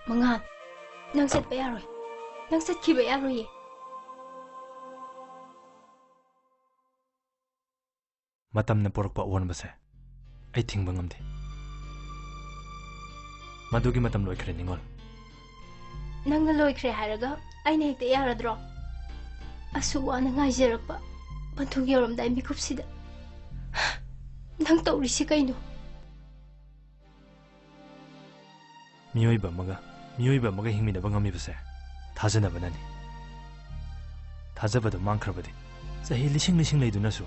ꯃꯉꯥꯜ, ꯅꯪ ꯆꯠꯄ ꯌꯥꯔꯣꯏ꯫ ꯅꯪ ꯆꯠꯈꯤꯕ ꯌꯥꯔꯣꯏꯌꯦ꯫ ꯃꯇꯝꯅ ꯄꯨꯔꯛꯄ ꯑꯑꯣꯟꯕꯁꯦ ꯑꯩ ꯊꯤꯡꯕ ꯉꯝꯗꯦ꯫ ꯃꯗꯨꯒꯤ ꯃꯇꯝ ꯂꯣꯏꯈ꯭ꯔꯦ, ꯅꯤꯉꯣꯜ꯫ ꯅꯪꯅ ꯂꯣꯏꯈ꯭ꯔꯦ ꯍꯥꯏꯔꯒ ꯑꯩꯅ ꯍꯦꯛꯇ ꯌꯥꯔꯗ꯭ꯔꯣ? ꯑꯁꯨꯛ ꯋꯥꯅ ꯉꯥꯏꯖꯔꯛꯄ ꯃꯗꯨ ꯌꯧꯔꯝꯗꯥꯏ ꯃꯤꯀꯨꯞꯁꯤꯗ ꯅꯪ ꯇꯧꯔꯤꯁꯤ ꯀꯩꯅꯣ? ꯃꯤꯑꯣꯏꯕ ꯑꯃꯒ ꯃꯤꯑꯣꯏꯕ ꯑꯃꯒ ꯍꯤꯡꯃꯤꯟꯅꯕ ꯉꯝꯃꯤꯕꯁꯦ ꯊꯥꯖꯅꯕꯅꯅꯤ꯫ ꯊꯥꯖꯕꯗꯨ ꯃꯥꯡꯈ꯭ꯔꯕꯗꯤ ꯆꯍꯤ ꯂꯤꯁꯤꯡ ꯂꯤꯁꯤꯡ ꯂꯩꯗꯨꯅꯁꯨ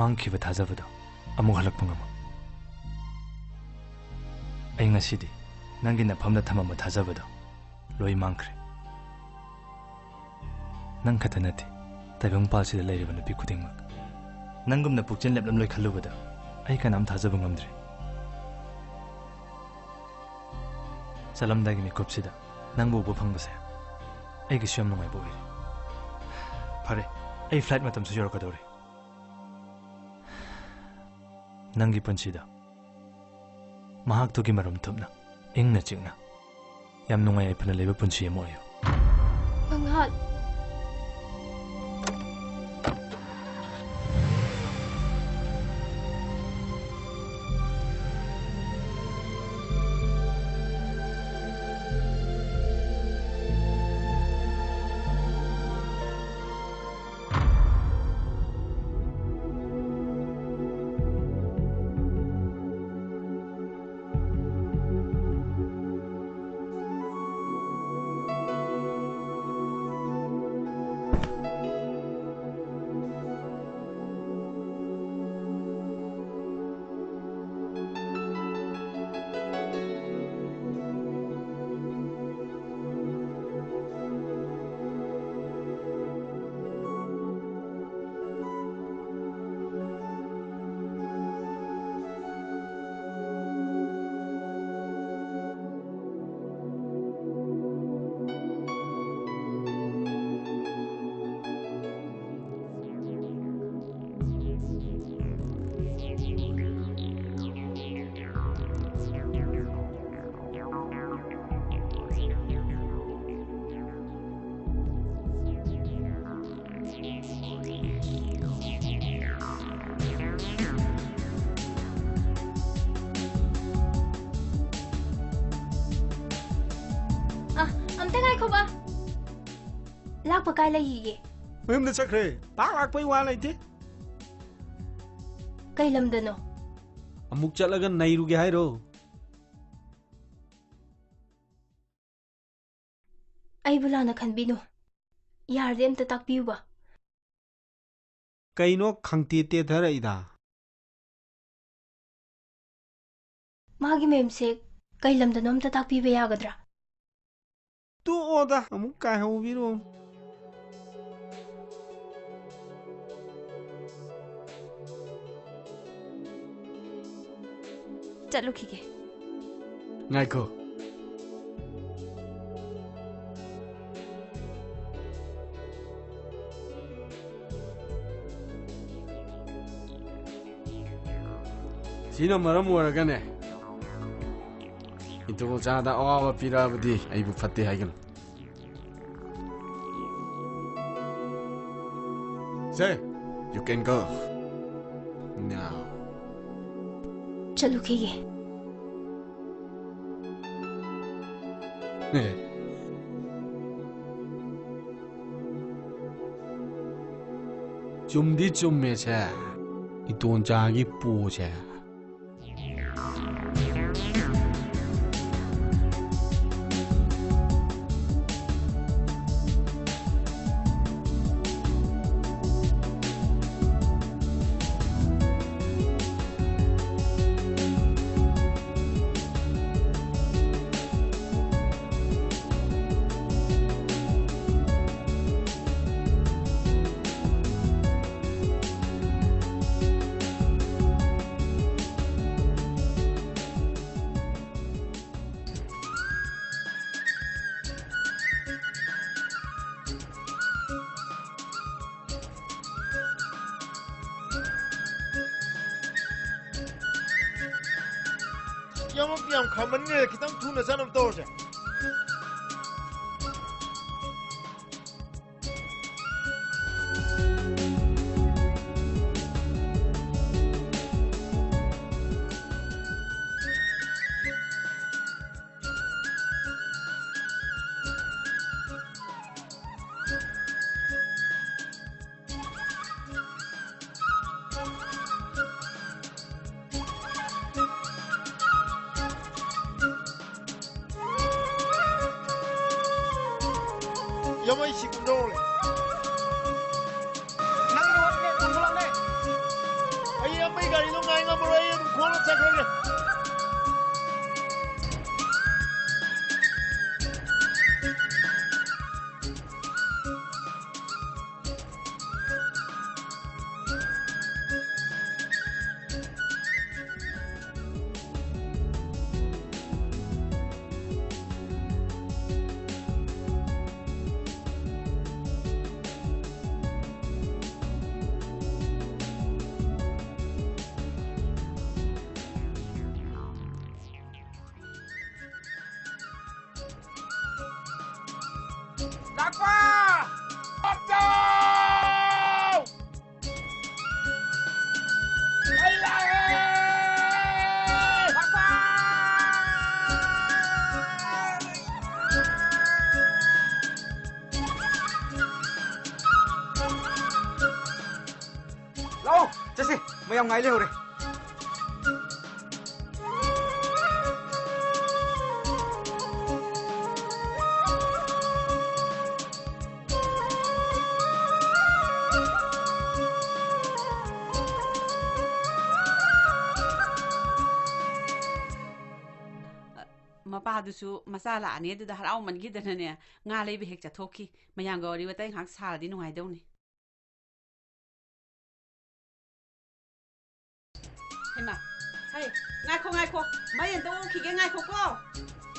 ꯃꯥꯡꯈꯤꯕ ꯊꯥꯖꯕꯗꯨ ꯑꯃꯨꯛ ꯍꯜꯂꯛꯄ ꯉꯝꯃꯣꯏ꯫ ꯑꯩ ꯉꯁꯤꯗꯤ ꯅꯪꯒꯤ ꯅꯐꯝꯗ ꯊꯝꯃꯝꯕ ꯊꯥꯖꯕꯗꯣ ꯂꯣꯏ ꯃꯥꯡꯈ꯭ꯔꯦ꯫ ꯅꯪ ꯈꯛꯇ ꯅꯠꯇꯦ, ꯇꯥꯏꯕꯪꯄꯥꯜꯁꯤꯗ ꯂꯩꯔꯤꯕ ꯅꯨꯄꯤ ꯈꯨꯗꯤꯡꯃꯛ꯫ ꯅꯪꯒꯨꯝꯅ ꯄꯨꯛꯆꯦꯜ ꯂꯦꯞꯂꯝꯂꯣꯏ ꯈꯜꯂꯨꯕꯗ ꯑꯩ ꯀꯅꯥꯝ ꯊꯥꯖꯕ ꯉꯝꯗ꯭ꯔꯦ꯫ ꯆꯠꯂꯝꯗꯥꯏꯒꯤ ꯃꯤꯀꯨꯞꯁꯤꯗ ꯅꯪꯕꯨ ꯎꯕ ꯐꯪꯕꯁꯦ ꯑꯩꯒꯤꯁꯨ ꯌꯥꯝ ꯅꯨꯡꯉꯥꯏꯕ ꯑꯣꯏꯔꯦ꯫ ꯐꯔꯦ, ꯑꯩ flight ꯃꯇꯝꯁꯨ ꯌꯧꯔꯛꯀꯗꯧꯔꯦ꯫ ꯅꯪꯒꯤ ꯄꯨꯟꯁꯤꯗ ꯃꯍꯥꯛꯇꯨꯒꯤ ꯃꯔꯨꯝ ꯊꯨꯞꯅ, ꯏꯪꯅ ꯆꯤꯛꯅ, ꯌꯥꯝ ꯅꯨꯡꯉꯥꯏ ꯌꯥꯏꯐꯅ ꯂꯩꯕ ꯄꯨꯟꯁꯤ ꯑꯃ ꯑꯣꯏꯌꯨ꯫ ꯃꯉꯥꯜ꯫ ꯑ, ꯑꯝꯇ ꯉꯥꯏꯈꯣꯕ꯫ ꯂꯥꯛꯄ ꯀꯥꯏ ꯂꯩꯈꯤꯒꯦ? ꯃꯌꯨꯝꯗ ꯆꯠꯈ꯭ꯔꯦ꯫ ꯄꯥꯛ ꯂꯥꯛꯄꯩ ꯋꯥ ꯂꯩꯇꯦ꯫ ꯀꯩ ꯂꯝꯗꯅꯣ? ꯑꯃꯨꯛ ꯆꯠꯂꯒ ꯅꯩꯔꯨꯒꯦ ꯍꯥꯏꯔꯣ? ꯑꯩꯕꯨ ꯂꯥꯟꯅ ꯈꯟꯕꯤꯅꯨ꯫ ꯌꯥꯔꯗꯤ ꯑꯝꯇ ꯇꯥꯛꯄꯤꯌꯨꯕ꯫ ꯀꯩꯅꯣ ꯈꯪꯇꯦ ꯇꯦꯊꯔꯛꯏꯗ? ꯃꯥꯒꯤ ꯃꯌꯨꯝꯁꯦ ꯀꯩ ꯂꯝꯗꯅꯣ ꯑꯝꯇ ꯇꯥꯛꯄꯤꯕ ꯌꯥꯒꯗ꯭ꯔꯥ? ꯇꯣꯛꯑꯣꯗ, ꯑꯃꯨꯛ ꯀꯥꯏꯍꯧꯕꯤꯔꯣ꯫ ꯆꯠꯂꯨꯈꯤꯒꯦ꯫ ꯉꯥꯏꯈꯣ꯫ ꯁꯤꯅ ꯃꯔꯝ ꯑꯣꯏꯔꯒꯅꯦ, ꯏꯇꯣꯆꯥꯗ ꯑꯋꯥꯕ ꯄꯤꯔꯛꯑꯕꯗꯤ ꯑꯩꯕꯨ ꯐꯠꯇꯦ ꯍꯥꯏꯒꯅꯨ꯫ Sir, you can go now. ꯆꯠꯂꯨꯈꯤꯒꯦ꯫ ꯆꯨꯝꯗꯤ ꯆꯨꯝꯃꯦꯁꯦ, ꯏꯇꯣꯟꯆꯥꯒꯤ ꯄꯣꯁꯦ꯫ ꯌꯥꯝ, ꯌꯥꯝ ꯈꯥꯝꯃꯟꯈ꯭ꯔꯦ, ꯈꯤꯇꯪ ꯊꯨꯅ ꯆꯠꯅꯕ ꯇꯧꯔꯁꯦ꯫ ꯌꯥꯝꯃꯩ ꯁꯤ ꯀꯨꯝꯗꯧꯔꯦ꯫ ꯅꯪꯒꯤ ꯋꯥꯅꯦ, ꯅꯪ ꯊꯣꯛꯂꯛꯅꯦ꯫ ꯑꯩ ꯌꯥꯝꯃꯩ ꯒꯥꯔꯤꯗꯣ ꯉꯥꯏ ꯉꯝꯃꯔꯣꯏ, ꯑꯩ ꯑꯗꯨꯝ ꯈꯣꯡꯅ ꯆꯠꯈ꯭ꯔꯒꯦ꯫ ꯂꯥꯛꯄ! ꯄꯥꯛꯆꯥꯎ! ꯑꯩ ꯂꯥꯛꯑꯦ! ꯂꯥꯛꯄ! ꯂꯥꯛꯑꯣ, ꯆꯠꯁꯦ꯫ ꯃꯌꯥꯝ ꯉꯥꯏ ꯂꯩꯍꯧꯔꯦ꯫ ꯃꯄꯥꯗꯨꯁꯨ ꯃꯆꯥ ꯂꯥꯛꯑꯅꯤ ꯑꯗꯨꯗ ꯍꯔꯥꯎꯃꯟꯈꯤꯗꯅꯅꯦ, ꯉꯥ ꯂꯩꯕ ꯍꯦꯛ ꯆꯠꯊꯣꯛꯈꯤ꯫ ꯃꯌꯥꯝꯒ ꯋꯥꯔꯤ ꯋꯥꯇꯥꯏ ꯉꯥꯏꯍꯥꯛ ꯁꯥꯔꯗꯤ ꯅꯨꯡꯉꯥꯏꯗꯧꯅꯤ꯫ ꯍꯩꯃꯥ, ꯍꯩ, ꯉꯥꯏꯈꯣ, ꯉꯥꯏꯈꯣ, ꯃꯩ ꯑꯝꯇ ꯑꯣꯛꯈꯤꯒꯦ, ꯉꯥꯏꯈꯣꯀꯣ꯫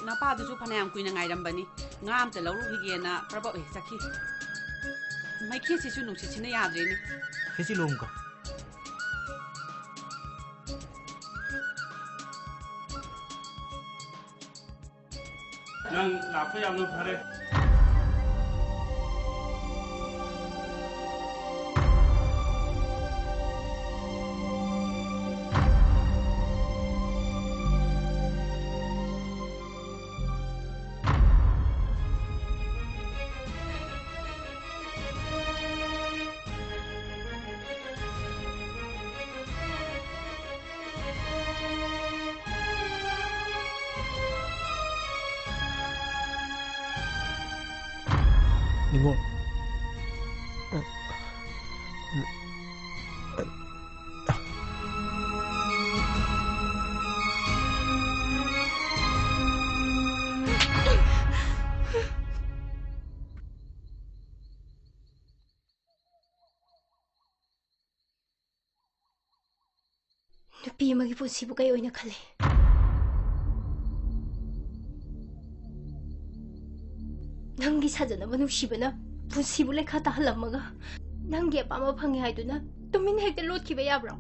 ꯅꯄꯥꯗꯨꯁꯨ ꯐꯅꯌꯥꯝ ꯀꯨꯏꯅ ꯉꯥꯏꯔꯝꯕꯅꯤ, ꯉꯥ ꯑꯝꯇ ꯂꯧꯔꯨꯈꯤꯒꯦꯅ ꯄ꯭ꯔꯕꯞ ꯍꯦꯛ ꯆꯠꯈꯤ꯫ ꯃꯩꯈꯦꯠꯁꯤꯁꯨ ꯅꯨꯡꯁꯤꯠꯁꯤꯅ ꯌꯥꯗ꯭ꯔꯦꯅꯦ꯫ ꯈꯦꯆꯤ ꯂꯣꯝꯒ꯫ ꯅꯪ ꯂꯥꯛꯄ ꯌꯥꯝꯅ ꯐꯔꯦ꯫ ꯅꯤꯉꯣꯜ꯫ ꯅꯨꯄꯤ ꯑꯃꯒꯤ ꯄꯨꯟꯁꯤꯕꯨ ꯀꯩ ꯑꯣꯏꯅ ꯈꯜꯂꯤ? ꯅꯪꯒꯤ ꯁꯥꯖꯅꯕ ꯅꯨꯡꯁꯤꯕꯅ ꯄꯨꯟꯁꯤꯕꯨ ꯂꯩꯈꯥ ꯇꯥꯍꯜꯂꯝꯃꯒ, ꯅꯪꯒꯤ ꯑꯄꯥꯝꯕ ꯐꯪꯉꯦ ꯍꯥꯏꯗꯨꯅ ꯇꯨꯃꯤꯟꯅ ꯍꯦꯛꯇ ꯂꯣꯠꯈꯤꯕ ꯌꯥꯕ꯭ꯔꯣ?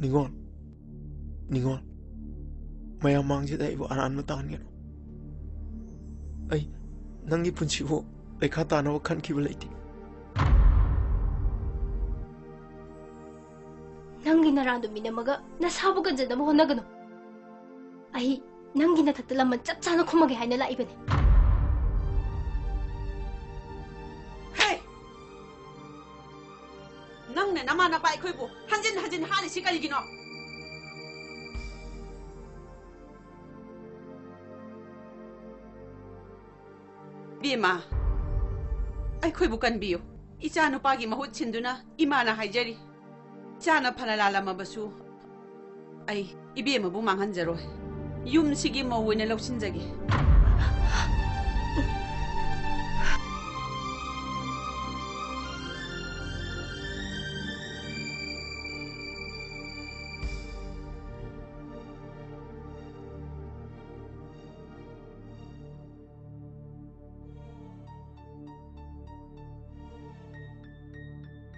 ꯅꯤꯉꯣꯜ, ꯅꯤꯉꯣꯜ, ꯃꯌꯥꯝ ꯃꯥꯡꯁꯤꯗ ꯑꯩꯕꯨ ꯑꯔꯥꯟꯕ ꯇꯥꯍꯟꯒꯅꯨ꯫ ꯑꯩ ꯅꯪꯒꯤ ꯄꯨꯟꯁꯤꯕꯨ ꯂꯩꯈꯥ ꯇꯥꯅꯕ ꯈꯟꯈꯤꯕ ꯂꯩꯇꯦ꯫ ꯅꯪꯒꯤ ꯅꯔꯥꯟꯗꯨ ꯃꯤꯅꯝꯃꯒ ꯅꯁꯥꯕꯨ ꯀꯟꯖꯅꯕ ꯍꯣꯠꯅꯒꯅꯨ꯫ ꯑꯩ ꯅꯪꯒꯤ ꯅꯊꯛꯇ ꯂꯃꯟ ꯆꯞ ꯆꯥꯅ ꯈꯨꯝꯃꯒꯦ ꯍꯥꯏꯅ ꯂꯥꯛꯏꯕꯅꯤ꯫ ꯍꯦ! ꯅꯪꯅ ꯅꯃꯥ ꯅꯄꯥ ꯑꯩꯈꯣꯏꯕꯨ ꯍꯟꯖꯤꯟ ꯍꯟꯖꯤꯟ ꯍꯥꯠꯂꯤꯁꯤ ꯀꯔꯤꯒꯤꯅꯣ? ꯏꯕꯦꯝꯃ, ꯑꯩꯈꯣꯏꯕꯨ ꯀꯟꯕꯤꯌꯨ꯫ ꯏꯆꯥ ꯅꯨꯄꯥꯒꯤ ꯃꯍꯨꯠ ꯁꯤꯟꯗꯨꯅ ꯏꯃꯥꯅ ꯍꯥꯏꯖꯔꯤ, ꯏꯆꯥꯅ ꯐꯅ ꯂꯥꯜꯂꯝꯃꯕꯁꯨ ꯑꯩ ꯏꯕꯦꯝꯃꯕꯨ ꯃꯥꯡꯍꯟꯖꯔꯣꯏ꯫ ꯌꯨꯝꯁꯤꯒꯤ ꯃꯧ ꯑꯣꯏꯅ ꯂꯧꯁꯤꯟꯖꯒꯦ꯫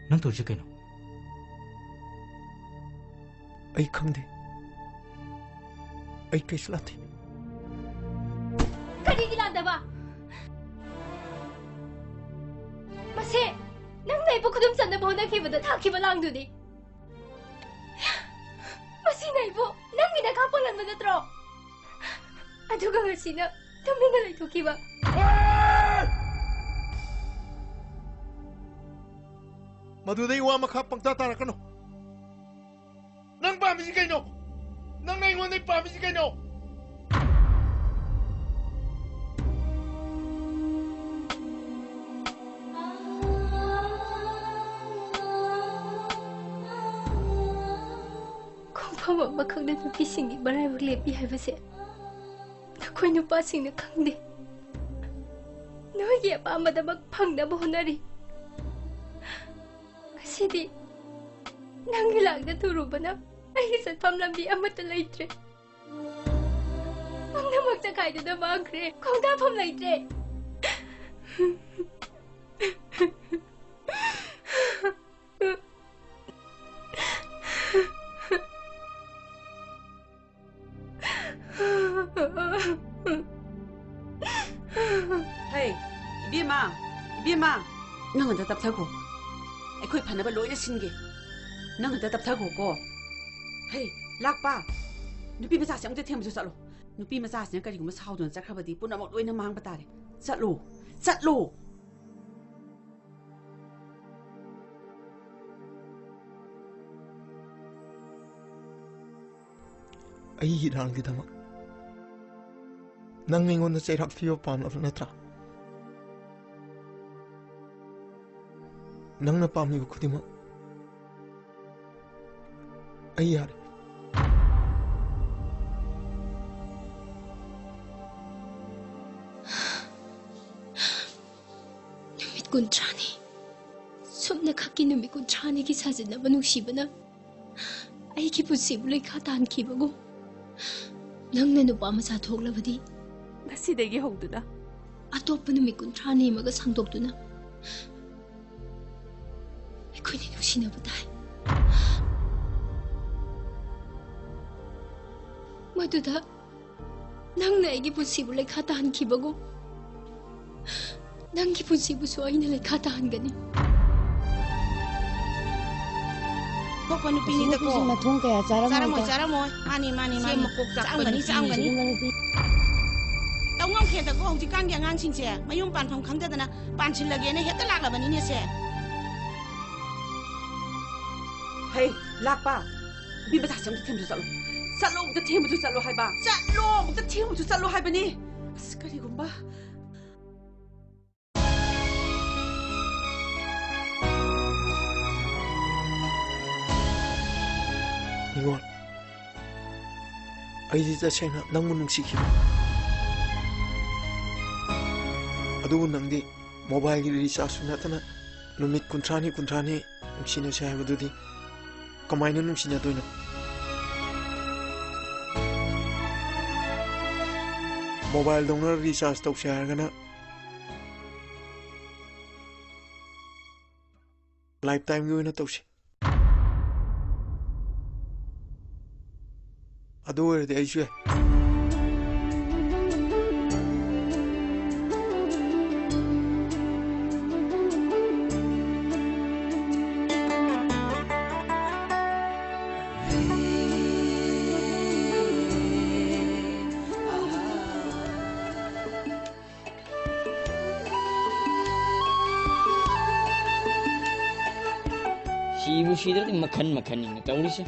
ꯅꯪ ꯇꯧꯔꯤꯁꯦ ꯀꯩꯅꯣ? ꯑꯩ ꯈꯪꯗꯦ꯫ ꯑꯩ ꯀꯩꯁꯨ ꯂꯥꯟꯗꯦ꯫ ꯀꯔꯤꯒꯤ ꯂꯥꯟꯗꯕ? ꯃꯁꯤ ꯅꯪꯅ ꯑꯩꯕꯨ ꯈꯨꯗꯨꯝ ꯆꯟꯅꯕ ꯍꯣꯠꯅꯈꯤꯕꯗ ꯊꯥꯈꯤꯕ ꯂꯥꯡꯗꯨꯅꯤ꯫ ꯃꯁꯤꯅ ꯑꯩꯕꯨ ꯅꯪꯒꯤ ꯅꯈꯥ ꯄꯣꯜꯍꯟꯕ ꯅꯠꯇ꯭ꯔꯣ? ꯑꯗꯨꯒ ꯉꯁꯤꯅ ꯇꯨꯃꯤꯟꯅ ꯂꯩꯊꯣꯛꯈꯤꯕ꯫ ꯃꯗꯨꯗꯩ ꯋꯥ ꯃꯈꯥ ꯄꯪꯇꯥ ꯇꯥꯔꯛꯀꯅꯨ꯫ ꯅꯪ ꯄꯥꯝꯃꯤꯁꯤ ꯀꯩꯅꯣ? ꯅꯪꯅ ꯑꯩꯉꯣꯟꯗ ꯄꯥꯝꯃꯤꯁꯤ ꯀꯩꯅꯣ? ꯈꯣꯡꯐꯝ ꯑꯃꯈꯛꯅ ꯅꯨꯄꯤꯁꯤꯡꯒꯤ ꯃꯔꯥꯏꯕꯛ ꯂꯦꯞꯄꯤ ꯍꯥꯏꯕꯁꯦ ꯅꯈꯣꯏ ꯅꯨꯄꯥꯁꯤꯡꯅ ꯈꯪꯗꯦ꯫ ꯅꯣꯏꯒꯤ ꯑꯄꯥꯝꯕꯗꯃꯛ ꯐꯪꯅꯕ ꯍꯣꯠꯅꯔꯤ꯫ ꯉꯁꯤꯗꯤ ꯅꯪꯒꯤ ꯂꯥꯡꯗ ꯊꯨꯔꯨꯕꯅ ꯑꯩꯒꯤ ꯆꯠꯐꯝ ꯂꯝꯕꯤ ꯑꯃꯠꯇ ꯂꯩꯇ꯭ꯔꯦ꯫ ꯄꯨꯝꯅꯃꯛ ꯆꯈꯥꯏꯗꯨꯅ ꯃꯥꯡꯈ꯭ꯔꯦ꯫ ꯈꯣꯡꯗꯥꯐꯝ ꯂꯩꯇ꯭ꯔꯦ꯫ ꯍꯩ, ꯏꯕꯦꯝꯃ, ꯏꯕꯦꯝꯃ, ꯅꯪ ꯑꯝꯇ ꯇꯞꯊꯈꯣ꯫ ꯑꯩꯈꯣꯏ ꯐꯅꯕ ꯂꯣꯏꯅ ꯁꯤꯟꯒꯦ꯫ ꯅꯪ ꯑꯝꯇ ꯇꯞꯊꯈꯣꯀꯣ꯫ ꯍꯩ, ꯂꯥꯛꯄ꯫ ꯅꯨꯄꯤ ꯃꯆꯥꯁꯦ ꯑꯃꯨꯛꯇ ꯊꯦꯝꯕꯁꯨ ꯆꯠꯂꯣ꯫ ꯅꯨꯄꯤ ꯃꯆꯥꯁꯤꯅ ꯀꯔꯤꯒꯨꯝꯕ ꯁꯥꯎꯗꯨꯅ ꯆꯠꯈ꯭ꯔꯕꯗꯤ ꯄꯨꯝꯅꯃꯛ ꯂꯣꯏꯅ ꯃꯥꯡꯕ ꯇꯥꯔꯦ꯫ ꯆꯠꯂꯣ, ꯆꯠꯂꯣ꯫ ꯑꯩꯒꯤ ꯏꯔꯥꯜꯒꯤꯗꯃꯛ ꯅꯪ ꯑꯩꯉꯣꯟꯗ ꯆꯩꯔꯥꯛ ꯄꯤꯕ ꯄꯥꯝꯂꯕ ꯅꯠꯇ꯭ꯔꯥ? ꯅꯪꯅ ꯄꯥꯝꯂꯤꯕ ꯈꯨꯗꯤꯡꯃꯛ ꯑꯩ ꯌꯥꯔꯦ꯫ ꯅꯨꯃꯤꯠ ꯀꯨꯟꯊ꯭ꯔꯥꯅꯤ꯫ ꯁꯨꯞꯅ ꯈꯛꯀꯤ ꯅꯨꯃꯤꯠ ꯀꯨꯟꯊ꯭ꯔꯥꯅꯤꯒꯤ ꯁꯥꯖꯤꯟꯅꯕ ꯅꯨꯡꯁꯤꯕꯅ ꯑꯩꯒꯤ ꯄꯨꯟꯁꯤꯕꯨ ꯂꯩꯈꯥ ꯇꯥꯍꯟꯈꯤꯕꯒꯨꯝ, ꯅꯪꯅ ꯅꯨꯄꯥ ꯃꯆꯥ ꯊꯣꯛꯂꯕꯗꯤ ꯉꯁꯤꯗꯒꯤ ꯍꯧꯗꯨꯅ ꯑꯇꯣꯞꯄ ꯅꯨꯃꯤꯠ ꯀꯨꯟꯊ꯭ꯔꯥꯅꯤ ꯑꯃꯒ ꯁꯥꯡꯗꯣꯛꯇꯨꯅ ꯑꯩꯈꯣꯏꯅꯤ ꯅꯨꯡꯁꯤꯅꯕ ꯇꯥꯏ꯫ ꯃꯗꯨꯗ ꯅꯪꯅ ꯑꯩꯒꯤ ꯄꯨꯟꯁꯤꯕꯨ ꯂꯩꯈꯥ ꯇꯥꯍꯟꯈꯤꯕꯒꯨꯝ, ꯅꯪꯒꯤ ꯄꯨꯟꯁꯤꯕꯨꯁꯨ ꯑꯩꯅ ꯂꯩꯈꯥ ꯇꯥꯍꯟꯒꯅꯤ꯫ ꯊꯣꯛꯄ ꯅꯨꯄꯤꯅꯤꯗꯀꯣ꯫ ꯅꯨꯄꯤꯁꯤꯡ ꯃꯊꯣꯡ ꯀꯌꯥ ꯆꯥꯔꯝꯃꯣꯏꯗ꯫ ꯆꯥꯔꯝꯃꯣꯏ, ꯆꯥꯔꯝꯃꯣꯏ꯫ ꯃꯥꯅꯤ, ꯃꯥꯅꯤ, ꯁꯦ ꯃꯥꯅꯤ꯫ ꯃꯀꯣꯛ ꯆꯥꯛꯄ ꯆꯥꯝꯒꯅꯤ, ꯅꯨꯄꯤ꯫ ꯆꯥꯝꯒꯅꯤ꯫ ꯑꯗꯨꯒꯨꯝꯕ ꯅꯨꯄꯤ꯫ ꯇꯧ ꯉꯝꯈ꯭ꯔꯦꯗꯀꯣ ꯍꯧꯖꯤꯛꯀꯥꯟꯒꯤ ꯑꯉꯥꯡꯁꯤꯡꯁꯦ꯫ ꯃꯌꯨꯝ ꯄꯥꯟꯐꯝ ꯈꯪꯗꯗꯅ ꯄꯥꯟꯁꯤꯜꯂꯒꯦꯅ ꯍꯦꯛꯇ ꯂꯥꯛꯂꯕꯅꯤꯅꯦ ꯁꯦ꯫ ꯍꯩ, ꯂꯥꯛꯄ꯫ ꯅꯨꯄꯤ ꯃꯆꯥꯁꯦ ꯑꯝꯇ ꯊꯦꯝꯖꯤꯜꯂꯨ ꯆꯠꯂꯣ꯫ ꯆꯠꯂꯣ, ꯑꯃꯨꯛꯇ ꯊꯦꯝꯕꯁꯨ ꯆꯠꯂꯣ ꯍꯥꯏꯕ꯫ ꯆꯠꯂꯣ, ꯑꯃꯨꯛꯇ ꯊꯦꯝꯕꯁꯨ ꯆꯠꯂꯣ ꯍꯥꯏꯕꯅꯤ꯫ ꯑꯁ, ꯀꯔꯤꯒꯨꯝꯕ꯫ ꯅꯤꯉꯣꯜ, ꯑꯩꯗꯤ ꯇꯁꯦꯡꯅ ꯅꯪꯕꯨ ꯅꯨꯡꯁꯤꯈꯤꯕꯅꯤ꯫ ꯑꯗꯨꯕꯨ ꯅꯪꯗꯤ mobileꯒꯤ rechargeꯁꯨ ꯅꯠꯇꯅ ꯅꯨꯃꯤꯠ ꯀꯨꯟꯊ꯭ꯔꯥꯅꯤ, ꯀꯨꯟꯊ꯭ꯔꯥꯅꯤ ꯅꯨꯡꯁꯤꯅꯁꯦ ꯍꯥꯏꯕꯗꯨꯗꯤ ꯀꯃꯥꯏꯅ ꯅꯨꯡꯁꯤꯅꯗꯣꯏꯅꯣ? Mobileꯗꯧꯅ recharge ꯇꯧꯁꯦ ꯍꯥꯏꯔꯒꯅ lifetimeꯒꯤ ꯑꯣꯏꯅ ꯇꯧꯁꯤ꯫ ꯑꯗꯨ ꯑꯣꯏꯔꯗꯤ ꯑꯩꯁꯨ ꯌꯥꯏ꯫ ꯁꯤꯕꯨ ꯁꯤꯗ꯭ꯔꯗꯤ ꯃꯈꯟ ꯃꯈꯟꯅꯤꯅ ꯇꯧꯔꯤꯁꯦ꯫